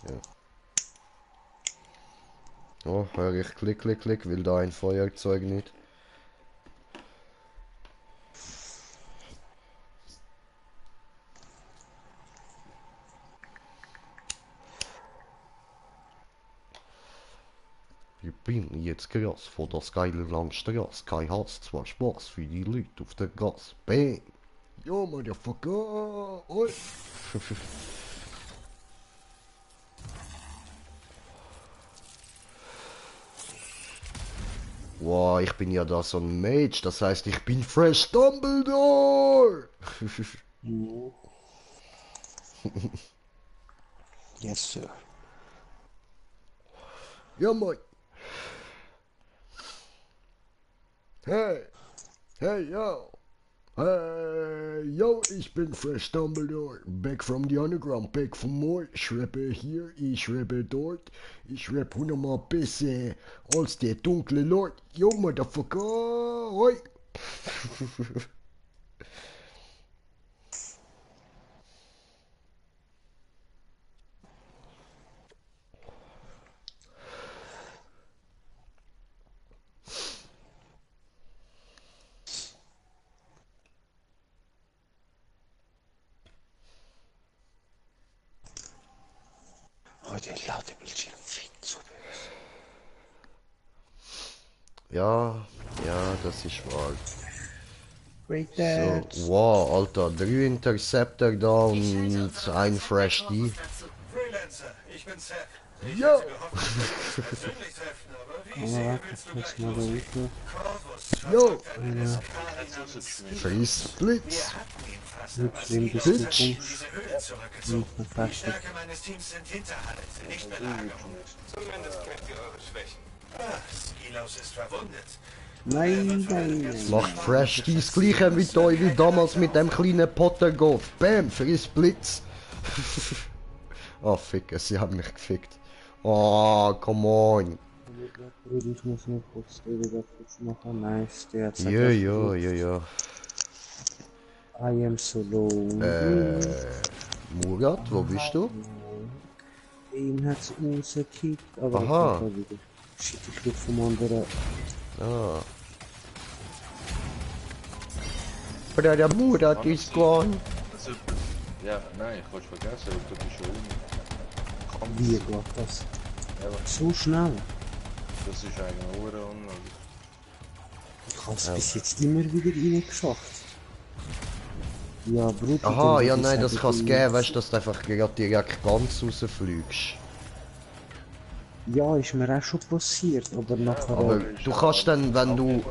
Ja. Oh, höre ich Klick, Klick, Klick, will da ein Feuerzeug nicht. Ich bin jetzt krass vor das geile Langstrasse. Kein Hass, zwar Spaß für die Leute auf der Gas. Bang! Yo, Motherfucker! Oi! Wow, ich bin ja da so ein Mage, das heißt, ich bin Fresh Dumbledore! Yes, sir. Ja, moin! Hey! Hey, yo! Hey, yo, ich bin Fresh Dumbledore. Back from the underground, back for more. Ich rappe hier, ich rappe dort. Ich rappe 100-mal besser als der dunkle Lord. Yo, Motherfucker! Hoi! Oh, der Ladebildschirm viel zu böse. Ja, ja, das ist wahr. Great So, wow, Alter, 3 Interceptor da und ein Fresh D. Freelancer, ich bin Seth. Ich Ja. hätte gehofft, ich könnte persönlich treffen, aber wie sehr willst du gleich mal loslegen? weiter. Corvus Jo. verzeugt einen Skalen namens Freeze Blitz. Wir hatten ihn fast, Mit aber dem Silos bist du ist in kommst. diese Höhle zurückgezogen. Hm, Die perfekt. Stärke meines Teams sind Hinterhalt, nicht Belagerung. Zumindest kennt ihr eure Schwächen. Silos ist verwundet. Nein, nein. Macht Fresh D das gleiche mit euch wie damals mit dem kleinen Pottergolf. Bam, Freeze Blitz. Oh, ficken, sie haben mich gefickt. Oh, come on. Ich muss nur kurz kurz machen. Nice, der hat Ja, ja, ja, ja. I am so low. Murat, wo bist du? Ihn hat's rausgekickt, aber Aha. wieder. Shit, ich bin vom anderen. Ah. Oder der Murat ist gone. Ja, nein, ich wollte vergessen, du bist schon um. Wie geht das? Ja, So schnell? das ist eigentlich nur unlogisch. Ich hab's bis jetzt immer wieder reingeschafft. Ja, Bruder. Aha, ja nein, das kann es geben, weißt du, dass du einfach gerade direkt ganz rausfliegst. Ja, ist mir auch schon passiert, aber nachher... Aber du kannst dann, wenn du...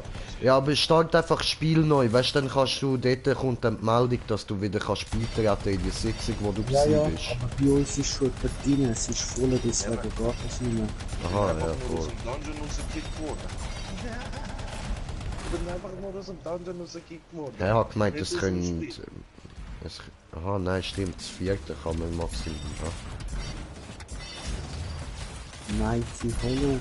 Ja, aber start einfach das Spiel neu, weißt du, dann kannst du... Dort kommt dann die Meldung, dass du wieder kannst beitreten in die Sitzung, wo du ja, ja, bist. aber bei uns ist schon jemand drin, es ist voll, deswegen geht das nicht mehr. Aha, ja, voll. Dungeon rausgekickt worden. Ich bin einfach nur aus dem Dungeon rausgekickt worden. Er hat gemeint, es können... Aha, nein, stimmt, das 4. kann man maximal. Ja. Mighty Hollow.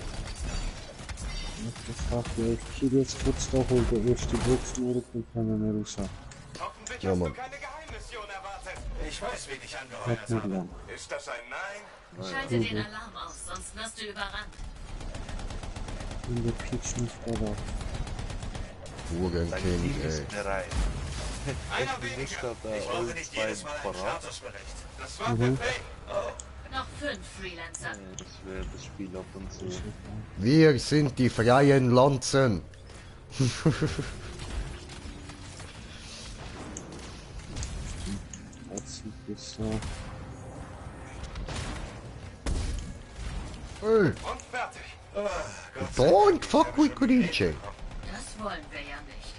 Das sagt ja, ich kill jetzt kurz da, hol der erste Box nur und dann wir raus. Hoffentlich Ja, hast du Mann. keine Geheimmission erwartet. Ich weiß, wen ich Hat angeheuert nicht habe. lang. Ist das ein Nein? Schalte den Alarm aus, sonst wirst du überrannt. Und der Peach nicht da. Hurenkind, ey. bereit. Ich bin nicht da, Ich brauche nicht jedes Mal einen parat. Statusbericht. Das war perfekt. Noch 5 Freelancer. Das wäre das Spiel ab und zu. Wir sind die freien Lanzen. Jetzt sieht es so. Hey, Und fertig. don't fuck with Grinche. Das wollen wir ja nicht.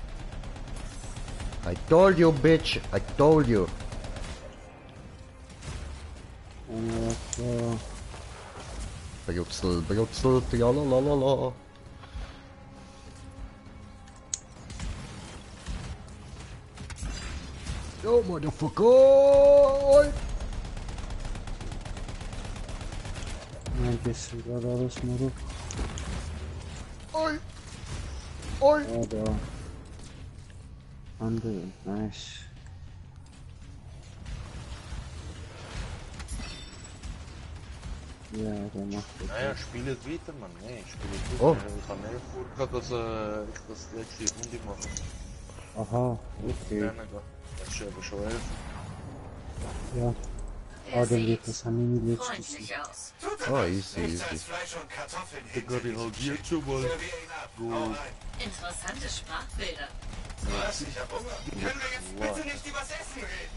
I told you, bitch. I told you. Brutzel, brutzel, tralalala. Yo, motherfucker! Nein, das ist gerade alles nur. Oi! Oi! Ja, da. Andere, nice. Ja, der macht das. Naja, spielt weiter, Mann. Nee, spielt Oh. weiter. Ich habe nicht vor, dass ich das letzte Runde mache. Aha, okay. Das ist aber schon 11. Ja. Ah, dann wird das an meine letzte Freut sein. sich aus. Oh, easy, Nichts easy. als Fleisch und Kartoffeln Digga, die haut jetzt schon mal. Servier ihn ab. Hau rein. Interessante Sprachbilder. Was? Ich hab Hunger. Können wir jetzt bitte nicht übers Essen reden?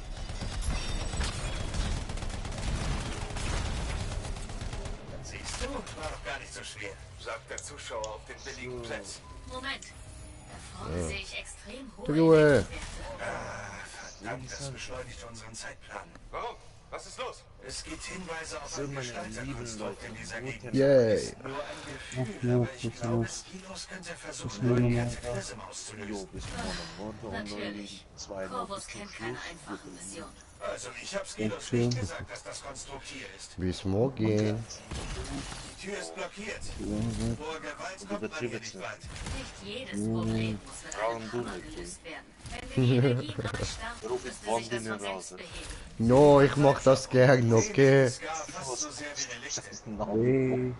Siehst du? War doch gar nicht so schwer. Sagt der Zuschauer auf den billigen Plätzen. Moment. Da vorne sehe ich extrem hohe Ruhe. Energiewerte. Verdammt, das beschleunigt unseren Zeitplan. Warum? Was ist los? Es gibt Hinweise auf So, ein meine Gestalterkonstrukt lieben in dieser Leute, Gegend. Yay. Nur ein Ach, Gefühl, ja, aber ich das glaube, ist Skilos könnte das versuchen, ist die nur Kataklysm Jo, auszulösen. bis morgen runter und dann Natürlich. zwei noch Corvus bis zum kennt keine Schluss. einfachen Missionen. Also, ich habe Skilos nicht gesagt, dass das Konstrukt hier ist. Bis morgen. Die Tür ist blockiert. Vor Gewalt kommt man hier nicht weit. Nicht jedes Problem muss mit Brauchen einem du Hammer nicht. gelöst werden. Wenn wir die Energie neu starten, Ruf müsste jetzt sich das von Wandlinien selbst raus. beheben. No, ich mach das gern, okay? Scar fast so sehr wie Relikte.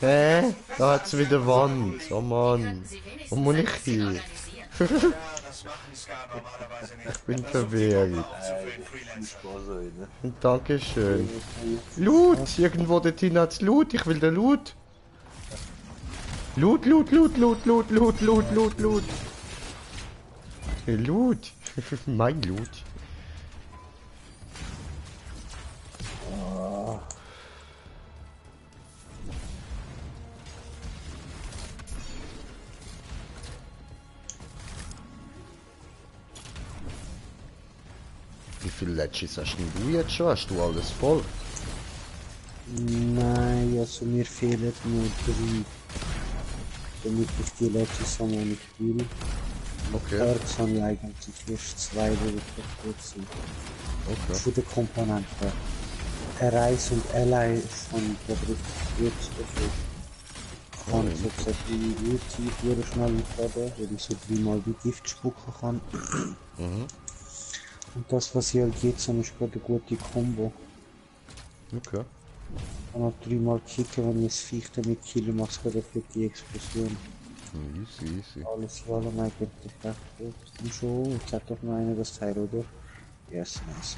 Hey, Hä? Da hat's wieder Wand. Oh Mann. Könnten Sie wenigstens Wo muss ein ich bisschen hin? organisieren? Ja, das machen Scar normalerweise nicht. Ich bin Versucht verwirrt. die Gruppe aufzufüllen, Freelancer. Spaß, ey, ne? Dankeschön. Loot! Irgendwo dorthin hat's Loot. Ich will den Loot. Loot, Loot, Loot, Loot, Loot, Loot, Loot, Loot, Loot. Loot. Mein Loot. Wie viele Letschis hast denn du jetzt schon? Hast du alles voll? nein, also mir fehlen nur 3. Damit ich die letzte Sammlung nicht will. Okay. Herz habe ich eigentlich erst 2, die kaputt sind. Okay. Von den Komponenten. Arise und Ally von der jetzt dafür. Ich kann sozusagen die Ulti sehr schnell aufladen, weil ich so 3-mal die Gift spucken kann. Mhm. Und das, was ich halt jetzt habe, ist gerade eine gute Combo. Okay. Ich kann noch 3-mal kicken, wenn ich das Viech damit kille, macht es gerade eine fette Explosion. Easy, easy. Alles in allem eigentlich echt gut. Und schon, jetzt hat doch noch einer das Teil, oder? Yes, nice.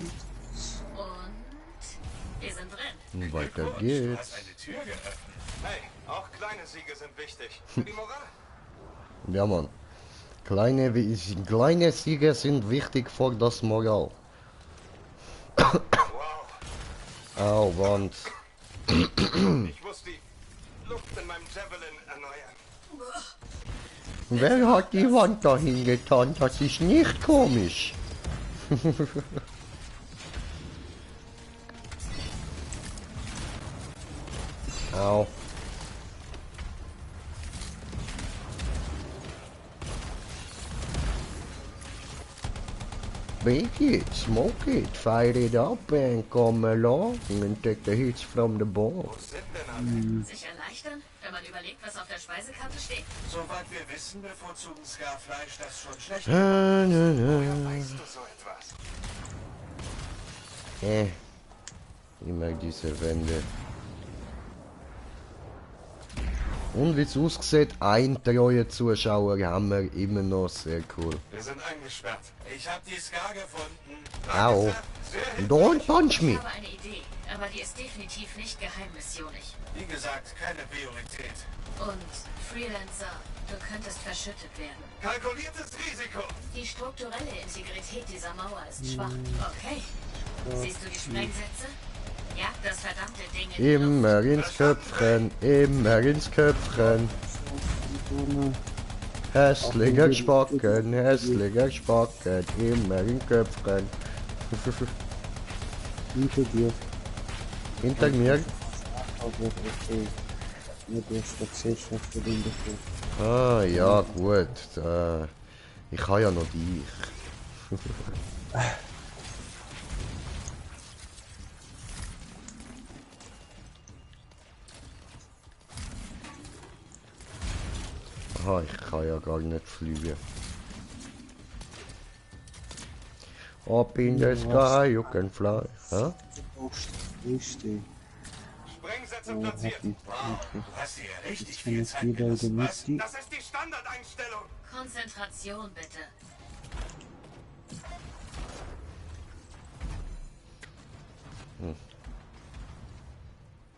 Und wir sind drin. Und weiter Du hast geht's. eine Tür geöffnet. Hey, auch kleine Siege sind wichtig. Für die Moral. Ja, Mann. Kleine Siege sind wichtig für das Moral. Au, Wand. Ich muss die Luft in meinem Javelin erneuern. Wer hat die Wand dahin getan? Das ist nicht komisch. Au. Bake it, smoke it, fire it up and come along and take the hits from the ball. Sich erleichtern, wenn man überlegt, was auf der Speisekarte steht. Soweit wir wissen, bevorzugen Scar-Fleisch, das schon schlecht Woher weißt du so etwas? Immer diese Wände. Und wie es aussieht, ein treue Zuschauer haben wir immer noch, sehr cool. Wir sind eingesperrt. Ich habe die Scar gefunden. Au. Don't punch me. Ich habe eine Idee, aber die ist definitiv nicht geheimmissionig. Wie gesagt, keine Priorität. Und Freelancer, du könntest verschüttet werden. Kalkuliertes Risiko. Die strukturelle Integrität dieser Mauer ist schwach. Okay. Siehst du die Sprengsätze? Jag das verdammte Ding in die Luft. Immer ins Köpfchen, immer ins Köpfchen. Hässlicher Spacken, hässlicher Spacken, immer ins Köpfchen. Hinter dir. Hinter mir? Aber okay. Ja, du hast doch Gesellschaft für den dafür. Ah, ja, gut. Ich habe ja noch dich. Aha, ich kann ja gar nicht fliegen. Up in the sky, you can fly. Hä? Richtig. Sprengsätze platziert. Wow, du hast hier richtig Jetzt viel kann Zeit ich wieder gelassen, was? die. Das ist die Standardeinstellung. Konzentration bitte.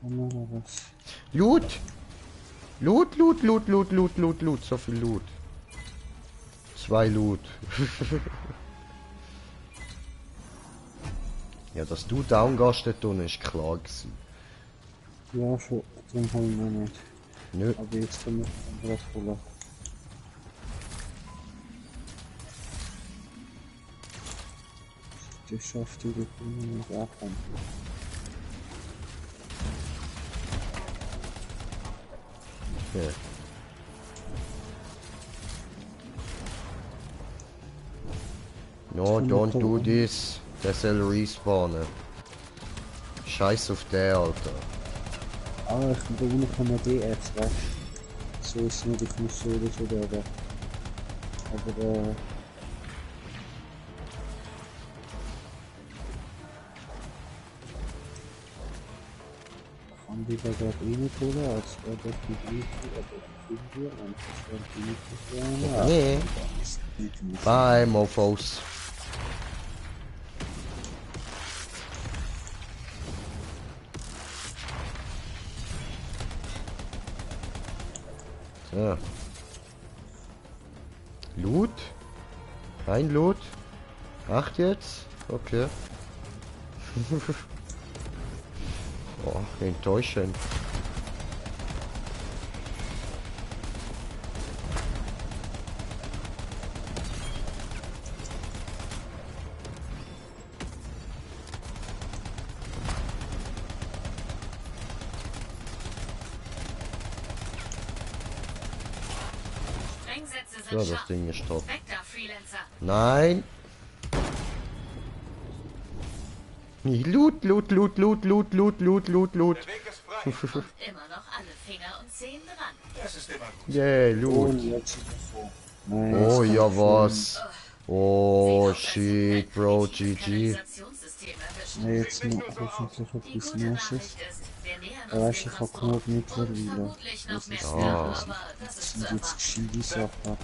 Was? Loot! Loot, Loot, Loot, Loot, Loot, Loot, Loot, so viel Loot. 2 Loot. Ja, dass du down gehst, dort unten ist klar gewesen. Ja, schon. Den habe ich noch nicht. Nö. Aber jetzt können wir den Rest holen. Das schafft die Kunden nicht ab. Ja. No, don't do this. Der soll respawnen. Scheiß auf den, Alter. Aber ich bin da unten von der DS, weißt du? So ist es nicht, ich muss so oder so da. Aber kann die da gerade reinholen, als wäre das die Briefe, aber wir und das wäre die Briefe. Nee. Bye, Mofos. So. Loot? Kein Loot? 8 jetzt? Okay. Oh, enttäuschend. Sprengsätze sind So, das scharf. Ding ist top. Weg da, Freelancer. Nein! Loot, Loot, Loot, Loot, Loot, Loot, Loot, Loot, Loot. Und immer noch alle Finger und Zehen dran. Das ist immer gut. Yeah, Loot. Oh, jetzt ist es so. Oh, ja, was? Oh shit, Bro, GG. Ja, jetzt noch hoffentlich etwas Neues. Da weißt du, ich habe genug mittlerweile. Das ist das sind jetzt gescheite Sachen,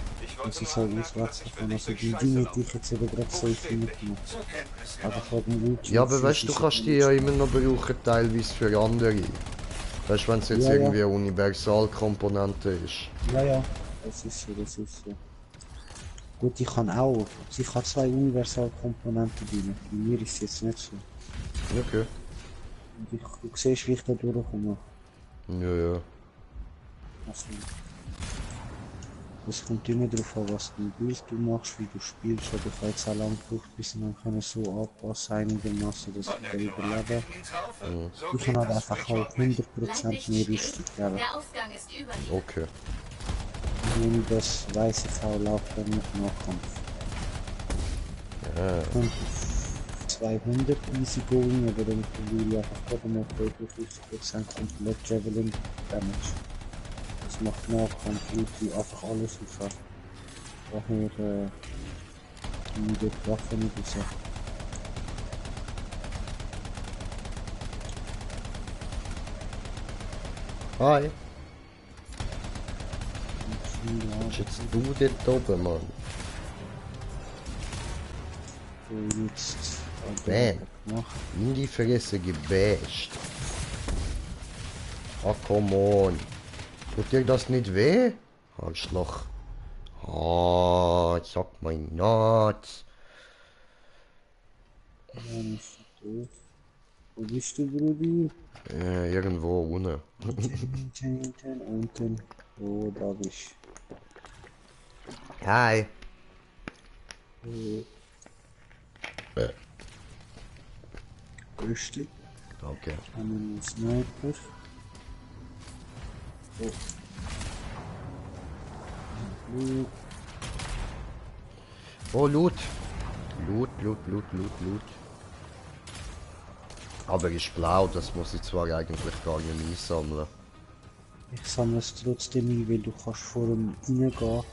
dass ich halt auswechseln kann. Also die Dinge, die ich jetzt eben gerade safe mitmache. Aber von dem YouTube. Ja, aber weißt du, kannst die ja immer noch brauchen, teilweise für andere. Weißt du, wenn es jetzt irgendwie eine Universalkomponente ist. Ja, das ist so, das ist so. Gut, ich kann auch. Ich habe 2 Universalkomponenten drin. Bei mir ist es jetzt nicht so. Okay. Und du siehst, wie ich da durchkomme. Ja. Also, es kommt immer darauf an, was du willst, du machst, wie du spielst. Aber ich habe jetzt auch lange gebraucht, bis ich dann so anpassen einigermaßen, dass ich da überlebe. Ich kann halt einfach halt 100% mehr Rüstung geben. Okay. Wenn ich das weiss, ich auch laufe dann nicht Nachkampf. Ja. Und 200 easy going, aber dann will ich einfach gerade mal 50% komplett Javelin Damage. Das macht Nachkampf, Ulti, einfach alles auf. Daher die die Waffe nicht so. Hi. Was jetzt du dort oben, Mann? Jetzt Bam. In die Fresse gebasht. Ah, come on. Tut dir das nicht weh? Arschloch. Ah, sag mein Nat. Wo bist du, Brudi? Irgendwo ohne. Unten. Oh, da bist du. Hi. Grüß dich. Danke. Einen Sniper. Oh, Loot. Loot. Aber ist blau, das muss ich zwar eigentlich gar nicht einsammeln. Ich sammle es trotzdem ein, weil du kannst vor dem Reingehen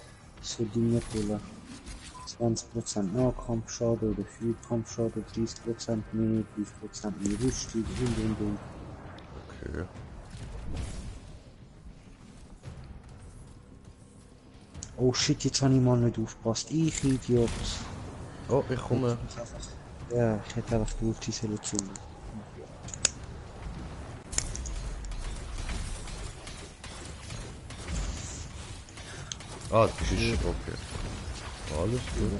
so Dinge holen. 20% Nahkampfschaden oder Vielkampfschaden, 30% mehr, 5% mehr Rüstung und. Okay. Oh shit, jetzt habe ich mal nicht aufgepasst. Ich Idiot. Oh, ich komme. Ja, ich hätte einfach die Ulti sollen zulegen. Ah, das ist okay. Alles gut.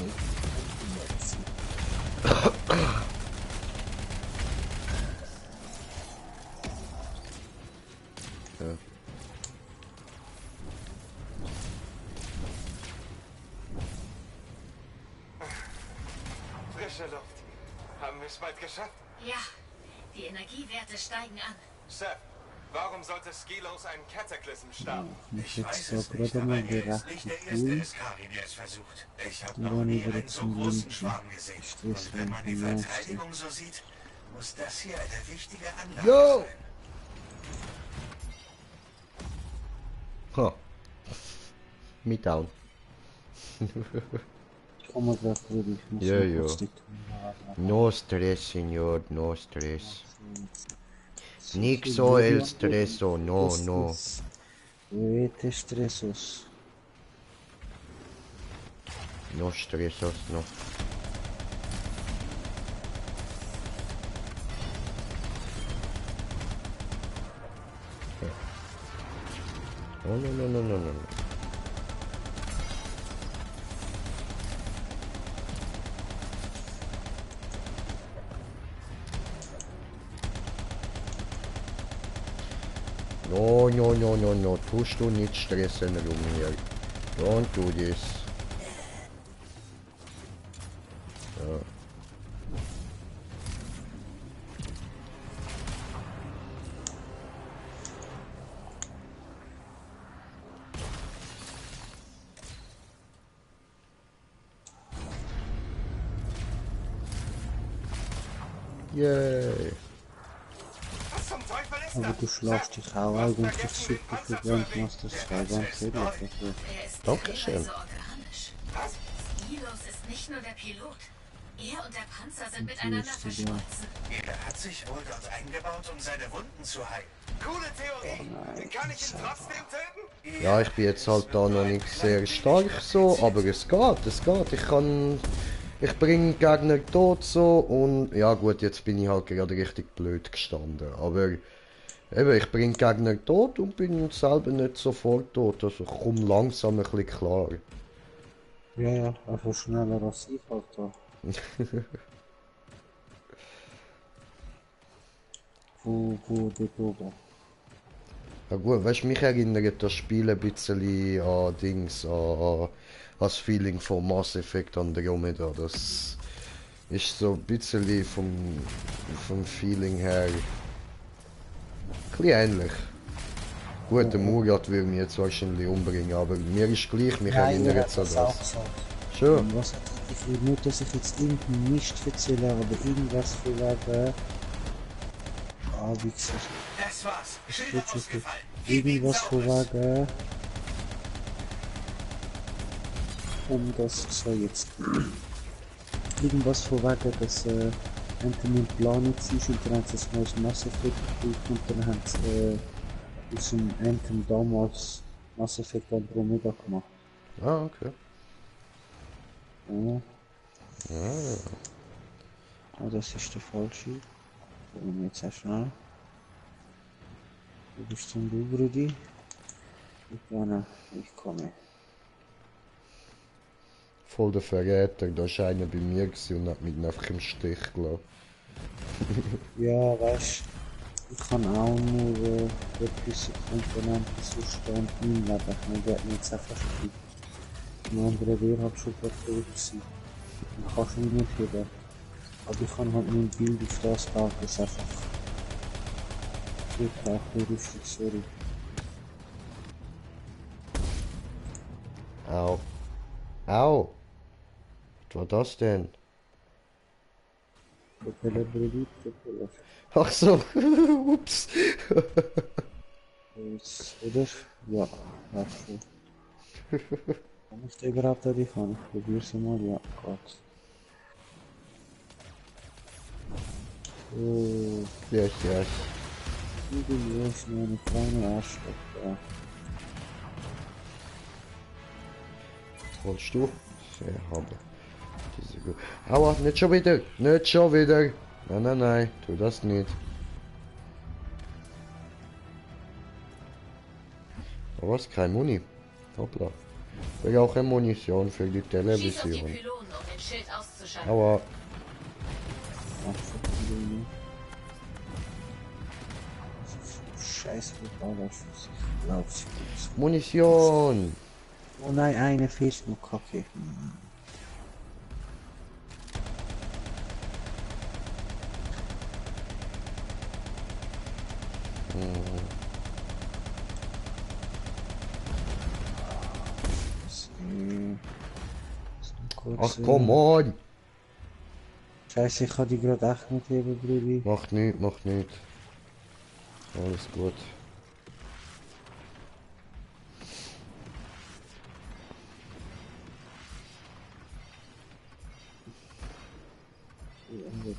Ja. Frische Luft. Haben wir es bald geschafft? Ja, die Energiewerte steigen an. Seth, warum sollte Skylos einen Cataclysm starten? Ich weiß es nicht, aber er ist nicht der erste Iskari, der es versucht. Ich habe noch nie einen so großen Schwarm gesehen. Und wenn man die Verteidigung so sieht, muss das hier eine wichtige Anlage sein. Ha. Me down. Ich komme gleich wieder, ich muss Ja. kurz die No stress, Senor, no stress. Nixo el streso, no. Vete stresos. No stressos, no. Oh, no. No, tust du nicht stressen rum hier. Don't do this. Ja. Yay. Aber du schlafst dich auch eigentlich super für Grandmaster 2, ganz ehrlich. Also. Dankeschön. Milos ist nicht nur der Pilot. Er und der Panzer sind miteinander verschmolzen. Er hat sich wohl dort eingebaut, um seine Wunden zu heilen. Coole Theorie. Kann ich ihn trotzdem töten? Ja, ich bin jetzt halt da noch nicht sehr stark so, aber es geht, es geht. Ich bringe Gegner tot so und ja gut, jetzt bin ich halt gerade richtig blöd gestanden, aber eben, ich bringe Gegner tot und bin selber nicht sofort tot, also ich komme langsam ein bisschen klar. Ja, einfach schneller als ich halt da. Wo dort oben? Ja gut, weißt du, mich erinnert das Spiel ein bisschen an Dings, an das Feeling von Mass Effect Andromeda. Das ist so ein bisschen vom Feeling her ein bisschen ähnlich. Gut, der Murat würde mich jetzt wahrscheinlich umbringen, aber mir ist gleich, mich erinnert es an das. Schon. Was hat ich will nur, dass ich jetzt irgendeinen Mist erzähle, aber irgendwas von wegen... Ah, wie gesagt. Das war's. Schilder ausgefallen. Irgendwas von wegen... das so jetzt. Irgendwas von wegen, dass Anthem in Planung ist und dann haben sie ein neues Mass Effect gebraucht und dann haben sie aus dem Anthem damals Mass Effect Andromeda gemacht. Ah, okay. Ja. Ah. Ah, das ist der falsche. Und jetzt sehr schnell. Wo bist denn du, Brudi? Ich komme. Voll der Verräter, da war einer bei mir und hat mich einfach im Stich gelassen. Ja, weißt du, ich kann auch nur gewisse Komponenten so stehen in meinem Leben. Ich werde mir jetzt einfach spielen. Ein anderer wäre halt schon tot gewesen. Ich kann schon nicht heben. Aber ich kann halt mein Bild auf das Tag, das einfach... Ich brauche die Rüstung, sorry. Au. Au. Was war das denn? Propeller, Brudi, Propeller. Ach so. Ups. Jetzt, oder? Ja, schon. Kann ich den überhaupt da fahren? Ich probier's mal, ja, Gott. Oh. Ja. Irgendwie ist nur eine kleine Arschloch da. Was holst du? Sehr habe. Diese gut. Aua, nicht schon wieder! Nicht schon wieder! Nein, tu das nicht. Aber was? Kein Muni. Hoppla. Ich will auch eine Munition für die Television. Aua. Scheiße, Lauf. Munition! Oh nein, eine fehlt noch, Kacke. Ach komm on! Scheiße, ich kann die gerade echt nicht heben, Brudi. Macht nicht. Alles gut.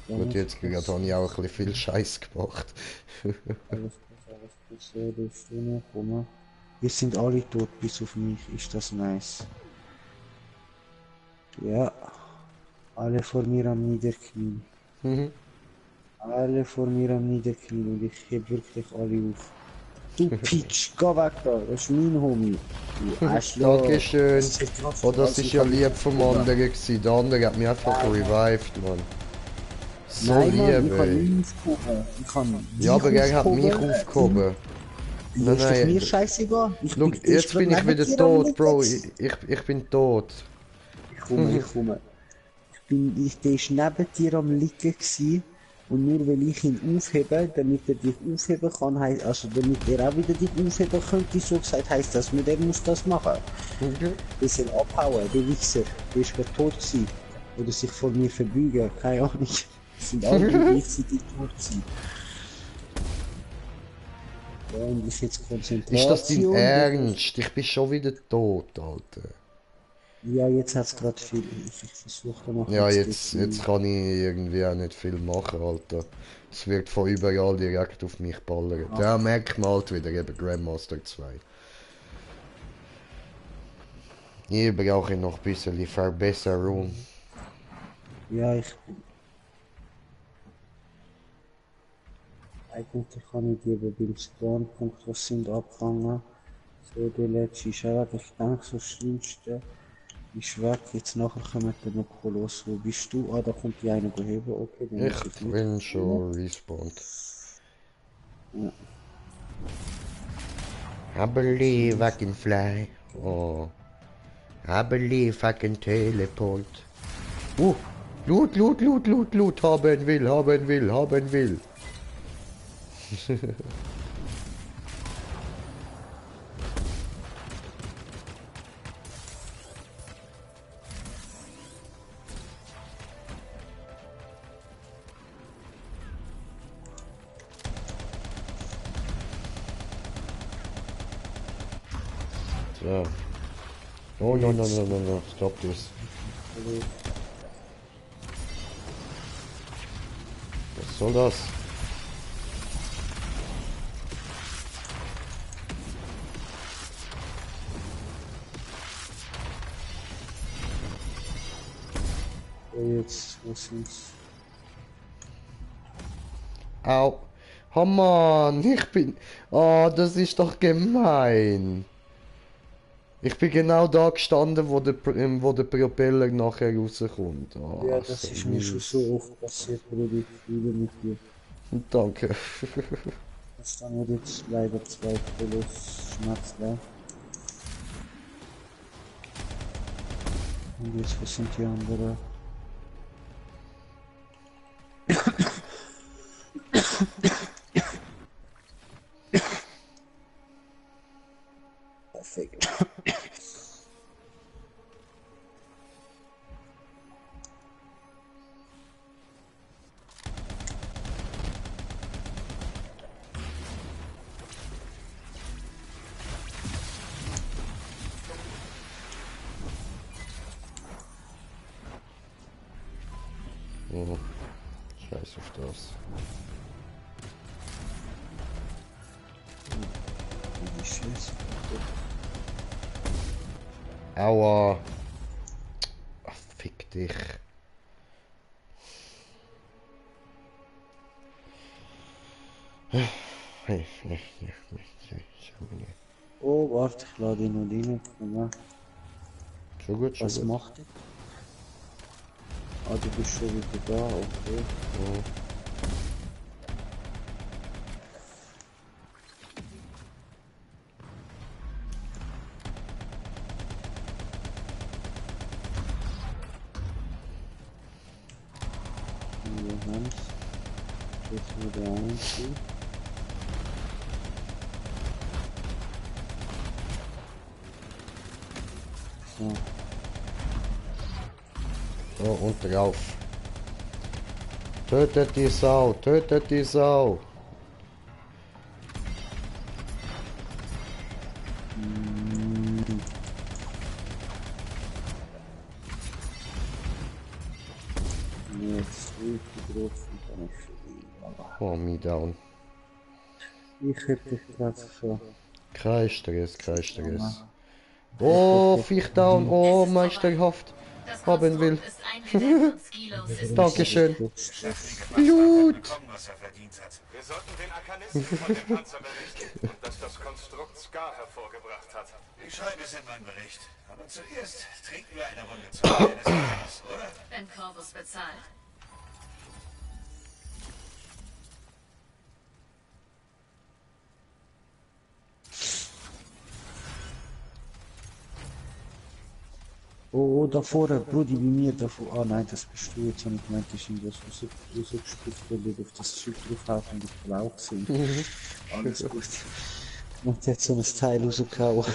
Gut, jetzt gerade habe ich auch ein bisschen viel Scheiß gemacht. Alles gut, so, darfst du noch kommen. Wir sind alle tot, bis auf mich, ist das nice. Ja, alle vor mir am Niederknien. Alle vor mir am Niederknien und ich heb wirklich alle auf. Du Pitch, geh weg da, das ist mein Homie. Du Arschloch. Dankeschön. Oh, das ist ja lieb vom anderen gewesen. Der andere hat mich einfach revived, Mann. So Nein, Mann, lieb, ich kann ey. ihn aufgehoben. Ja, aber er hat mich aufgehoben. Nein, ist doch mir scheißegal. Schau, jetzt bin ich wieder tot, Bro. Ich bin tot. Ich komme. Der ist neben dir am liegen gewesen. Und nur weil ich ihn aufhebe, damit er dich aufheben kann, heisst, also damit er auch wieder dich aufheben könnte, so gesagt, heisst das, der muss das machen. Bis er abhauen, der Wichser. Der ist gerade tot gewesen. Oder sich vor mir verbeugen, keine Ahnung. Sind alle gleichzeitig tot gewesen. Ja, und ich jetzt Konzentration. Ist das dein Ernst? Ich bin schon wieder tot, Alter. Ja, jetzt hat's gerade viel. Ich versuche noch Ja, jetzt kann ich irgendwie auch nicht viel machen, Alter. Es wird von überall direkt auf mich ballern. Da merkt man halt wieder eben Grandmaster 2. Hier brauche ich noch ein bisschen Verbesserung. Ja, eigentlich kann ich die aber beim Spawnpunkt, was sind abgegangen. So, die letzte ist auch weg. Ich denke, so das Schlimmste ist weg. Jetzt nachher kommen dann noch Koloss. Wo bist du? Ah, da kommt die eine heben. Okay, dann muss Ich bin schon respawned. Ja. I believe I can fly. Oh. I believe I can teleport. Loot, loot, loot, loot, loot. Haben will, haben will, haben will. So. Oh no no no no no, stop this. Was soll das? Jetzt, wo sind's? Au. Oh Mann, ich bin... Oh, das ist doch gemein. Ich bin genau da gestanden, wo der Propeller nachher rauskommt. Oh, Ja, das so ist mir schon so oft passiert, Bruder. Ich fühle mit dir. Danke. Jetzt haben wir jetzt leider 2 Koloss Schmerzler. Und jetzt, was sind die anderen? Perfekt. Oh, scheiß auf das. Aua. Ach, fick dich. Oh, warte, ich lade ihn noch rein. Schon gut, schon Was gut. macht er? Ah, du bist schon wieder da, okay. Oh. Wir haben's. Jetzt wieder einziehen. So. So, und drauf. Tötet die Sau, tötet die Sau. Jetzt richtig drauf und dann ist Oh, me down. ich hätte dich gerade so. Kein Stress, kein Stress. Oh, Ficht down, oh, meisterhaft. Haben will. Dankeschön. Blut. Wir sollten den Arkanisten von dem Panzer berichten und dass das Konstrukt Scar hervorgebracht hat. Ich schreibe es in meinen Bericht. Aber zuerst trinken wir eine Runde zu Ende des Tages, oder? Wenn Corvus bezahlt. Oh, da vorne, Brudi, bei mir davor. Ah nein, das bist du jetzt. Und ich meinte, ich das rausgespritzt, weil wir auf das Schiff drauf haben und ich blau gesehen. Alles gut. Und jetzt so ein Teil rausgehauen.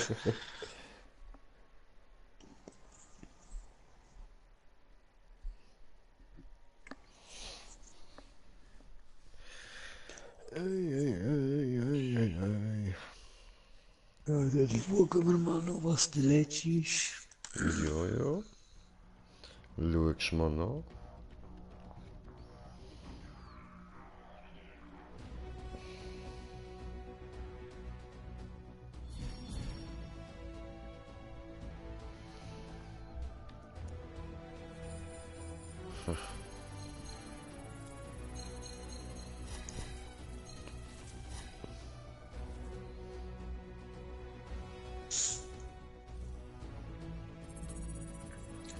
Ja, dann schauen wir mal noch, was der letzte ist. Ja. Schaust mal nach.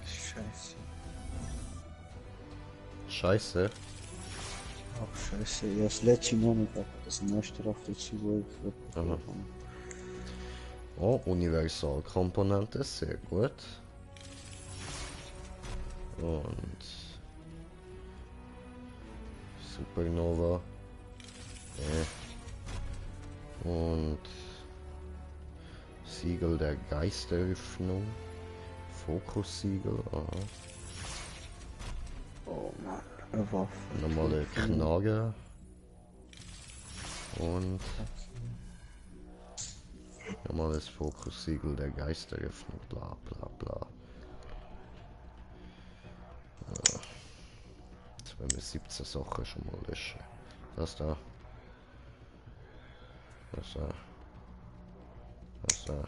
Scheiße. Scheiße. Ach, scheiße. Ja, das letzte Mal nicht, aber das nächste auf der Zwiebel. Aha. Oh, Universalkomponente, sehr gut. Und Supernova. Und Siegel der Geisteröffnung. Fokussiegel, aha. Oh Mann, eine Waffe. Normale Knarre. Und normales Fokussiegel der Geisteröffnung, bla bla bla. Ja. Jetzt werden wir 17 Sachen schon mal löschen. Das da. Das da. Das da.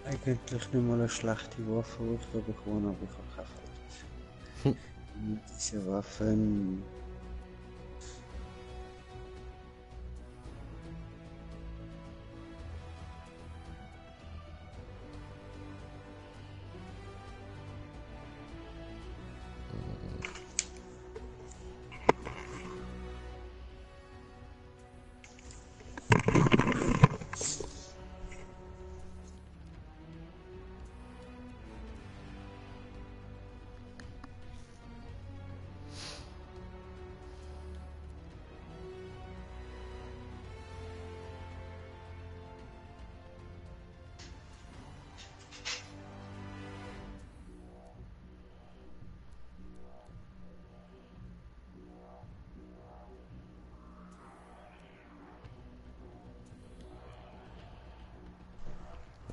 Eigentlich nicht mal eine schlechte Waffe, die ich da bekommen habe, aber ich habe keine Freude. Mit diesen Waffen.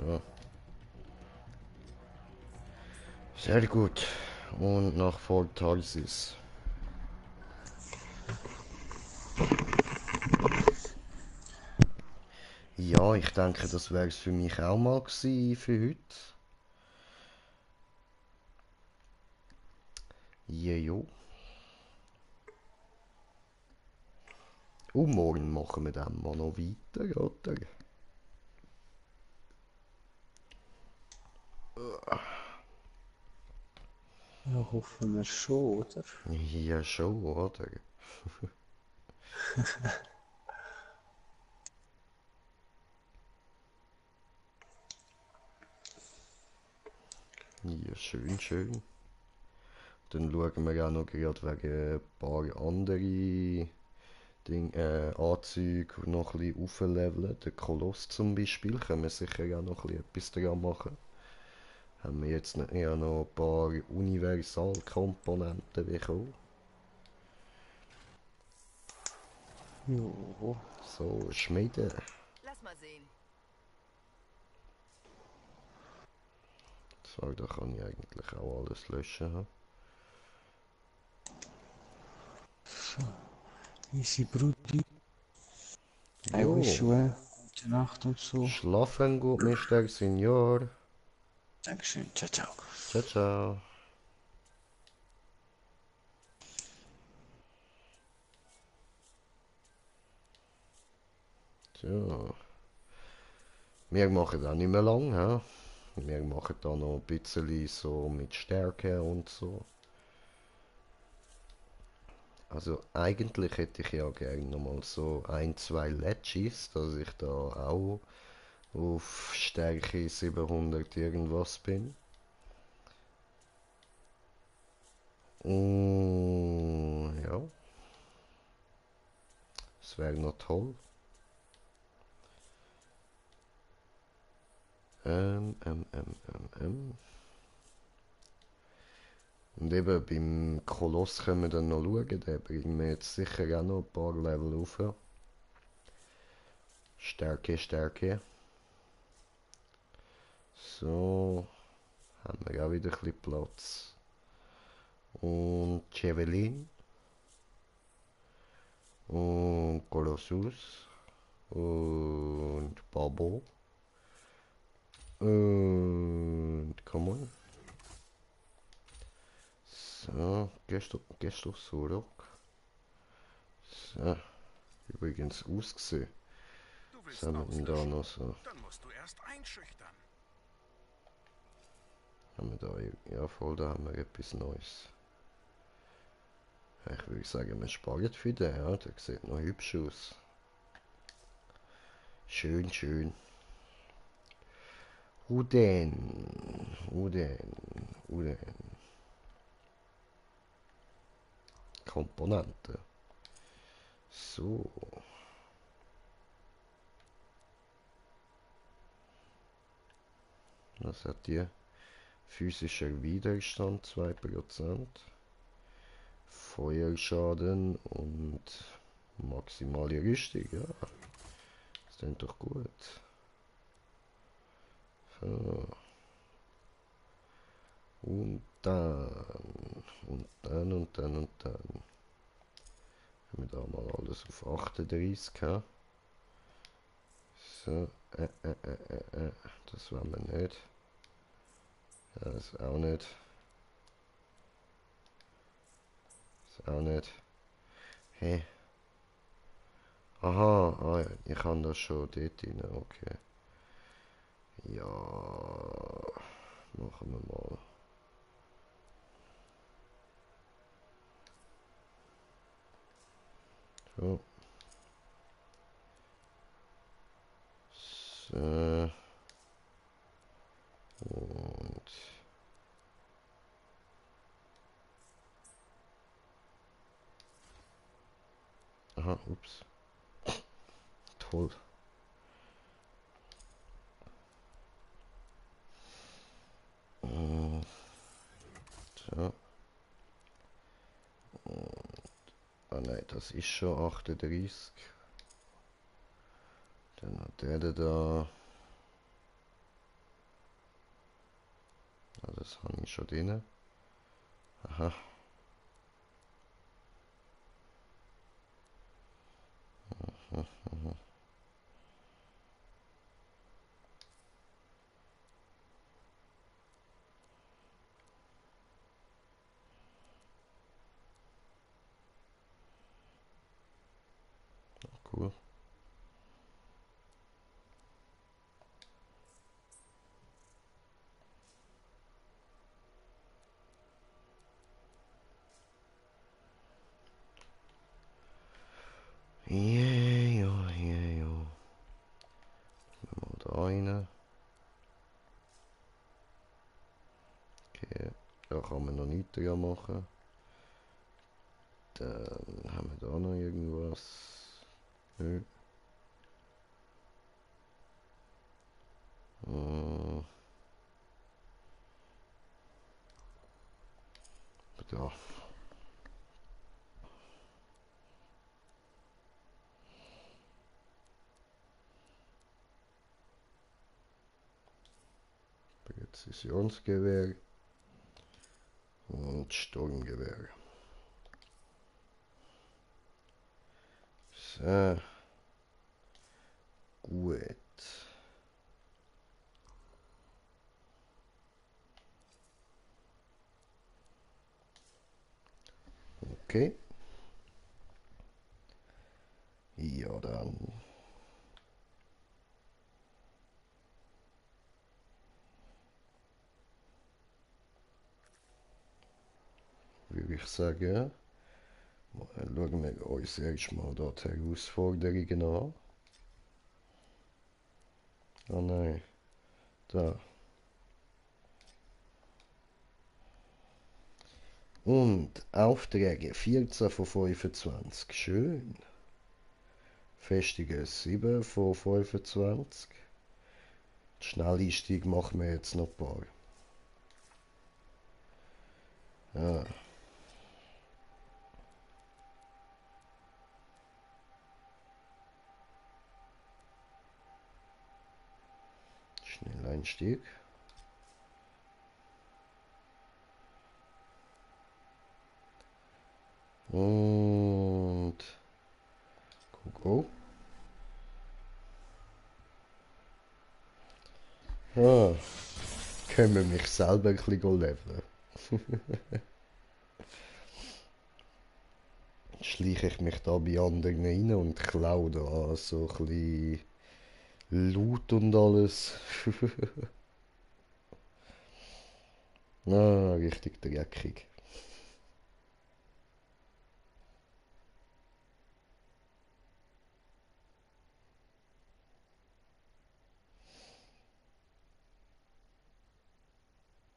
Ja. Sehr gut. Und nach Fort Tarsis. Ja, ich denke, das wäre es für mich auch mal gewesen für heute. Jo. Und morgen machen wir dann mal noch weiter, oder? Ja, hoffen wir schon, oder? Ja, schon, oder? Ja, schön, schön. Dann schauen wir auch noch gerade wegen ein paar andere Anzüge noch ein bisschen aufleveln. Der Koloss zum Beispiel, können wir sicher auch noch ein bisschen etwas daran machen. Haben wir jetzt ja noch ein paar Universalkomponenten bekommen. Jo. So, Schmiede. Lass mal sehen. So, da kann ich eigentlich auch alles löschen. He? So. Easy Brudi. I Jo. wish you a gute Nacht und so. Schlafen gut, Mr. Senior. Dankeschön. Ciao, ciao. Ciao, ciao. So. Wir machen auch nicht mehr lang, he? Wir machen da noch ein bisschen so mit Stärke und so. Also eigentlich hätte ich ja gerne nochmal so 1-2 Legis, dass ich da auch auf Stärke 700 irgendwas bin. Ja. Das wäre noch toll. Und eben beim Koloss können wir dann noch schauen, der bringt mir jetzt sicher auch noch ein paar Level auf. Stärke, Stärke. So, haben wir auch wieder ein bisschen Platz. Und Javelin. Und Colossus. Und Babo. Und come on. So, gehst du so, Rock? So, übrigens ausgesehen. Was haben wir denn da noch so? Dann musst du erst einschüchtern. Haben wir da, ja voll, da haben wir etwas Neues. Ich würde sagen, wir sparen für den, ja, der sieht noch hübsch aus. Schön, schön. Uden. Komponente. So. Was hat die? Physischer Widerstand 2%. Feuerschaden und maximale Rüstung, ja. Das klingt doch gut. So. Und dann. Haben wir da mal alles auf 38 gehabt. So, das wollen wir nicht. Das auch nicht. Das auch nicht. Hey. Aha, ah, ich kann das schon dort rein, okay. Ja, machen wir mal. So. So. Und aha, ups. Toll. So. Ah nein, das ist schon 38. Dann hat der da. Ah, das habe ich schon drin. Aha. Cool. Ja. Mal da rein. Okay, da kann man noch nichts dran machen. Dann haben wir da noch irgendwas. Nö. Bedarf. Präzisionsgewehr und Sturmgewehr. So. Gut. Okay. Ja, dann. Würde ich sagen, schauen wir uns erstmal dort Herausforderungen an. Ah nein, da. Und Aufträge 14 von 25, schön. Festige 7 von 25. Die Schnelleinstieg machen wir jetzt noch ein paar. Ah. Schnell Einstieg. Und Coco. Ah, können wir mich selber ein bisschen leveln. Schleiche ich mich da bei anderen rein und klaue da so ein bisschen Loot und alles. Ah, richtig dreckig.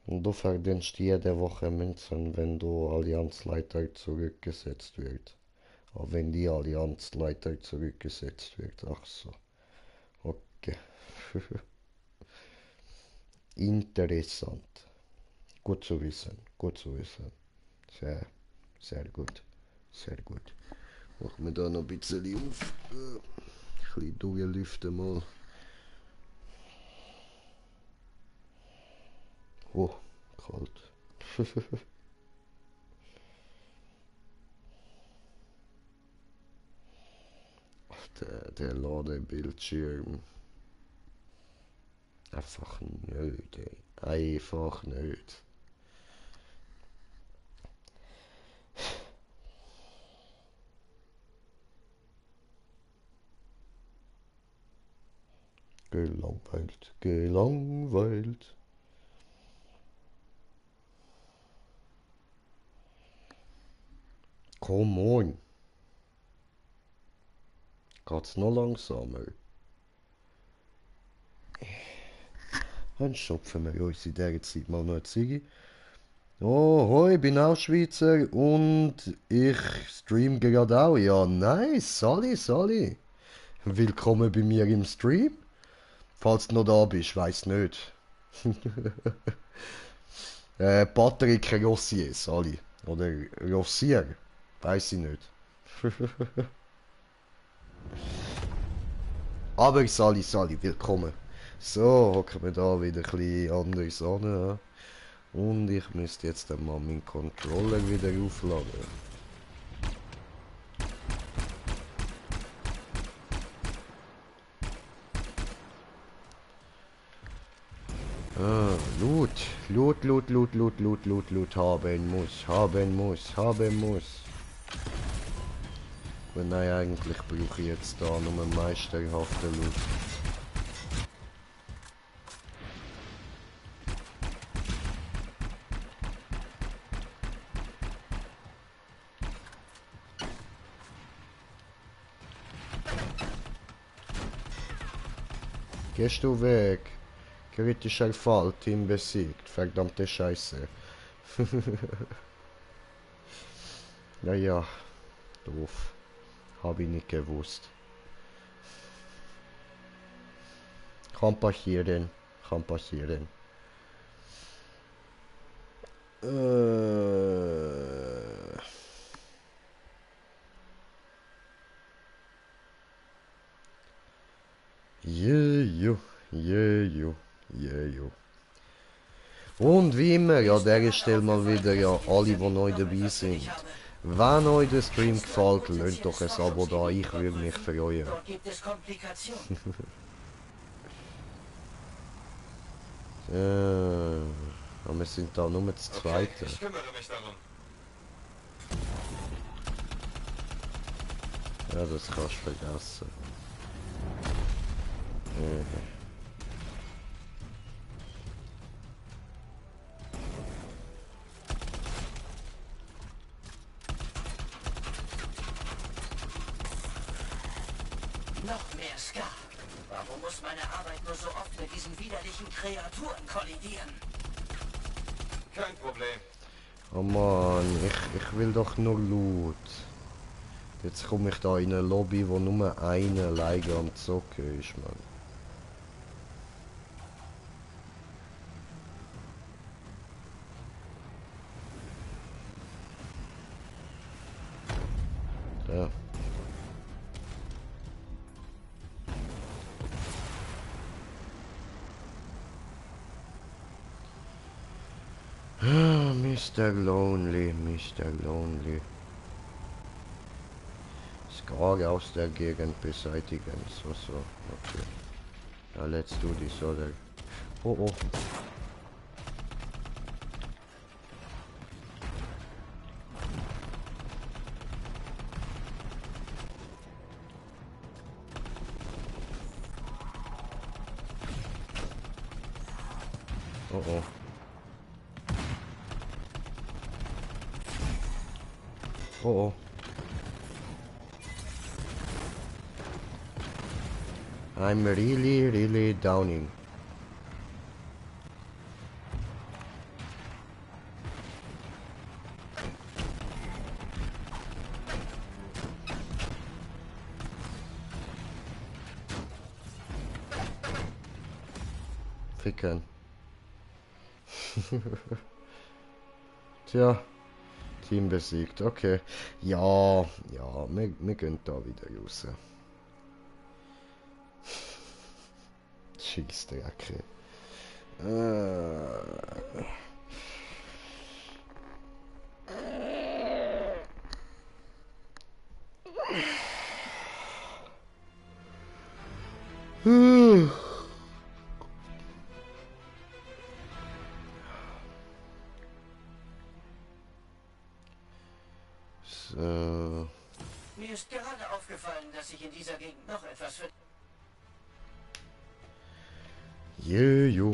Und du verdienst jede Woche Münzen, wenn du Allianzleiter zurückgesetzt wird. Aber wenn die Allianzleiter zurückgesetzt wird, ach so. Okay. Interessant. Gut zu wissen, gut zu wissen. Sehr, sehr gut. Sehr gut. Machen wir da noch ein bisschen auf. Ein bisschen durchlüften mal. Oh, kalt. Der Ladebildschirm. Einfach nicht, ey. Einfach nicht. Gelangweilt, gelangweilt. Come on. Geht's noch langsamer? Dann schopfen wir uns in dieser Zeit mal noch eine Ziege. Oh, hoi, ich bin auch Schweizer und ich stream gerade auch. Ja, nice, Sali. Willkommen bei mir im Stream. Falls du noch da bist, weiss nicht. Patrick Rossier, Sali. Oder Rossier, weiss ich nicht. Aber Sali, willkommen. So, hocken wir da wieder ein bisschen anders an. Ja. Und ich müsste jetzt mal meinen Controller wieder aufladen. Ah, Loot haben muss. Aber nein, eigentlich brauche ich jetzt da nur meisterhaften Loot. Gehst du weg? Kritischer Fall, Team besiegt. Verdammte Scheiße. Naja, doof. Hab ich nicht gewusst. Kann passieren. Yeah. Und wie immer, ja, an dieser Stelle mal wieder, ja, alle, die neu dabei sind. Wenn euch der Stream gefällt, lasst doch ein Abo da, ich würde mich freuen. Aber wir sind da nur das Zweite. Ich kümmere mich darum. Ja, das kannst du vergessen. Noch mehr Ska. Warum muss meine Arbeit nur so oft mit diesen widerlichen Kreaturen kollidieren? Kein Problem. Oh Mann, ich will doch nur Loot. Jetzt komme ich da in eine Lobby, wo nur einer alleine am Zocken ist, Mann. So. Mr. Lonely, Mr. Lonely. Scar aus der Gegend beseitigen. So. Okay. Now let's do this other. Oh. Oh. Oh. I'm really downing. Ficken. Tja. Team besiegt, okay. Ja, wir gehen da wieder raus. Scheißdrecke. So. Mir ist gerade aufgefallen, dass sich in dieser Gegend noch etwas für... Jeju.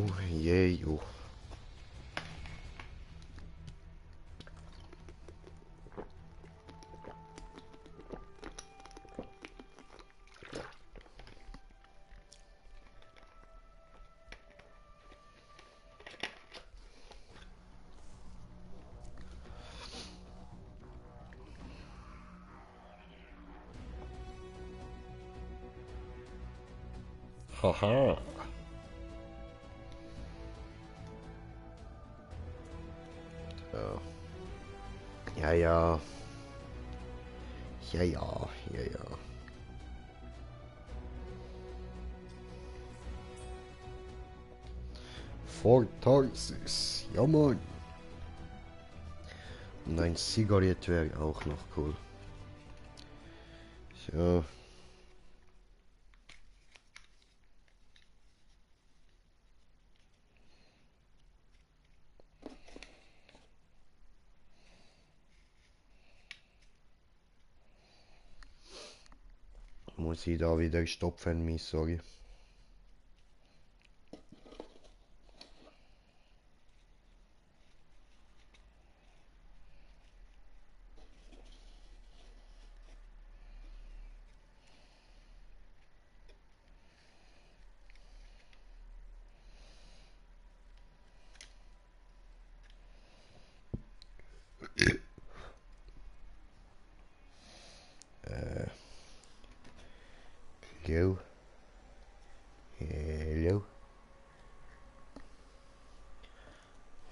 Haha. So. Ja. Fortalsis. Ja, Mann. Und ein Zigarett wäre auch noch cool. So. Muss ich da wieder stopfen, mich, sorry. Hello.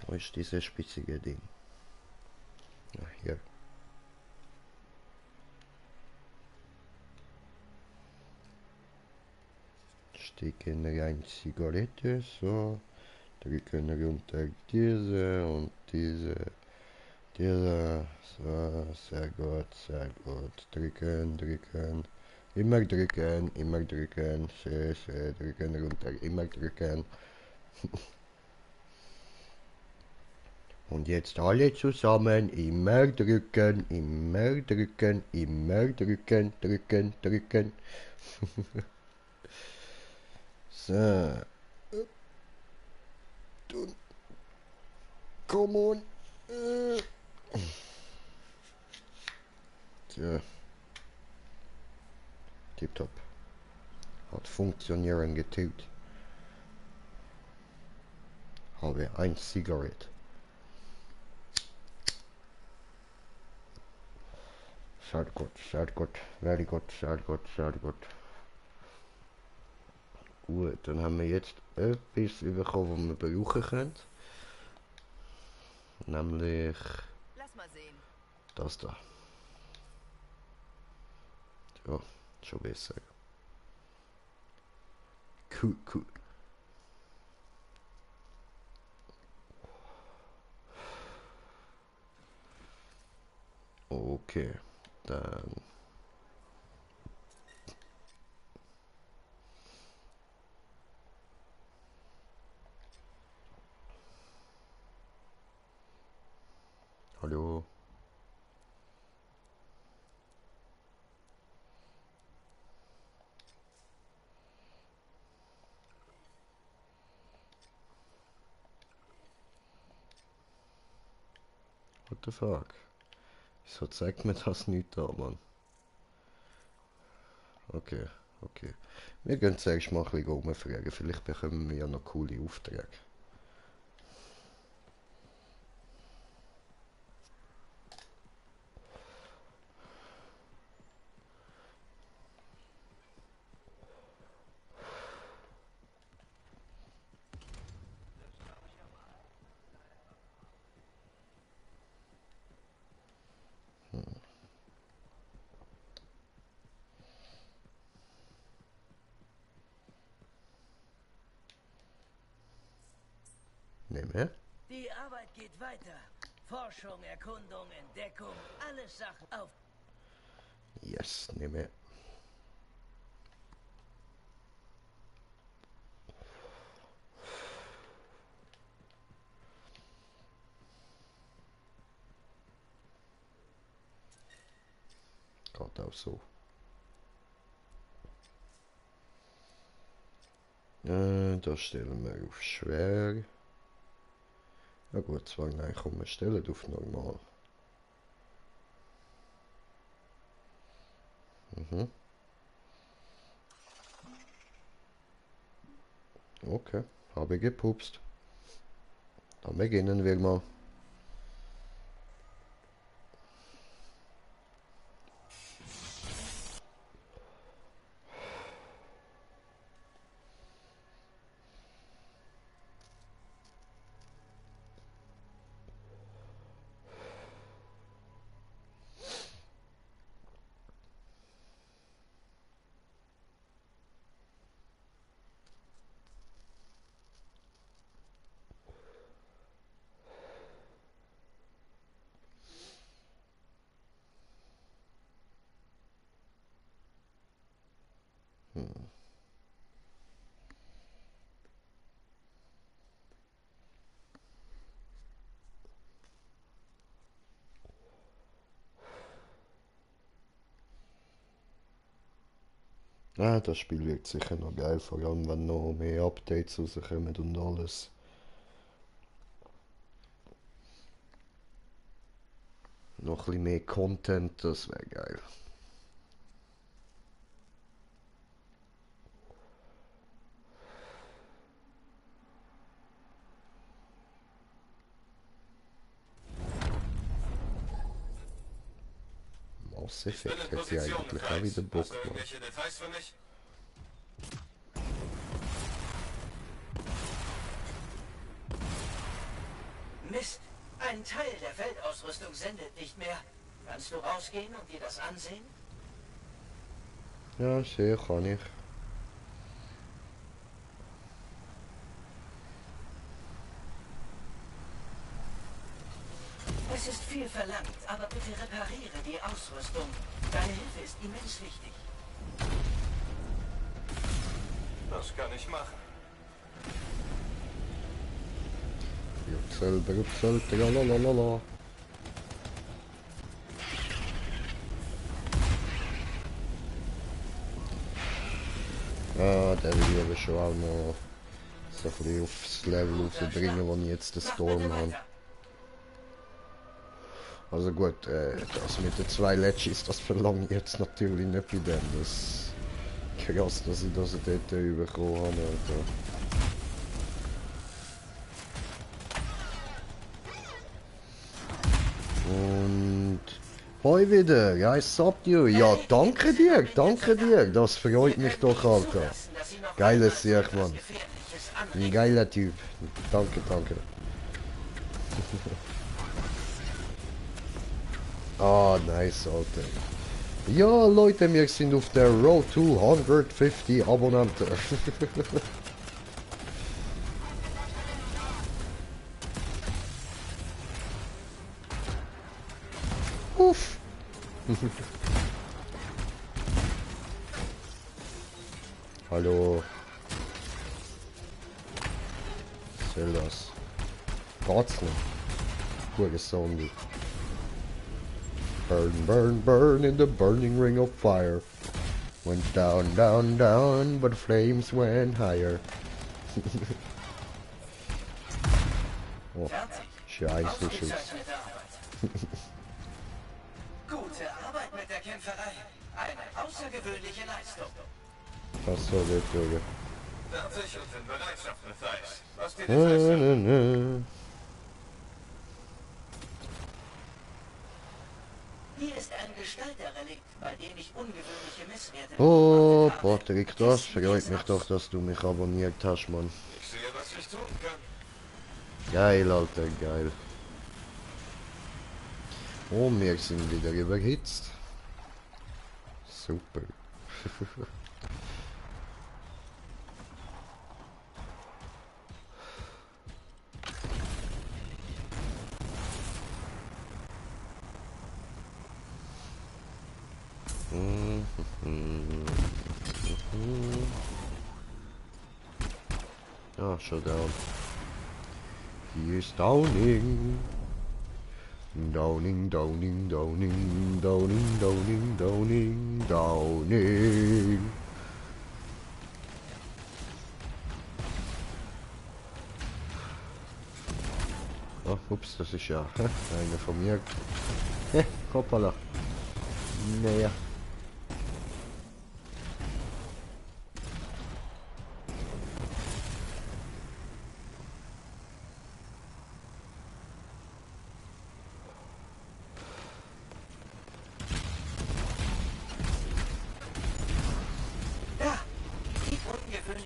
Wo ist dieses spitzige Ding? Ja, hier. Stecken rein Zigarette, so. Drücken runter diese und diese. So, sehr gut. Drücken. Immer drücken. Schön, drücken runter, immer drücken. Und jetzt alle zusammen, immer drücken. Drücken. So. Come on. Tja. Tipptopp. Hat funktionieren getut. Habe ein Zigarette. Sehr gut. Very good. Gut, dann haben wir jetzt etwas bekommen, was wir brauchen können. Nämlich Lass mal sehen. das da. Ja, schon besser. Cool, cool. Okay, dann... Hallo? What the fuck? Wieso zeigt mir das nicht da, Mann? Okay, okay. Wir gehen zuerst mal ein bisschen rumfragen. Vielleicht bekommen wir ja noch coole Aufträge. Nehme. Die Arbeit geht weiter. Forschung, Erkundung, Entdeckung, alles Sachen auf. Yes, nehme. Geht auch so. Da stellen wir auf schwer. Ja gut, zwar nein, komm, wir stellen auf normal. Okay, habe gepupst. Dann beginnen wir mal. Ah, das Spiel wird sicher noch geil, vor allem wenn noch mehr Updates rauskommen und alles. Noch ein bisschen mehr Content, das wäre geil. Mass Effect hätte ich eigentlich auch wieder Bock gemacht. Details für mich? Mist, ein Teil der Feldausrüstung sendet nicht mehr. Kannst du rausgehen und dir das ansehen? Ja, sehr kann ich. Es ist viel verlangt, aber bitte repariere die Ausrüstung. Deine Hilfe ist immens wichtig. Das kann ich machen. Brutzel, tralalala. Ah, der will aber schon auch noch so ein bisschen aufs Level rausbringen, wo ich jetzt den Storm habe. Also gut, das mit den 2 Legis, das verlange ich jetzt natürlich nicht bei dem. Das ist krass, dass ich das dort bekommen habe. Alter. Und hoi wieder, ja, I subbed you. Ja, danke dir, das freut mich doch, Alter. Geiles Sieg, Mann. Ein geiler Typ. Danke. Ah, nice, Alter. Ja, Leute, wir sind auf der Road to 150 Abonnenten. Uff. Hallo. Was soll das? Geht's nicht? Gutes Zombie. Burn, burn, burn in the burning ring of fire. Went down, down, down, but flames went higher. Oh, scheiße, Schuss. Gute Arbeit mit der Kämpferei. Eine außergewöhnliche Leistung. Was soll das, Junge? Fertig und in Bereitschaft, Matthias. Was dir die Hier ist ein Gestalterrelikt, bei dem ich ungewöhnliche Messwerte... Oh, Patrick, das freut mich doch, dass du mich abonniert hast, Mann. Ich sehe, was ich tun kann. Geil, Alter, geil. Oh, wir sind wieder überhitzt. Super. Ah, schon down. He is downing. Downing, downing, downing, downing, downing, downing, downing. Oh, ups, das ist ja eine von mir. Hoppala. Naja.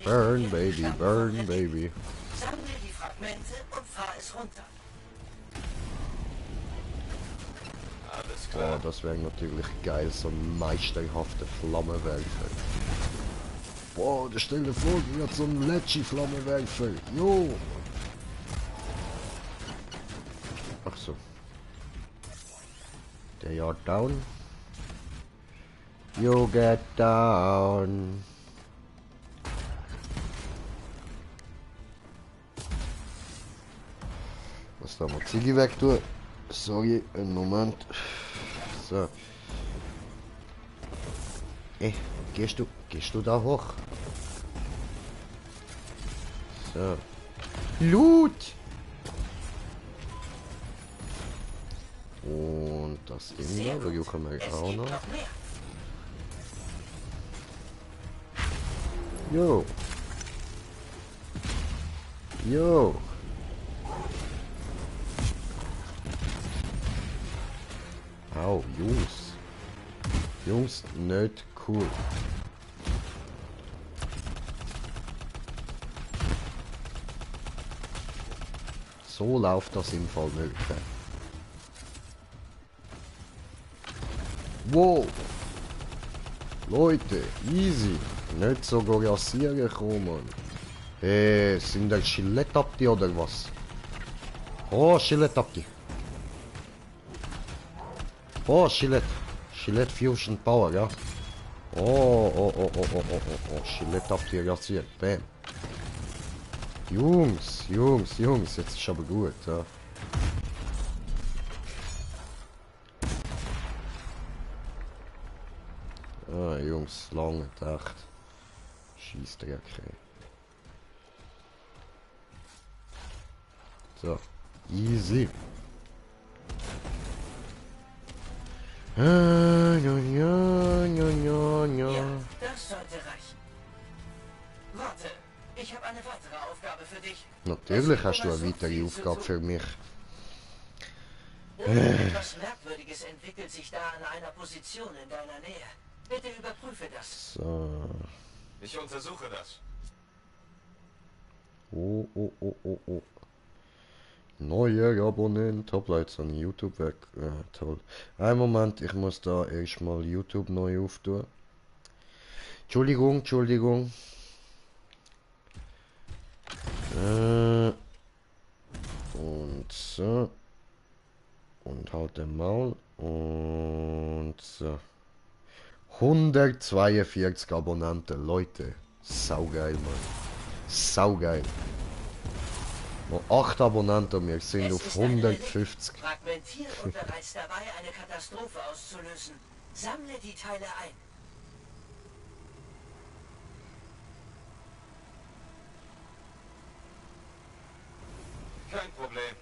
Burn, baby, burn, baby. Sammle die Fragmente und fahr es runter. Alles klar. Oh, das wäre natürlich geil, so ein meisterhafter Flammenwerfer. Boah, stell dir vor, du hast so einen Lecce-Flammenwerfer. Jo! Ach so. They are down. You get down. Lass da mal Ziggy weg tun. Sorry, einen Moment. So. Gehst du da hoch? So. Loot! Und das Ding da, brauchen wir auch noch. Jo. Jo. Au, Jungs. Jungs, nicht cool. So läuft das im Fall nicht. Wow. Leute, easy. Nicht so rasieren kommen. Sind das Skelettapti oder was? Oh, Skelettapti. Oh, Skilett Fusion Power, ja. Oh, Skelettapti rasiert. Bam. Jungs, jetzt ist aber gut, ja. Ah, Jungs, lange echt. Scheissdreck, ey. So, easy. Ja, das sollte reichen. Warte, ich habe eine weitere Aufgabe für dich. Natürlich hast du eine weitere Aufgabe für mich. Etwas Merkwürdiges entwickelt sich da an einer Position in deiner Nähe. Bitte überprüfe das. So. Ich untersuche das. Oh. Neuer Abonnent, hab jetzt an YouTube weg. Toll. Einen Moment, ich muss da erstmal YouTube neu auftun. Entschuldigung, Entschuldigung. Und so. Und halt den Maul. Und so. 142 Abonnenten, Leute. Saugeil, Mann. Saugeil. Noch 8 Abonnenten, wir sind auf 150. Fragmentiert und bereits dabei, eine Katastrophe auszulösen. Sammle die Teile ein. Kein Problem.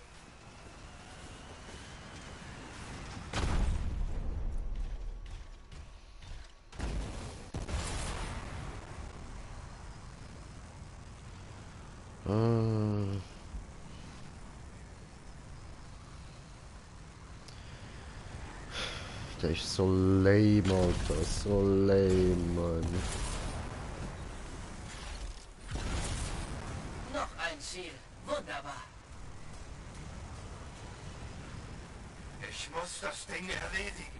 Der ist so lame, Alter. So lame, Mann. Noch ein Ziel. Wunderbar. Ich muss das Ding erledigen.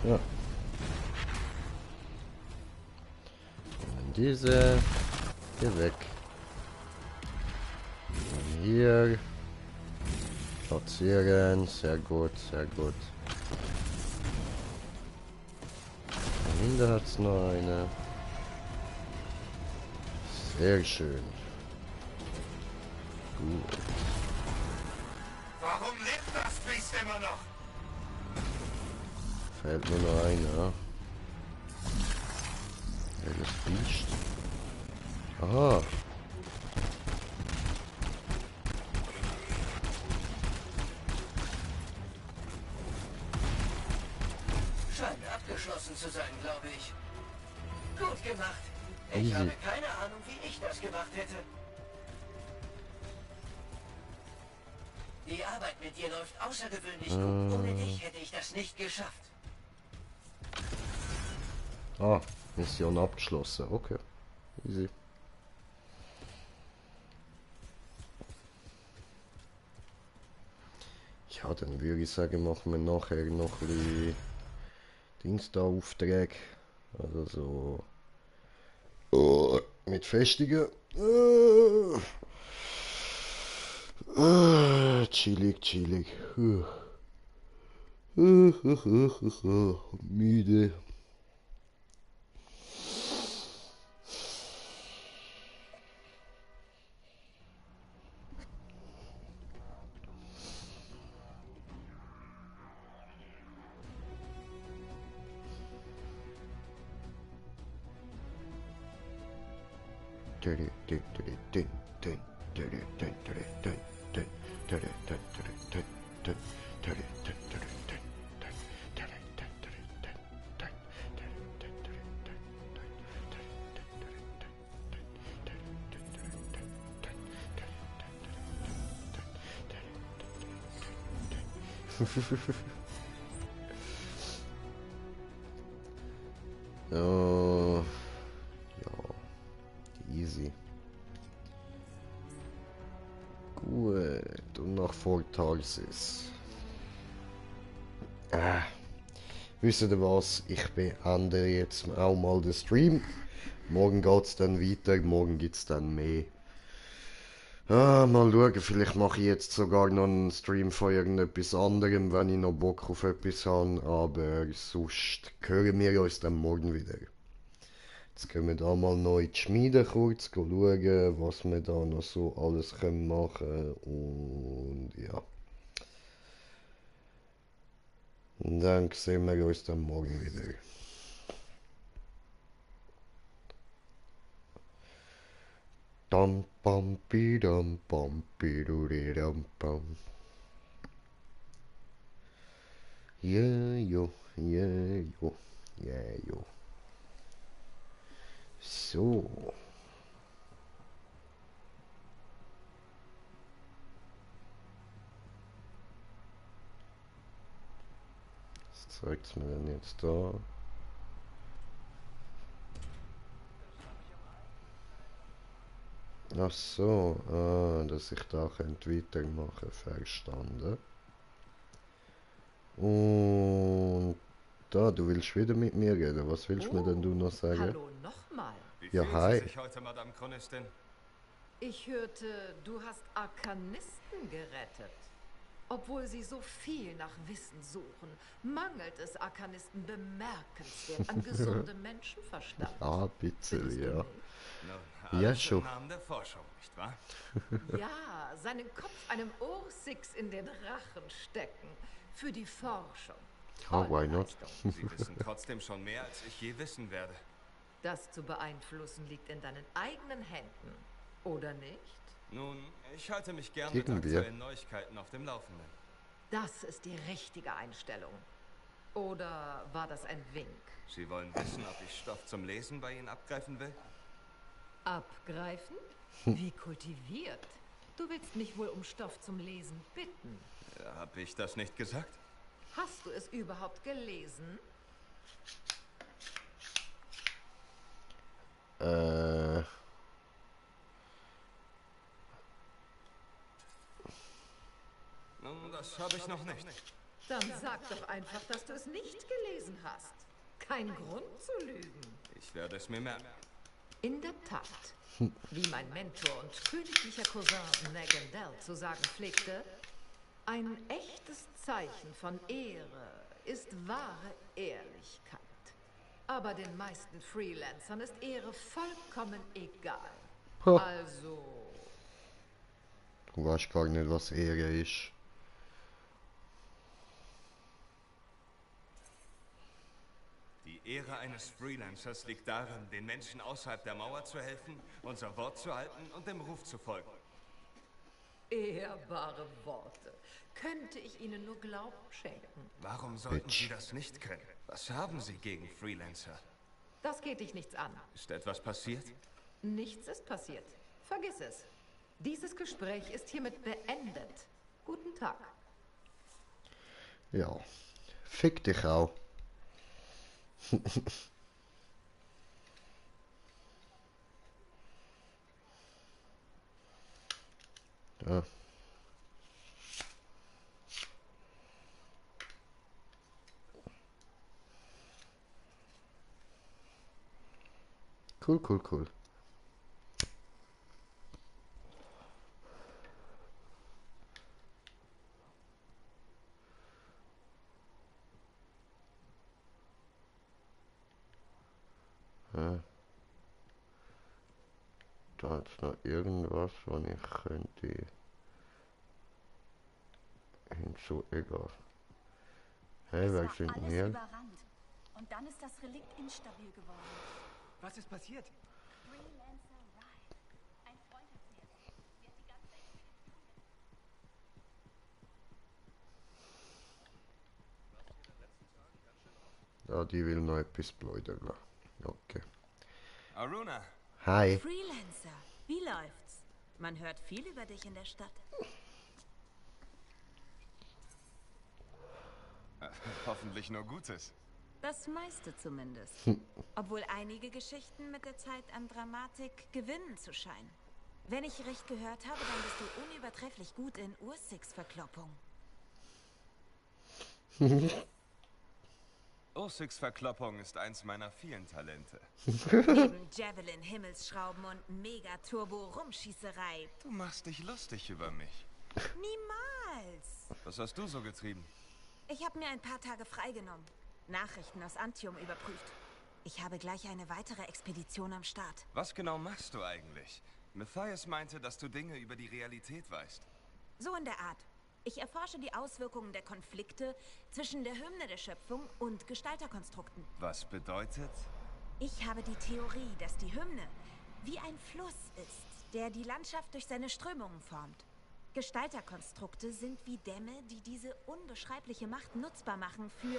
Ja. Und diese. Hier weg. Und hier. Platzieren. Sehr gut, sehr gut. Dahinter hat es noch eine. Sehr schön. Gut. Warum lebt das Biest immer noch? Fällt nur noch einer. Welches Biest? Aha. Scheint abgeschlossen zu sein, glaube ich. Gut gemacht. Ich Easy. habe keine Ahnung, wie ich das gemacht hätte. Die Arbeit mit dir läuft außergewöhnlich gut. Ohne dich hätte ich das nicht geschafft. Ah, Mission abgeschlossen. Okay. Easy. Ja, dann würde ich sagen, machen wir nachher noch ein bisschen Dings da Aufträge. Also so. Oh, mit Festigen. Chillig, chillig. Müde. Ja, easy. Gut, und nach Vortages. Wisst ihr was? Ich beende jetzt auch mal den Stream. Morgen geht's dann weiter, morgen gibt's dann mehr. Mal schauen, vielleicht mache ich jetzt sogar noch einen Stream von irgendetwas anderem, wenn ich noch Bock auf etwas habe, aber sonst hören wir uns dann morgen wieder. Jetzt gehen wir da mal noch in die Schmiede kurz schauen, was wir da noch so alles können machen und ja. Und dann sehen wir uns dann morgen wieder. Dum bum bi dum bum bi du di dum bum. Yeah yo, yeah yo, yeah yo. So. Was zeigt's mir denn jetzt da? Ach so, dass ich da weitermachen, verstanden. Und da, du willst wieder mit mir reden. Was willst mir denn du noch sagen? Hallo nochmal. Wie Ja, fühlen hi. Sie sich heute, Madame Chronistin? Ich hörte, du hast Arkanisten gerettet. Obwohl sie so viel nach Wissen suchen, mangelt es Arkanisten bemerkenswert an gesundem Menschenverstand. Ja, ein bisschen, ja. Nun, Ja, alles schon. im Namen der Forschung, nicht wahr? Ja, seinen Kopf einem Ursix in den Rachen stecken. Für die Forschung. Oh, why not? Sie wissen trotzdem schon mehr, als ich je wissen werde. Das zu beeinflussen liegt in deinen eigenen Händen. Oder nicht? Nun, ich halte mich gern Irgendwie. mit aktuellen Neuigkeiten auf dem Laufenden. Das ist die richtige Einstellung. Oder war das ein Wink? Sie wollen wissen, ob ich Stoff zum Lesen bei Ihnen abgreifen will? Abgreifen? Wie kultiviert. Du willst mich wohl um Stoff zum Lesen bitten. Hab ich das nicht gesagt? Hast du es überhaupt gelesen? Nun, das habe ich noch nicht. Dann sag doch einfach, dass du es nicht gelesen hast. Kein Grund zu lügen. Ich werde es mir merken. In der Tat. Wie mein Mentor und königlicher Cousin Negan Dell zu sagen pflegte, ein echtes Zeichen von Ehre ist wahre Ehrlichkeit. Aber den meisten Freelancern ist Ehre vollkommen egal. Ha. Also, Du weißt gar nicht, was Ehre ist. Die Ehre eines Freelancers liegt darin, den Menschen außerhalb der Mauer zu helfen, unser Wort zu halten und dem Ruf zu folgen. ehrbare Worte. Könnte ich Ihnen nur Glauben schenken? Warum sollten Sie das nicht können? Was haben Sie gegen Freelancer? Das geht dich nichts an. Ist etwas passiert? Nichts ist passiert. Vergiss es. Dieses Gespräch ist hiermit beendet. Guten Tag. Ja. Fick dich auch. Ja. Cool, cool, cool. Ja. Da ist noch irgendwas, was ich könnte hinzu, egal. Hey, wer sind denn hier? Überrannt. Und dann ist das Relikt instabil geworden. Was ist passiert? Freelancer Ryan. Ein Freund hat sie erzählt. Sie hat die ganze Ja, die will noch etwas plaudern. Okay. Aruna. Hi. Freelancer, wie läuft's? Man hört viel über dich in der Stadt. Hoffentlich nur Gutes. Das meiste zumindest. Obwohl einige Geschichten mit der Zeit an Dramatik gewinnen zu scheinen. Wenn ich recht gehört habe, dann bist du unübertrefflich gut in Ursix-Verkloppung. Ursix-Verkloppung ist eins meiner vielen Talente. Neben Javelin, Himmelsschrauben und Mega-Turbo-Rumschießerei. Du machst dich lustig über mich. Niemals! Was hast du so getrieben? Ich habe mir ein paar Tage freigenommen. Nachrichten aus Antium überprüft. Ich habe gleich eine weitere Expedition am Start. Was genau machst du eigentlich? Matthias meinte, dass du Dinge über die Realität weißt. So in der Art. Ich erforsche die Auswirkungen der Konflikte zwischen der Hymne der Schöpfung und Gestalterkonstrukten. Was bedeutet? Ich habe die Theorie, dass die Hymne wie ein Fluss ist, der die Landschaft durch seine Strömungen formt. Gestalterkonstrukte sind wie Dämme, die diese unbeschreibliche Macht nutzbar machen für...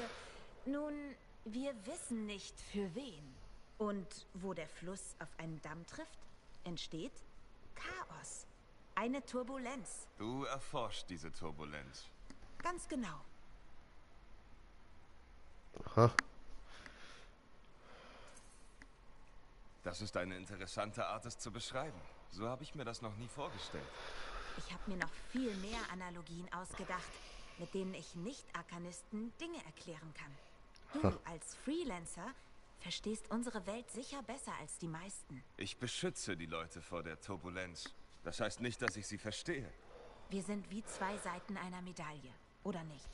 Nun, wir wissen nicht für wen. Und wo der Fluss auf einen Damm trifft, entsteht Chaos. Eine Turbulenz. Du erforscht diese Turbulenz. Ganz genau. Aha. Das ist eine interessante Art, es zu beschreiben. So habe ich mir das noch nie vorgestellt. Ich habe mir noch viel mehr Analogien ausgedacht, mit denen ich Nicht-Arkanisten Dinge erklären kann. Du als Freelancer verstehst unsere Welt sicher besser als die meisten. Ich beschütze die Leute vor der Turbulenz. Das heißt nicht, dass ich sie verstehe. Wir sind wie zwei Seiten einer Medaille, oder nicht?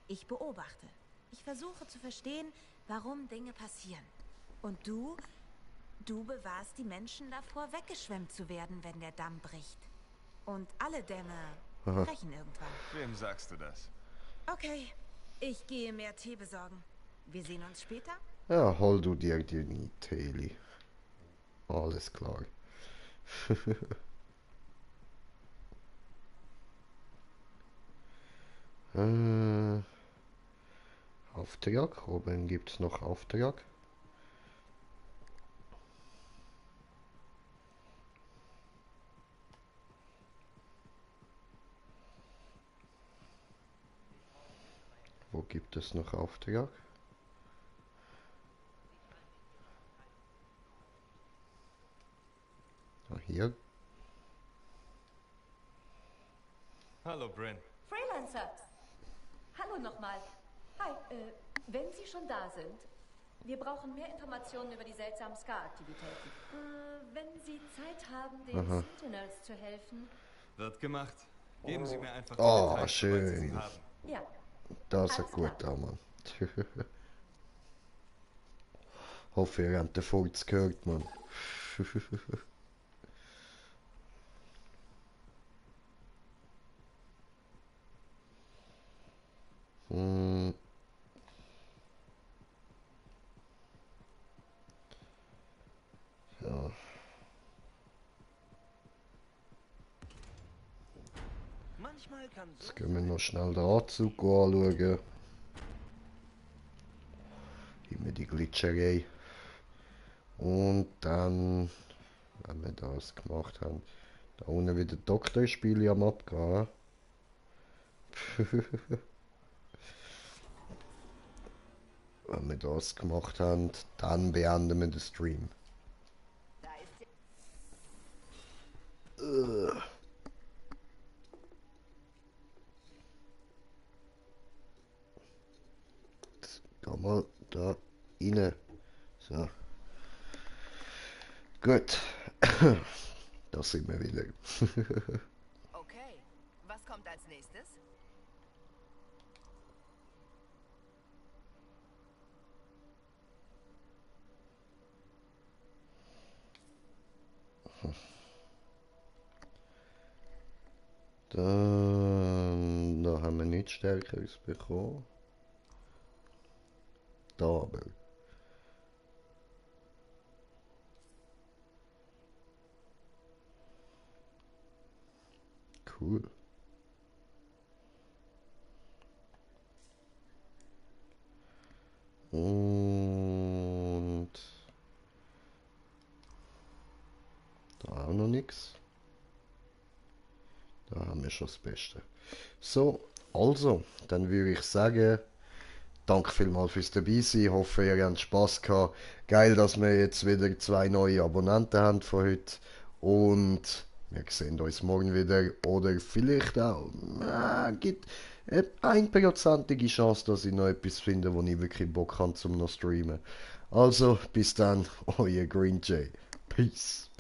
Ich beobachte. Ich versuche zu verstehen, warum Dinge passieren. Und du bewahrst die Menschen davor, weggeschwemmt zu werden, wenn der Damm bricht. Und alle Dämme brechen irgendwann. Wem sagst du das? Okay, ich gehe mehr Tee besorgen. Wir sehen uns später? Ja, hol du dir die Teli. Alles klar. Auftrag, oben gibt es noch Auftrag. Wo gibt es noch Auftrag? Ah, hier. Hallo, Bryn. Freelancer! Hallo nochmal. Hi, wenn Sie schon da sind, wir brauchen mehr Informationen über die seltsamen Ska-Aktivitäten. Wenn Sie Zeit haben, den Sentinels zu helfen. Wird gemacht. Geben Sie mir einfach die Oh, Details, sobald Sie sie schön. haben. Ja. Das ist ein guter Mann. Hoffe, ihr habt den Furz gehört, Mann. Ja. Jetzt gehen wir noch schnell den Anzug anschauen. Immer die Glitscherei. Und dann, wenn wir das gemacht haben, da unten wieder Doktorspiele am Abgehen. Wenn wir das gemacht haben, dann beenden wir den Stream. Jetzt gehen wir da rein. So. Gut. Da sind wir wieder. Okay, was kommt als nächstes? Dann, da haben wir nichts Stärkeres bekommen. Da aber. Cool. Und da auch noch nichts. Da haben wir schon das Beste. So, also, dann würde ich sagen, danke vielmals fürs dabei sein. Ich hoffe, ihr habt Spaß gehabt. Geil, dass wir jetzt wieder 2 neue Abonnenten haben von heute. Und wir sehen uns morgen wieder. Oder vielleicht auch, gibt eine 1%ige Chance, dass ich noch etwas finde, wo ich wirklich Bock habe zum noch streamen. Also, bis dann, euer Green Jay. Peace.